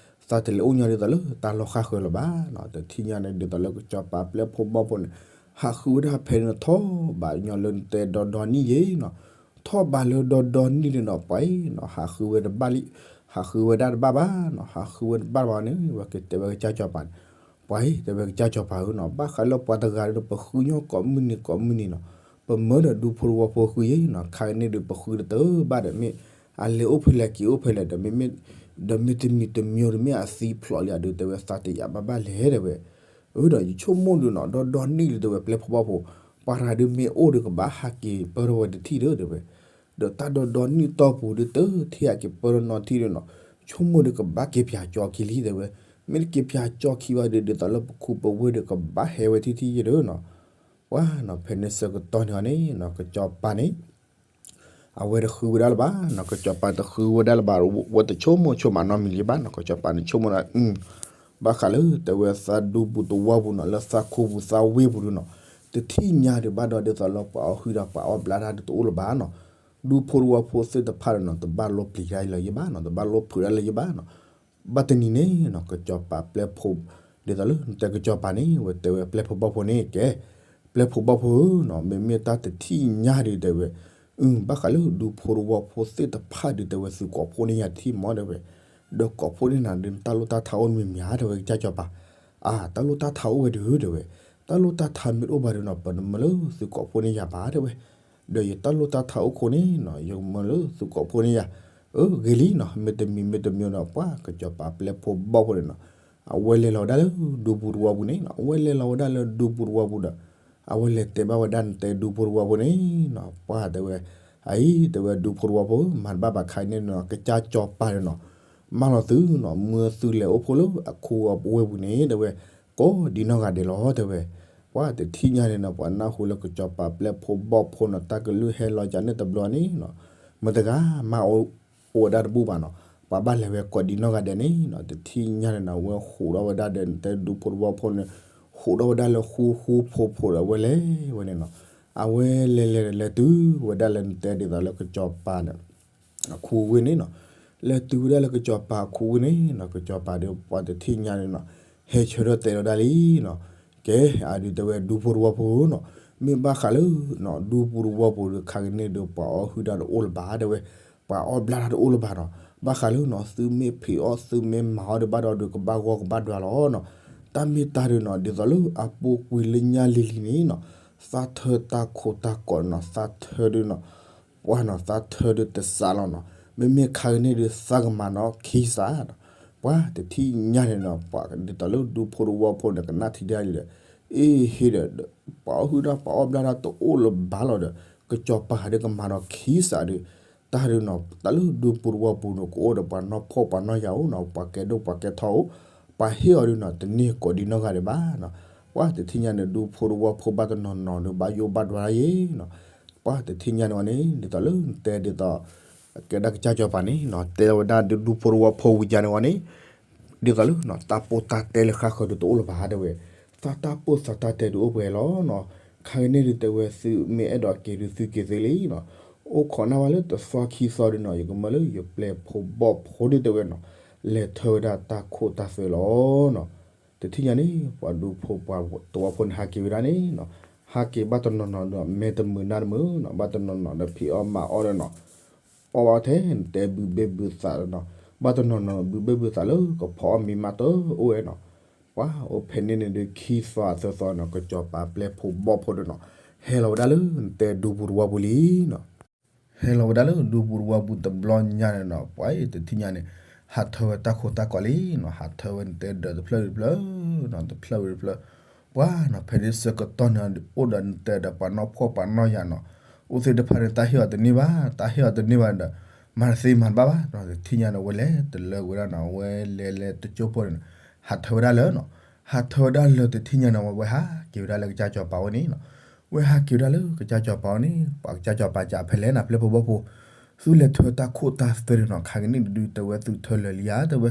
သးတလဲၤအိၣ်ညီဒ်သိးလၢတၢ်လီၢ်ဃၣ်ဃၢၤလၢၤဘၣ်နီၤ, တထံၣ်ညါန့ၣ် ဒ်သိးလၢကစီၤပၤပျဲၢ်ဖိဘီၣ်ဖိန့ၣ် ဟးဃုဝဲဒၣ်ဖဲန့ၣ်ထီၣ်ဘးညီလၢနတဲဒီဒီနံၣ်ယဲနီၤ, ထီၣ်ဘးလၢဒီဒီနံၣ်န့ၣ်နီၤ ပှၤအံၤနီၤ ဟးဃုဝဲတဘၣ်လံ, ဟးဃုဝဲဒၣ်တဘၣ်ဘၣ်နီၤ, ဟးဃုဝဲတဘၣ်ဘၣ်န့ၣ် ဝဲကတဲဝဲကစၢ်ကစီၤပၤန့ၣ် ပှၤအံၤ တဲဝဲကစၢ်ကစီၤပၤဧၢနီၤ, ဘၣ်ဃးလၢပှၤတဂၤဒီး ပဃုညီကိးမုၢ်နံၤကိးမုၢ်နံၤနီၤ, ပမၢဒီးဒူဖိတဝီဖိဃုယဲနီၤ, ခါကန့ၣ်ဒီး ပဃုတတၢ်ဘၣ်ဒီး မ့ၢ်အလဲၤအိၣ်ဖဲလဲၣ်က့ၤအိၣ်ဖဲလဲၣ်ဒီး မ့မ့ၢ် ဒီးမ့ၢ်တမံၤတမံၤဒီး မ့ၢ်အသံဖျိးလံအဒုး တဲဝဲသးတယာ်ဘၣ်ဘၣ်လဲၣ်တဲဝဲ, အၢဒီးယဆိကမိၣ်ဒုးနီၤ ဒီဒီနံၣ်ဒုးတဲဝဲ ပျဲၢ်ဖိဘီၣ်ဖိ, ပှၤရၤဒုးမ့ၢ်အိၣ်ဒီး ကဘၣ်ဟးက့ၤပၢထီၣ်ဝဲတထံၣ်ဒီးတဲဝဲ ဒီးတၢ်ဒီဒီနံၣ်တီၢ်ပူၤဒုး တထံၣ်ဟဲက့ၤပၢထီၣ်နီတထံၣ်ဒီးနီၤ, ဆိကမိၣ်ဒီးကဘၣ်က့ၤပၠးကၠီခံလံတဲဝဲ, မ့ၢ်တက့ၤပၠးကၠီခံဘၣ်ဒီး ဒ်သိးလၢပခူပဝ့ၢ်ဒီး ကဘၣ်ဟဲဝဲထံထံၣ်ယဲဒီးနီၤ, ပှၤနီၤ ဖဲန့ၣ်ဆၢကတီၢ်န့ၣ်အီၤန့ၣ်နီၤ ကစီၤပၤန့ၣ် အဝဲတဃုဝဲဒၣ်လၢၤဘၣ်နီၤ, ကစီၤပၤတဃုဝဲဒၣ်လၢၤဘၣ်, ဝဲတဆိကမိၣ်ဆိကမးနီတမံၤလံဘၣ်နီၤ, ကစီၤပၤန့ၣ်ဆိကမိၣ်ဒၣ် ဘၣ်ဃးလၢတဲဝဲသးဒူပူၤသဝီပူၤနီၤ, လၢသးခူပူၤသးဝ့ၢ်ပူၤဒုးနီၤ, တထံၣ်ညါဒုးဘၣ်ဒီးဒ်သိးလၢပှၤအီၣ်ဟုၣ်ဒီးပှၤအီၣ်ဘျါတၢ်ဒုးတအိၣ်လၢၤဘၣ်နီၤ, ဒူဖိတဝီဖိသ့ၣ်တဖၣ်ဒီးနီၤ တဘၣ်လိပျံၤတၢ်လၢၤယဲဘၣ်နီၤ, တဘၣ်လိဖုးတၢ်လၢၤယဲဘၣ်နီၤ, ဘၣ်တနံၤန့ၣ်နီၤ ကစီၤပၤပျဲၢ်ဖိ ဒ်သိးလၢနတဲကစီၤပၤန့ၣ် ဝဲတဲဝဲပျဲၢ်ဖိဘီၣ်ဖိန့ၣ်ကဲ, ပျဲၢ်ဖိဘီၣ်ဖိဧၢနီၤ, မ့မ့ၢ်တၢ်တထံၣ်ညါဒုးတဲဝဲ အု ဘၣ်ဃးလၢဒူဖိတဝီဖိသ့ၣ်တဖၣ်ဒုးတဲဝဲ သုကိးဖှိၣ်န့ၢ်ယၤတထံၣ်မီၢ်တဲဝဲ, ဒီးကိးဖှိၣ်န့ၢ်နၤဒုး တၢ်လိၣ်တၢ်ထါအိၣ်မံၤမံၤဧါ တဲဝဲကစၢ်ကစီၤပၤ, အါ တၢ်လိၣ်တၢ်ထါအိၣ်ဝဲဒုးတဲဝဲ, တၢ်လိၣ်တၢ်ထါမ့ၢ်တအိၣ်ဘၣ်ဒုးနီၤ ပနမၢလၢသုကိးဖှိၣ်န့ၢ်ယၤဘၣ်တဲဝဲ, ဒီးယတၢ်လိၣ်တၢ်ထါအိၣ်ခိၣ်န့ၣ်နီၤ ယကမၢလၢသုကိးဖှိၣ်န့ၢ်ယၤ, အၢ ဂ့ၤလံနီၤ မ့တမံၤမ့တမံၤဒီး ပှၤကစီၤပၤပျဲၢ်ဖိဘီၣ်ဖိန့ၣ်နီၤ အဝဲလဲၤလီၤဝဲဒၣ်လၢဒူပူၤတဝီပူၤန့ၣ်နီၤ အဝဲလဲၤလီၤဝဲဒၣ်လၢဒူပူၤတဝီပူၤဒီး အဝဲလဲၤတဲဘၣ်ဝဲဒၣ်နတဲဒူဖိတဝီဖိန့ၣ်နီၤ ပှၤတဲဝဲ, အအံၤ တဲဝဲဒူဖိတဝီဖိ မၤတဘၣ်ဘၣ်ခါအံၤန့ၣ်နီၤ ကစၢ်ကစီၤပၤန့ၣ်နီၤ မၢလီၤသုနီၤ မၢသုလဲၤအိၣ်ဖှိၣ်လၢအခူအဝ့ၢ်ပူၤန့ၣ် တဲဝဲ, ကိးဒံနီၢ်ဂၤဒဲးလီၤတဲဝဲ, ပှၤတထံၣ်ညါန့ၣ်နီၤ ပှၤနၢ်ဟူလၢကစီၤပၤပျဲၢ်ဖိဘီၣ်ဖိနီၤ တၢ်ကလုၢ်ဟဲလီၤကန့ၣ်တဘျီန့ၣ်နီၤ မတၤတဂၤမၤအိၣ်ဝဲဒၣ်တဘူၣ်ဘၣ်နီၤ ပှၤဘၣ်လဲၤဝဲကိးဒံနီၢ်ဂၤဒဲးန့ၣ်နီၤ တထံၣ်ညါန့ၣ်နီၤ ဝဲဟူးထီၣ်ဝဲဒၣ်ဒီးနတဲဒူဖိတဝီဖိန့ၣ် ဟူးထီၣ်ဝဲဒၣ်လၢဃူဃူဖိးဖိးဒီး အဝဲလဲၤဝဲန့ၣ်နီၤ အဝဲလဲၤလဲၤလဲၤတုၤဝဲဒၣ်လၢနတဲဒ်သိးလၢကစီၤပၤန့ၣ် အခူအဝ့ၢ်န့ၣ်နီၤ လဲၤတုၤဝဲဒၣ်လၢကစီၤပၤအခူအဝ့ၢ်န့ၣ်နီၤ ကစီၤပၤဒီးပှၤတထံၣ်ညါန့ၣ်နီၤ ဟဲဆၢထၢၣ်တဲလီၤဒၣ်လံနီၤ ကဲ အဒုးတဲဝဲဒူဖိတဝီဖိနီၤ မ့ၢ်ဘၣ်ဃးလၢ ဒူဖိတဝီဖိဒီး ခါကန့ၣ်ဒီး ပှၤအီၣ်ဟုၣ်တၢ်တအိၣ်လၢၤဘၣ်တဲဝဲ ပှၤအီၣ်ဘျါတၢ်တအိၣ်လၢၤဘၣ်နီၤ ဘၣ်ဃးလၢနီၤ သုမ့ၢ်ဖံးအီၣ်သုမ့ၢ်မၤအီၣ်ဒီးဘၣ်ဒီး ကဘၣ်ဂီၢ်ကဘၣ်ဒွးလီၤနီၤ တၢ်မ့ၢ်တၢ်ဒုးနီၤ ဒ်သိးလၢအပူၤကွံာ်လၢညါလံၤလံၤန့ၣ်နီၤ သးထၢတၢ်ခိးတၢ်ကိးနီၤ သးထၢဒုးနီၤ ပှၤနီၤ သးထၢဒုးတစးလီၤနီၤ မ့မ့ၢ်ခါကန့ၣ်ဒုး သးကမၤနီၤခံစးနီၤ ပှၤတထံၣ်ညါန့ၣ်နီၤ ပှၤဒ်သိးလၢဒူဖိတဝီဖိန့ၣ် ကနၣ်ထံၣ်ဒၣ်လံဒီး အ့ဟ့ဒီး ပှၤအီၣ်ဟုၣ်တၢ်ပှၤအီၣ်ဘျါတၢ်တအိၣ်လၢၤဘၣ်လီၤဒီး ကစီၤပၤဒုးကမၤနီၤခံစးဒုး တၢ်ဒုးနီၤ တၢ်လၢဒူပူၤတဝီပူၤန့ၣ် ကအိၣ်ဒီးပှၤနီၢ်ဖှီၣ်ပှၤနီၢ်ယာ်အိၣ်နီၤ ပှၤကဲဒိၣ်ပှၤကဲထီအိၣ် ပှၤဟ့ၣ်အီၤဒုးနီၤ တန့ၢ်ကိးဒံနီၢ်ဂၤဒဲးဘၣ်နီၤ ပှၤတထံၣ်ညါန့ၣ် ဒူဖိတဝီဖိဘၣ်တနီၤနီၤဒီး ဘၣ်ယိၣ်ဘၣ်ဒွးယဲနီၤ ပှၤတထံၣ်ညါန့ၣ်ဝဲန့ၣ် ဒ်သိးလၢတဲဒ်သိး ကဲဒၣ်ကစၢ်ကၠီၤပၤန့ၣ်နီၤ တဲဝဲဒၣ်ဒူဖိတဝီဖိဝံၤယါန့ၣ်ဝဲန့ၣ် ဒ်သိးလၢ တၢ်ပိၢ်တၢ်တဲလၢဃၣ်ဃၢၤဒုးတအိၣ်လၢၤဘၣ်တဲဝဲ သးတၢ်ပိၢ်သးတၢ်တဲဒုးအိၣ်ပှဲၤလီၤနီၤ ခါကန့ၣ်ဒုးတဲဝဲသုမ့ၢ်အဲၣ်ဒိးက့ၤဒုးသုက့ၤသ့လံနီၤ, အိၣ်ခိးနၢ်ဝဲလၢတသီခံသီဒုးနီၤ ယကမၢလၢယပျဲၢ်ဖိဘီၣ်ဖိဒုးတဲဝဲနီၤ, လဲၤထၢဝဲဒၣ်တၢ်ခိၣ်တၢ်သွဲလီၤနီၤ. တထံၣ်ညါန့ၣ် ပှၤဒူဖိပှၤသဝီဖိန့ၣ် ဟးက့ၤဝဲဒၣ်န့ၣ်နီၤ, ဟးက့ၤဘၣ်တနီၤနီၤဒီး မဲာ်တမုာ်နါတမုာ်နီၤ, ဘၣ်တနီၤနီၤဒီး ဖံးအီၣ်မၤအီၣ်ဒီးနီၤ အီၣ်ဘၣ်ထဲနတဲဘုဘ့ၣ်ဘုသးနီၤ, ဘၣ်တနီၤနီၤဘုဘ့ၣ်ဘုသးလၢကဖီအီၣ်မံမးတအိၣ်ဝဲနီၤ. ပှၤအိၣ်ဖဲန့ၣ်န့ၣ်ဒုးခံသီသၢသီနီၤ ကစီၤပၤပျဲၢ်ဖိဘီၣ်ဖိဒီးနီၤ, ဟဲလီၤဝဲဒၣ်လၢနတဲဒူပူၤတဝီပူၤလံနီၤ. ဟဲလီၤဝဲဒၣ်လၢဒူပူၤတဝီပူၤတဘျီညါန့ၣ်နီၤ ပှၤအံၤတထံၣ်ညါန့ၣ် ဟးထၢဝဲတၢ်ခိၣ်တၢ်သွဲလံနီၤ, ဟးထၢဝဲနတဲဒီးတဖျၢၣ်တဖျၢၣ်နီၤ, တဖျၢၣ်ဝံၤတဖျၢၣ် ပှၤနီၤ ဖဲန့ၣ်ဆၢကတီၢ်န့ၣ် အိၣ်ဒီးနတဲဒီးပှၤနီၢ်ဖှီၣ်ပှၤနီၢ်ယာ်နီၤ, အိၣ်သ့ၣ်တဖၣ်န့ၣ် တၢ်ဟ့ၣ်အီၤတန့ၢ်ဘၣ်, တၢ်ဟ့ၣ်အီၤတန့ၢ်ဘၣ်ဒီး မၤတသ့မၤတဘၣ်ဘၣ်နီၤ. တထံၣ်ညါန့ၣ် ဝဲလဲၤတလၢဝဲဒၣ်နီၤ, ဝဲလဲၤလဲၤတကၠိဖိန့ၣ်နီၤ, ဟးထၢဝဲဒၣ်လၢနီၤ, ဟးထၢဝဲဒၣ်လၢတထံၣ်ညါန့ၣ် ဝဲဟးက့ၤဝဲဒၣ်လၢကစၢ်စီၤပၤဝဲန့ၣ်နီၤ, ဝဲဟးက့ၤဝဲဒၣ်လၢကစၢ်စီၤပၤဝဲန့ၣ် ပှၤကစၢ်စီၤပၤကးဖဲလဲၣ်နီၤ ပျဲၢ်ဖိဘီၣ်ဖိ သုလဲၤထၢတၢ်ခိၣ်တၢ်သွဲန့ၣ်နီၤ, ခါကန့ၣ်ဒုးတဲဝဲသုထၢလၢာ်လံဧါ တဲဝဲ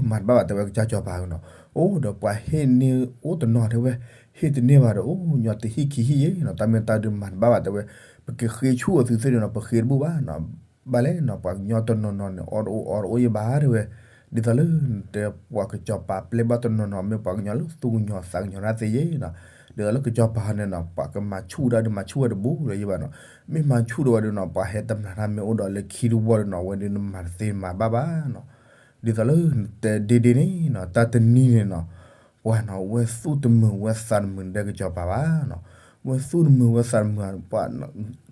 မၤတဘၣ်ဘၣ်တဲဝဲကစၢ်စီၤပၤနီၤ, အိၣ်ဒီးပှၤဟ့ၣ်န့ၢ်အိၣ်တနီၤတဲဝဲ, ဟ့ၣ်တန့ၢ်ဘၣ်ဒီး အိၣ်ညီတဟံၣ်ခံဟံၣ်ယဲနီၤ, တၢ်မ့ၢ်တၢ်ဒုးမၤတဘၣ်ဘၣ်တဲဝဲ, ပကဃ့ဆူၣ်အီၤသုသ့ၣ်န့ၣ်နီၤ ပဃ့တဘူၣ်ဘၣ်နီၤ, ဘၣ်လဲၣ်နီၤ ပှၤကညီတနီၤနီၤန့ၣ် အီၣ်တအိၣ်အီတအိၣ်ယဲဘၣ်တဲဝဲ, ဒ်သိးလၢနတဲပှၤကစီၤပၤပျဲၢ်ဘၣ်တနီၤနီၤ မ့ၢ်ပှၤကညီလၢသူၣ်ကညီၤသးကညီၤတၢ်သ့ယဲနီၤ, ဒ်သိးလၢကစီၤပၤန့ၣ်နီၤ ပှၤကမၤဆူၣ်ဝဲဒၣ်ဒုးမၤဆူၣ်ဝဲတဘူၣ်လၢၤယဲဘၣ်နီၤ, မ့ၢ်မၤဆူၣ်ဒီးဝဲဒုးနီၤ ပှၤဟဲတမျၢ်တၢ်မ့ၢ်အိၣ်ဒီးလၢခံတဝီဒီးနီၤ ဝဲဒုးနမၤတသ့မၤဘၣ်ဘၣ်နီၤ, ဒ်သိးလၢနတဲဒ့ဒ့န့ၣ်နီၤ တၢ်တနံၤန့ၣ်နီၤ ပှၤနီၤ ဝဲသူၣ်တမုာ်ဝဲသးတမုာ်နတဲကစီၤပၤဘၣ်နီၤ, ဝဲသူၣ်တမုာ်ဝဲသးတမုာ်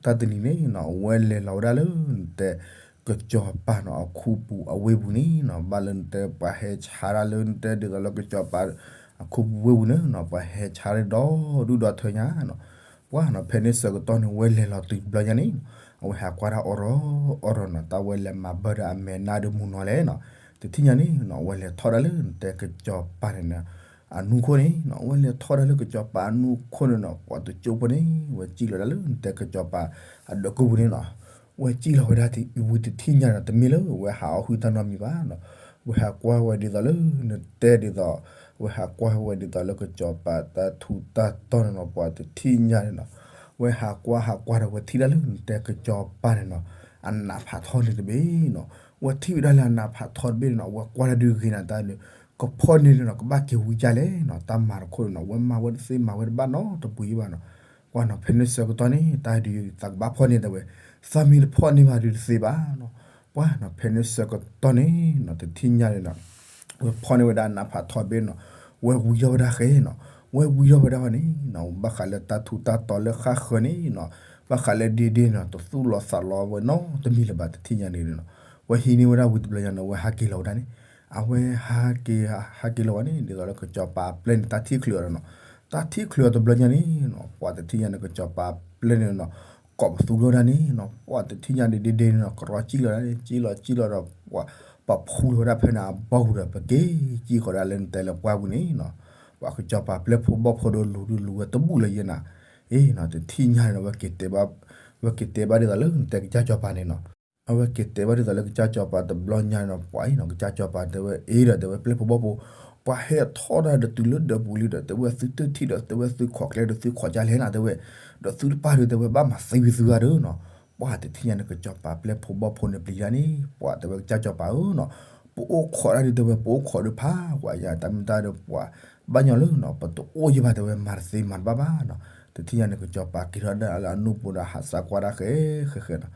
တၢ်တနံၤန့ၣ်နီၤ ဝဲလဲၤလီၤဝဲဒၣ်လၢနတဲ ကစီၤပၤနီၤ အခူပူၤအဝ့ၢ်ပူၤန့ၣ်နီၤ, ဘၣ်လၢနတဲပှၤဟဲဆါဒၣ်လၢနတဲဒ်သိးလၢကစီၤပၤ အခူပူၤဝ့ၢ်ပူၤန့ၣ်နီၤ ပှၤဟဲဆါဒၣ်ဒီဒူၣ်ဒီထၢညါနီၤ, ပှၤနီၤ ဖဲန့ၣ်ဆၢကတီၢ်န့ၣ် ဝဲလဲၤလီၤတုၤတဘျီညါန့ၣ် အဝဲဟးကွၢ်ဒၣ်အီၣ်ရီၣ်အီၣ်ရီၣ်နီၤ တၢ်ဝဲလဲၤမၤဘၢဒီးအမဲာ်နါဒီးမုၢ်နီၤလဲၣ်နီၤ, တထံၣ်ညါန့ၣ်နီၤ ဝဲလဲၤထီၣ်ဒၣ်လၢနတဲကစီၤပၤန့ၣ်နီၤ အနူခိၣ်န့ၣ်နီၤ ဝဲလဲၤထီၣ်ဒၣ်လၢကစီၤပၤအနူခိၣ်န့ၣ်နီၤ ပှၤတကၠိဖိန့ၣ် ဝဲစံၣ်လီၤဒၣ်လၢနတဲကစီၤပၤအဒၢးကိၢ်ပူၤန့ၣ်နီၤ, ဝဲစံၣ်လီၤဝဲဒၣ်ဝံၤတထံၣ်ညါန့ၣ် တမ့ၢ်လၢဝဲဟးအီၣ်ဟုၣ်တၢ်နီတမံၤဘၣ်နီၤ, ဝဲဟးကွၢ်ဝဲဒ်သိးလၢနတဲဒ်သိး ဝဲဟးကွၢ်ဝဲဒ်သိးလၢကစီၤပၤတၢ်ထူးတၢ်တီၤန့ၣ်နီၤ ပှၤတထံၣ်ညါန့ၣ်နီၤ, ဝဲဟးကွၢ်ဟးကွၢ်ဒီးဝဲထံၣ်ဒၣ်လၢနတဲကစီၤပၤန့ၣ်နီၤ အနးဖးထီန့ၣ်တဘ့ၣ်နီၤ, ဝဲထံၣ်ဝဲဒၣ်လၢအနးဖးထီတဘ့ၣ်န့ၣ်နီၤ ဝဲကွၢ်ဒၣ်ဒုးဂ့ၤနၤတၢ်န့ၣ် ကဖီၣ်န့ၢ်န့ၣ်နီၤ ကဘၣ်က့ၤဝံၤကၢ်လဲၣ်နီၤ တၢ်မၤတခိၣ်န့ၣ်နီၤ ဝဲမၤဝဲတသ့မၤဝဲတဘၣ်နီတပူၤယဲဘၣ်နီၤ, ပှၤနီၤ ဖဲန့ၣ်ဆၢကတီၢ်န့ၣ် တၢ်ဒုးသးကဘၣ်ဖီၣ်န့ၢ်တဲဝဲ, သးမ့ၢ်တဖီၣ်န့ၢ်ဘၣ်ဒုးတသ့ဘၣ်နီၤ, ပှၤနီၤ ဖဲန့ၣ်ဆၢကတီၢ်န့ၣ်နီၤ တထံၣ်ညါန့ၣ်နီၤ ဝဲဖီၣ်န့ၢ်ဝဲဒၣ်အနးဖးထီတဘ့ၣ်နီၤ, ဝဲဝံထီၣ်ဝဲဒၣ်ဃဲနီၤ, ဝဲဝံထီၣ်ဝဲဒၣ်ဝဲန့ၣ်နီၤ ဘၣ်ဃးလၢတၢ်ထူးတၢ်တီၤလၢဃၣ်ဃၢၤန့ၣ်နီၤ, ဘၣ်ဃးလၢဒ့ဒ့နီၤ တသူၣ်လီၤသးလီၤဝဲနီတမံၤလၢၤဘၣ် တထံၣ်ညါန့ၣ်နီၤ, ဝဲဟံးန့ၢ်ဝဲဒၣ်ဝံၤတဘျီညါန့ၣ် ဝဲဟးက့ၤလီၤဝဲဒၣ်န့ၣ်, အဝဲဟးက့ၤ ဟးက့ၤလီၤဝဲန့ၣ် ဒ်သိးလၢကစီၤပၤအပျဲၢ်န့ၣ် တၢ်ထံၣ်ချုးအီၤဒီးနီၤ, တၢ်ထံၣ်ချုးအီၤတဘျီညါန့ၣ်နီၤ ပှၤတထံၣ်ညါန့ၣ် ကစီၤပၤအပျဲၢ်န့ၣ်နီၤ ကိးပသူထီၣ်ဝဲဒၣ်န့ၣ်နီၤ ပှၤတထံၣ်ညါန့ၣ်ဒ့ဒ့န့ၣ်နီၤ ကရီကံၣ်လီၤဒၣ်န့ၣ် ကံၣ်လီၤကံၣ်လီၤဒီး ပှၤ ပှၤဖူလီၤဝဲဒၣ်ဖဲန့ၣ်အဘီပူၤဒီး ပက့ၤကံၣ်ဃီၤဒၣ်လၢနတဲလၢပှၢ်ပူၤန့ၣ်နီၤ, ပှၤကစီၤပၤပျဲၢ်ဖိဘီၣ်ဖိဒီးလူၤဒုးလူၤဝဲတဘူၣ်လၢၤယဲနၤ, အ့နီၤ တထံၣ်ညါန့ၣ် ဝဲက့ၤတဲဘၣ် ဝဲက့ၤတဲဘၣ်ဒ်သိးလၢနတဲကစၢ်စီၤပၤန့ၣ်နီၤ, အဝဲက့ၤတဲဘၣ်ဒ်သိးလၢကစၢ်စီၤပၤတဘျီညါန့ၣ်နီၤ ပှၤအံၤနီၤ ကစၢ်စီၤပၤတဲဝဲ အ့ဒီးတဲဝဲ ပျဲၢ်ဖိဘီၣ်ဖိ ပှၤဟဲထီၣ်ဒၣ်ဒီးတုၤလၢဒၢးပူၤလံဒီး တဲဝဲသုတထံၣ်ဒီး တဲဝဲသုခိးကျဲဒီးသုခိးကၢ်လဲၣ်နၤ တဲဝဲ, ဒီးသုတပၢ်ဒီး တဲဝဲဘၣ်မၤသံဝံၤသုဂၤဒီးနီၤ, ပှၤတထံၣ်ညါန့ၣ် ကစီၤပၤပျဲၢ်ဖိဘီၣ်ဖိန့ၣ်ပျံၤဒၣ်န့ၣ် ပှၤတဲဝဲကစၢ်စီၤပၤဧၢနီၤ, ပအိၣ်ခိးဒၣ်ဒုး တဲဝဲ ပအိၣ်ခိးဒုးဖးဝဲယၤ တၢ်မ့ၢ်တၢ်ဒီးပှၤ ဘၣ်ညီလၢနီၤ ပတအိၣ်ယံၤဘၣ် တဲဝဲမၤတသ့မၤတဘၣ်ဘၣ်နီၤ, တထံၣ်ညါန့ၣ် ကစီၤပၤက့ၤထီၣ်ဒၣ်လၢအနူၢ်ပူၤဒီးဟးစးကွၢ်ဒၣ်ဃဲဃဲဃဲနီၤ,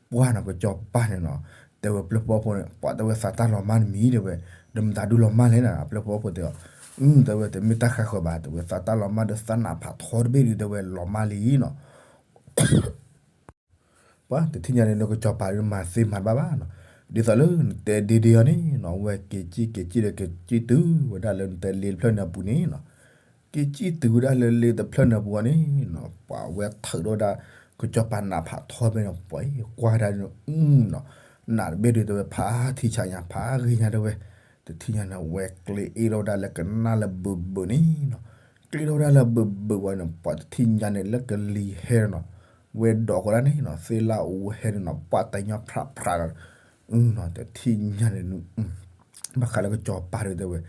ပှၤနီၤ ကစီၤပၤန့ၣ်နီၤ တဲဝဲပျဲၢ်ဖိဘီၣ်ဖိန့ၣ် ပှၤတဲဝဲသးတၢ်လီၤမၢ်တမံၤ တဲဝဲ, ဒီးမတၤဒုးလီၤမၢ်လဲၣ်နၤ ပျဲၢ်ဖိဘီၣ်ဖိတဲအီၤ, အၢ တဲဝဲ တမ့ၢ်တၢ်ဃးဃၢၤဘၣ် တဲဝဲ သးတၢ်လီၤမၢ်ဒီးသးနးဖးထီတဘ့ၣ်ဒုး တဲဝဲလီၤမၢ်လံနီၤ ပှၤတထံၣ်ညါန့ၣ် နကစီၤပၤဒုးမၤသ့မၤတဘၣ်ဘၣ်နီၤ, ဒ်သိးလၢနတဲဒ့ဒ့အီၤန့ၣ်နီၤ ဝဲက့ၤကံၣ်က့ၤကံၣ်ဒီးက့ၤကံၣ်တုၤဝဲဒၣ်လၢနတဲလ့တဖျၢၣ်န့ၣ်အပူၤန့ၣ်နီၤ, က့ၤကံၣ်တုၤဝဲဒၣ်လၢလ့တဖျၢၣ်န့ၣ်အပူၤအီၤန့ၣ်နီၤ ပှၤဝဲထုးထီၣ်ဝဲဒၣ် ကစီၤပၤနးဖးထီတဘ့ၣ်နီၤ ပှၤအံၤကွၢ်ဒၣ်နီၤ အၢနီၤ နးတဘ့ၣ်ဒုး တဲဝဲဖးထံဆးညါ ဖးဂ့ၤညါ တဲဝဲ, တထံၣ်ညါန့ၣ် ဝဲကျ့အ့ၣ်ထီၣ်ဝဲဒၣ်လၢကနၣ်လၢဘုးဘုးန့ၣ်နီၤ, ကျ့ထီၣ်ဝဲဒၣ်လၢဘုးဘုးဝဲန့ၣ် ပှၤတထံၣ်ညါန့ၣ် လၢကလံၤဟဲနီၤ, ဝဲဒိးဃီၤဒၣ်န့ၣ်နီၤ သ့ၣ်လၣ်အူဟဲန့ၣ်နီၤ ပှၤတညီဖြးဖြးဒီး အၢနီၤ တထံၣ်ညါန့ၣ် ဘၣ်ဃးလၢကစီၤပၤဒုး တဲဝဲ,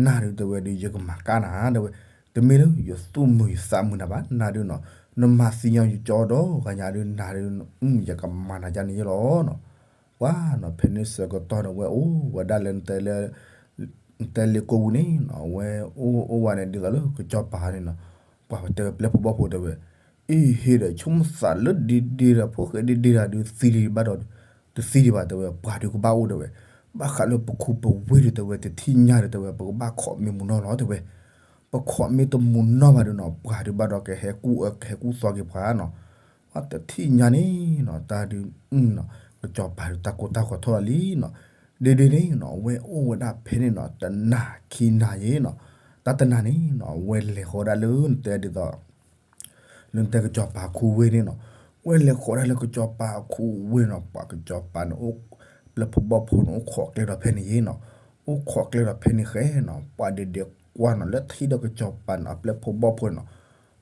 နၤဒုး တဲဝဲဒုး ယကမၤကၣ်နၤ တဲဝဲ, တမ့ၢ်လၢယသူၣ်မုာ်ယသးမုာ်နၤဘၣ်, နၤဒုးနီၤ, နမၤသံညီယကၠီဒီးဂၤညါဒုး နၤဒုး ယကမၤနၤယါန့ၣ်ယလီၤနီၤ. ပှၤနီၤ ဖဲန့ၣ်ဆၢကတီၢ်န့ၣ် ဝဲအိၣ်ဝဲဒၣ်လၢ နတဲလၢကိၣ်ဝူန့ၣ်နီၤ, ဝဲအိၣ်အိၣ်ဝဲန့ၣ် ဒ်သိးလၢကစီၤပၤန့ၣ်နီၤ, ပှၤတဲဝဲပျဲၢ်ဖိဘီၣ်ဖိတဲဝဲ, အ့ ဟ့ဒီးဆိကမိၣ်သးလၢဒ့ဒ့ဒီး ဖိၣ်ဃဲဒ့ဒ့ဒီးဒုးသံလံဘၣ်ဒီး တသံဒံးဘၣ်တဲဝဲ, ပှၤဒုးကဘၣ်အိၣ်တဲဝဲ, ဘၣ်ဃးလၢပခူပဝ့ၢ်ဒုးတဲဝဲ တထံၣ်ညါဒုးတဲဝဲ ပကဘၣ်ခိးမ့ၢ်မုၢ်နီၢ်လီၤတဲဝဲ, ပခိးမ့ၢ်တမုၢ်နီၢ်ဘၣ်ဒုးနီၤ ပှၤဒုးဘၣ်ဒီးကဟဲကူၣ်အၢ ကဟဲကူၣ်သီက့ၤပှၤနီၤ. ပှၤတထံၣ်ညါန့ၣ်နီၤ တၢ်ဒုး ကစီၤပၤဒုးတၢ်ကိၢ်တၢ်ဂီၤထီၣ်လီၤလံနီၤ. ဒ့ဒ့န့ၣ်နီၤ အဝဲအိၣ်ဝဲဒၣ်ဖဲန့ၣ်နီၤ တနၤခံနၤယဲနီၤ. တၢ်တနၤန့ၣ်နီၤ အဝဲလဲၤဃီၤဒၣ်လၢနတဲဒ်သိး လၢနတဲကစီၤပၤခူဝ့ၢ်န့ၣ်နီၤ, ဝဲလဲၤဃီၤဒၣ်လၢကစီၤပၤခူဝ့ၢ်နီၤ, ပှၤကစီၤပၤန့ၣ်အိၣ် ပျဲၢ်ဖိဘီၣ်ဖိန့ၣ် အိၣ်ခိးကျဲဒီးဖဲန့ၣ်ယဲနီၤ, အိၣ်ခိးကျဲဒီးဖဲန့ၣ်ဃဲနီၤ, ပှၤဒ့ဒ့ကွၢ်နီၤ လၢထံၣ်ဒီးကစီၤပၤန့ၣ် အပျဲၢ်ဖိဘီၣ်ဖိန့ၣ်နီၤ,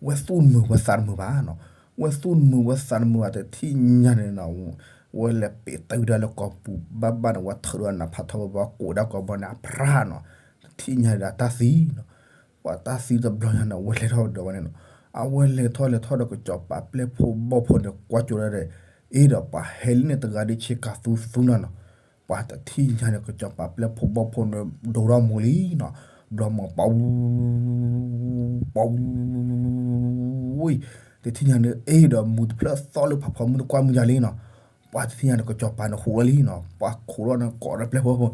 ဝဲသူၣ်မုာ်ဝဲသးတမုာ်ဘၣ်နီၤ, ဝဲသူၣ်မုာ်ဝဲသးတမုာ်ဘၣ် တထံၣ်ညါန့ၣ်နီၤ, ဝဲလဲၤပ့းတၢ်ဝံၤဒၣ်လၢကိာ်ပူၤဘၣ်ဘၣ်န့ၣ် ဝဲထုးဒီးနဖးထီဝဲဘၣ်ကိးဒၣ်ကိးဘီန့ၣ် အဖျါနီၤ, တထံၣ်ညါန့ၣ်ဒီးတၢ်သံနီၤ ပှၤတၢ်သံတဘျီညါန့ၣ် အဝဲလဲၤထီၣ်ဒီးဝဲန့ၣ်နီၤ, အဝဲလဲၤထီၣ်လဲၤထီၣ်ဒီးကစီၤပၤပျဲၢ်ဖိဘီၣ်ဖိန့ၣ် ကွၢ်ကၠိဒၣ်ဒီး အ့ဒီးပှၤဟဲလံန့ၣ်တဂၤဒုးဆ့ကၤသူသူနီၤနီၤ, ပှၤတထံၣ်ညါန့ၣ် ကစီၤပၤပျဲၢ်ဖိဘီၣ်ဖိန့ၣ် ဒိးထီၣ်မူလံနီၤ, ဒိးမူပှၤဝူ ပှၤဝူ တထံၣ်ညါန့ၣ် အ့ဒီးမူတဖျၢၣ်သီၣ်လၢဖးဖီမုၢ်တကွၢ်မုၢ်ယါလံနီၤ, ပှၤတထံၣ်ညါန့ၣ် ကစီၤပၤန့ၣ်ဟူးဝဲလံနီၤ, ပှၤခိးထီၣ်န့ၣ်ကိးဒီးပျဲၢ်ဖိဘီၣ်ဖိ,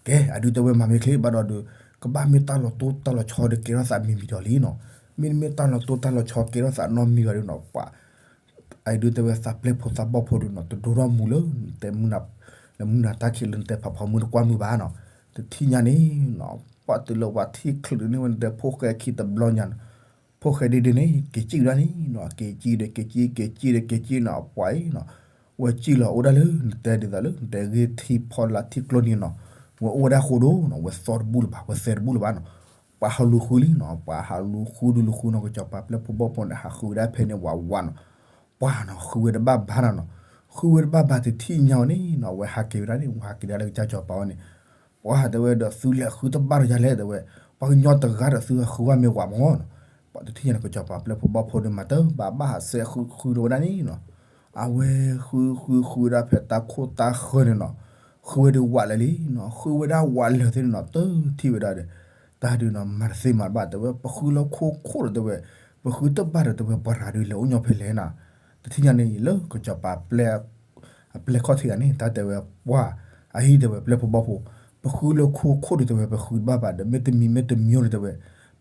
ကဲ အဒုးတဲဝဲမၤမ့ၢ်ချ့ဘၣ်ဒီးဒုး ကဘၣ်မ့ၢ်တၢ်လီၤတိၢ်တၢ်လီၤဆီဒီးကဲထီၣ်သးမံၤမံၤဒီးလံနီၤ, မ့တမ့ၢ်တၢ်လီၤတိၢ်တၢ်လီၤဆီကဲထီၣ်သးနီတမံၤဘၣ်ဒုးနီၤ, ပှၤ အဒုးတဲဝဲသးပျဲၢ်ဖိသးဘီၣ်ဖိဒုးနီၤ တဒိးထီၣ်မူလၢ နတဲမုၢ်နၤတၢ်ခံးလၢနတဲဖးဖီမုၢ်တကွၢ်မုၢ်ဘၣ်နီၤ, တထံၣ်ညါန့ၣ်နီၤ, ပှၤတုၤလၢပှၤထံၣ်ချုးန့ၢ်ဝဲ နတဲဖိၣ်ဃဲခံတဘျီညါနီၤ, ဖိၣ်ဃဲဒ့ဒ့န့ၣ် က့ၤစံၣ်ဝဲဒၣ်န့ၣ်နီၤ, က့ၤစံၣ်ဒီးက့ၤစံၣ် က့ၤစံၣ်ဒီးက့ၤစံၣ်နီၤ, ပှၤအံၤနီၤ ဝဲစံၣ်လီၤအိၣ်ဒၣ်လၢ နတဲဒ်သိးလၢ နတဲဂ့ၢ်ထံဖီလာ်ထံကျိနံၤနီၤ, ဝဲအိၣ်ဝဲဒၣ်ဃိဒိနီၤ, ဝဲသီတဘူၣ်လၢၤဘၣ် ဝဲသဲတဘူၣ်လၢၤဘၣ်နီၤ, ပှၤဟးလူၤဃုလံနီၤ, ပှၤဟးလူၤဃုဒုးလူၤဃုနီၤ ကစီၤပၤပျဲၢ်ဖိဘီၣ်ဖိန့ၣ် ဟးဃုဝဲဒၣ်ဖဲန့ၣ်ဝးဝးနီၤ, ပှၤနီၤ ဃုဝဲတဘၣ်ဘၣ်နီၤနီၤ, ဃုဝဲတဘၣ်ဘၣ် တထံၣ်ညါဝဲန့ၣ်နီၤ ဝဲဟးက့ၤဝဲဒၣ်န့ၣ် ဝဲဟးက့ၤဒၣ်လၢကစၢ်စီၤပၤဝဲန့ၣ်, ပှၤတဲဝဲဒီးသုလဲၤဃုတဘၣ်ဒီးယၤလဲၣ်တဲဝဲ, ပှၤကညီတဂၤဒီးသုဟးဃုဘၣ်မ့ၢ်ဝးမီၤနီၤ, ပှၤတထံၣ်ညါန့ၣ် ကစီၤပၤပျဲၢ်ဖိဘီၣ်ဖိန့ၣ် မၤတဘၣ်ဘၣ်ဟးစဲဃုဃုဒီးဝဲဒၣ်န့ၣ်နီၤ, အဝဲဃုဃုဃုဝဲဒၣ်ဖဲတၢ်ခိၣ်တၢ်ဃၢၤန့ၣ်နီၤ, ဃုဝဲဒၣ်ဝးလၢာ်လံနီၤ, ဃုဝဲဒၣ်ဝးလၢာ်သ့ၣ်န့ၣ်နီၤ, တထံၣ်ဝဲဒၣ်ဒီး တၢ်ဒုးနီၤ မၤတသ့မၤတဘၣ်တဲဝဲ ပဃုလၢခိခိၣ်ဒီးတဲဝဲ, ပဃုတဘၣ်ဒီးတဲဝဲ ပှၤရၤဒုးလဲၤအိၣ်ညီဖဲလဲၣ်နီၤ, တထံၣ်ညါန့ၣ် လၢကစီၤပၤပျဲၢ် အပျဲၢ်ခီၣ်ထံးဂၤန့ၣ် တၢ်တဲဝဲပှၤ အဟံၣ်တဲဝဲပျဲၢ်ဖိဘီၣ်ဖိ, ပဃုလၢခိခိၣ်ဒီးတဲဝဲ ပဃုတဘၣ်ဘၣ်ဒီး မ့တမံၤမ့တမံၤဒီးတဲဝဲ,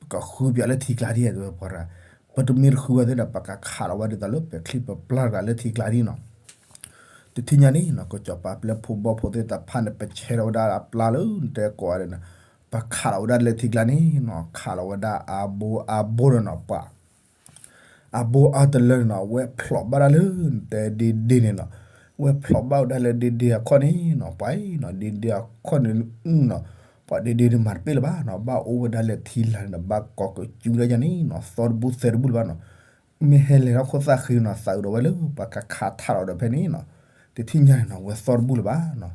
ပကဃုပၠးလၢထံကျါဒ်တဲဝဲပှၤရၤ, ပတမ့ၢ်တဃုဝဲသ့ၣ်ဒီး ပကခးလီၤဝဲဒ်သိးလၢပချံပပျၢ်တဂၤလၢထံကျါဒ်နီၤ, တထံၣ်ညါန့ၣ်နီၤ ကစီၤပၤပျဲၢ်ဖိဘီၣ်ဖိသ့ၣ်တဖၣ်န့ၣ် ပဆဲးထီၣ်ဝဲဒၣ်အပျၢ်လၢနတဲကိးဂၤဒဲးနီၤ, ပခးလီၤဝဲဒၣ်လၢထံကျါန့ၣ်နီၤ ခးလီၤဝဲဒၣ်အါဘိအါဘိဒီးနီၤ ပှၤ အါဘိအါတလၢန့ၣ်နီၤ ဝဲဖျိးဘၣ်ဒၣ်လၢနတဲဒ့ဒ့န့ၣ်နီၤ, ဝဲဖျိးဘၣ်ဝဲဒၣ်လၢဒ့ဒ့အခီၣ်န့ၣ်နီၤ ပှၤအံၤနီၤ ဒ့ဒ့အခီၣ်န့ၣ်နီၤ, ပှၤဒ့ဒ့န့ၣ်မၤတပ့ၢ်လၢၤဘၣ်နီၤ ဘၣ်အိၣ်ဝဲဒၣ်လၢထံလာ်န့ၣ်ဒီး ဘၣ်ကိးကစုဒၣ်ယၤန့ၣ်နီၤ သီတဘူၣ်သဲတဘူၣ်လၢၤဘၣ်နီၤ, မ့ၢ်ဟဲလဲၤထီၣ်ခိၣ်သၣ်ဃံနီၤ သးအုးဒီးဝဲလၢပှၤကခးထးလီၤဒီးဖဲန့ၣ်နီၤ, တထံၣ်ညါန့ၣ်နီၤ ဝဲသီတဘူၣ်လၢၤဘၣ်နီၤ,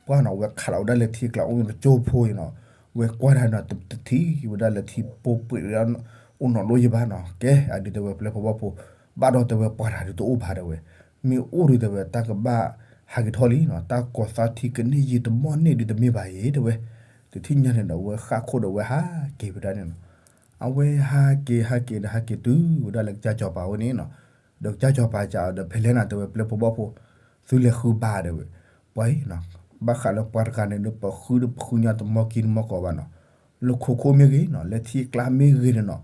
ပှၤနီၤ ဝဲခးလီၤဝဲဒၣ်လၢထံကျါအိၣ်န့ၣ်တကၠိဖိအံၤနီၤ, ဝဲကွၢ်တၢ်နီၤ တထံၣ်ဝဲဒၣ်လၢထံပိာ်ပှ့ၤဝဲဒၣ် အိၣ်နီၢ်လိယဘၣ်နီၤ, ကဲ အဒုးတဲဝဲပျဲၢ်ဖိဘီၣ်ဖိ, ဘၣ်ဒီးတဲဝဲပှၤတဂၤဒုးတအိၣ်ဘၣ်တဲဝဲ, မ့ၢ်အိၣ်ဒုးတဲဝဲ တၢ်ကဘၣ်ဟးက့ၤထီၣ်လံနီၤ, တၢ်ကိးသးထံကန့ၢ်ယံာ်တမီၢ်န့ၢ်ဒုးတမ့ၢ်ဘၣ်အံၤတဲဝဲ, တထံၣ်ညါန့ၣ်ဒီး ဝဲဃၣ်ခိၣ်ဒီးဝဲဟးက့ၤဝဲဒၣ်န့ၣ်နီၤ, အဝဲဟးက့ၤဟးက့ၤဒီးဟးက့ၤတုၤဝဲဒၣ်လၢကစၢ်စီၤပၤဝဲန့ၣ်နီၤ, ဒီးကစၢ်စီၤပၤစံးဒီး ဖဲလဲၣ်နၤတဲဝဲပျဲၢ်ဖိဘီၣ်ဖိ, သုလဲၤဃုဘၣ်တဲဝဲ, ပှၤအံၤနီၤ, ဘၣ်ဃးလၢပှၤတဂၤန့ၣ်ဒီး ပဃုဒီးပဃုညါတမီၢ်ကံတမီၢ်ကီးဘၣ်နီၤ, လၢခိခိၣ်မ့ၢ်ဂ့ၤနီၤ လၢထံကျါမ့ၢ်ဂ့ၤန့ၣ်နီၤ,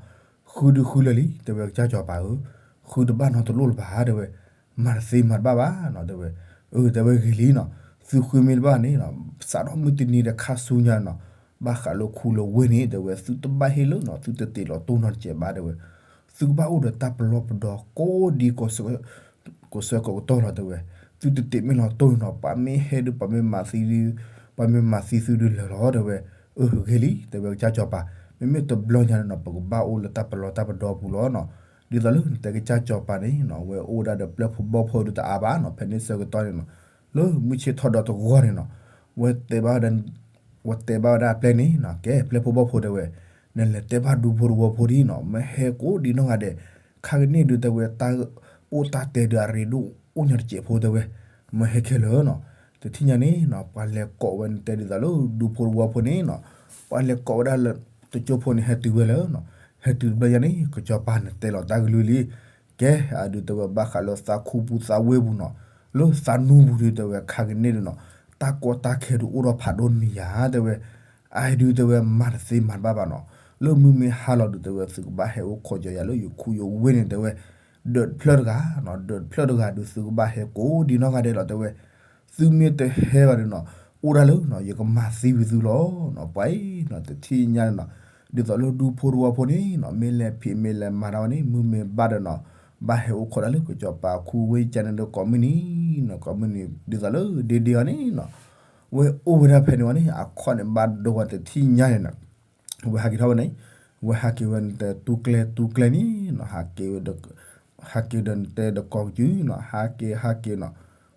ဃုဒုးဃုလၢာ်လံ တဲဝဲကစၢ်စီၤပၤဧၢ, ဃုတဘၣ်နီတလိၣ်လၢၤဘၣ်တဲဝဲ, မၤတသ့မၤတဘၣ်ဘၣ်နီၤ တဲဝဲ, အၢ တဲဝဲဂ့ၤလံနီၤ, သုဃုမ့ၢ်တဘၣ်န့ၣ်နီၤ စးထီၣ်မုၢ်တနံၤဒီးခါဆူညါနီၤ, ဘၣ်ဃးလၢခူလၢဝ့ၢ်န့ၣ် တဲဝဲ သုတဘၣ်ဟ့ၣ်လၢနီၤ သုတတ့ၢ်လီၤတိၢ်နီတစဲးဘၣ်တဲဝဲ, သုကဘၣ်အိၣ်ဒီးတၢ်ပလီၢ်ပဒီကိးဒံကိးဆၢ ကိးဆၢကိးကတီၢ်လီၤတဲဝဲ, သုတတ့ၢ်မ့ၢ်လီၤတိၢ်နီၤ ပှၤမ့ၢ်ဟဲဒုး ပှၤမ့ၢ်မၤသံဒုး ပှၤမ့ၢ်မၤသံသုဒုးလၢာ်လီၤတဲဝဲ, အၢ ဂ့ၤလံ တဲဝဲကစၢ်စီၤပၤ, မ့မ့ၢ်တဘျီညါန့ၣ်နီၤ ပကဘၣ်အိၣ်လၢတၢ်ပလီၢ်တၢ်ပဒီပူၤလီၤနီၤ, ဒ်သိးလၢနတဲကစၢ်စီၤပၤန့ၣ်နီၤ ဝဲအိၣ်ဝဲဒၣ်ဒီးပျဲၢ်ဖိဘီၣ်ဖိဒုးတအါဘၣ်နီၤ ဖဲန့ၣ်ဆၢကတီၢ်န့ၣ်နီၤ, လၢမုၢ်ဆ့ၣ်ထီၣ်ဒီးတဂီၢ်န့ၣ်နီၤ, ဝဲတဲဘၣ်ဝဲဒၣ် ဝဲတဲဘၣ်ဝဲဒၣ်အပျဲၢ်န့ၣ်နီၤ ကဲ ပျဲၢ်ဖိဘီၣ်ဖိတဲဝဲ, နလဲၤတဲဘၣ်ဒူဖိတဝီဖိဒ်နီၤ မ့ၢ်ဟဲကိးဒံနီၢ်ဂၤဒဲး, ခါကန့ၣ်ဒုးတဲဝဲ တၢ်အိၣ်တၢ်တဲဒုးအရ့ဒိၣ်အိၣ်ညီတစဲးဖိတဲဝဲ, မ့ၢ်ဟဲခဲလၢာ်နီၤ, တထံၣ်ညါန့ၣ်နီၤ ပှၤလဲၤကိးဝဲနတဲဒ်သိးလၢဒူဖိတဝီဖိန့ၣ်နီၤ, ပှၤလဲၤကိးဝဲဒၣ်လၢ တကၠိဖိန့ၣ် ဟဲတုၤဝဲလၢနီၤ, ဟဲတုၤတဘျီညါန့ၣ် ကစီၤပၤနတဲလီၤတၢ်ကလုၢ်လံ, ကဲ အဒုးတဲဝဲဘၣ်ဃးလၢသးခူပူၤသးဝ့ၢ်ပူၤနီၤ, လၢသးနူပူၤဒုးတဲဝဲခါကန့ၣ်ဒုးနီၤ, တၢ်ကီတၢ်ခဲဒုးအိၣ်ဒီးဖးဒိၣ်န့ၣ်ယၤတဲဝဲ အအံၤဒုးတဲဝဲမၤတသ့မၤတဘၣ်ဘၣ်နီၤ, လၢမုၢ်မ့ၢ်ဟါလီၤဒုးတဲဝဲ သုကဘၣ်ဟဲအိၣ်ခိးကၠီယၤလၢယခူယဝ့ၢ်န့ၣ်တဲဝဲ, ဒၢးတဖျၢၣ်တဂၤနီၤ, ဒၢးတဖျၢၣ်တဂၤဒုးသုကဘၣ်ဟဲကိးဒံနီၢ်ဂၤဒဲးလီၤတဲဝဲ, သုမ့ၢ်တဟဲဘၣ်ဒီးနီၤ, အိၣ်ဒၣ်လၢနီၤ ယကမၤသံဝံၤသုလီၤနီၤ, ပှၤအံၤနီၤ တထံၣ်ညါန့ၣ်နီၤ, ဒ်သိးလၢဒူဖိတဝီဖိန့ၣ်နီၤ မ့ၢ်လဲၤဖံးမ့ၢ်လဲၤမၤတၢ်ဝဲန့ၣ် မုၢ်မ့ၢ်ဘၣ်ဒီးနီၤ, ဘၣ်ဟဲအိၣ်ခိးဒၣ်လၢကစီၤပၤခူဝ့ၢ်ကန့ၣ်လၢကိးမုၢ်နံၤနီၤ, ကိးမုၢ်နံၤ ဒ်သိးလၢဒ့ဒ့အီၤန့ၣ်နီၤ, ဝဲအိၣ်ဝဲဒၣ်ဖဲန့ၣ်ဝဲန့ၣ် အခီၣ်န့ၣ်ဘၣ်ဒိဝဲတထံၣ်ညါန့ၣ်နီၤ, ဝဲဟးက့ၤထီၣ်ဝဲန့ၣ်, ဝဲဟးက့ၤဝဲနတဲတူကျဲတူကျဲန့ၣ်နီၤ, ဟးက့ၤဝဲ ဟးက့ၤဒီးနတဲဒီးကိးကစုနီၤ, ဟးက့ၤဟးက့ၤနီၤ,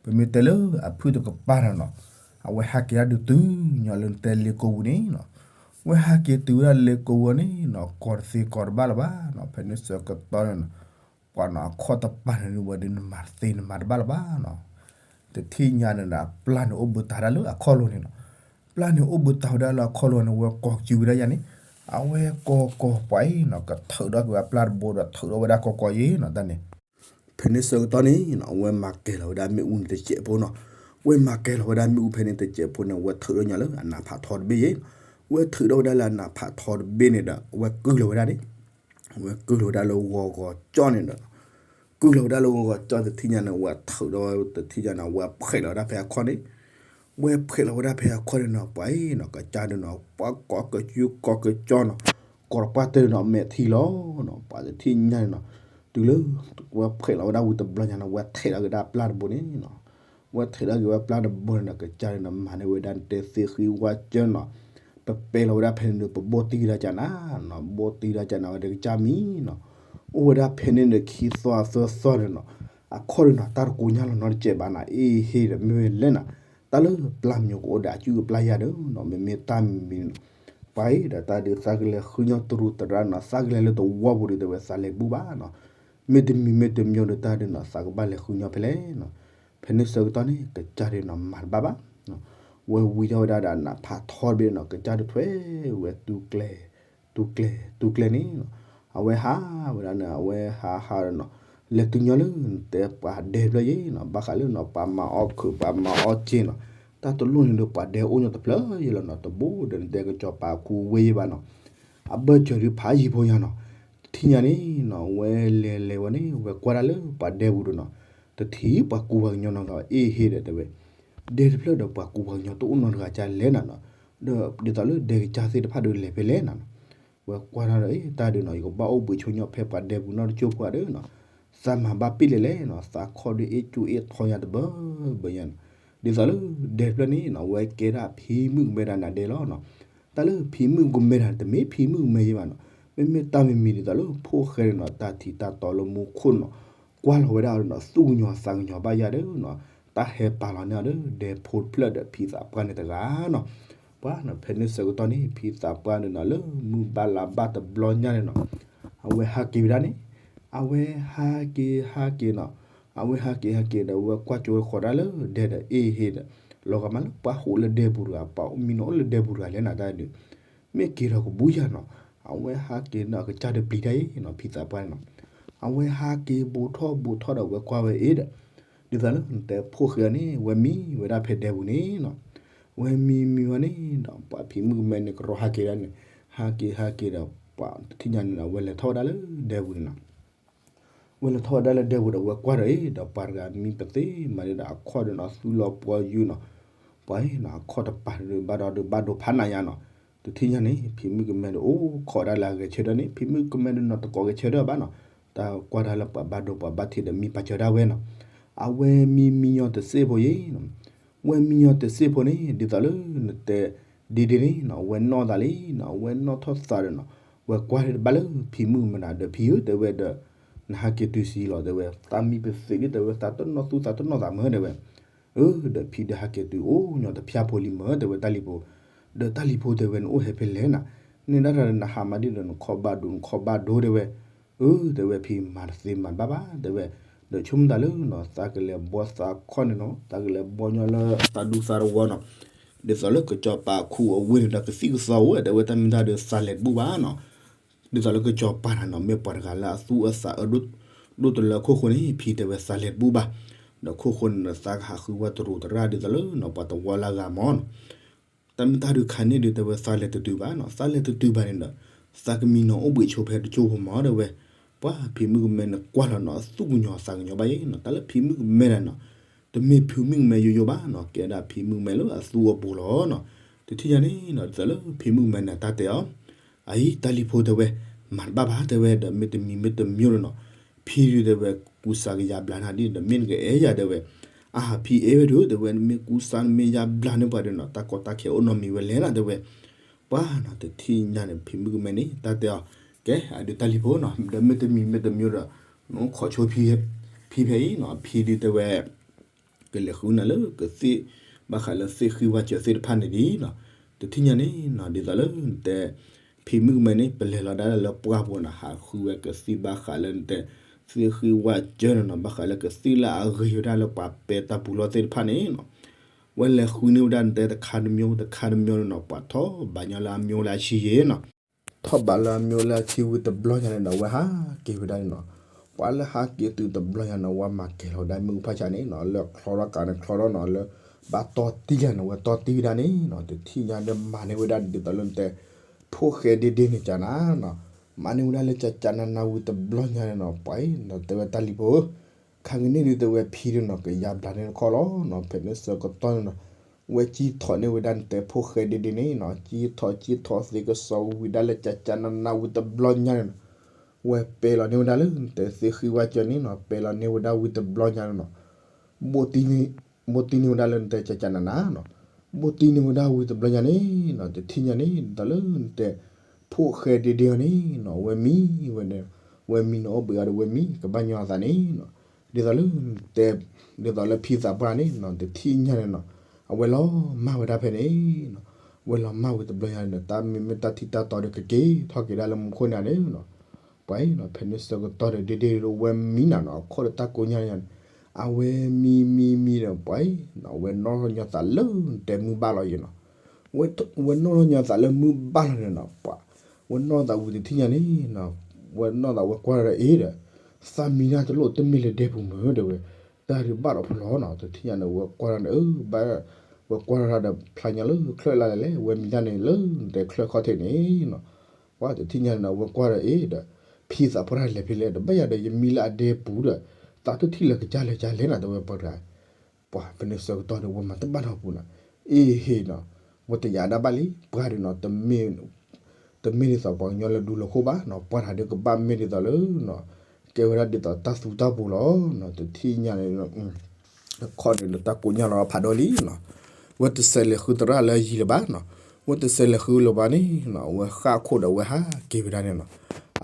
ပမ့ၢ်တဲလၢအဖုၣ်တကပၤနီၤနီၤ, အဝဲဟးက့ၤဒၣ်ဒုးတုၤညီလၢနတဲလ့ကိပူၤန့ၣ်နီၤ, ဝဲဟးက့ၤတုၤဝဲဒၣ်လ့ကိပူၤန့ၣ်နီၤ, ကိးတသ့ကိးတဘၣ်လၢၤဘၣ်နီၤ, ဖဲန့ၣ်ဆၢကတီၢ်န့ၣ်နီၤ, ပှၤနီၤအခီၣ်တပၤန့ၣ်ဝဲဒုးနမၤတသ့နမၤတဘၣ်လၢၤဘၣ်နီၤ, တထံၣ်ညါန့ၣ်ဒီး အပျၢ်န့ၣ်အိၣ်ဘှံးတၢ်ဝဲဒၣ်လၢအခီၣ်လိၤန့ၣ်နီၤ, ပျၢ်န့ၣ်အိၣ်ဘှံးတၢ်ဝဲဒၣ်လၢအခီၣ်လိၤန့ၣ် ဝဲကိးကစုဝဲဒၣ်ယၤန့ၣ်, အဝဲကိးကိးပှၤအံၤနီၤ ကထုးထီၣ်က့ၤဝဲအပျၢ်တဘိဒီးထုးထီၣ်ဝဲဒၣ်ကိးကိးယံၤနီၤတၢ်န့ၣ်, ဖဲန့ၣ်ဆၢကတီၢ်န့ၣ်နီၤ အဝဲမၤကဲၤလီၤဝဲဒၣ်မ့ၣ်အူန့ၣ်တစဲးဖိနီၤ, ဝဲမၤကဲၤလီၤဝဲဒၣ်မ့ၣ်အူဖဲန့ၣ်တစဲးဖိန့ၣ် အဝဲထုးထီၣ်ညီလၢအနးဖးထီတဘ့ၣ်ယံၤ, ဝဲထုးထီၣ်ဝဲဒၣ်လၢအနးဖးထီတဘ့ၣ်န့ၣ်ဒီး အဝဲကုၢ်လီၤဝဲဒၣ်န့ၣ် အဝဲကုၢ်လီၤဝဲဒၣ်လၢဂီၤဂီၤကၠီန့ၣ်ဒီး, ကုၢ်လီၤဝဲဒၣ်လၢဂီၤဂီၤကၠီတထံၣ်ညါန့ၣ် အဝဲထုးထီၣ်တထံၣ်ညါန့ၣ် အဝဲဖှဲးလီၤဝဲဒၣ်ဖဲအခီၣ်န့ၣ်, ဝဲဖှဲးလီၤဝဲဒၣ်ဖဲအခီၣ်န့ၣ်နီၤ ပှၤအံၤနီၤ ကစၢ်ဒုးနီၤ ပှၤကိးကစုကိးကစုနီၤ, ကိးတပှၢ်တၢၢ်နီၤ မဲာ်ထံလီၤနီၤ ပှၤတထံၣ်ညါန့ၣ်နီၤ, တုၤလၢ ဝဲဖှဲးလီၤဝဲဒၣ်ဝံၤတဘျီညါန့ၣ် ဝဲထဲးလီၤက့ၤဒၣ်အပျၢ်တဘိန့ၣ်နီၤ, ဝဲထဲးလီၤက့ၤဝဲပျၢ်တဘိန့ၣ်ဒီး ကစၢ်န့ၣ်နီၤ မၤန့ၢ်ဝဲဒၣ်နတဲသ့ဃံဝါကၢနီၤ, ပပဲာ်လီၤဝဲဒၣ်ဖဲန့ၣ်ဒီး ပဘိၣ်တံၢ်ဒၣ်ကၢ်နၤနီၤ, ဘိၣ်တံၢ်ဒၣ်ကၢ်နၤဝဲဒီးကစၢ်မံနီၤ, အိၣ်ဝဲဒၣ်ဖဲန့ၣ်ဒီးခံသီအသၢသီဒီးနီၤ, အခီၣ်ဒီးနီၤ တၢ်တကိးညါလီၤနီတစဲးဘၣ်နီၤ, အ့ဟ့ဒီး မ့ၢ်ဝဲလဲၣ်နီၤ, တၢ်လၢပျၢ်မံၤကအိၣ်ဒီးအစုၣ်အပျၢ်ယၤဒီးနီၤ, မ့မ့ၢ်တၢ်မံၤမံၤနီၤ, ပှၤအံၤဒီးတၢ်ဒုးသးကလဲၤဃုညီတရူးတရၣ်နီၤ, သးကလဲၤလၢတဝီပူၤဒီးတဲဝဲသးလဲၤဘူၣ်ဘၣ်နီၤ, မ့တမံၤမ့တမံၤဒီးတၢ်ဒုးနီၤ သးကဘၣ်လဲၤဃုညီဖဲလဲၣ်နီၤ, ဖဲန့ၣ်ဆၢကတီၢ်န့ၣ် ကစၢ်ဒုးနီၤ မၤတဘၣ်ဘၣ် ဝဲဝံထီၣ်ဝဲဒၣ်ဒီးနးဖးထီတဘ့ၣ်နီၤ, ကစၢ်ဒုးထွဲဝဲတူကျဲ, တူကျဲ, တူကျဲန့ၣ်နီၤ, အဝဲဟးဝဲဒၣ်န့ၣ် အဝဲဟးဟးဒီးနီၤ, လဲၤတုၤညီလၢနတဲပှၤဒဲတဖျၢၣ်ယဲနီၤ, ဘၣ်ဃးလၢနီၤ ပှၤမၤအီၣ်ခုး ပှၤမၤအီၣ်စ့နီၤ, တၢ်တလိၣ်န့ၣ်ဒီးပှၤဒဲအိၣ်ညီတဖျၢၣ်ယဲလီၤနီၤ, တဘိဒီးနတဲကစီၤပၤခူဝ့ၢ်ယဲဘၣ်နီၤ, အဘၢၣ်စၢၤဒုးဖးယံၤဖိညါနီၤ, တထံၣ်ညါန့ၣ်နီၤ ဝဲလဲၤလဲၤဝဲန့ၣ် ဝဲကွၢ်ဒၣ်လၢပှၤဒဲပူၤဒီးနီၤ, တထံၣ်ပှၤကူပှၤကညီနီတဂၤ အ့ဟ့ဒီးတဲဝဲ ဒဲတဖျၢၣ်ဒီးပှၤကူပှၤကညီတအိၣ်နီတဂၤကလဲၣ်နၤနီၤ, ဒီးဒ်သိးလၢဒဲကစၢ်သ့ၣ်တဖၣ်ဒီးလဲၤဖဲလဲၣ်နၤနီၤ, ဝဲကွၢ်ထီၣ်ဒီး တၢ်ဒုးနီၤ ယကဘၣ်အိၣ်ဘှံးဆိညီဖဲပှၤဒဲပူၤနီတကၠိဖိဧါဒီးနီၤ, သးမၤဘၣ်ပ့ၢ်လဲၣ်လဲၣ်နီၤ, သးခီၣ်ဒုးအ့ၣ်ကၠူအ့ၣ်ထီယၤတဘၢဘၢညါနီၤ, ဒ်သိးလၢဒဲတဖျၢၣ်န့ၣ်နီၤ ဝဲကဲဒၣ်ဖံမုၣ်ကမဲဒၣ်နၤဒဲလီၤနီၤ, တၢ်လၢဖံမုၣ်ကမဲဒၣ် တမ့ၢ်ဖံမုၣ်ကမဲယဲဘၣ်နီၤ, မ့မ့ၢ်တၢ်မံၤမံၤဒ်သိးလၢဖိၣ်ဃဲန့ၣ်နီၤ တၢ်ထံးတၢ်တီလၢမူခိၣ်နီၤ, ကွၢ်လီၤဝဲဒၣ်ဒီးနီၤ သူၣ်ကညီၤသးကညီၤဘၣ်ယၤဒီးနီၤ, တၢ်ဟဲပာ်လီၤန့ၢ်အီၤဒီးဒဲဖိတဖျၢၣ်ဒီးဖံသးပှၢ်န့ၣ်တဂၤနီၤ, ပှၤနီၤ ဖဲန့ၣ်ဆၢကတီၢ်န့ၣ် ဖံသးပှၢ်န့ၣ်နီၤ လၢမုၢ်ဘၣ်လါဘၣ်တဘျီညါန့ၣ်နီၤ, အဝဲဟးက့ၤဝဲဒၣ်န့ၣ်, အဝဲဟးက့ၤဟးက့ၤနီၤ, အဝဲဟးက့ၤဟးက့ၤဒီး အဝဲကွၢ်ကၠိဝဲဃီၤဒၣ်လၢဒဲဒီး အ့ဟ့ဒီး, လီၤဂာ်မးလၢပှၤဟိးလၢဒဲပူၤတဂၤ ပှၤအိၣ်မံနီၤအိၣ်လၢဒဲပူၤတဂၤလဲၣ်နၤတၢ်ဒုး မ့ၢ်က့ၤထီၣ်ကဘူၣ်ယၤနီၤ, အဝဲဟးက့ၤနီၤ ကစၢ်ဒီးပျံၤတၢ်အံၤနီၤ ဖံသးပှၢ်န့ၣ်နီၤ, အဝဲဟးက့ၤဘူးထီၣ်ဘူးထီၣ်ဒီး အဝဲကွၢ်ဝဲအ့ဒီး, ဒ်သိးလၢနတဲဖိၣ်ဃဲန့ၣ် ဝဲမံဝဲဒၣ်ဖဲဒဲပူၤန့ၣ်နီၤ, ဝဲမံမံဝဲန့ၣ်ဒီး ပှၤဖံမုၣ်ကမဲန့ၣ် ကရီဟးက့ၤဒၣ်န့ၣ်, ဟးက့ၤဟးက့ၤဒီး ပှၤတထံၣ်ညါန့ၣ်ဒီး ဝဲလဲၤထီၣ်ဝဲဒၣ်လၢဒဲပူၤန့ၣ်နီၤ ဝဲလဲၤထီၣ်ဝဲဒၣ်လၢဒဲပူၤဒီး ဝဲကွၢ်ဒီးအ့ဒီး ပှၤတဂၤမံပသ့မၤဒ်ဒီး အခီၣ်ဒီးနီၤ သူလီၤပှီၤယုာ်နီၤ, ပှၤအံၤနီၤ အခီၣ်တပၤဒီးဘၣ်ဒီးဒုးဘၣ်ဒိဖးနးယါနီၤ, တထံၣ်ညါန့ၣ် ဖံမုၣ်ကမဲဒီးအိၣ်ခိးဒၣ်လၢအဂဲၤဆၢထၢၣ်န့ၣ် ဖံမုၣ်ကမဲဒီးနီၤ တကိးဂဲၤဆၢထၢၣ်ဘၣ်နီၤ, တၢ်ကွၢ်တၢ်လၢပှၤဘၣ်ဒိပှၤဘၣ်ထံးဒီးမံပာ်စၢၤဒၣ်ဝဲနီၤ, အဝဲမံမံညီတစ့ၣ်ဖိယဲ ဝဲမံညီတစ့ၣ်ဖိန့ၣ် ဒ်သိးလၢနတဲ ဒ်ဒ်န့ၣ်နီၤ အဝဲနီၢ်သးလံနီၤ အဝဲနီၢ်ထီၣ်သးဒီးနီၤ, ဝဲကွၢ်တဘၣ်လၢဖံမုၣ်ကမဲနၤဒီး ဖံဧၢ တဲဝဲဒီး နဟးက့ၤတုၤဆံးလီၤ တဲဝဲ သးမံပသ့ဒ် တဲဝဲ သးတနီၣ်သူသးတနီၣ်သးမၢ တဲဝဲ, အၢ ဒီးဖံဒီးဟးက့ၤတုၤအိၣ်ညီတဖၠၣ်ဖိလံမၢ တဲဝဲ တၢ်လံၤဖိ, ဒီးတၢ်လံၤဖိတဲဝဲ နအိၣ်ဟဲဖဲလဲၣ်နၤ, န့ၣ်ဒၣ်တၢ်နဟးမၤဒ်ဒီးနခီၣ်ဘၣ်ဒိ နခီၣ်ဘၣ်ဒိတဲဝဲ, အၢ တဲဝဲဖံမၤတသ့မၤတဘၣ်ဘၣ်တဲဝဲ, ဒီးဆိကမိၣ်သးလၢနီၤ သးကလဲၤဘှီသးခီၣ်န့ၣ်နီၤ သးကလဲၤဘှီညီလၢသးဒူသးတဝီနီၤ, ဒ်သိးလၢကစီၤပၤခူအဝ့ၢ်န့ၣ်ဒီးကသံၣ်ကသီဝဲ တဲဝဲတၢ်မ့ၢ်တၢ်ဒီးသးလဲၤတဘူၣ်ဘၣ်နီၤ, ဒ်သိးလၢကစီၤပၤန့ၣ်နီၤ မ့ၢ်ပှၤတဂၤလၢအသူၣ်အသးအၢ ဒိၣ်တလၢခိၣ်ဃိန့ၣ် ဖံတဲဝဲသးလဲၤတဘူၣ်ဘၣ်, ဒီးခိၣ်ဃိန့ၣ်ဒီးသးကဟးဃုဝဲတရူးတရၣ်ဒ်သိးလၢနီၤ ပှၤတဝီလၢအဂၤမၢ်နီၤ တၢ်မ့ၢ်တၢ်ဒုးခါန့ၣ်ဒုးတဲဝဲသးလဲၤတတုၤဘၣ်နီၤ သးလဲၤတတုၤဘၣ်န့ၣ်ဒီး သးကမံနီၤအိၣ်ဘှံးဆိဖဲတကၠိဖိမၢ်တဲဝဲ, ပှၤဖံမုၣ်ကမဲန့ၣ်ကွၢ်လီၤနီၤ အသူၣ်ကညီၤသးကညီၤဘၣ်အံၤနီၤ တၢ်လၢဖံမုၣ်ကမဲဒၣ်နီၤ, တမ့ၢ်ဖံမုၣ်ကမဲယိယိဘၣ်နီၤ ကဲဒၣ်ဖံမုၣ်ကမဲလၢအသူၣ်အပူၤလီၤနီၤ, တထံၣ်ညါန့ၣ်နီၤ ဒ်သိးလၢဖံမုၣ်ကမဲန့ၣ်တၢ်တဲအီၤ အအံၤတၢ်လံၤဖိတဲဝဲ, မၤတဘၣ်ဘၣ်တဲဝဲဒီးမ့တမံၤမ့တမံၤဒီးနီၤ, ဖံဒုးတဲဝဲကူစါကယါဘျါနၤဒ်ဒီးမ့ၢ်နကအဲၣ်ယၤတဲဝဲ, အဟးဖံအဲၣ်ဝဲဒုးတဲဝဲ နမ့ၢ်ကူစါနမ့ၢ်ယါဘျါန့ၣ်ပှၤဒီးနီၤ တၢ်ကီတၢ်ခဲအိၣ်နီတမံၤဝဲလဲၣ်နၤတဲဝဲ, ပှၤနီၤ တထံၣ်ညါန့ၣ် ဖံမုၣ်ကမဲန့ၣ် တၢ်တဲအီၤ, ကဲ အဒုးတၢ်လံၤဖိနီၤ ဒီးမ့တမံၤမ့တမံၤဒီး နအိၣ်ခိးဆိဖံဖံဖဲအံၤနီၤ ဖံဒုးတဲဝဲ ကလဲၤဃုနၤလၢကသ့ၣ်ဘၣ်ဃးလၢသ့ၣ်ဃံဝါစၢၤသ့ၣ်တဖၣ်န့ၣ်ဒ်နီၤ, တထံၣ်ညါန့ၣ်နီၤ ဒ်သိးလၢနတဲ ဖံမုၣ်ကမဲန့ၣ် ပလဲၤလီၤဒၣ်လၢပှၢ်ပူၤနီၤ ဟးဃုဝဲကသ့ၣ်ဘၣ်ဃးလၢနတဲ သ့ၣ်ဃံဝါစၢၤန့ၣ်နီၤ ဘၣ်ဃးလၢကသ့ၣ်လၢအဂ့ၤဝဲဒၣ်လၢပှၤပဲတၢ်ပူၤလီၢ်သ့ၣ်တဖၣ်န့ၣ်နီၤ, ဝဲလဲၤဃုန့ၢ်ဝဲဒၣ်နတဲတခါတမံၤတခါတမံၤန့ၣ်နီၤ ပှၤထီၣ်ဘးညီလၢအမံၤလၢအဆံယဲနီၤ ထီၣ်ဘးလၢအမံၤလၢအဆံဝံၤတဘျီညါန့ၣ်ဒီး အဝဲဟးက့ၤဝဲဒၣ်န့ၣ်နီၤ, ပှၤလၢဟးက့ၤတုၤတဘျီညါန့ၣ် အဝဲမၤကဲၤလီၤဝဲဒၣ်မ့ၣ်အူဖၣ်ဆါန့ၣ်နီၤ လၢချီထီၣ်ကးန့ၣ်ချီထီၣ်နီၤ လၢဘၣ်တီတံၢ်ယါန့ၣ် ဝဲတီတံၢ်ဝဲဒၣ်န့ၣ်နီၤ တထံၣ်ညါဒီးမၤန့ၢ်ဝဲဒၣ်ဒ်သိးလၢနတဲ ဖိၣ်ဃဲဒ့ဒ့န့ၣ်ကနၤနီၤ, မၤန့ၢ်ဝဲဒၣ်လၢကကနနၤဝံၤတဘျီညါန့ၣ်နီၤ ပှၤအံၤနီၤ တဲဝဲတၢ်လံၤဖိဧၢ ခါကန့ၣ်ဒုးတဲဝဲဖံဒုးနီၤ ကယါဘျါန့ၣ်တခီလီၤနီၤ ဖဲန့ၣ်ဆၢကတီၢ်န့ၣ်နီၤ, ဝဲကံထီၣ်န့ၢ်ဝဲဒၣ်နတဲဖိၣ်ဃဲဒ့ဒ့န့ၣ်နီၤ ကံထီၣ်ကံထီၣ်သ့ကစီဝံၤဒၣ်လၢကကနနၤဝံၤတဘျီညါန့ၣ်နီၤ, ဝဲပဲာ်လီၤန့ၢ်ဝဲဒၣ်လၢနတဲသ့ၣ်ဃံဝါစၢၤန့ၣ်နီၤ ပဲာ်လီၤန့ၢ်ဝဲဒၣ်ဝံၤတဘျီညါန့ၣ်နီၤ, ဘိၣ်တံၢ်န့ၢ် ဘိၣ်တံၢ်န့ၢ်ဝဲဒၣ်လၢနတဲကကနနၤနီၤ, ဘိၣ်တံၢ်န့ၢ်ဝဲဒၣ်ဝံၤတဘျီညါန့ၣ်နီၤ တထံၣ်ညါန့ၣ် ဒ်သိးလၢနတဲ ဖိၣ်ဃဲဒ့ဒ့အီၤန့ၣ်နီၤ ဝဲမံဝဲန့ၣ် ဝဲမံနီၤအိၣ်ဘှံးအီၤဒီးဝဲမံ ကဘၣ်ညီအသးန့ၣ်နီၤ, ဒ်သိးလၢနတဲ ဒ်သိးလၢဖံသးပှၢ်န့ၣ်နီၤ တထံၣ်ညါန့ၣ်နီၤ အဝဲလီၤမၢ်ဝဲဒၣ်ဖဲန့ၣ်နီၤ, ဝဲလီၤမၢ်ဝံၤတဘျီညါန့ၣ်ဒီး တၢ်မ့မ့ၢ်တၢ်ထံၣ်တၢ်တီဒီးကက့ၤထီၣ်က့ၤဒၣ်လၢမူခိၣ်န့ၣ်န့ၣ်နီၤ, ပှၤအံၤနီၤ ဖဲန့ၣ်ဆၢကတီၢ်ဒီးဒ့ဒ့ဒီးဝဲမံနၤနီၤ အခီၣ်ဒီးတၢ်ကိးညါန့ၣ် အဝဲမံမံမံဒီး ပှၤအံၤနီၤ ဝဲနီၣ်ထီၣ်ညီသးလၢနတဲမုၢ်ဘၣ်လီၤယံၤနီၤ, ဝဲနီၣ်ထီၣ်ညီသးလၢမုၢ်ဘၣ်လီၤန့ၣ်နီၤ ပှၤ ဝဲနီၣ်သးဝံၤတထံၣ်ညါန့ၣ်နီၤ, ဝဲနီၣ်သးဝဲကွၢ်ဒီးအ့ၣ်ဒီး သးမံတၢ်တလိၣ်တမ့ၢ်လၢဒဲပူၤမုၢ်ဒီးဝဲ တၢ်ဒုးဘၣ်ဒီးဖျီနီၤ တထံၣ်ညါန့ၣ် ဝဲကွၢ်ဒီးန့ၣ် အၢ ဘၣ် ဝဲကွၢ်ထီၣ်တၢ်ဒီးဖျါညီလၢချၢၣ်လၢ်လဲၣ် ဝဲမံတၢ်န့ၣ်လၢနတဲချၢၣ်ခီၣ်ထံးန့ၣ်နီၤ, ပှၤတထံၣ်ညါန့ၣ်နီၤ ဝဲကွၢ်ဒီးအ့ၣ်ဒီး ဖံသးပှၢ်တၢ်လဲၤဖဲလဲၣ်ဒီး ဘၣ်ယၤဒီးယမံလၢအဒဲပူၤဒီး သးတထံၣ်လၢကစၢ်လၢကစၢ်လဲၣ်နီၤ တဲဝဲပှၤတဂၤ ပှၤဖဲန့ၣ်ဆၢကတီၢ်န့ၣ် ဝဲမၤတဘၣ်ဒီးပူၤနီၤ, အ့ၣ်ဟ့ၣ်နီၤ, ဝဲတယာ်ဒၣ်ဘၣ်လံ ပှၤဒုးနီၤ, တမ့ၢ်ဒ်သိးပှၤကညီလၢဒူလၢခိၣ်ဘၣ်နီၤ, ပှၤတဂၤဒုးကဘၣ်မ့ၢ်ဒ်သိးလၢနီၤ, ကဲဝဲဒၣ်ဒ်သိးတၢ်သူတၢ်ပူၤလီၤနီၤ, တထံၣ်ညါန့ၣ် ခီၣ်န့ၣ်ဒီးတၢ်ကိးညါလီၤဖးဒိၣ်လံနီၤ, ဝဲတစဲးလဲၤဃုသရၣ်လၢအယံၤလၢၤဘၣ်နီၤ, ဝဲတစဲးလဲၤဃုလၢၤဘၣ်န့ၣ်နီၤ, ဝဲဃၣ်ခိၣ်ဒီးဝဲဟးက့ၤဝဲဒၣ်န့ၣ်နီၤ,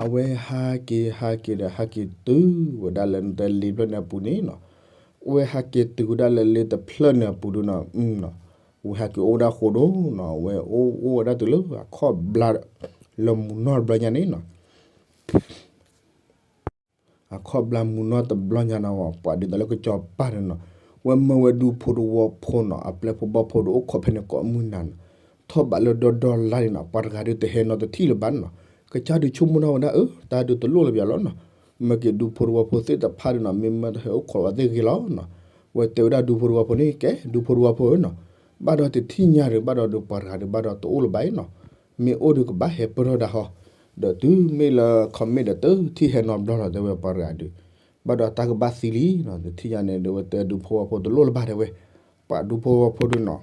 အဝဲဟးက့ၤဟးက့ၤဒီးဟးက့ၤတုၤဝဲဒၣ်လၢနတဲလ့တဖျၢၣ်န့ၣ်အပူၤန့ၣ်နီၤ, ဝဲဟးက့ၤတုၤဝဲဒၣ်လၢလ့တဖျၢၣ်န့ၣ်အပူၤဒုနီၤ, ဝဲဟဲက့ၤအိၣ်ဝဲဒၣ်ဃိဒိၣ်နီၤ, ဝဲအိၣ်အိၣ်ဝဲဒၣ်တုၤလၢအခီၣ်ဘျါ လၢမုၢ်နီၢ်တဘျီညါန့ၣ်နီၤ အခီၣ်ဘျါမုၢ်နီၢ်တဘျီညါနီၤ, ပှၤဒ်သိးလၢကစီၤပၤန့ၣ်နီၤ, ဝဲမၢဝဲဒူဖိတဝီဖိနီၤ, အပျဲၢ်ဖိဘီၣ်ဖိဒီးအိၣ်ခိးဖဲန့ၣ်ကိးမုၢ်နၤနီၤ, ထီၣ်ဘးလၢဒီဒီလါန့ၣ်နီၤ, ပှၤတဂၤဒုးတဟဲနီတထံၣ်လၢၤဘၣ်နီၤ, ကစၢ်ဒုးဆိကမိၣ်ထီၣ်ဝဲဒၣ် အၢ တၢ်ဒုးတလိၣ်လၢၤဘၣ်လီၤနီၤ, မၢက့ၤဒူဖိတဝီဖိသ့ၣ်တဖၣ်ဒုနီၤ, မ့ၢ်မၢတဟဲအိၣ်ခိးဝဲသ့ၣ်ဂ့ၤလီၤနီၤ, ဝဲတဲဝဲဒၣ်ဒူဖိတဝီဖိန့ၣ် ကဲ ဒူဖိတဝီဖိဧၢနီၤ, ဘၣ်ဒီးတထံၣ်ညါဒုး ဘၣ်ဒီးဒုးပှၤတဂၤဒုး ဘၣ်ဒီးတအိၣ်လၢၤဘၣ်နီၤ, မ့ၢ်အိၣ်ဒုးကဘၣ်ဟဲပၢၢ်ထီၣ်ဒၣ်ဟီ, ဒီးတုၤမ့ၢ်လၢခီမ့ၢ်ဒီးတထံၣ်ဟဲနီတဘျီလီၤ တဲဝဲပှၤတဂၤဒုး, ဘၣ်ဒီးတၢ်ကဘၣ်သံလံနီၤ, တထံၣ်ညါန့ၣ် ဒ်ဝဲတဲဒူဖိတဝီဖိတလိၣ်လၢၤဘၣ်တဲဝဲ, ပှၤဒူဖိတဝီဖိဒုနီၤ,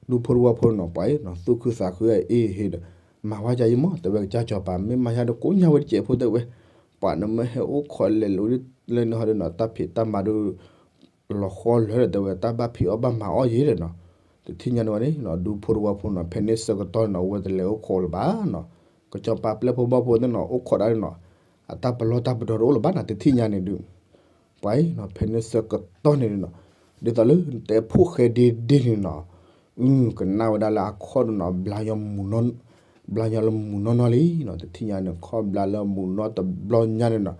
ဒူဖိတဝီဖိနီၤ ပှၤအံၤနီၤ သူၣ်ခုသးခုအအ့ၣ်ဟ့ၣ်ဒီး, မၤဝဲကယံမး တဲဝဲကစၢ်စီၤပၤ မ့ၢ်မၤယါဒီးကိးညါဝဲတစဲးဖိတဲဝဲ, ပှၤနမ့ၢ်ဟဲအိၣ်ခိးလဲၤလိာ်လၢန့ၣ်ဟီဒုနီၤ တၢ်ဖံးတၢ်မၤဒု လီၤဃီလၢာ်ဒီးတဲဝဲ တၢ်ဘၣ်ဖံးအီၣ်ဘၣ်မၤအီၣ်ယဲဒီးနီၤ, တထံၣ်ညါန့ၣ်ဝဲန့ၣ်နီၤ ဒူဖိတဝီဖိနီၤ ဖဲန့ၣ်ဆၢကတီၢ်နီၤ အဝဲတလဲၤအိၣ်ခိးလၢၤဘၣ်နီၤ, ကစီၤပၤပျဲၢ်ဖိဘီၣ်ဖိသ့ၣ်နီၤ အိၣ်ခိးဒၣ်နီၤ, အတၢ်ပလီၢ်တၢ်ပဒီးတအိၣ်လၢၤဘၣ်နီၤ တထံၣ်ညါန့ၣ်ဒုး, ပှၤအံၤနီၤ ဖဲန့ၣ်ဆၢကတီၢ်န့ၣ်နီၤ, ဒ်သိးလၢနတဲဖိၣ်ဃဲဒ့ဒ့န့ၣ်နီၤ, အု ကနၣ်ဝဲဒၣ်လၢအခီၣ်ဒုနီၤ ဘျါညီမုၢ်နီၢ် ဘျါညါလၢမူးနီၢ်နီၢ်လံနီၤ, တထံၣ်ညါန့ၣ် ခီဘျါလၢမူးနီၢ်တဘျီညါန့ၣ်နီၤ,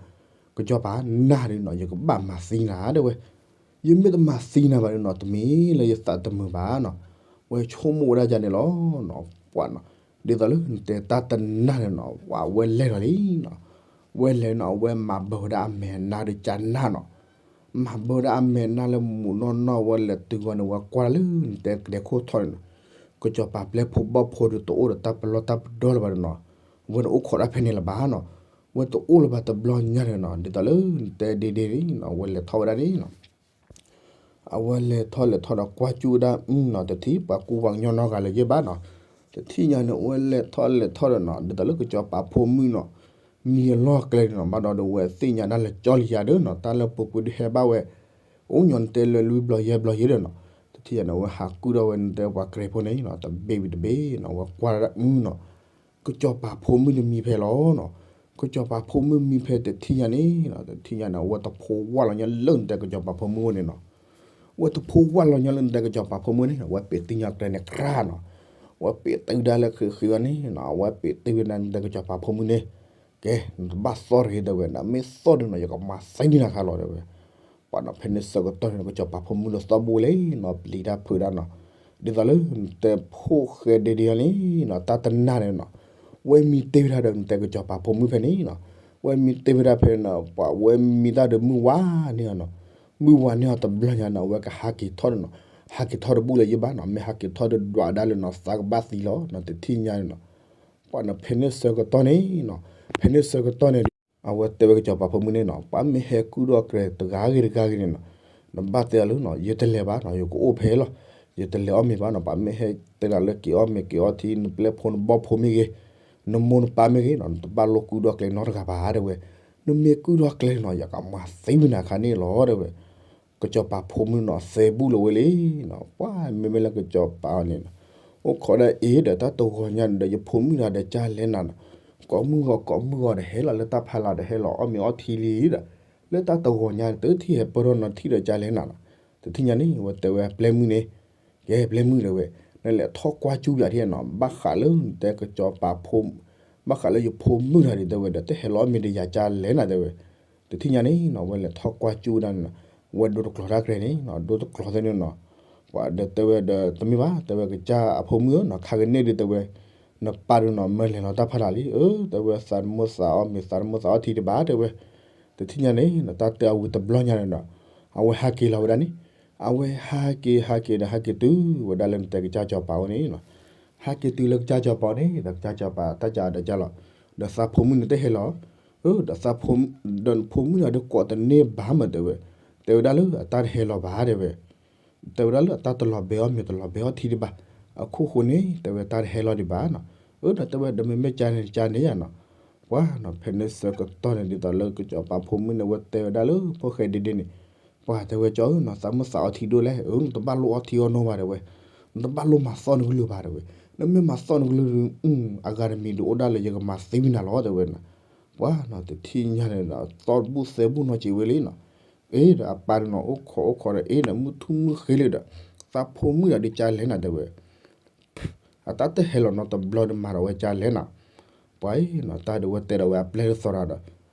ကစီၤပၤနၢ်ဒုးနီၤ ယကဘၣ်မၤသံနၤတဲဝဲ, ယမ့ၢ်တမၤသံနၤဘၣ်ဒုးနီၤ တမ့ၢ်လၢယသးတမုာ်ဘၣ်နီၤ, ဝဲဆိကမိၣ်ဝဲဒၣ်ယၤန့ၣ်လီၤနီၤ, ပှၤနီၤ, ဒ်သိးလၢနတဲတၢ်တနၢ်န့ၣ်နီၤ ပှၤဝဲလဲၤဒီးလံနီၤ, ဝဲလဲၤနီၤ အဝဲမၤဘၢဝဲဒၣ်အမဲာ်နါဒီးကနၢ်နီၤ မၤဘၢဒၣ်အမဲာ်နါလၢမူးနီၢ်နီၢ်ဝဲလဲၤတုၤဝဲန့ၣ် ဝဲကွၢ်လၢနတဲကဒဲခိၣ်ထီၣ်န့ၣ်နီၤ, ကစီၤပၤပျဲဖိဘီၣ်ဖိဒုးတအိၣ်ဒီးတၢ်ပလီၢ်တၢ်ပဒီလၢၤဘၣ်န့ၣ်နီၤ, ဝဲတအိၣ်ခိးတၢ်ဖဲန့ၣ်လၢၤဘၣ်နီၤ, ဝဲတအိၣ်လၢၤဘၣ်တဘျီညါန့ၣ်နီၤ, ဒ်သိးလၢနတဲဒ့ဒ့န့ၣ်နီၤ ဝဲလဲၤထီၣ်ဝဲဒၣ်န့ၣ်နီၤ အဝဲလဲၤထီၣ်လဲၤထီၣ်ဒီးကွၢ်ကၠူၣ်ဝဲဒၣ်နီၤ, တထံၣ်ပှၤကူပှၤကညီနီတဂၤလၢၤယဲၢ်ဘၣ်နီၤ, တထံၣ်ညါန့ၣ် အဝဲလဲၤထီၣ်လဲၤထီၣ်ဒီးနီၤ ဒ်သိးလၢကစီၤပၤဖိမုၣ်နီၤ မံအလီၢ်ကျဲန့ၣ်နီၤ ဘၣ်ဒီးဒီးဝဲသ့ၣ်ညါဒၣ်လၢကၠီလံယၤဒီးနီၤ တၢ်လၢပူၤကွံာ်ဒုးဟဲဘၣ်ဝဲ အိၣ်ညီနတဲလၢလွံၢ်ဘျီယဲၢ်ဘျီယဲၢ်ဒီးနီၤ, တထံၣ်ညါန့ၣ် အဝဲဟးကုၣ်ထီၣ်ဝဲနတဲပှၤကြဲးဖိန့ၣ်နီၤ တဘ့ၣ်ဝံၤတဘ့ၣ်နီၤ အဝဲကွၢ်ဒၣ်နီၤ ကစီၤပၤဖိမုၣ်န့ၣ်မံဖဲလီၤနီၤ, ကစီၤပၤဖိမုၣ်မံဖဲတထံၣ်ညါန့ၣ်နီၤ တထံၣ်ညါန့ၣ် အဝဲတဖိဝၢ်လီၤညါလၢနတဲကစီၤပၤဖိမုၣ်ဝဲန့ၣ်နီၤ, ဝဲတဖိဝၢ်လီၤညါလၢနတဲကစီၤပၤဖိမုၣ်န့ၣ် အဝဲပ့းတံၢ်ညါကျဲန့ၣ်ကြၢးနီၤ, အဝဲပ့းတံၢ်ဝဲဒၣ်လၢဃံဃံအီၤန့ၣ်နီၤ အဝဲပ့းတံၢ်ဝဲဒၣ်နတဲကစီၤပၤဖိမုၣ်န့ၣ်, ကဲ နတဘၣ်သီၣ်တဂ့ၤတဲဝဲ နမ့ၢ်သီၣ်ဒုးနီၤ ယကမၤသံနၤခါလီၤတဲဝဲ ပှၤနီၤ ဖဲန့ၣ်ဆၢကတီၢ်န့ၣ် ကစီၤပၤဖိမုၣ်ဒီးသီၣ်ဘိလံနီၤ ပျံၤတၢ်ဖုးတၢ်နီၤ, ဒ်သိးလၢနတဲဖိၣ်ဃဲဒ့ဒ့အီၤန့ၣ်နီၤ တၢ်တနၢ်န့ၣ်နီၤ, ဝဲမံတ့ၢ်ဝဲဒၣ်ဒီးနတဲကစီၤပၤဖိမုၣ်ဖဲန့ၣ်နီၤ, ဝဲမံတ့ၢ်ဝဲဒၣ်ဖဲနီၤ ပှၤဝဲမံတၢ်ဒီးမုၢ်ဝါန့ၢ်အီၤနီၤ, မုၢ်ဝါန့ၢ်အီၤတဘျီညါနီၤ အဝဲကဟးက့ၤထီၣ်နီၤ, ဟးက့ၤထီၣ်တဘူၣ်လၢၤယဲၢ်ဘၣ်နီၤ, မ့ၢ်ဟးက့ၤထီၣ်ဒီးဒွးဒၣ်လၢနီၤ သးကဘၣ်သံလီၤနီၤ တထံၣ်ညါန့ၣ်နီၤ, ပှၤနီၤ ဖဲန့ၣ်ဆၢကတီၢ်န့ၣ်နီၤ, ဖဲန့ၣ်ဆၢကတီၢ်န့ၣ် အဝဲတဲဝဲကစီၤပၤဖိမုၣ်န့ၣ်နီၤ ပှၤမ့ၢ်ဟဲကုၣ်ထီၣ်ကျဲတဂၤဂ့ၤတဂၤဂ့ၤန့ၣ်နီၤ, နဘၣ်တဲအီၤလၢနီၤ ယတလဲၤဘၣ်နီၤ ယကအိၣ်ဖဲလီၤ, ယတလဲၤအီၣ်မ့ၤဘၣ်နီၤ, ပှၤမ့ၢ်ဟဲတဲနၤလၢက့ၤအီၣ်မ့ၤက့ၤအီထံ နပျဲၢ်ဖိနဘီၣ်ဖိမ့ၢ်ဂ့ၤ, နမိၢ်နပၢ်မ့ၢ်ဂ့ၤနီၤ နတဘၣ်လိၣ်ကုၣ်ထီၣ်ကျဲနီတဂၤဘၣ်တဲဝဲ, နမ့ၢ်ကုၣ်ထီၣ်ကျဲန့ၣ်နီၤ ယကမၤသံဝဲနၤခါန့ၣ်လီၤတဲဝဲ ကစီၤပၤဖိမုၣ်နီၤ သဲဘူၣ်လီၤဝဲလံနီၤ, ပှၤမ့မ့ၢ်လၢကစီၤပၤအီၤန့ၣ်နီၤ, အိၣ်ခိးဒၣ်အ့ၣ်ဒီးတၢ်တဂီၤညါန့ၣ်ဒီး ယဖိမုၣ်တဂၤဒီးကၢ်လဲၤနၤနီၤ, ကိးမုၢ်ဂီၤကိးမုၢ်ဂီၤဒီးဟဲလီၤလၢတၢ်ဖးလီၤဒီး ဟဲလီၤအီၣ်မ့ၤအီထံလံဒီး, လၢတၢ်တဂီၤညါန့ၣ် တထံၣ်ဟဲပၢၢ်ထီၣ်နီၤထံၣ်ဒီးကၢ်လဲၤနၤနီၤ, တထံၣ်ညါန့ၣ် အဝဲတဲဝဲပျဲၢ်မုၣ်န့ၣ်, ကဲပျဲၢ်မုၣ်တဲဝဲ, နလဲၤထီၣ်ကွၢ်ကၠူၣ်ယၤဒ်နီၤ, ဘၣ်ဃးလၢနတဲကစီၤပၤဖိ ဘၣ်ဃးလၢယဖိမုၣ်တဂၤဒ်တဲဝဲဒီး တဟဲလီၤအီၣ်မ့ၤဒီးယၤကၢ်လဲၤနၤတဲဝဲ တထံၣ်ညါန့ၣ်နီၤ အဝဲလဲၤထီၣ်ကွၢ်ကၠူၣ်ဝဲဒၣ်န့ၣ်နီၤ, အဝဲဒိတကျိၤတၢ်ကျဲန့ၣ်နီၤ ဒိတကျိၤသ့ၣ်န့ၣ်နီၤ, ပှၤဒီးတဲဝဲဒီးတမ့ၢ်ဘၣ် တဲဝဲကစၢ်အဖိမုၣ်ဧၢနီၤ ခါကန့ၢ်ဒုးတဲဝဲ, နပၢ်ဒုးနီၤ မၢလဲၤလီၤတၢ်ဖးလၢ်လံ အၢ တဲဝဲသးတမိၣ်သးအီၣ်မ့ၤ သးတမိၣ်သးအီၣ်ထံတဘၣ်တဲဝဲ, တထံၣ်ညါန့ၣ်နီၤ တၢ်တဲအဝံၤတဘျီညါန့ၣ်နီၤ, အဝဲဟးက့ၤလီၤဝဲဒၣ်န့ၣ်, အဝဲဟးက့ၤဟးက့ၤဒီးဟးက့ၤတုၤဝဲဒၣ်လၢနတဲကစၢ်စီၤပၤဝဲန့ၣ်နီၤ, ဟးက့ၤတုၤလၢကစၢ်စီၤပၤန့ၣ် ဒီးကစၢ်စီၤပၤတၢ်ကဒီးကၢ်လီၤ, ဒီးသးဖိမုၣ်န့ၣ်တဟဲလီၤ, အၢ ဒီးသးဖိ, ဒီးနဖိမုၣ်တဂၤဒီးကိးတန့ၢ်ဘၣ်မးတဲဝဲ, တဲဝဲဒၣ်လၢအတၢ်တဟဲလီၤဘၣ်တဲဝဲ, တဲဝဲဒၣ်လၢအတၢ်တလီၤဘဲအီၣ်မ့ၤတလီၤဘဲအီၣ်ထံဒံးဘၣ်, အခိၣ်ဃိန့ၣ် တဲဝဲတၢ်တဟဲလီၤဒံးဘၣ်နီၤ, အၢ ဒီးတဲဝဲဒီးမ့မ့ၢ်ကၢ်န့ၣ်ကၢ်န့ၣ်ယါနီၤ, ပှၤနီၤ ဖဲန့ၣ်ဆၢကတီၢ်န့ၣ် ဒ်သိးလၢကစီၤပၤဖိမုၣ်န့ၣ် အဝဲတဲဝဲဒၣ်လၢဖိၣ်ဃဲဒ့ဒ့န့ၣ်, ပှၤတဲဝဲကၠီဧၢနီၤ သးမုၢ်သးအီထံဒိၣ်လဲၣ်, အၢ နတဘၣ်လိၣ်အီထံအီနိဘၣ်တဲဝဲ, နတဘၣ်လိၣ်မၤသီၣ်နကလုၢ်ဘၣ်တဲဝဲ, နမ့ၢ်မၤသီၣ်နကလုၢ်ဒုး အဂၤတမံၤဒုးအိၣ်ဒၣ်လၢယကမၤသံဝံၤနၤလီၤတဲဝဲနီၤ, ပှၤနီၤ တထံၣ်ညါန့ၣ်ဒီး သီၣ်ဘူၣ်သဲဘူၣ်နီၢ်က့ၤဝဲလံနီၤ, အ့ဒီးအပၢ်န့ၣ်နီၤ အိၣ်ခိးအိၣ်ခိးဒီး အ့ဒီး မုၢ်ထူၣ်မုၢ်ဃ့လံဒီး သးဖိမုၣ်တဂၤဒုးကၢ်လဲၤနၤတဲဝဲ အတၢ်တဟဲလီၤနီတဘျီဒီးမၤဒီးဝဲကၢ်လဲၤနၤ, ပှၤအံၤနီၤ တၢ်ဒုးဝဲတဲဒီးဝဲအပျဲၢ်တသီတၢ်ဒီး,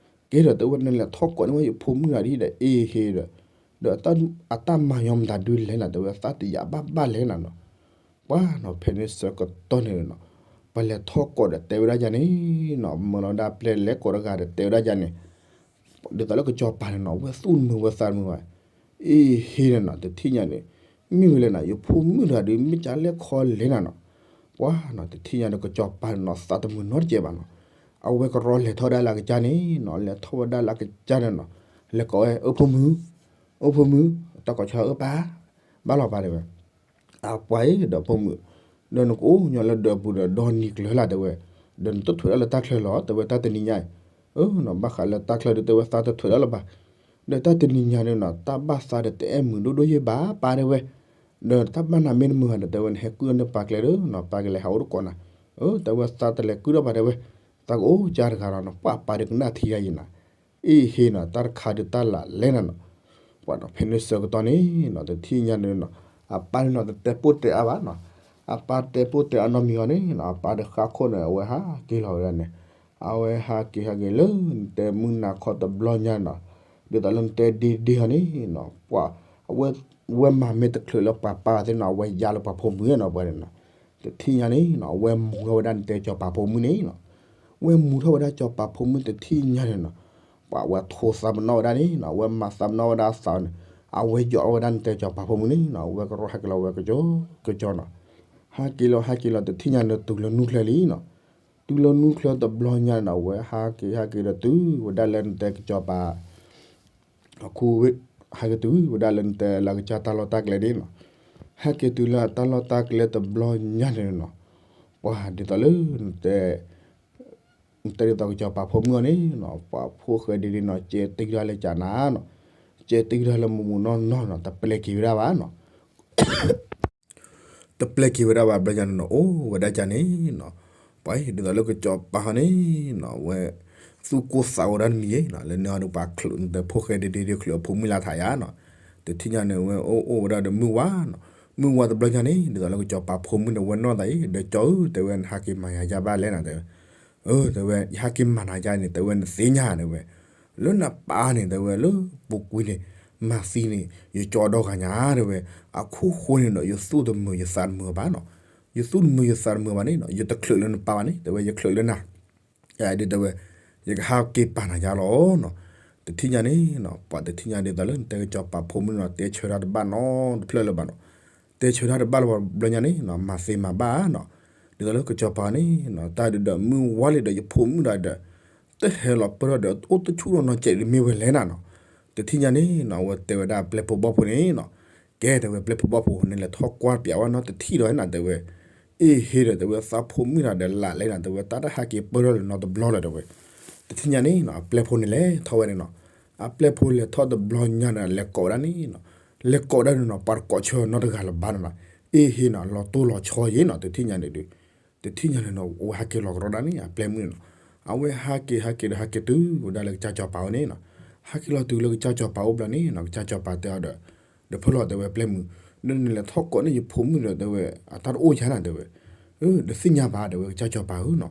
ကဲဒီးတဲဝဲနလဲၤထီၣ်ကိးန့ၢ်ဝဲယဖိမုၣ်တဂၤဒ်ဒီး အ့ဟ့ဒီး, ဒီးအတၢ်မၤညီမတၤဒုးလဲၤနၤတဲဝဲ သးတယာ်ဘၣ်ဘၣ်လဲၤနၤနီၤ, ပှၤနီၤ ဖဲန့ၣ်ဆၢကတီၢ်န့ၣ်နီၤ, ပှၤလဲၤထီၣ်ကိးဒီးတဲဝဲဒၣ်ယၤန့ၣ်နီၤ မၢလီၤဒၣ်ပျဲၢ်လဲၤကိးတဂၤဒီးတဲဝဲဒၣ်ယၤန့ၣ် ဒ်သိးလၢကစီၤပၤန့ၣ်နီၤ ဝဲသူၣ်တမုာ်ဝဲသးတမုာ်ဘၣ်, အ့ဟ့န့ၣ်နီၤ တထံၣ်ညါန့ၣ် မ့ၢ်ဝဲလဲၣ်နီၤ ယဖိမုၣ်တဂၤဒုး မ့ၢ်ကၢ်လဲၤခီလဲၤနၤနီၤ, ပှၤနီၤ တထံၣ်ညါဒီးကစီၤပၤန့ၣ်နီၤ သးတမုာ်နီတစဲးဘၣ်နီၤ, အဝဲကရီလဲၤထီၣ်ဝဲဒၣ်လၢအကစၢ်န့ၣ်နီၤ လဲၤထီၣ်ဝဲဒၣ်လၢအကစၢ်န့ၣ်နီၤ, လဲၤကိးဝဲ အၢဖိမုၣ်, အၢဖိမုၣ်, တၢ်ကိးဆၢအၢပၢ်, ဘၣ်လီၤပၢ်တဲဝဲ အပှၤအံၤဒီးဖိမုၣ်, ဒီးနကအိၣ်ညီလၢဒီးပူၤဒီးဒီနံၤကျၢၤလၢ်တဲဝဲ, ဒီးနတထွဲးဒၣ်လၢတၢ်ချၢလီၤ တဲဝဲတၢ်တနံၤညါအံၤ, အၢနီၤ ဘၣ်ဃးလၢတၢ်ချၢဒုးတဲဝဲသးတထွဲးဒၣ်လၢၤဘၣ်, ဒီးတၢ်တနံၤညါန့ၣ်နီၤ တၢ်ဘၣ်သးဒီးတအဲၣ်မုာ်ဒိၣ်ဒိၣ်ယဲၢ်ဘၣ်ပၢ်တဲဝဲ, ဒီးတၢ်ဘၣ်နၤမ့ၢ်တမုာ်ဘၣ်ဒီးတဲဝဲနဟဲကုၣ်ထီၣ်န့ၢ်ပၢ်ကျဲဒီးနီၤ ပၢ်ကလဲၤဟးအိၣ်တကိးနၤ, အၢ တဲဝဲသးတလဲၤကုၣ်ထီၣ်ဘၣ်တဲဝဲ, သးကအိၣ်ကၢ်တဂၤလီၤနီၤ ပှၤပၢ်ဒုးကနၣ်ထံဂၤယံၤနၤ, အ့ဟ့နီၤ တၢ်တခါဒုးတၢ်လၢလဲၤနၤနီၤ, ပှၤနီၤ ဖဲန့ၣ်ဆၢကတီၢ်န့ၣ်နီၤ တထံၣ်ညါန့ၣ်နီၤ အပၢ်န့ၣ်နီၤ တတဲပိၢ်တဲအါဘၣ်နီၤ, အပၢ်တဲပိၢ်တဲအနီတမံၤအီၤန့ၣ်နီၤ, အပၢ်တဃၣ်ခိၣ်န့ၣ် အဝဲဟးက့ၤလီၤဝဲဒၣ်န့ၣ်, အဝဲဟးက့ၤဟးက့ၤလၢနတဲမုၢ်နၤခီတဘျီညါန့ၣ်နီၤ, ဒ်သိးလၢနတဲဒ့ဒ့ဟီန့ၣ်နီၤ, ပှၤ အဝဲ ဝဲမၤမ့ၢ်တချုးလၢပှၤပၢ်သ့ၣ်နီၤ, အဝဲယါလၢပှၤဖိမုၣ်နီၤ, ပှၤန့ၣ်နီၤ, တထံၣ်ညါန့ၣ်နီၤ, အဝဲမူထီၣ်ဝဲဒၣ်နတဲကစီၤပၤဖိမုၣ်န့ၣ်နီၤ, ဝဲမူထီၣ်ဝဲဒၣ်ကစီၤပၤဖိမုၣ်တထံၣ်ညါန့ၣ်နီၤ, ပှၤဝဲထိသးပနီၣ်ဝဲဒၣ်န့ၣ်နီၤ, အဝဲမၤသးပနီၣ်ဝဲဒၣ်အသးန့ၣ်, အဝဲယီၤထီၣ်ဝဲဒၣ်နတဲကစီၤပၤဖိမုၣ်န့ၣ်နီၤ, အဝဲကရီဟဲက့ၤလီၤဝဲကစီၤကစီၤနီၤ, ဟးက့ၤလီၤဟးက့ၤလီၤ တထံၣ်ညါန့ၣ်တုၤလၢနူၢ်ချၢလံနီၤ, တုၤလၢနူၢ်ချၢတဘျီညါန့ၣ်နီၤ, အဝဲဟးက့ၤဟးက့ၤဒီးတုၤဝဲဒၣ်လၢနတဲကစီၤပၤ အခိၣ် ဟဲက့ၤတုၤဝဲဒၣ်လၢနတဲလၢကစၢ်တၢ်လီၢ်တၢ်ကျဲန့ၣ်နီၤ, ဟဲက့ၤတုၤလၢတၢ်လီၢ်တၢ်ကျဲတဘျီညါန့ၣ်နီၤ, ပှၤဒ်သိးလၢ နတဲ နတဲဒ်သိးကစီၤပၤဖိမုၣ်အီၤန့ၣ်နီၤ, ပှၤဖိၣ်ဃဲဒ့ဒ့နီၤ, ကဲတံၢ်တၢ်လၢကၢ်နၤနီၤ, ကဲတံၢ်တၢ်လၢမူးမူးနီၢ်နီၢ်နီၤ, တပျဲက့ၤဝဲဒၣ်ဘၣ်နီၤ တပျဲက့ၤဝဲဒၣ်ဘၣ်ဘျီညါန့ၣ်နီၤ, အိၣ်ဝဲဒၣ်ကၢ်န့ၣ်နီၤ, ပှၤဒ်သိးလၢကစီၤပၤဟီန့ၣ်နီၤ, ဝဲ သူၣ်ကိၢ်သးဂီၤဒၣ်တမံၤနီၤ, လၢန့ၣ်အီၤဒီးပှၤချုး နတဲဖိၣ်ဃဲဒ့ဒ့ဒ့ချုးအဖိမုၣ်လၢထးယါနီၤ, တထံၣ်ညါန့ၣ် ဝဲအိၣ်အိၣ်ဝဲဒၣ်ဒီးမုၢ်ဝါနီၤ, မုၢ်ဝါတဘျီညါန့ၣ် ဒ်သိးလၢကစီၤပၤဖိမုၣ်န့ၣ် ဝဲနီၢ်သးအံၤ ဒီးကၠီဧၢ တဲဝဲ နဟးက့ၤမၤယၤယါဘၣ်လဲၣ်နီၤ တဲဝဲ တဲဝဲ ယဟဲက့ၤမၤနၤယါန့ၣ် တဲဝဲ နသ့ၣ်ညါတဲဝဲ, လၢနပၢ်န့ၣ် တဲဝဲ လၢပူၤကွံာ်န့ၣ် မၤသံန့ၣ် ယကၠီဒီဂၤညါ တဲဝဲ, အခိၣ်ဃိန့ၣ်ဒီး ယသူၣ်တမုာ်ယသးတမုာ်ဘၣ်နီၤ, ယသူၣ်တမုာ်ယသးတမုာ်ဘၣ်န့ၣ်နီၤ ယတချုးလၢနပၢ်ဘၣ်န့ၣ် တဲဝဲ ယချုးလၢနၤ ဒ်တဲဝဲ ယကဟးက့ၤပာ်နၤယါလီၤနီၤ, တထံၣ်ညါန့ၣ်နီၤ ပှၤတထံၣ်ညါဒ်သိးလၢနတဲကစီၤပၤဖိမုၣ်နီၤ တဲဆၢတၢ်တဘၣ်နီတဖျၢၣ်လၢၤဘၣ်နီၤ, တဲဆၢတၢ်တဘၣ်လၢၤဘၣ်ဘျီညါန့ၣ်နီၤ မၤသ့မၤဘၣ်နီၤ, ဒ်သိးလၢကစီၤပၤန့ၣ်နီၤ တၢ်ဒုးဒီးမုၢ်ဝါလံဒီးယဖိမုၣ်ဒီး တဟဲလီၤပၢၢ်ထီၣ်ဒီးအိၣ်တဆူၣ်နီၢ်နီၢ်ကဲးဒ်မ့ၢ်ဝဲလဲၣ်နၤနီၤ, တထံၣ်ညါန့ၣ်နီၤ အဝဲတဲဝဲဒၣ်ပျဲၢ်ဖိဘီၣ်ဖိန့ၣ်နီၤ, ကဲတဲဝဲပျဲၢ်ဖိဘီၣ်ဖိ နလဲၤထီၣ်ကွၢ်ပၠးဝဲနီတထံၣ်ဒီးနၤတဲဝဲ အ့ၣ်ဟ့ဒီးတဲဝဲသးဖိမုၣ်တဂၤဒီးလးလဲၣ်နၤတဲဝဲ တၢ်တဟဲက့ၤပၢၢ်ထီၣ်လၢၤနီတဘျီလၢၤတဲဝဲ, တထံၣ်ညါန့ၣ်နီၤ အပျဲၢ်ဖိန့ၣ်လဲၤထီၣ်ဝဲန့ၣ်နီၤ, အပျဲၢ်ဖိလဲၤထီၣ်တဘျီညါန့ၣ် လဲၤကိးဒၣ်န့ၣ်နီၤ, လဲၤကိးဒၣ်န့ၣ်နီၤ ပှၤတကိးဆၢနီတဂၤလၢၤဘၣ်နီၤ, အ့ၣ်ဟ့နီၤ လီၤတိၢ်လီၤဆီယ့ၣ်နီၤ တထံၣ်ညါန့ၣ်ဒုး တထံၣ်ညါန့ၣ်နီၤ အဝဲဟဲက့ၤလီၤကရီဒၣ်န့ၣ် အပျဲၢ်မုၣ်န့ၣ်နီၤ, အဝဲဟဲက့ၤဟဲက့ၤဒီးဟဲက့ၤတုၤဝဲဒၣ်လၢကစၢ်စီၤပၤအိၣ်န့ၣ်နီၤ, ဟဲက့ၤလီၤတုၤလၢကစၢ်စီၤပၤအိၣ်ဘျီန့ၣ်နီၤ ကစၢ်စီၤပၤတဲအီၤဒီး ဒီးဖဲလီၤတဲဝဲပျဲၢ်မုၣ်, ဒီးနလဲၤထီၣ်ကိးန့ၢ်ယဖိမုၣ်ဒီးတဲဝဲ အတၢ်တအိၣ်ယါနၤတဲဝဲ, ဒီးသ့ၣ်ညါဘၣ်တဲဝဲကစၢ်စီၤပၤဧၢနီၤ,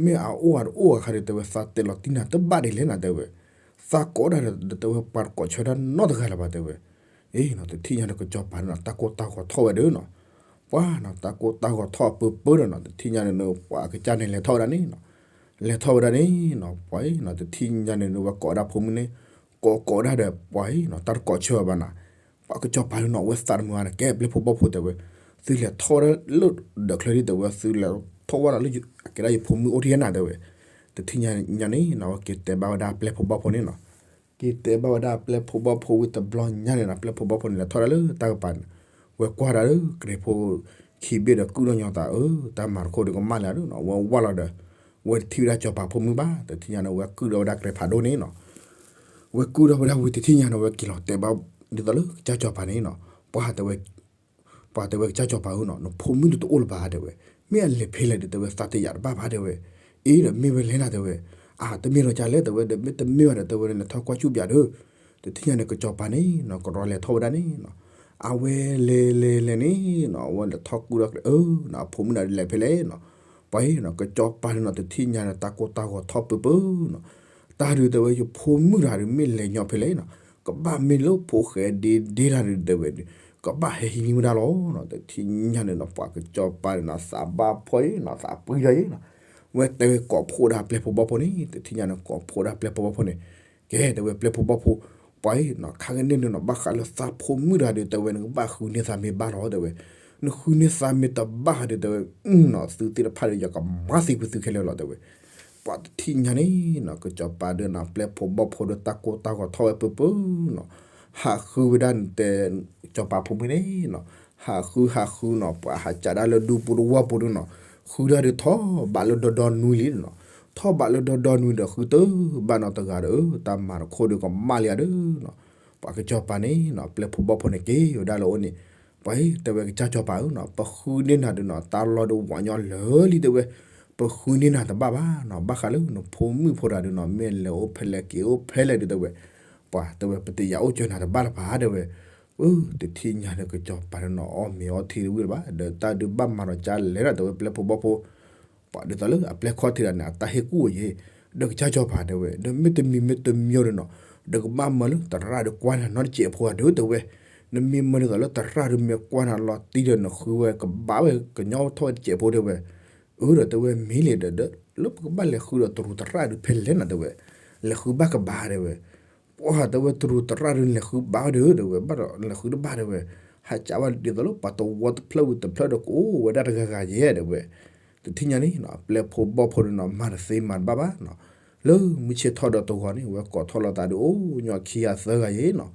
မ့ၢ်အအိၣ်အတအိၣ်အခါဒီးတဲဝဲသးတဲလီၤတံၢ်နၤတဘၣ်ဒ်လဲၣ်နၤတဲဝဲ, သးကိးဒၣ်ဒီးတဲဝဲ ပှၤတကိးဆၢတၢ်နီတဂၤလၢၤဘၣ်တဲဝဲ, အ့ၣ်နီၤ တထံၣ်ညါန့ၣ်ကစီၤပၤန့ၣ်နီၤ တၢ်ကိၢ်တၢ်ဂီၤထီၣ်ဝဲဒီးနီၤ, ပှၤနီၤ တၢ်ကိၢ်တၢ်ဂီၤထီၣ်အပၢၢ်ပၢၢ်ဒီးနီၤ တထံၣ်ညါန့ၣ်နီၤ ပှၤကစၢ်န့ၣ်လဲၤထီၣ်ဝဲဒၣ်န့ၣ်နီၤ, လဲၤထီၣ်ဝဲဒၣ်န့ၣ်နီၤ ပှၤအံၤနီၤ တထံၣ်ညါန့ၣ်နီၤ ဝဲကိးဒၣ်ဖိမုၣ်န့ၣ်, ကိးကိးဒၣ်ဒီးပှၤအံၤနီၤ တၢ်တကိးဆၢဘၣ်နီၤ, ပှၤကစီၤပၤန့ၣ်နီၤ အဝဲသးတမုာ်ဘၣ်န့ၣ် ကဲပျဲၢ်ဖိဘီၣ်ဖိတဲဝဲ, သုလဲၤထီၣ်ဝဲဒၣ်လၢဒီးချၢဒ်တဲဝဲ သုလဲၤထီၣ်ဝဲဒၣ်လၢ အကဲဒၣ်ယဖိမုၣ်အိၣ်ထံၣ်နၤတဲဝဲ, တထံၣ်ညါန့ၣ်နီၤ အဝဲက့ၤတဲဘၣ်ဝဲဒၣ်ပျဲၢ်ဖိဘီၣ်ဖိန့ၣ်နီၤ က့ၤတဲဘၣ်ဝဲဒၣ်ပျဲၢ်ဖိဘီၣ်ဖိဝံၤတဘျီညါန့ၣ်နီၤ ပျဲၢ်ဖိဘီၣ်ဖိန့ၣ် လဲၤထီၣ်ဒၣ်လၢတၢ်ကပၤန့ၣ်, ဝဲကွၢ်ဒၣ်လၢကရံၣ်ဖိခံဘ့ၣ်ဒီးကုၣ်ထီၣ်ညီသး အၢ တၢ်မၤတခိၣ်ဒီးကမၣ်လံဧါဒီးနီၤ ဝဲဝၢ်လီၤဒီး ဝဲတထံၣ်ဝဲဒၣ်စီၤပၤဖိမုၣ်ဘၣ် တထံၣ်ညါန့ၣ် ဝဲကုၣ်ဒီးဝဲဒၣ်ကရံၣ်ဖးဒိၣ်န့ၣ်နီၤ ဝဲကုၣ်ဒီးဝဲဒၣ်ဝံၤတထံၣ်ညါန့ၣ် ဝဲက့ၤလီၤတဲဘၣ်ဒ်သိးလၢကစၢ်စီၤပၤန့ၣ်နီၤ, ပှၤတဲဝဲ ပှၤတဲဝဲကစၢ်စီၤပၤဧၢနီၤ နဖိမုၣ်ဒုးတအိၣ်လၢၤဘၣ်တဲဝဲ, မ့ၢ်အလဲၤဖဲလဲၣ်ဒုးတဲဝဲသးတယာ်တဘၣ်ဘၣ်တဲဝဲ, အ့ဒီးမ့ၢ်ဝဲလဲၣ်နၤတဲဝဲ, အတမ့ၢ်ဒီးကလဲၣ်တဲဝဲဒီး မ့တမ့ၢ်ဘၣ်ဒီးတဲဝဲ နလဲၤထီၣ်ကွၢ်ကူၣ်ပၠးဒီး, တထံၣ်ညါန့ၣ် ကစီၤပၤန့ၣ်နီၤ ကရီလဲၤထီၣ်ဝဲဒၣ်န့ၣ်နီၤ, အဝဲလဲၤလဲၤလဲၤန့ၣ်နီၤ အဝဲလဲၤထီၣ်ကူၣ်ဒီး အၢ နီၤ အဖိမုၣ်န့ၣ်လဲၤဖဲလဲၣ်နီၤ, ပှၤအံၤနီၤ ကစီၤပၤန့ၣ်နီၤ တထံၣ်ညါန့ၣ် တၢ်ကိၢ်တၢ်ဂီၤထီၣ်ပၢၢ်ပၢၢ်နီၤ, တၢ်ဒုးတဲဝဲ ယဖိမုၣ်တဂၤဒုး မ့ၢ်လဲၤညီဖဲလဲၣ်နီၤ, ကဘၣ်မ့ၢ်လၢဖိၣ်ဃဲဒ့ဒ့တၢ်ဒုးတဲဝဲဒုး ကဘၣ်ဟဲဟံးန့ၢ်ဝဲဒၣ်လီၤနီၤ, တထံၣ်ညါန့ၣ်နီၤ ပှၤကစီၤပၤန့ၣ်နီၤ သးဘၣ်ဖှီၣ်အံၤနီၤ သးပှံၤဒီးအံၤနီၤ, ဝဲတဲဝဲကိးဖှိၣ်ဒၣ်ပျဲၢ်ဖိဘီၣ်ဖိန့ၣ် တထံၣ်ညါန့ၣ် ကိးဖှိၣ်ဒၣ်ပျဲၢ်ဖိဘီၣ်ဖိန့ၣ်, ကဲ တဲဝဲပျဲၢ်ဖိဘီၣ်ဖိ, ပှၤအံၤနီၤ ခါကန့ၣ်န့ၣ်နီၤ ဘၣ်ဃးလၢသးဖိမုၣ်တဂၤဒုး တဲဝဲ နကဘၣ်ဃုန့ၢ်သးမ့ၢ်ဘၣ်လီၤ တဲဝဲ, နဃုန့ၢ်သးမ့ၢ်တဘၣ်ဟးဒုး တဲဝဲ နီၤ သုသ့ၣ်တဖၣ်ဒီး ယကမၤသံကွံာ်သုခဲလၢာ်လီၤ တဲဝဲ, ပှၤတထံၣ်ညါန့ၣ်နီၤ ကစီၤပၤဒုးနီၤ ပျဲၢ်ဖိဘီၣ်ဖိဒီး တၢ်ကိၢ်တၢ်ဂီၤထီၣ်ဝဲပၢၢ်ပၢၢ်နီၤ, ဟးဃုဝဲဒၣ်တဲ စီၤပၤဖိမုၣ်န့ၣ်နီၤ, ဟးဃုဟးဃုနီၤ ပှၤဟးကးဒၣ်လၢဒူပူၤတဝီပူၤဒုးနီၤ, ဃုဒၣ်ဒုးထီၣ်ဘးလၢဒီဒီနွံလံနီၤ, ထီၣ်ဘးလၢဒီဒီနွံဒီး ဃုတဘၣ်နီတဂၤဒီး တၢ်မၤတခိၣ်ဒုးကမၣ်လံဧါဒုးနီၤ, ပှၤကစီၤပၤန့ၣ်နီၤ ပျဲၢ်ဖိဘီၣ်ဖိန့ၣ်က့ၤဝဲဒၣ်လၢအအိၣ်န့ၣ်, ပှၤတဲဝဲကစၢ်စီၤပၤဧၢနီၤ ပဃုန့ၢ်နၤဒုးနီၤ တၢ်လီၢ်ဒုးဝးညီလၢာ်လံ တဲဝဲ, ပဃုန့ၢ်နၤတဘၣ်ဘၣ်နီၤ ဘၣ်ဃးလၢနဖိမုၣ်ဖိတဂၤဒုးနီၤ မ့ၢ်လဲၤအိၣ်ဖဲလဲၣ်က့ၤအိၣ်ဖဲလဲၣ်ဒုး တဲဝဲ, ပှၤတဲဝဲ ပတယာ်အိၣ်ကၢနၤတဘၣ်လၢၤဘၣ် တဲဝဲ, အၢ တထံၣ်ညါဒီးကစီၤပၤန့ၣ်နီၤ အီၣ်မ့ၤအီထံတဝံၣ်လၢၤဘၣ် ဒီးတၢ်ဒုးဘၣ်မၤဒီးကၢ်လဲၣ်ဒီးတဲဝဲပျဲၢ်ဖိဘီၣ်ဖိ ပှၤဒ်သိးလၢအပျဲၢ်ခီၣ်ထံးဒၣ်န့ၣ် အတၢ်ဟ့ၣ်ကူၣ်အီၤယဲ ဒီးကစၢ်ကစီၤပၤတဲဝဲ ဒီးမ့တမံၤမ့တမံၤဒီးနီၤ ဒီးကဘၣ်မၢလၢသရၣ်ဒီးကွၢ်နၤနီတစဲးဖိဧါဒီးတဲဝဲ နမ့ၢ်မၢဒ်သိးလၢသရၣ်ဒီးမ့ၢ်ကွၢ်နၤလီၤတံၢ်ဒီးနဃုဝဲကဘၣ်ဝဲ ကညီထီၣ်ဝဲတစဲးဖိတဲဝဲ အၢ ဒီးတဲဝဲမ့ၢ်လံဒီး လၢပကဘၣ်လဲၤဃုဒီးတရူးသရၣ်ဒုးဖဲလဲၣ်နီၤတဲဝဲ လဲၤဃုဘၣ်ကဘၣ်တဲဝဲ ပှၤတဲဝဲတရူးသရၣ်ဒုးလဲၤဃုဘၣ်ဝဲဒီး တဲဝဲဘၣ်ဒီးလဲၤဃုတဘၣ်တဲဝဲ ဟးကးဘၣ်ဒ်သိးလၢပှၤတဝီတဖျၢၣ်ဝံၤတဖျၢၣ်ဒီးကအိၣ်ဝဲဒၣ်တဂၤဂၤယဲတဲဝဲ တထံၣ်ညါန့ၣ်နီၤ ပျဲၢ်ဖိဘီၣ်ဖိန့ၣ်နီၤ မၤတသ့မၤတဘၣ်ဘၣ်နီၤ လၢမုၢ်ဆ့ၣ်ထီၣ်ဒီးတဂီၤန့ၣ် ဝဲကိးထီၣ်လိာ်သးဒီးအိၣ်ညီခံဂၤသၢဂၤယဲနီၤ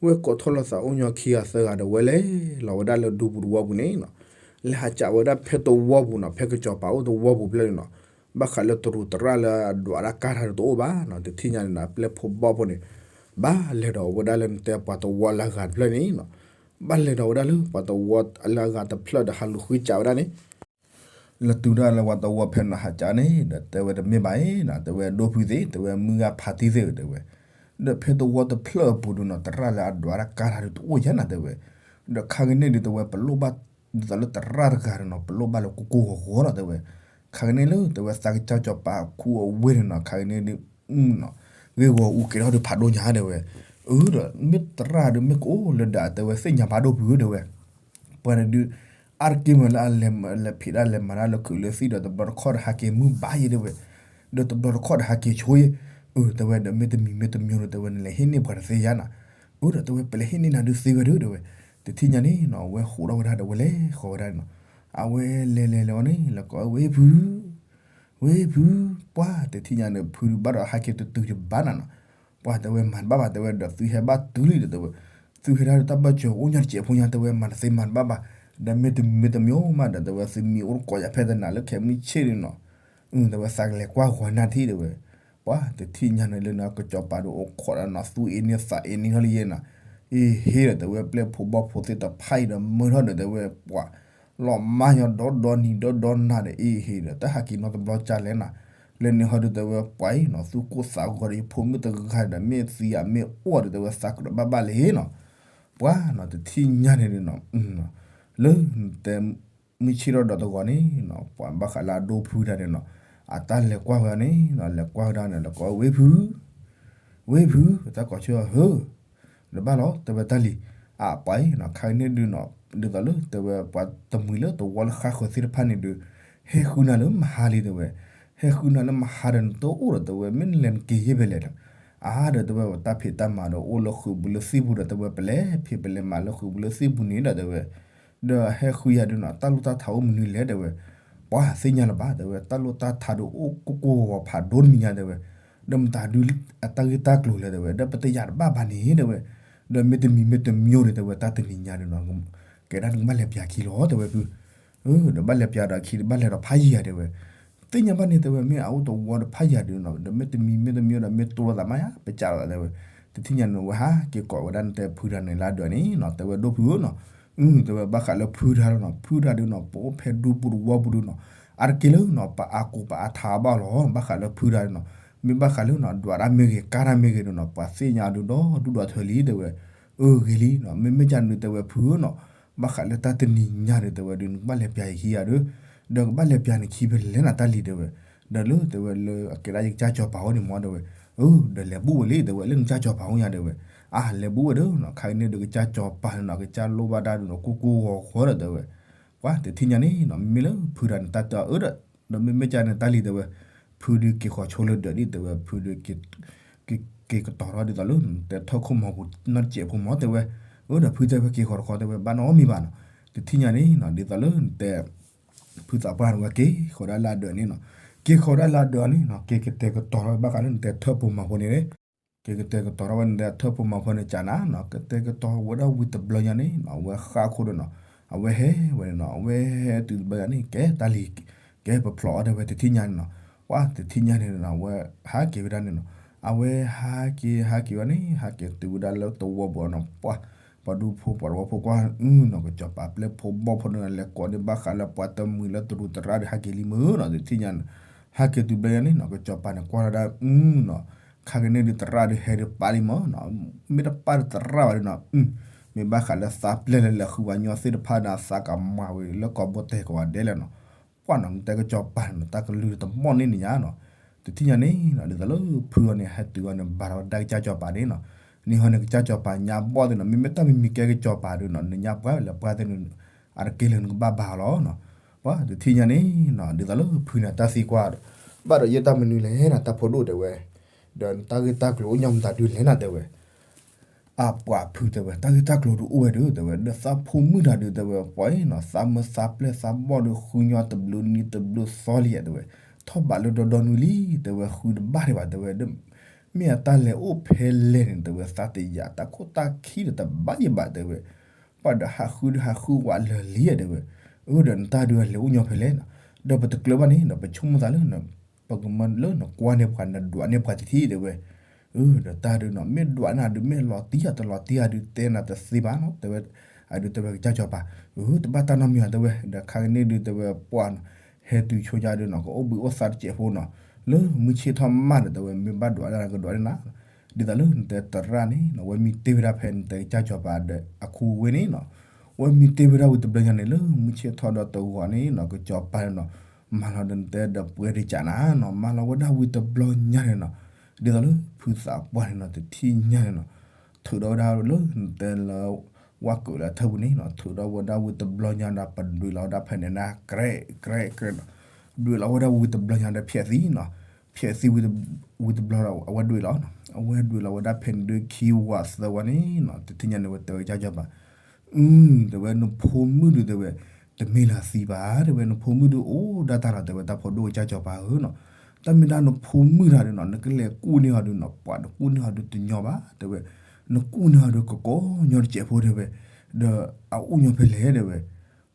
ဝဲကိးထီၣ်လိာ်သးအိၣ်ညီခံဂၤသၢဂၤဒီးဝဲလဲၤလီၤဝဲဒၣ်လၢဒူပူၤတဝီပူၤန့ၣ်နီၤ လဲၤဟးကးဝဲဒၣ်ဖဲတဝီပူၤနီၤ ဖဲကစီၤပၤအိၣ်တဝီပူၤဖျၢၣ်န့ၣ်နီၤ ဘၣ်ဃးလၢတရူးသရၣ်လၢအဒွးတၢ်ကါတၢ်ဒုးတအိၣ်ဘၣ်နီၤ တထံၣ်ညါန့ၣ်နီၤ ပျဲၢ်ဖိဘီၣ်ဖိန့ၣ် ဘၣ်လဲၤဒီးဝဲဒၣ်လၢနတဲပှၤတဝီလၢအဂၤတဖျၢၣ်န့ၣ်နီၤ ဘၣ်လဲၤဒီးဝဲဒၣ်လၢပှၤတဝီလၢအဂၤတဖျၢၣ်ဒီးဟးလူၤဃုကးဝဲဒၣ်န့ၣ် လဲၤတုၤဒၣ်လၢပှၤတဝီဖဲန့ၣ်ဟးကးန့ၣ် ဒီးတဲဝဲတမ့ၢ်ဘၣ်အံၤနီၤ တဲဝဲဒိၣ်ဖုသ့ၣ် တဲဝဲမုၢ်ဂၤဖးတံၢ်သ့ၣ်တဲဝဲ ဒီးဖဲတဝီတဖျၢၣ်အပူၤဒုးနီၤ သရၣ်လၢအဒွးတၢ်ကါတၢ်ဒုးတအိၣ်ယဲနီၤတဲဝဲ ဒီးခါကန့ၣ်ဒုးတဲဝဲပလိၣ်ဘၣ် ဒ်သိးလၢသရၣ်တဂၤန့ၣ်နီၤ ပလိၣ်ဘၣ်လၢကိၢ်ကိၢ်ဂီၤဂီၤနီၤတဲဝဲ ခါကန့ၣ်လၢတဲဝဲသးကစၢ်ကစီၤပၤခူအဝ့ၢ်န့ၣ်နီၤ ခါကန့ၣ်ဒုး ဂ့ၢ်ဂီၤအူကဲထီၣ်ဒုးဖးဒိၣ်ညါတဲဝဲ အၢ ဒီးမ့ၢ်သရၣ်ဒုးမ့ၢ်ကအိၣ်လၢဒၣ်တဲဝဲသ့ၣ်ညါဘၣ်ဒိၣ်ဖုဧၢတဲဝဲ ပှၤန့ၣ်ဒုး အါတက့ၢ်မ့ၢ်လၢအလဲၤဖံးဒၣ်လဲၤမၤတၢ်လၢခုးလၢသံၣ်ဒီးတဘျီတခီၣ်ဒီးဟးက့ၤမုၢ်ဘၣ်ယဲတဲဝဲ ဒီးတဘျီတခီၣ်ဒီးဟးက့ၤဆိယဲ အၢ တဲဝဲဒီးမ့တမံၤမ့တမံၤဒီးတဲဝဲန့ၣ် လဲၤဟ့ၣ်န့ၢ်ပှၤတသ့ယါနီၤ အၢ ဒီးတဲဝဲပလဲၤဟ့ၣ်န့ၢ်နၤဒုးသ့ဝဲဒုးတဲဝဲ တထံၣ်ညါန့ၣ်နီၤ အဝဲဟးထီၣ်ဝဲဒၣ်ဒီးဝဲလဲၤဃီၤဝဲဒၣ်န့ၣ်နီၤ အဝဲလဲၤလဲၤလဲၤအီၤန့ၣ် လဲၤကိးဝဲဖု ဝဲဖု ပှၤတထံၣ်ညါန့ၣ် ဖုဒုးဘၣ်ဒီးဟဲက့ၤတတုၤတဘၣ်နၤနီၤ ပှၤတဲဝဲမၤတဘၣ်ဘၣ်တဲဝဲဒီးသုဟဲဘၣ်တုၤလံဒီးတဲဝဲ သုဟဲဒၣ်ဒီးတၢ်ဘၣ်စၢၤအိၣ်ညါတစဲးဖိညါတဲဝဲမၤတသ့မၤတဘၣ်ဘၣ် ဒီးမ့တမံၤမ့တမံၤမးဒီးတဲဝဲသုမံၤအိၣ်တကိးယၤဖဲတနၤလၢခဲမုၢ်ဆ့ၣ်န့ၣ်နီၤ တဲဝဲသးကလဲၤကွၢ်ဂီၤနၢ်ထံၣ်တဲဝဲ ပှၤတထံၣ်ညါန့ၣ်လၢနကစီၤပၤဒီးအိၣ်ခိးဒီးနီၤ သူအ့န့သးအ့န့ထီၣ်လံယဲနီၤ အ့ဟ့ဒီးတဲဝဲပျဲၢ်ဖိဘီၣ်ဖိသ့ၣ်တဖၣ်အံၤဒီးမၢထီၣ်ဒီးတဲဝဲပှၤ လီၤမါညီဒီဒီနံၤဒီဒီနၤဒီးအ့ဟ့ဒီး တၢ်ဟးက့ၤနီတဘျီကၢ်လဲၣ်နၤ လၢန့ၣ်ဟီဒုးတဲဝဲပှၤအံၤနီၤ သူၣ်ကိၢ်သးဂီၤဒီးယဖိမုၣ်တဂၤဒီး မ့ၢ်သံဧါမ့ၢ်အိၣ်ဒီးတဲဝဲသးကဒီးဘၣ်ဘၣ်လံနီၤ ပှၤနီၤ တထံၣ်ညါန့ၣ်ဒုးနီၤ လၢနတဲ မုၢ်ဆ့ၣ်ထီၣ်ဒီးတဂီၤန့ၣ်နီၤ ပှၤဘၣ်ဃးလၢအဒိၣ်ဖုတၢ်န့ၣ်နီၤ အတၢ်လဲၤကွၢ်ဝဲဒၣ်န့ၣ်နီၤ လဲၤကွၢ်ဝဲဒၣ်န့ၣ် လဲၤကိးဝဲ ဝ့ၢ်ဖု ဝ့ၢ်ဖု တၢ်ကိးဆၢဟၢ ဒီးဘၣ်လီၤ တဲဝဲတၢ်လံၤ အပှၤအံၤနီၤ ခါကန့ၣ်ဒုးနီၤ ဒ်သိးလၢတဲဝဲပှၤတမှံၤလၢတဝီလၢဃါဃၢၤသ့ၣ်တဖၣ်န့ၣ်ဒုး ဟဲဃုနၤလၢမဟါလံတဲဝဲ ဟဲဃုနၤလၢမဟါဒီးနတအိၣ်ဒီးတဲဝဲ မ့ၢ်နလဲၤနက့ၤယဲၢ်ဖဲလဲၣ်ဒီး အါဒီးတဲဝဲတၢ်ဖံးတၢ်မၤဒီးအိၣ်လၢဃုာ်ပူၤလၢသံၣ်ပူၤဒီးတဲဝဲ ပလဲၤဖံးပလဲၤမၤလၢဃုာ်ပူၤလၢသံၣ်ပူၤန့ၣ်ဒီးတဲဝဲ ဒီးဟဲဃုယၤဒုးနီၤ တၢ်လိၣ်တၢ်ထးအိၣ်မနုၤလဲၣ်တဲဝဲ ပှၤသ့ၣ်ညါလၢၤဘၣ်တဲဝဲ တၢ်လိၣ်တၢ်ထးဒုးအိၣ်ကိၢ်ကိၢ်ဂီၤဂီၤဖးဒိၣ်တမံၤညါတဲဝဲ ဒီးမတၤဒုးအတၢ်ဂ့ၢ်တၢ်ကျိၤလဲၣ်တဲဝဲ ဒီးပတယာ်တဘၣ်ဘၣ်န့ၣ်တဲဝဲ ဒီးမ့တမံၤမ့တမံၤဒီးတဲဝဲ တၢ်တနံၤညါဒုးနီၤ ကဲဒၣ်နကဘၣ်လဲၤပျးခံလီၤတဲဝဲဖု ဒီးဘၣ်လဲၤပျးဒီးခံ ဘၣ်လဲၤဒီးဖးယံၤယၤတဲဝဲ သ့ၣ်ညါဘၣ်န့ၣ်တဲဝဲ မ့ၢ်အအိၣ်တဝီဒီးဖးယံၤဒုးနီၤ ဒီးမ့တမံၤမ့တမံၤဒီးမ့ၢ်တိၢ်လိာ်သးမးယါ ပစးလိာ်သးတဲဝဲ တထံၣ်ညါန့ၣ် ဝဲဟးက့ၤကိးဝဲဒၣ်နတဲဖုတၢ်န့ၣ်လၢအဒၢးန့ၣ်နီၤ တဲဝဲဒိၣ်ဖုဧၢနီၤ အတဲဝဲဘၣ်ဃးလၢဖုတၢ်လီၤနီၤ ဖုတၢ်ဒုးနီၤ ပအိၣ်ဖဲဒူပူၤတဝီပူၤဒုးနီၤ အါတက့ၢ်လၢနီၤ ပအါကိးပအါထးဘၣ်လီၤ ဘၣ်ဃးလၢဖုတၢ်ဒုးနီၤ မ့ၢ်ဘၣ်ဃးလၢနီၤ ဒွးတၢ်မ့ၢ်ဂ့ၤ ကါတၢ်မ့ၢ်ဂ့ၤဒုးနီၤ ပှၤသ့ၣ်ညါဒုးဒီဒူၣ်ဒီထၢလံတဲဝဲ အၢဂ့ၤလံနီၤ မ့မ့ၢ်ကန့ၣ်တဲဝဲဖုဧၢနီၤ ဘၣ်ဃးလၢတၢ်တနံၤညါဒုးတဲဝဲဒုး နကဘၣ်လဲၤပျးယခံယၤဒုး ဒီးကဘၣ်လဲၤပျးန့ၣ်ခံဖဲလဲၣ်နၤတၢ်လံၤတဲဝဲ ဒီးလၢတဲဝဲလၢအကဲဒၣ်ယကစၢ်စီၤပၤအိၣ်န့ၣ်မ့ၢ်တဲဝဲ အၢ ဒီးလဲၤဘူၣ်ဝဲလံတဲဝဲ လၢနကစၢ်စီၤပၤအိၣ်ညါတဲဝဲ အါ လဲၤဘူၣ်ဝဲဒီးနီၤ ခါအံၤန့ၣ်ဒုးကစၢ်စီၤပၤန့ၣ်နီၤ ကစၢ်လိၣ်ဘၣ်တၢ်ဒုးနီၤ ကိၢ်ကိၢ်ဂီၤဂီၤဒီးတဲဝဲ ပှၤတထံၣ်ညါန့ၣ်နီၤ မ့မ့ၢ်လၢဖုတၢ်န့ၣ် တၢ်တအၢဒီး ဒီးမ့မ့ၢ်ကန့ၣ်တၢ်လံၤတဲဝဲ ဖုဒုးက့ၤဃီၤဆိလၢဒၢးဒ်တဲဝဲ ဖုဒုး က့ၤကတီၤထီၣ်ဒ်သိးလၢ တဲထၢၣ်ခိၣ်မီၤပူၤနီတစဲးဖိမ့ၢ်တဲဝဲ အၢ ဒီးဖုတဲဝဲက့ၤဃီၤတခီတဲဝဲ ဘၣ်နီတမံၤဘၣ်နီၤ တထံၣ်ညါန့ၣ်နီၤ ဒ်သိးလၢနတဲ ဖုသးပှၢ်န့ၣ်ဝဲက့ၤဃီၤဒၣ်လၢအဒၢးန့ၣ်နီၤ က့ၤဃီၤဒၣ်လၢအဒၢးန့ၣ်နီၤ က့ၤကတဲာ်ကတီၤထီၣ်ဘၣ်ဃးလၢနတဲထၢၣ်ဖိမီၤဖိန့ၣ် က့ၤကတဲာ်ကတီၤထီၣ်ဝဲနတဲထၢၣ်ဖိမီၤဖိန့ၣ် ကနၤနီၤ ကတဲာ်ကတီၤဝဲဒၣ်ဝံၤတဘျီညါန့ၣ်နီၤ အဝဲဃၣ်ခိၣ်ဒီးနီၤ အဝဲဟဲဝဲန့ၣ်နီၤ အဝဲဟဲတုၤတဘျီညါန့ၣ် ကဲတၢ်လံၤ ကဲပဖျိးအီၤတဲဝဲတထံၣ်ညါန့ၣ်နီၤ ပှၤတထံၣ်ညါန့ၣ်နီၤ အဝဲဟးက့ၤဝဲဒၣ်န့ၣ်နီၤ အဝဲဟးက့ၤဟးက့ၤဝဲန့ၣ် ဟးက့ၤတုၤဝဲဒၣ်လၢတဝီပူၤနီၤ ပှၤ ပှၤဒူဖိပှၤတဝီဖိကွၢ် အုနီၤ ကစီၤပၤပျဲၢ်ဖိဘီၣ်ဖိန့ၣ် လဲၤကိးန့ၢ်ဘၣ်ဃးလၢပှၤတမှံၤလၢတရူးသရၣ်ဒီးဟဲက့ၤလံမ့ၢ်နီၤ တထံၣ်ညါန့ၣ် ဟဲက့ၤတုၤဘျီညါန့ၣ်နီၤ ကစီၤပၤန့ၣ်ကွၢ်လီၤဒၣ် အုနီၤ ခါကန့ၣ်ဒုးသရၣ်ဒုးဟဲဒုးပာ်လံမ့ၢ်နီၤ မ့ၢ်တပာ်ဒီးသရၣ်ဘၣ်ဒုးနီၤ အု မ့ၢ်ဘၣ်ဃးလၢသးပျဲၢ်လၢလဲၤဃုဝဲညီသ့ၣ်တဖၣ်န့ၣ် သးကမၤဝံၤလၢကိာ်ဘိတဲာ်ကဝီၤဒဲလဲၣ်နီၤ. ပှၢ်နီၤ နတဲကစီၤပၤန့ၣ်နီၤ တၢ်ကလုၢ်တမီၢ်န့ၢ်နညါနီၤ. တထံၣ်ညါန့ၣ်နီၤ ဒ်သိးလၢဖုအီၤန့ၣ် ဟဲတုၤအီၤန့ၣ် ဘၣ်ထီၣ်ဝဲဒၣ်ကစၢ်စီၤပၤန့ၣ်နီၤ. န့ၣ်ဟီန့ၣ် ကစၢ်စီၤပၤညါဘီၣ်သ့ၣ်နီၤ မ့မ့ၢ်တၢ်မံၤမံၤကဲကစီၤပၤဒုးနီၤ နညါပှၢ်လဲၤပှၢ်သ့ၣ်န့ၣ် အတက့ၢ်လၢနကဘၣ်ဘါအီၤလီၤနီၤ. ပှၢ်တထံၣ်ညါန့ၣ်နီၤ ဒ်သိးလၢဖုန့ၣ်တၢ်သံကွၢ်ဒီး ဘၣ်ဒီးယဲတၢ်မနုၤလဲၣ်နီၤ တၢ်ဖိဒိၣ်တဲဝဲ, ဒီးနတၢ်ဂ့ၢ်တၢ်ကျိၤအိၣ်ညီမတၤဒုးလဲၣ်နီၤတဲဝဲ အပှၤဖုတဲဝဲ တၢ်ဂ့ၢ်တၢ်ကျိၤဒုးအိၣ်ဝဲဒုးတဲဝဲ ဒီးသးဖိမုၣ်တၢ်ဒုးတဲဝဲ ပှၤအံၤနီၤ သးမၢသးပျဲၢ်သးဘီၣ်ဒုး ဃုညီတဘျုးနံၤတဘျုးသီလံတဲဝဲ, ထီၣ်ဘးလၢဒီဒီနွံလံတဲဝဲ ဃုတဘၣ်ဒံးဘၣ်တဲဝဲ ဒီး မ့ၢ်အတၢ်လဲၤအိၣ်ဖဲလဲၣ်န့ၣ်တဲဝဲ သးတယာ်တၢ်ခိၣ်တၢ်ခံဒီးတဘၣ်ယဘၣ်တဲဝဲ, ပှၤဒီးဟးဃုဒုးဟးဃုဝးလၢာ်လံတဲဝဲ, အၢ ဒီးနတၢ်ဒုးအလဲၤအိၣ်ညီဖဲလဲၣ်နီၤ, ဒီးပတကျၢၤဘၣ်န့ၣ်ဒီး ပဆိကမိၣ်သးလၢ ပကမၢလၢနကွၢ်န့ၢ်ပှၤ နဒွးန့ၢ်ပှၤတထံၣ်တဲဝဲ, အၢ ဒီးတၢ်ဒုးနီၤ မ့ၢ်ဒွးန့ၢ်ဒုး မ့ၢ်လီၤတံၢ်ယၤတလီၤတံၢ်ယၤဒုး တဲနၤတသ့ဘၣ်နီၤ တဲဝဲ, အဒုးတဲဝဲကစၢ်စီၤပၤ, အၢ တဘၣ်တၢ်နီတမံၤဘၣ်တဲဝဲ ဒီးခါကန့ၣ်ဒုးတဲဝဲပှၢ်နီၤ, ဟဲတုၤဆိညါဒုးနီၤ ကအိၣ်ဘှံးအိၣ်သါတစဲးဖိနီၤ, လၢမုၢ်ဆ့ၣ်ထီၣ်မးန့ၣ်တဲဝဲ မ့ၢ်ဘၣ်ဒွးန့ၢ်နၤကဒွးန့ၢ်နၤ, ဒ်သိးလၢနတဲသရၣ်န့ၣ်နီၤ ဝဲမံတ့ၢ်ဝဲဒၣ်ဖဲနတဲကစၢ်စီၤပၤဒီးအခိဝ့ၢ်န့ၣ်နီၤ, ဝဲမံတ့ၢ်ဝဲဒၣ်ဝံၤတဘျီညါန့ၣ် လၢမုၢ်ဆ့ၣ်ထီၣ်ဒီးတဂီၤန့ၣ်နီၤ ကစီၤပၤန့ၣ်နီၤ, မၤလီၤဒီးနတဲဒီးပှဲၤဒံးကနၤနီၤ မၤလီၤဝဲဒၣ်ဝံၤတဘျီညါန့ၣ်နီၤ, ဒ်သိးလၢဖုသးပှၢ်န့ၣ်နီၤ တထံၣ်ညါန့ၣ်နီၤ, ထုးဒီးဝဲဒၣ်လၢနတဲလၢ ဝါကုာ်လၢထၢၣ်ပူၤန့ၣ်နီၤ ထုးဒီးဝဲဒၣ်ဝံၤတဘျီညါဒီး ပဒွံးလီၤဝဲဒၣ်ဖဲန့ၣ်နၤ ကြဲးကြဲးကြဲးနီၤ, ဒွံးလီၤဝဲဒၣ်ဝံၤတဘျီညါဒီး ဖျဲးသံနီၤ, ဖျဲးသံဝံၤတဘျီဒီး အဝဲဒွံးလီၤနီၤ, အဝဲဒွံးလီၤဝဲဒၣ်ဖဲန့ၣ်ဒုးခံဝးသၢဝဲန့ၣ်နီၤ တထံၣ်ညါန့ၣ်ဝဲတဲဝဲကစၢ်စီၤပၤ အု တဲဝဲနဖိမုၣ်ဒုးတဲဝဲ တမ့ၢ်လၢသံဘၣ် တဲဝဲ နဖိမုၣ်ဒုးအိၣ်ဒၣ်တၢ်လီၤ တဲဝဲတၢ်ဖိဒိၣ်ကစၢ်စီၤပၤဧၢနီၤ, တၢ်မ့ၢ်ဒၣ်နဖိမုၣ်တၢ်ဒုးနီၤ နကလဲၤကူၣ်န့ၢ်အီၤဒုးနီၤ ပှၤတကူၣ်န့ၢ်အီၤဒုးတညီဘၣ် တဲဝဲ, နကူၣ်န့ၢ်အီၤဒုးကကိးညီတစဲးဖိတဲဝဲ, ဒီးအအိၣ်ညီဖဲလဲၣ်တဲဝဲ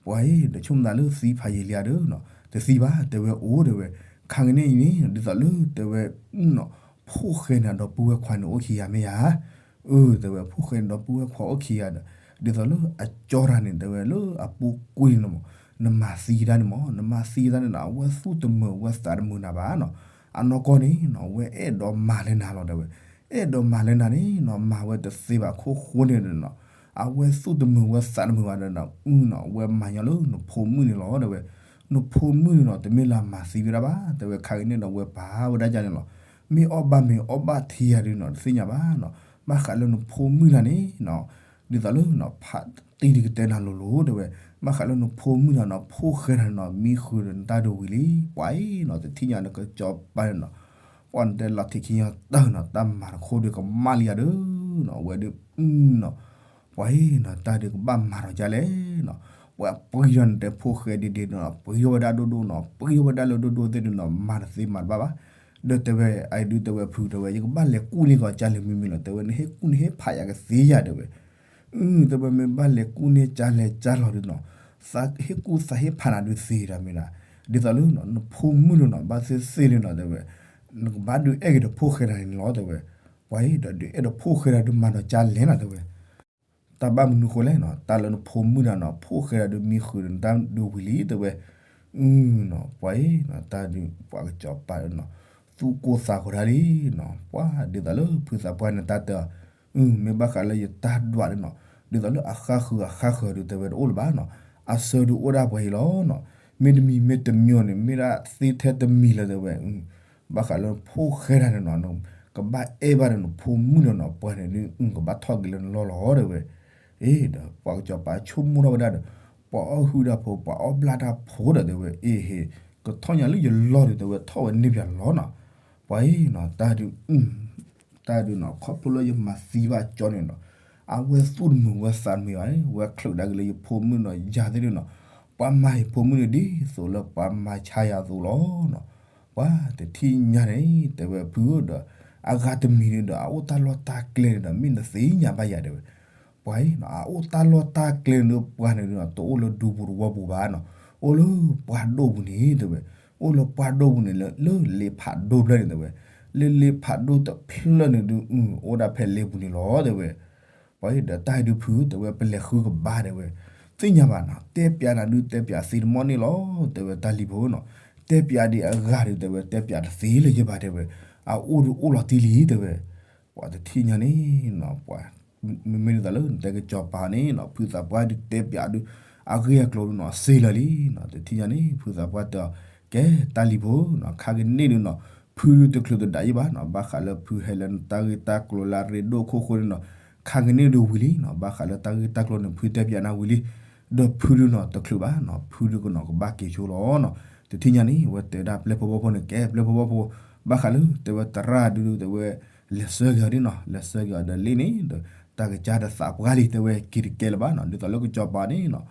ပှၤအံၤ ဒီးဆိကမိၣ်သးလၢသံဖးယံာ်လံဧါဒီးနီၤ တသံဘၣ် တဲဝဲအိၣ်တဲဝဲ, ခါကန့ၣ်အံၤန့ၣ် ဒ်သိးလၢတဲဝဲ နီၤ ဖိၣ်ဃဲန့ၣ်ဒီပုၢ်ဝဲၢ်ခွါန့ၣ်အိၣ်ခံဂၤမ့ၢ်ဧါ, အၢ တဲဝဲ ဖိၣ်ဃဲန့ၣ်ဒီပုၢ်ဝဲၢ်ခွါအိၣ်ခံဂၤဒီး ဒ်သိးလၢအကၠီတၢ်န့ၣ် တဲဝဲလၢအပူၤကွံာ်န့ၣ်မး နမၤသံတၢ်န့ၣ်မး နမၤသံတၢ်န့ၣ်နီၤ အဝဲသူၣ်တမုာ်ဝဲသးတမုာ်နၤဘၣ်နီၤ, အနီၢ်ကီၢ်န့ၣ်နီၤ အဝဲအဲၣ်ဒိးမၤလၢနၤလီၤ တဲဝဲ, အဲၣ်ဒိးမၤလၢနၤန့ၣ်နီၤ မၤဝဲတသ့ဘၣ်ခိၣ်ဃိန့ၣ်နီၤ အဝဲသူၣ်တမုာ်ဝဲသးတမုာ်ဘၣ်ဒီးနီၤ အုနီၤ အဝဲမၤညီလၢနဖိမုၣ်န့ၣ်လီၤ တဲဝဲ, နဖိမုၣ်န့ၣ်နီၤ တမ့ၢ်လၢမၤသံဝဲဒၣ်ဘၣ် တဲဝဲ ခါကန့ၣ်ဒီးဝဲပာ်ဝဲဒၣ်ကန့ၣ်လီၤ, မ့ၢ်အီၣ်ဘၣ်မ့ၤအီၣ်ဘၣ်ထံယၤဒုးနီၤ တသ့ၣ်ညါဘၣ်နီၤ, ဘၣ်ဃးလၢနဖိမုၣ်တၢ်န့ၣ်နီၤ ဒ်သိးလၢနီၤ ဖးတံၢ်ဒုးကတဲနၤလိၤလိၤ တဲဝဲ, ဘၣ်ဃးလၢနဖိမုၣ်တၢ်နီၤ ဖိၣ်ဃဲတၢ်နီၤ မံဃုာ်ဒီးနတၢ်ဒုးဝံၤလံ, ပှၤအံၤနီၤ တထံၣ်ညါနကစီၤပၤန့ၣ်နီၤ ပှၤနတဲလီၤထံးခံညီတၢ်နီၤ တၢ်မၤတခီဒုးကမၣ်လံယၤဒီးနီၤ အဝဲဒုးနီၤ ပှၤအံၤနီၤ တၢ်ဒုးကဘၣ်မၤထီၣ်ကလဲၣ်နီၤ, ပှၤပှံၤထီၣ်နတဲဖိၣ်ဃဲဒ်ဒ်နီၤ ပှံၤထီၣ်ဝဲဒၣ်ဒိၣ်ဒိၣ်နီၤ ပှံၤထီၣ်ဝဲဒၣ်လၢဒိၣ်ဒိၣ်သ့ၣ်ဒုးနီၤ မၤတသ့မၤတဘၣ်ဘၣ်, ဒီးတဲဝဲ အဒုးတဲဝဲဖုတဲဝဲ ယကဘၣ်လဲၤကူၣ်န့ၢ်ကီးကၢ်လဲၢ်မံၤမံၤလီၤ တဲဝဲ နဟ့ၣ်ကူၣ်နဟ့ၣ်ဖးယၤကသ့ယၤတဲဝဲ, အု တဲဝဲမ့ၢ်ဘၣ်လဲၤကူၣ်န့ၢ်ကၢ်လဲၢ်ကၢ်လီၤဒုးနီၤ, သးဟ့ၣ်ကူၣ်သးဟ့ၣ်ဖးနၤဒုးသ့ဒၣ်မ့ၢ်ဒၣ်, ဒ်သိးလၢနီၤ နဖိမုၣ်ဒုးနီၤ ဘၣ်သ့ၣ်သ့ၣ်လၢနီၤ တဲဝဲ, နကဘၣ်ဒုးအဲၣ်က့ၤဒီးဖိၣ်ဃဲတၢ်န့ၣ်လီၤ တဲဝဲ, ပှၤအံၤဒီးဒုးအဲၣ်ဒီးဖိၣ်ဃဲတၢ်ဒုးမၤဒီးကၢ်လဲၢ်နီၤ တဲဝဲ တၢ်ဘၣ်မနုၤဃိလဲၣ်နီၤ တၢ်လၢနဖိမုၣ်တၢ်နီၤ ဖိၣ်ဃဲတၢ်ဒုးမံဃုာ်ဒီးနတၢ်ဒုးဝံၤလံ တဲဝဲ, အုနီၤ ပှၤအံၤနီၤ တၢ်ဒုးပှၤကစီၤပၤနီၤ သူၣ်ကိၢ်သးဂီၤတၢ်လံနီၤ ပှၤဒ်သိးလၢဖုသးပှၢ်န့ၣ်တၢ်တဲအီၤ, အု မ့ၢ်ဘၣ်ဃးလၢယတၢ်ဒွးန့ၣ်နီၤ ဒ်သိးလၢအဃၣ်ဃုာ်အဃၣ်ဃုာ်ဒုးတဲဝဲတအိၣ်လၢၤဘၣ်နီၤ, အဆၢဒုးအိၣ်ဒၣ်ပှၤအံၤလီၤနီၤ, မ့တမံၤမ့တမံၤန့ၣ် မ့ၢ်ဒၣ်သ့ထဲတမံၤလၢၤတဲဝဲ ဘၣ်ဃးလၢဖိၣ်ဃဲတၢ်န့ၣ်နီၤ ကဘၣ်အဲၣ်ဘၣ်ဒီးနဖိမုၣ်ဒီးနီၤ ပှၤန့ၣ်ဒုး ကဘၣ်ထီၣ်က့ၤလၢနလီၢ်လီၤတဲဝဲ, အ့ဒီးပှၤကစီၤပၤဆိကမိၣ်ထီၣ်ဝဲဒၣ်ဒီး ပှၤအီၣ်ဟုၣ်တၢ်ဖိ ပှၤအီၣ်ဘျၣ်တၢ်ဖိဒီးတဲဝဲ အ့ဟ့ ကထီၣ်ညါလၢယလီၢ်ဒုးတဲဝဲ ထီၣ်ဝဲန့ၢ်ပၠးလီၤနီၤ, ပှၤအံၤနီၤ တၢ်ဒုး တၢ်ဒုးနီၤ ခီဖျိလၢယမၤသံဘၣ်ကၠီန့ၣ်နီၤ, အဝဲသူၣ်တမုာ်ဝဲသးတမုာ်ဘၣ် ဝဲချုးဒၣ်က့ၤလၢယဖိမုၣ်နီၤ ယၤသ့ၣ်ဒုးနီၤ, ပှၤမၤယဖိမုၣ်န့ၣ်ဒ်သိးလၢပှၤမၤဆါယၤအသိးလီၤနီၤ, ပှၤတထံၣ်ညါန့ၣ် တဲဝဲဖုဒီး အဂၤတမံၤန့ၣ်ဒီး အအိၣ်တၢ်လီၢ်တၢ်ကျဲန့ၣ်ဒီး မ့ၢ်နသ့ၣ်ညါဘၣ်ယၤတဲဝဲ, ပှၤအံၤနီၤ အအိၣ်တၢ်လီၢ်တၢ်ကျဲန့ၣ်ဒီး ပှၤန့ၣ်ဒုးနီၤ တအိၣ်လၢဒူပူၤတဝီပူၤဘၣ်နီၤ, အိၣ်လၢပှၢ်ဒိၣ်ပူၤန့ၣ်တဲဝဲ, အိၣ်လၢပှၢ်ဒိၣ်ပူၤန့ၣ် လၢလ့ဖးဒိၣ်ဖျၢၣ်န့ၣ်တဲဝဲ, လၢလ့ဖးဒိၣ်တဖျၢၣ်န့ၣ်ဒုး အိၣ်ဒၣ်ဖဲလ့ပူၤန့ၣ်လီၤတဲဝဲ, ပှၤအံၤဒီးတၢ်ဒုးဖုတဲဝဲ ပလဲၤဃုကဘၣ်တဲဝဲ, သ့ၣ်ညါဘၣ်နီၤ တဲပၠးနၤဒုးတဲပၠးသ့တမီၢ်န့ၣ်လီၤ တဲဝဲတၢ်လံၤဖိနီၤ, တဲပၠးဒံးအဂၤဒုးတဲဝဲ တဲပၠးတသ့လၢၤယဘၣ်တဲဝဲ, အအိၣ်ဒုးအိၣ်လီၤတံၢ်လံတဲဝဲ, ပှၤတထံၣ်ညါန့ၣ်နီၤ ပှၤ မ့မ့ၢ်ဒ်သိးလၢနတဲကစီၤပၤန့ၣ်နီၤ ဖုသးပှၢ်ဒုးတဲပၠးဒုး အဂ့ၢ်အကျိၤဒုးနီၤ စ့လၢာ်လံနီၤ. တထံၣ်ညါန့ၣ် ဖုသးပှၢ်တဲအီၤ ကဲတၢ်လံၤဖိနီၤ ခါကန့ၣ်ဒုးနီၤ ဖုဒုးတချုးတဒၣ်ယံၣ်ဘၣ်နီၤ ဘၣ်ဃးလၢဖုဟဲလၢနတၢ်ဂ့ၢ်တၢ်ကျိၤလၢအရ့ဒိၣ်ခိၣ်ဃိန့ၣ်နီၤ ခါကန့ၣ်ဒုးဝံၤလံနီၤ ဘၣ်ဃးလၢတၢ်ဂ့ၢ်တၢ်ကျိၤန့ၣ် ဖုတဲပၠးနၤဝံၤလံ ဒီးဖုဒုးနီၤ တချုးဘၣ်နီၤ ဖုဒုးကနီၤကဘၣ်က့ၤဆိလီၤနီၤ. တထံၣ်ညါန့ၣ် အဝဲတဲဝဲဒၣ်ပျဲၢ်ဖိဘီၣ်ဖိန့ၣ် ကဲပျဲၢ်ဖိဘီၣ်ဖိ ဘၣ်ဃးလၢတဲဝဲသရၣ်ဒုးတဲဝဲ လဲၤဆှၢက့ၤအီၤဒ်နီၤ လဲၤဆှၢက့ၤအီၤဒီးလ့ၣ်န့ၣ် ဒီးတၢ်ကစၢ်ဒီးသးပှၢ်လံ တဲဝဲက့ၤတကဲလၢၤဘၣ်နီၤ ဒ်သိးလၢကစီၤပၤန့ၣ်နီၤ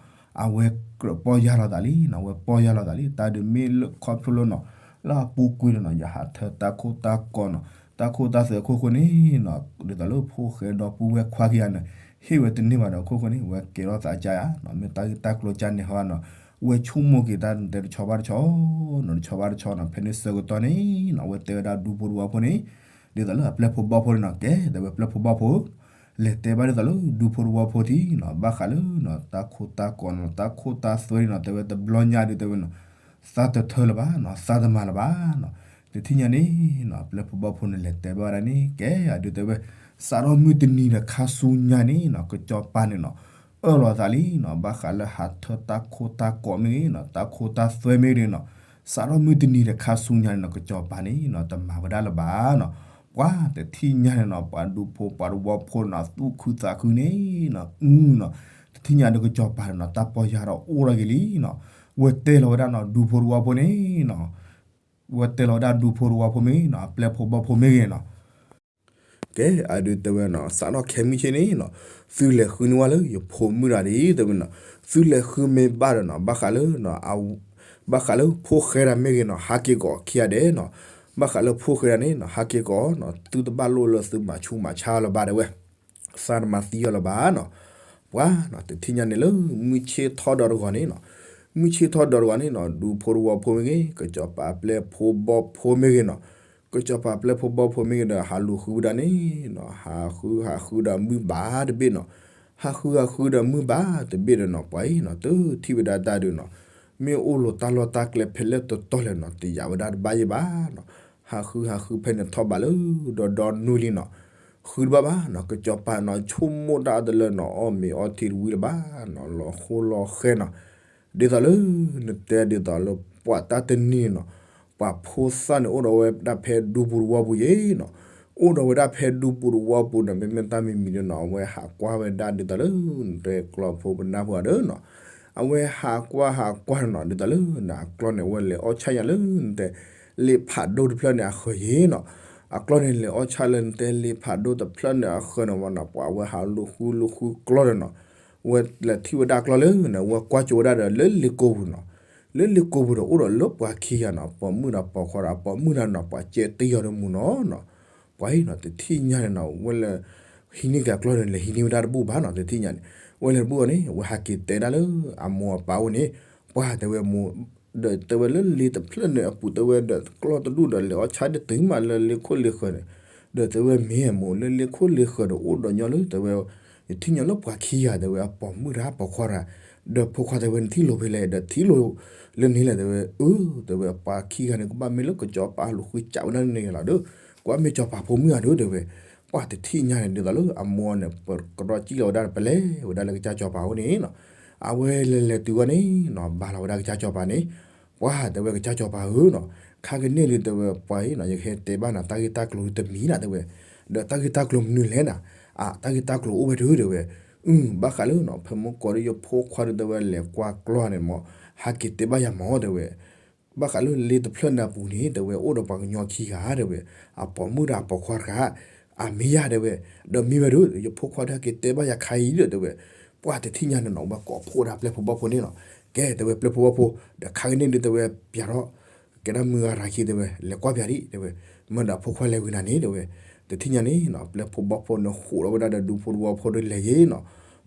အဝဲကြၢးပီၢ်ယၢ်လီၤသးလံနီၤ အဝဲပီၢ်ယၢ်လီၤသးလံ တၢ်ဒုးမ့ၢ်လၢခီဖျိလၢနီၤ လၢအပူၤကွံာ်ဒီးနီၤ ယဟးထၢတၢ်ခိၣ်တၢ်ကီနီၤ တၢ်ခိၣ်တၢ်သွဲခိၣ်ဃိန့ၣ်နီၤ ဒ်သိးလၢဖိၣ်ဃဲဒီပုၢ်ဝဲၢ်ခွါခံဂၤန့ၣ် ဟ့ၣ်ဝဲတန့ၢ်ဘၣ်ဒီးခိၣ်ဃိန့ၣ် ဝဲကဲထီၣ်သးကါယါနီၤ မ့ၢ်တၢ်ဂ့ၢ်တၢ်ကျိၤကါန့ၣ်ဟီနီၤ ဝဲဆိကမိၣ်က့ၤတၢ်တဲတဆီဘၣ်တဆီနီၤ တဆီဘၣ်တဆီနီၤ ဖဲန့ၣ်ဆၢကတီၢ်န့ၣ်နီၤ အဝဲတဲဝဲဒၣ်ဒူဖိတဝီဖိန့ၣ် ဒ်သိးလၢအပျဲၢ်ဖိဘီၣ်ဖိန့ၣ်နီၤ ကဲတဲဝဲပျဲၢ်ဖိဘီၣ်ဖိ လဲၤတဲဘၣ်ဒ်သိးလၢဒူဖိတဝီဖိထံနီၤ ဘၣ်ဃးလၢနီၤ တၢ်ခိၣ်တၢ်ကီနီၤ တၢ်ခိၣ်တၢ်သွဲန့ၣ်နီၤ တဲဝဲတဘျီညါဒုးတဲဝဲနီၤ သးတထၢလၢၤဘၣ်နီၤ သးတမၤလၢၤဘၣ်နီၤ တထံၣ်ညါန့ၣ်နီၤ ပျဲၢ်ဖိဘီၣ်ဖိန့ၣ် လဲၤတဲဘၣ်ဝဲဒၣ်န့ၣ် ကဲအဒုးတဲဝဲ စးထီၣ်မုၢ်တနံၤဒီးခါဆူညါန့ၣ်နီၤ ကစီၤပၤန့ၣ်နီၤ အၢၣ်လီၤသးလံနီၤ ဘၣ်ဃးလၢဟးထၢတၢ်ခိၣ်တၢ်ကီမ့ၢ်ဂ့ၤနီၤ တၢ်ခိၣ်တၢ်သွဲမ့ၢ်ဂ့ၤနီၤ စးထီၣ်မုၢ်တနံၤဒီးခါဆူညါန့ၣ်နီၤ ကစီၤပၤန့ၣ်နီၤ တမၤဝဲဒၣ်လၢၤဘၣ်နီၤ ပှၤတထံၣ်ညါန့ၣ်နီၤ ပှၤဒူဖိပှၤတဝီဖိန့ၣ်နီၤ သူၣ်ခုသးခုန့ၣ်နီၤ အုနီၤ တထံၣ်ညါဒီးကစီၤပၤန့ၣ်နီၤ တၢ်ပီၢ်ယၢ်ဒီးအိၣ်ထီၣ်က့ၤလံနီၤ ဝဲတဲလီၤဝဲဒၣ်နီၤ ဒူဖိတဝီဖိန့ၣ်နီၤ ဝဲတဲလီၤဝဲဒၣ်ဒူဖိတဝီဖိမ့ၢ်နီၤ အပျဲၢ်ဖိဘီၣ်ဖိမ့ၢ်ဂ့ၤနီၤ ကဲအဒုးတဲဝဲနီၤ စးထီၣ်ခဲမုၢ်ဆ့ၣ်န့ၣ်နီၤ သုလဲၤဃုန့ၢ်ဝဲလၢယဖိမုၣ်တဂၤဒ်တဲဝဲနီၤ သုလဲၤဃုမ့ၢ်ဘၣ်ဒီးနီၤ ဘၣ်ဃးလၢ ဘၣ်ဃးလၢဖိၣ်ဃဲတၢ်မ့ၢ်ဂ့ၤနီၤ ဟးက့ၤကီးခံဂၤဒဲးနီၤ ဘၣ်ဃးလၢဖိၣ်ဃဲတၢ်န့ၣ်နီၤ ဟးက့ၤကီးနီၤ သုတဘၣ်လိၣ်လၢသုမၤဆူးမၤဆါလၢၤဘၣ်တဲဝဲ သးတမၤသံအီၤလၢၤဘၣ်နီၤ ပှၤနီၤ တထံၣ်ညါန့ၣ်လၢ မုၢ်ဆ့ၣ်ထီၣ်ဒီးတဂီၤန့ၣ်နီၤ မုၢ်ဆ့ၣ်ထီၣ်ဒီးတဂီၤန့ၣ်နီၤ ဒူဖိတဝီဖိမ့ၢ်ဂ့ၤ ကစီၤပၤပျဲၢ်ဖိဘီၣ်ဖိမ့ၢ်ဂ့ၤနီၤ ကစီၤပၤပျဲၢ်ဖိဘီၣ်ဖိမ့ၢ်ဂ့ၤဒီး ဟးလူၤဃုဝဲဒၣ်န့ၣ်နီၤ ဟးဃုဟးဃုဒီးမုၢ်ဘၣ်တဘ့ၣ်နီၤ ဟးဃုဟးဃုဒီးမုၢ်ဘၣ်တဘ့ၣ်ဒီးနီၤ ပှၤအံၤနီၤ တထံၣ်ဝဲဒၣ်တၢ်ဒုးနီၤ မ့ၢ်အိၣ်လိာ်တၢ်လီၢ်တၢ်ကျဲဖဲလဲၣ်တတီၤလဲၣ်နီၤ တယာ်ဝဲဒၣ်တဘၣ်ယဲၢ်ဘၣ်နီၤ ဟးဃုဟးဃုဖဲန့ၣ်ထီၣ်ဘးလၢဒီဒီနွံလံနီၤ ဃုတဘၣ်ဘၣ်နီၤ ကစီၤပၤနီၤ ဆိကမိၣ်တၢ်အတလၢနီၤ အီၣ်မ့ၤအီထံတဝံၤလၢၤဘၣ်နီၤ လီၤဃိလီၤဃဲနီၤ ဒ်သိးလၢ နတဲဒ်သိးလၢပှၤတၢ်တနံၤန့ၣ်နီၤ ပှၤဖိသၣ်န့ၣ် အိၣ်ဒီးဝဲဒၣ်ဖဲဒူပူၤတဝီပူၤယဲနီၤ အိၣ်ဒီးဝဲဒၣ်ဖဲဒူပူၤတဝီပူၤန့ၣ် မ့မ့ၢ်တၢ်မံၤမံၤန့ၣ်နီၤ အဝဲဟးကွၢ်ဝဲဒၣ်ဒ်သိးလၢ နတဲကျီဖိပနၢ်ဖိအဒၢနီၤ အဝဲဟးကွၢ်ဟးကွၢ်န့ၣ်နီၤ ဒ်သိးလၢနအကျီၢ်န့ၣ် အဝဲလဲၤအီၣ်ဆၣ်ညါလၢနတဲ လ့ဖးဒိၣ်တဖျၢၣ်န့ၣ်အဃၢၤယဲနီၤ အကျီၢ်န့ၣ်လဲၤအီၣ်ဆၣ်လၢနတဲလ့ဖးဒိၣ်တဖျၢၣ်န့ၣ်အဃၢၤန့ၣ်ဝဲနီၤ ပှၤအဝဲဟးလူၤဃုလူၤဃုကျီၢ်န့ၣ်နီၤ ဝဲလဲၤထံၣ်ဝဲဒၣ်ကျီၢ်လၢန့ၣ် ဝဲကွၢ်ကၠိဝဲဒၣ်ဒီးလၢလ့ကိပူၤနီၤ လၢလ့ကိပူၤဒီးအိၣ်ဒီးလၢပှၤခံဂၤနီၤ ပိာ်မုၣ်ဒီးပိာ်ခွါဒီး အပိာ်မုၣ်တဂၤနီၤ ပှၤကဲတ့ၢ်ယီၤဒီးမူနီၤနီၤ ပှၤအံၤနီၤ တထံၣ်ညါန့ၣ်နီၤ ဝဲလဲၤဟံးန့ၢ်က့ၤအကျီၢ်န့ၣ် လဲၤဟံးန့ၢ်ဝဲဒၣ်တဘူၣ်ဘၣ်နီၤ တထံၣ်ညါန့ၣ် ဝဲလဲၤတဘူၣ်အီၤန့ၣ် ဝဲဟးက့ၤတဲဒၣ်လၢအမိၢ်အပၢ်အိၣ်န့ၣ် ပှၤတဲဝဲမိၢ် ဒီးတဲဝဲလၢလ့တဖျၢၣ်န့ၣ်အပူၤ တဲဝဲဒီးကျီၢ်တဒူၣ်ဒီးလဲၤအီၣ်ဆၣ်ဒ်တုၤမးလၢလ့ခိၣ်လ့ဃၢၤန့ၣ် ဒီးတဲဝဲမ့ၢ်အမိၢ် လၢလ့ခိၣ်လ့ဃၢၤဒီးအိၣ်ဒီးညီလၢတဲဝဲ ယထံၣ်ညီလၢပှၤခံဂၤတဲဝဲ အပိာ်မုၣ်တဂၤပိာ်ခွါတဂၤ ဒီးဖိခွါတဲဝဲနထံၣ်လိာ်ဖဲလဲၣ် ဒီးထံၣ်လိာ်လၢန့ၣ်လဲၣ်တဲဝဲ အၢ တဲဝဲပှၤခံဂၤန့ၣ် ကဘၣ်မ့ၢ်လၢကစီၤပၤလူၤဃုစးဝဲဒၣ်န့ၣ်လီၤဒီး ကဘၣ်မ့ၢ်စီၤပၤဖိမုၣ်ဧါဒီးတဲဝဲ ပှၤတထံၣ်ညါန့ၣ် ဒ်သိးလၢအမိၢ်န့ၣ် ပကရီကံၣ်လီၤဝဲဒၣ် ပလဲၤဝဲဒၣ်လၢကစၢ်စီၤပၤအအိၣ်န့ၣ်နီၤ အဝဲလဲၤလဲၤတုၤဝဲန့ၣ်နီၤ ဘၣ်လီၤဝဲဒၣ်ကစၢ်စီၤပၤန့ၣ် ပှၤတဲဝဲကစၢ်စီၤပၤဧၢနီၤ ခါကန့ၣ်ဒုးတဲဝဲပှၤအံၤနီၤ ယကဟဲတဲဘၣ်နၤ တၢ်ဂ့ၢ်တၢ်ကျိၤဒုးတမံၤနၤတဲဝဲ ဒီးတၢ်ဂ့ၢ်တၢ်ကျိၤမနုၤလဲၣ်နၤ အ တၢ်ဂ့ၢ်တၢ်ကျိၤအိၣ်ဝဲဒုးတဲဝဲ အု ဘၣ်ဃးလၢနီၤ ဖဲမုၢ်ကီၤဒီးယဖိခွါဒုးတဲဝဲလဲၤကွၢ်ကျီၢ်န့ၣ်မး ဟးက့ၤတဲဘၣ်ယၤမးတဲဝဲ ဘၣ်ဃးလၢလ့တဖျၢၣ်န့ၣ်အပူၤန့ၣ် တဲဝဲအိၣ်ဒီးပှၤကညီခံဂၤတဲဝဲ အပိာ်မုၣ်တဂၤပိာ်ခွါတဂၤ အမ့ၢ်ယၤတဲဝဲ ဒီးမ့ၢ်ဝဲဒၣ် ယဖိခွါဒုးဟဲက့ၤတဲဘၣ်ယၤခါအံၤဒီးတဲဝဲ ပှၤတထံၣ်ညါန့ၣ်နီၤ ဝဲကိးဖှိၣ်ဒၣ်ပျဲၢ်ဖိဘီၣ်ဖိန့ၣ်နီၤ ကဲတဲဝဲပျဲၢ်ဖိဘီၣ်ဖိ ဒီးခါကန့ၣ်ဒုးတဲဝဲပျးထီၣ် ကဲဒၣ်မုၢ်ဂၤရၤခံတဲဝဲ လဲၤကွၢ်ပျးဒံးတဲဝဲ မ့ၢ်ဒီးဖိခွါလဲၤဝံၤနၤန့ၣ်တဲဝဲ တထံၣ်ညါန့ၣ်နီၤ ပျဲၢ်ဖိဘီၣ်ဖိန့ၣ်ဃိးလီၤဝဲဒၣ်ဒီးဒူဖိတဝီဖိဒီးလဲၤယ့ၣ်နီၤ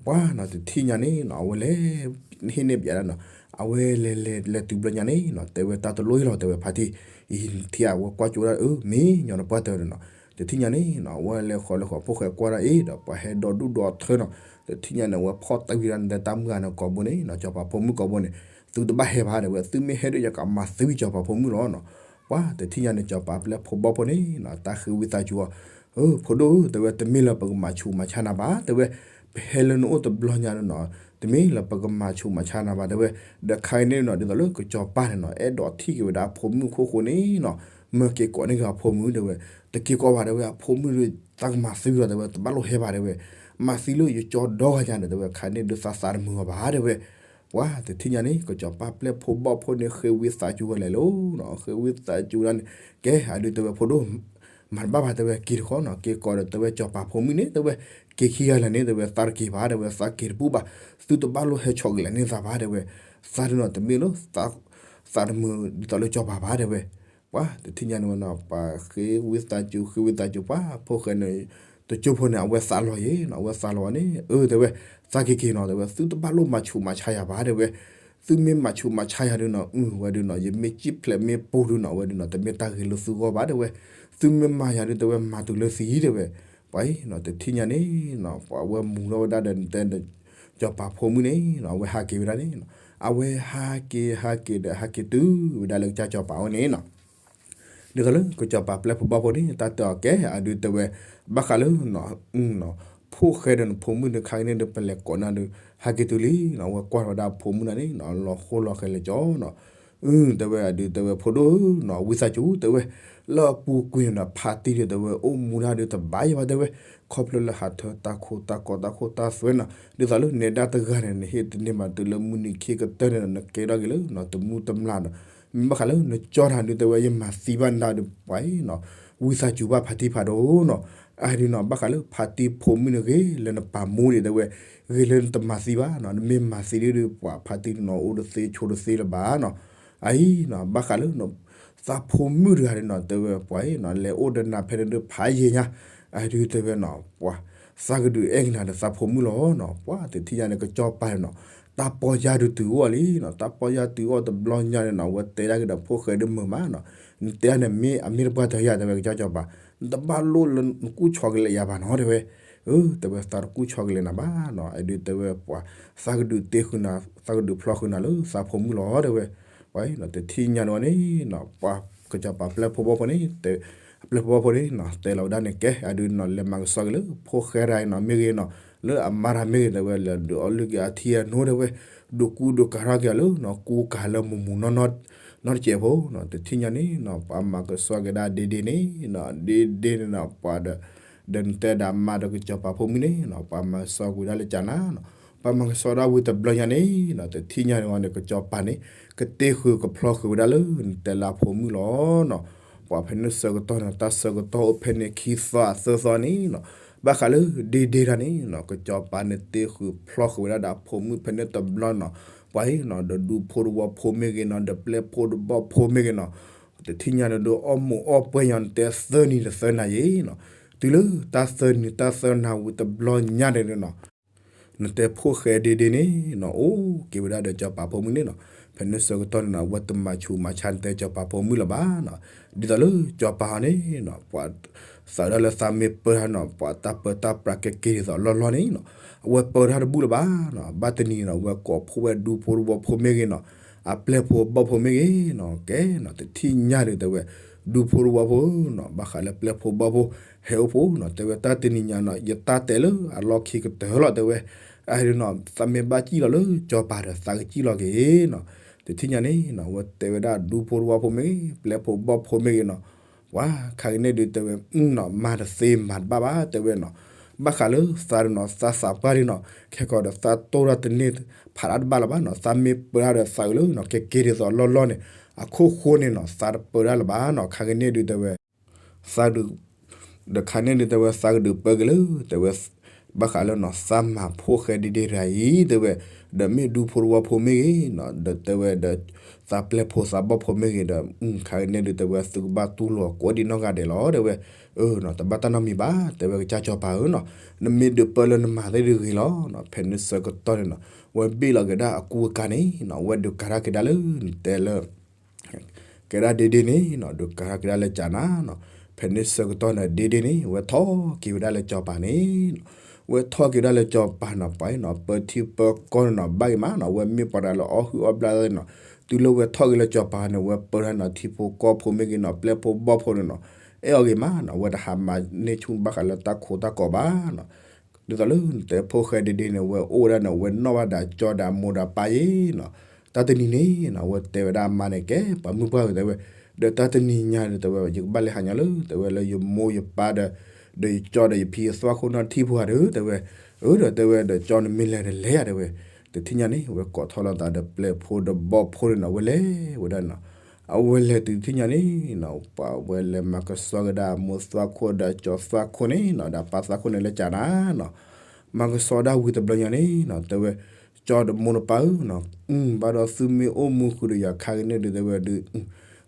ပှၤနီၤ တထံၣ်ညါန့ၣ်နီၤ အဝဲလဲၤ ဟ့ၣ်န့ၢ်ပျးဒၣ်နီၤ အဝဲလဲၤလဲၤလဲၤတုၤဘျီညါန့ၣ်နီၤ တဲဝဲတၢ်တလိၣ်အံၤလီၤတဲဝဲဖါတံၢ် အံၤထံအဝဲကွၢ်ကၠိဝဲဒၣ်အၢ မ့ၢ်ညီနုၢ်ပှၢ်တဲဝဲနီၤ တထံၣ်ညါန့ၣ်နီၤ အဝဲလဲၤဃီၤလဲၤဃီၤဖိၣ်ဃဲကွၢ်ဒၣ်အံၤဒီး ပှၤဟဲဒီဒူၣ်ဒီထၢနီၤ တထံၣ်ညါန့ၣ် အဝဲဖီၣ်တၢ်ဝံၤဒၣ်နတဲတၢ်မုၢ်ဂၤန့ၣ်ကိာ်ဘိန့ၣ်နီၤ စီၤပၤဖိမုၣ်ကိာ်ဘိန့ၣ် သုတဘၣ်ဟဲဘၣ်တဲဝဲ သုမ့ၢ်ဟဲဒီးယကမၤသံဝံၤစီၤပၤဖိမုၣ်လီၤနီၤ ပှၤတထံၣ်ညါန့ၣ် စီၤပၤပျဲၢ်ဖိဘီၣ်ဖိန့ၣ်နီၤ တၢ်ဃ့ဝံသးစူၤအီၤ ဖိဒိၣ်ဧၢ တဲဝဲ တမ့ၢ်လၢပကမၤဆူးမၤဆါနၤဘၣ် တဲဝဲ, ပဟဲလၢနအိၣ်တဘျီညါန့ၣ်နီၤ တမ့ၢ်လၢပကမၤဆူးမၤဆါနၤဘၣ် တဲဝဲ, ဒီးခါအံၤန့ၣ်နီၤ ဒ်သိးလၢကစီၤပၤန့ၣ်နီၤ အဲၣ်ဒိးထံၣ်က့ၤဝဲဒၣ်အဖိမုၣ်ခိၣ်ဃိန့ၣ်နီၤ, မၢက့ၤကိးန့ၢ်က့ၤအဖိမုၣ် တဲဝဲ, တက့ၤကိးဘၣ် တဲဝဲ အဖိမုၣ်ဒီး သးကမၤသံလီၤ တဲဝဲ တဘၣ်လိၣ်ဟဲဘၣ် တဲဝဲ, မၤသံလၢယကၠီဒီဂၤညါန့ၣ် တဲဝဲ ခါန့ၣ်ဒုးသးသးတမုာ်အီၤဘၣ် တဲဝဲ, ပှၤတထံၣ်ညါန့ၣ် ကစီၤပၤပျဲၢ်ဖိဘီၣ်ဖိန့ၣ် ဃ့ဝံသးစူၤဝဲလဲၣ်လီၤ, ဃ့ဝံသးစူၤဝဲဒၣ်န့ၣ်, ကဲ အဒုးတဲဝဲ ဖိဒိၣ် မၤတဘၣ်ဘၣ် တဲဝဲ က့ၤတခီနီၤ က့ၤကိးဒီး တဲဝဲ စီၤပၤဖိမုၣ်န့ၣ် တဲဝဲ, က့ၤခံဂၤလၢာ်န့ၣ် တဲဝဲ သးတက့ၤဘၣ် တဲဝဲ သးက့ၤတဘူၣ်ဘၣ်, သုတဘၣ်လိၣ်ဟဲဆီၣ်ကလဲာ်န့ၢ်သးဘၣ် တဲဝဲ, သးဒုးနီၤ တမ့ၢ်လၢ သးတမုာ်ဒ်သိးလၢစီၤပၤဘၣ် တဲဝဲ, ပှၤတထံၣ်ညါန့ၣ်ဝဲနီၤ ပှၤဃ့ဝံသးစူၤ ဃ့ဝံသးစူၤ ပှၤဖိၣ်ဃဲန့ၣ် တကၠိဖိန့ၣ် အဝဲသးလီၤယဲနီၤ အဝဲသးလီၤဝဲန့ၣ် အၢ တဲဝဲ, သးက့ၤက့ၤနီၤ တဲဝဲ သုတဘၣ်လိၣ်မၤဆူးမၤဆါယၤဘၣ် တဲဝဲ, သုမ့ၢ်မၤဆူးမၤဆါယၤဒုးနီၤ အဝဲဒုးနီၤ ယမ့ၢ်စံၣ်ဖျဲးမ့ၢ်ပိၢ်ဒုးနီၤ အဝဲဒုးနီၤ တမ့ၢ်တၢ်ဂ့ၤလၢသုဂီၢ်ဘၣ် တဲဝဲ, သုမ့ၢ်မၤယၤဒုး တဲဝဲ မၤတုၤလၢသံ တဲဝဲ, ပှၤအံၤနီၤ တထံၣ်ညါန့ၣ်နီၤ ပှၤဝဲမူၤထီၣ်ဝဲဒၣ်ဒီး တဲ စီၤပၤဖိမုၣ်န့ၣ်နီၤ အဝဲဟးက့ၤဝဲဒၣ်န့ၣ်နီၤ အဝဲဟးက့ၤဟးက့ၤဒီး ဟးက့ၤတုၤဝဲဒၣ်လၢကစၢ်စီၤပၤအအိၣ်န့ၣ်နီၤ ဒ်သိးလၢကစီၤပၤပျဲၢ်ဖိဘီၣ်ဖိန့ၣ် တၢ်တဲအီၤ ကဲ အဒုးတဲဝဲ, ဘၣ်ဃးလၢ ဖိၣ်ဃဲဒီးနဖိမုၣ်ဒီး ခါကန့ၣ်ဒီး ပလဲၤကိးနၤဒီး ဟဲက့ၤတုၤလံနီၤ အဝဲကွၢ်ထီၣ်ဝဲဒၣ်အဖိမုၣ်န့ၣ်နီၤ လီၤဃိလီၤဃဲၤလဲၤကၠီနီၤ, အၢ တဲဝဲ အဒုးတဲဝဲ ဖိဒိၣ်ဧၢနီၤ ဝံသးစူၤ တဲဝဲ, လၢအပူၤကွံာ်န့ၣ်ဒီး ဖါတံၢ်ဒီး တဲဝဲ အိၣ်မူဒၣ်ဒီးတဘၣ်ယံၤဘၣ် တဲဝဲ, ခီဖျိလၢဟးထၢတၢ်ခိတၢ်ကီတၢ်ခိတၢ်သွဲနီၤ ဒ်သိးလၢနဲဒၣ်တဂၤန့ၣ် နဟ့ၣ်တန့ၢ်ဘၣ်တုၤလၢမုၢ်နံၤခံကတၢၢ်န့ၣ်ဒီး နကဲထီၣ်က့ၤလၢနီၤ တမူတမျၢ်ဒီး မ့ၢ်ဘၣ်ဃးလၢနကၠီနၤဒုး တဲဝဲ ယမၤသံဘၣ်နၤဒီး ပှၤအံၤနီၤ ဝံသးစူၤဘၣ်ဖါတံၢ်ဖးဒိၣ်နီၤ, အဒုးနီၤ ဘၣ်ဃးလၢဖါတံၢ်ဖိမုၣ်န့ၣ်ဂ့ၤ လၢနပာ်မူဒံး တဲဝဲ, ဂ့ၤလၢနတမၤသံဘၣ်နီၤ နမ့ၢ်မၤသံဒုး ပှၤဖါတံၢ်နီၤ အိၣ်တသ့ဆိးတသ့လၢၤဘၣ်နီၤ, အအံၤနီၤ ဘၣ်ဃးလၢ သးဖိမုၣ်တဂၤန့ၣ်နီၤ တဲဝဲ ပှၤအံၤနီၤ လဲၤအိၣ်ဒီးနၤဖဲန့ၣ်ဒုးဖးယံၤညါ, အဒုးတဲဝဲနီၤ ပှၤ သးကဒုးအဲၣ်ကနၤဒီးသးဖိမုၣ်လီၤနီၤ, ပှၤတထံၣ်ညါန့ၣ် ကစီၤပၤန့ၣ်နီၤ တၢ်ပီၢ်ယၢ်ဒုးတုၤအီၤလံနီၤ, တၢ်ပီၢ်ယၢ်တုၤအီၤတဘျီညါန့ၣ်နီၤ အဝဲတဲဒၣ်က့ၤဒီးဖိၣ်ဃဲဒုးမုာ်မးနီၤ, နတဲဒၣ်န့ၣ်မ့ၢ်အမ့ၢ်တပှၢ်တၢၢ်ယၤ တဲဝဲ ကစၢ်စီၤပၤ, နတဘၣ်လိၣ်လၢနကူၣ်ဆီကလဲာ်ယၤဘၣ်နီၤ တဲဝဲ, အၢ တဲဝဲ သးတကူၣ်ဆီကလဲာ်နၤဘၣ်နီၤ, အဒုးတဲဝဲ ပှၤ သးကဒုးတ့ဃုာ်နၤ သးကဒုးဖျီဃုာ်နၤလၢသးဖိမုၣ်လီၤ တဲဝဲ, ပှၤတထံၣ်ညါန့ၣ်ဝဲန့ၣ်နီၤ ပှၤကစီၤပၤပျဲၢ်ဖိဘီၣ်ဖိန့ၣ် ပျဲၢ်ဖိဘီၣ်ဖိန့ၣ်နီၤ တဲလီၤဝဲဒၣ်န့ၣ် ကဲ အဒုးနီၤ လဲၤမၤကဆှီက့ၤလၢဖိၣ်ဃဲတဂၤအံၤနီၤ မ့ၢ်ဂ့ၤနီၤ လၢအမါတဂၤမ့ၢ်ဂ့ၤ တဲဝဲ လဲၤဒုးအီၣ်လုၢ်က့ၤအထံအနိတဲဝဲ, ဒုးကူဒုးကၤထီၣ်က့ၤအီၤလၢနီၤ ကူကၤလၢမူးမူးနီၢ်နီၢ် နီတစဲးဖိနီၤ, တထံၣ်ညါန့ၣ်နီၤ ပှၤမၤကဆှီက့ၤဒၣ်ဒ့ဒ့န့ၣ်နီၤ ဒ့ဒ့န့ၣ်နီၤ ပှၤဒီး ဒီးနတဲဒၣ်မါဒီးကစီၤပၤဖိမုၣ်န့ၣ်နီၤ ပှၤမၤကဆှီကွံာ်ဒၣ်လၢကၠးနၤနီၤ, ပှၤမၤကဆှီဒၣ်ဝံၤတဘျီညါန့ၣ်နီၤ တထံၣ်ညါန့ၣ်ဝဲန့ၣ် ကစီၤပၤန့ၣ် ကတ့ဃုာ်ကဖျီဃုာ်ဝဲဒၣ်လၢနတဲလၢအဖိမုၣ်လီၤနီၤ, ပှၤဖဲန့ၣ်ဆၢကတီၢ်န့ၣ် တၢ်ဆၢကတီၢ်အိၣ်ဖဲန့ၣ်ခံသီအသၢသီန့ၣ်နီၤ, ဘၣ်ဃးလၢဒ့ဒ့တၢ်န့ၣ်နီၤ ကစီၤပၤန့ၣ်တ့ဃုာ်ဖျီဃုာ်ဝဲဒၣ်ဒီးအဖိမုၣ်ဖဲန့ၣ်တဘျီနီၤ, ပှၤအံၤနီၤ ဒီးဒူဖိတဝီဖိမ့ၢ်ဂ့ၤနီၤ ဒီးပျဲၢ်ဖိတဝီဖိမ့ၢ်ဂ့ၤနီၤ တထံၣ်ညါန့ၣ်ဒုးအီၣ်မူးအီၣ်ပွဲၢ်ညီနတဲသၢနံၤဒီးသၢနၤယံၤနီၤ, တုၤလၢတၢ်သၢနံၤတၢ်သၢနၤဝံၤတဘျီညါန့ၣ်နီၤ, နတဲဖိၣ်ဃဲဒ့ဒ့န့ၣ်နီၤ အိၣ်က့ၤဝဲဒၣ်ဒီးစီၤပၤဖိမုၣ်န့ၣ်နီၤ, ဖဲန့ၣ်ဆၢကတီၢ်န့ၣ်နီၤ အဝဲတမၤဆူးမၤဆါနတဲစီၤပၤဖိမုၣ်လၢၤဘၣ်နီၤ, ဒ်သိးလၢစီၤပၤအီၤန့ၣ်နီၤ ပှၤသးဒၣ်လၢသးမ့ၢ်ပၢတၢ်နီၤ ပှၤတၢ်ပၢတၢ်ပြးကဲက့ၤဒ်သိးလီၢ်လီၢ်န့ၣ်နီၤ, အဝဲပၢတၢ်တဘူၣ်လၢၤဘၣ်နီၤ, ဘၣ်တနံၤနီၤ အဝဲကိးဖှိၣ်ဝဲဒူဖိတဝီဖိမ့ၢ်ဂ့ၤနီၤ အပျဲၢ်ဖိဘီၣ်ဖိမ့ၢ်ဂ့ၤနီၤ ကဲနီၤ တထံၣ်ညါဒီးတဲဝဲ ဒူဖိတဝီဖိနီၤ ဘၣ်ဃးလၢပျဲၢ်ဖိဘီၣ်ဖိ ဟဲအိၣ်ဖှိၣ်နီၤ တဲဝဲတၢ်တနံၤညါနီၤ ယတၢ်တဲလၢအလီၢ်ခံကတၢၢ်လီၤ တဲဝဲ, အဒုးနီၤ သးမ့ၢ်ဘၣ်စံၣ်လီၤလၢစီၤပၤဒီးသးကစံၣ်လီၤက့ၤနီၤ, တထံၣ်ညါန့ၣ်နီၤ အဝဲတဲဝဲဒၣ်ဒူဖိတဝီဖိမ့ၢ်ဂ့ၤ ပျဲၢ်ဖိဘီၣ်ဖိမ့ၢ်ဂ့ၤနီၤ, ပှၤခါကန့ၣ်ဒုးတဲဝဲနီၤ မၤတသ့မၤတဘၣ်ဘၣ် တဲဝဲနီၤ, ဘၣ်ဃးလၢသးဒုးနီၤ သးသးပှၢ်ဒုးနီၤ ခဲကီးဒီးသးတိၢ်တၢ်တန့ၢ်ဖးဒၣ်တဘၣ်လၢၤဘၣ်နီၤ, သးမ့ၢ်ပၢတၢ်ဒီးသးအုးလၢနီၤ ကဲက့ၤဒ်သိးလီၢ်လီၢ်န့ၣ် အခိၣ်ဃိန့ၣ်နီၤ သးတပၢတၢ်လၢၤဘၣ်နီၤ, ခါကန့ၣ်ဒုးတဲဝဲ သးဒုး ဒီးခါန့ၣ်ဒုးတဲဝဲသးကဒုးပၢက့ၤလၢ တဲဝဲ ဘၣ်ဃးလၢနီၤသးမၤဖိၣ်ဃဲဒ့ဒ့တဂၤအံၤ တဲဝဲ, ဒီးမ့ၢ်ဒူဖိတဝီဖိမ့ၢ်ဂ့ၤနီၤ ဒီးတဲဝဲဒီး သးပျဲၢ်ဖိသးဘီၣ်ဖိမ့ၢ်ဂ့ၤဒီး ခါကန့ၣ်ဒုးတဲဝဲသုကဘၣ်တူၢ်လိာ်ကိးဒံးနီၢ်ဂၤဒဲးလီၤ တဲဝဲ, အၢနီၤ တဘၣ်တၢ်နီတမံၤဘၣ် တဲဝဲကစၢ်စီၤပၤဧၢနီၤ, နမ့ၢ်ဒုးပၢလၢနမၤသ့ၣ်ဒုးဂ့ၤလီၤနီၤ, ဖဲန့ၣ်ဆၢကတီၢ်န့ၣ်နီၤ ဝဲဘ့ၣ်လီၤက့ၤဒၣ်အကူအကၤန့ၣ်နီၤ ဝဲဒုးကၤထီၣ်က့ၤဒၣ်လၢ နတဲလၢ ကဲဒၣ်ဒ့ဒ့န့ၣ်နီၤ ဒုးကၤထီၣ်က့ၤဒၣ်လၢကၠးနၤနီၤ, ဖဲန့ၣ်ဆၢကတီၢ်န့ၣ် ဒ့ဒ့န့ၣ် ဝဲထီၣ်က့ၤဝဲဒၣ်လၢစီၤပၤန့ၣ်နီၤ, ဝဲထီၣ်က့ၤဝဲဒၣ်လၢစီၤပၤနီၤ ပှၤနီၤ ပၢထံပၢကီၢ်န့ၣ်နီၤ ဘၣ်ဂ့ၤမးနီၤ ဝဲမ့ၢ်ပှၤတဂၤလၢအီၣ်ဟုၣ်အီၣ်ဘျၣ်သ့ၣ်နီၤ, တုၤလၢဝဲထီၣ်က့ၤလၢစီၤပၤန့ၣ် ဝဲပၢထီၣ်နီၤ ထံဖိကီၢ်ဖိမ့ၢ်ဂ့ၤနီၤ ပျဲၢ်ဖိဘီၣ်ဖိန့ၣ်နီၤ, အဲၣ်အီၤဂ့ၤမးနီၤ, အဝဲတဟးမၤန့ၢ်ဆူၣ်ဘၣ်ဃးလၢတၢ်ခိတၢ်ကီးဘၣ်နီၤ. ဒ်သိးလၢနတဲဖိၣ်ဃဲဒ့ဒ့န့ၣ် အဝဲအိၣ်ဝဲဒၣ်န့ၣ် အဝဲနီၣ်ဘၣ်ဒီးကၠီဒီးအမိၢ်ဒီးပၢ်ယ့ၢ်နီၤ. တၢ်တနံၤန့ၣ်နီၤ အဝဲတဲဝဲဒၣ်အမါန့ၣ် ကဲပှၤမုၣ်ပှၢ်ဧၢ တဲဝဲ, ဒီးတၢ်တနံၤညါဒီး တဲဝဲ ယကဘၣ်လဲၤဟးညီလၢ တဲဝဲ လၢယမိၢ်ယပၢ်ဒီး ဒီးယကၠီဒီးယဖံယသွၣ်ခိၣ်နီၣ်ထံၣ်ဖိဧါဒီး တဲဝဲ, အၢ ဒီးတဲဝဲ ဒီးကၠီနမ့ၢ်လဲၤဒီးလဲၤဧါ တဲဝဲ. တထံၣ်ညါန့ၣ် အဝဲကိးထီၣ်လိာ်သးဒီးပျဲၢ်ဖိဒီးဘီၣ်ဖိန့ၣ်နီၤ အဝဲလဲၤဝဲဒၣ်နီၤ. အဝဲလဲၤတုၤတထံၣ်ညါန့ၣ်နီၤ ပှၤဝဲလဲၤမၤကဆှီကဒါအမိၢ်သွၣ်ခိၣ်ဒီးကၠီသွၣ်ခိၣ်န့ၣ်နီၤ ဒီးအပၢ်သွၣ်ခိၣ်န့ၣ်လၢကၠးနၤနီၤ. မၤကဆှီဒၣ်ဝံၤတဘျီညါန့ၣ်နီၤ တဲဝဲ, ကၠီဒီးမိၢ်ဒီးပၢ်ဧၢနီၤ, ဘၣ်ဒီးသုမ့ၢ်အိၣ်မူဃုာ်ဒီးယၤခါက့ၤန့ၣ်ဒီး တဲဝဲဒီး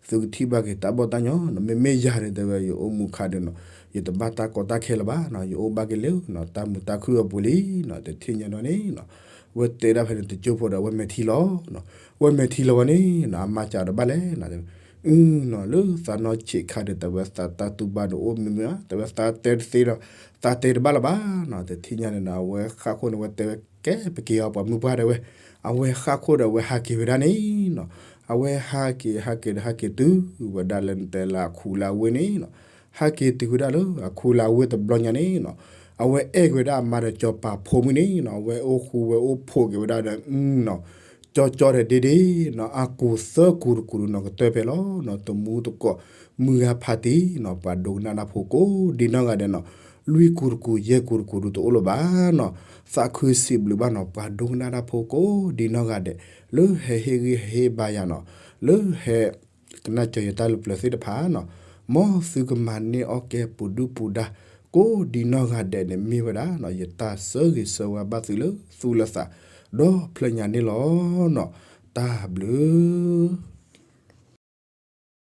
သုကထံၣ်ဘၣ်က့ၤတၢ်ဘီၣ်တၢ်ညီနီၤ. မ့မ့ၢ်ယၤဒီး တဲဝဲ ယအိၣ်မူခါဒီးနီၤ ယတဘၣ်တၢ်ကီတၢ်ခဲလၢၤဘၣ်နီၤ, ယအိၣ်ဘၣ်က့ၤလၢနီၤ တၢ်မုာ်တၢ်ခုၣ်အပူၤလံနီၤ. တထံၣ်ညါဒီးန့ၣ်နီၤ အဝဲတဲဒၣ်ဖဲန့ၣ်တကၠိဖိဒီး အဝဲမဲာ်ထံလီၤနီၤ. အဝဲမဲာ်ထံလီၤဝဲန့ၣ်နီၤ အမါကးဒီးဘၣ်လဲၣ်နီၤ အၢနီၤ လၢသးနီၢ်ဆံးခါဒီး တဲဝဲသးတၢ်တူၢ်ဘၣ်ဒီးအိၣ်မ့ၢ်မ့ၢ် တဲဝဲသးတဲတသ့ဒီး သးတဲတဘၣ်လၢၤဘၣ်နီၤ. တထံၣ်ညါန့ၣ်နီၤ အဝဲဃၣ်ခိၣ်န့ၣ် အဝဲတဲဝဲ ကဲပက့ၤအီၤပှၤမုၣ်ပှၢ် တဲဝဲ. အဝဲဃၣ်ခိၣ်ဒီးအဝဲဟးက့ၤဝဲဒၣ်န့ၣ်နီၤ. အဝဲဟးက့ၤဟးက့ၤဒီးဟးက့ၤတုၤဝဲဒၣ်လၢနတဲလၢအခူလၢအဝ့ၢ်န့ၣ်နီၤ. ဟးက့ၤတုၤဝဲဒၣ်လၢအခူလၢအဝ့ၢ်တဘျီညါန့ၣ်နီၤ အဝဲအဲၣ်က့ၤဝဲဒၣ်အမါဒီးကၠီပာ်ဖိမုၣ်န့ၣ်နီၤ အဝဲအိၣ်ဃူဝဲအိၣ်ဖိးက့ၤဝဲဒၣ်ဒီးနီၤ ကၠီကၠီဒီးဒ့ဒ့နီၤ အကူးသၢကူးတကူးနီၤ ကတၢၢ်ဖဲလီၤနီၤ တမူတကိးမုၢ်ဂၤဖးတံၢ်နီၤ ပှၤဒိကနၣ်တၢ်ဖိကိးဒ်နီၢ်ဂၤဒဲးနီၤ လွံၢ်ကူးတကူးယဲၢ်ကူးတကူးဒုးတအိၣ်လၢၤဘၣ်နီၤ သးခုစံးဘျုးဘၣ်နီၤ ပှၤဒိကနၣ်တၢ်ဖိကိးဒ်နီၢ်ဂၤဒဲး လၢဟဲဟ့ၣ်ဂံၢ်ဟ့ၣ်ဘါယၤနီၤ လၢဟဲ ကနၣ်စၢၤယတၢ်လၢပျၢၤသ့ၣ်တဖၣ်နီၤ မ်သုကမၤန့ၢ်အီၣ်ကဲပူၤဒုၣ်ပူၤဒါ ကိးဒ်နီၢ်ဂၤဒဲးန့ၣ် မ့ၢ်ဝဲဒၣ်နီၤ ယတၢ်ဆၢဂ့ၤဆၢဝါဘၣ်သုလၢသူၣ်လၢသး ဒီဖျၢၣ်ညါန့ၣ်လီၤနီၤ တၢ်ဘျုး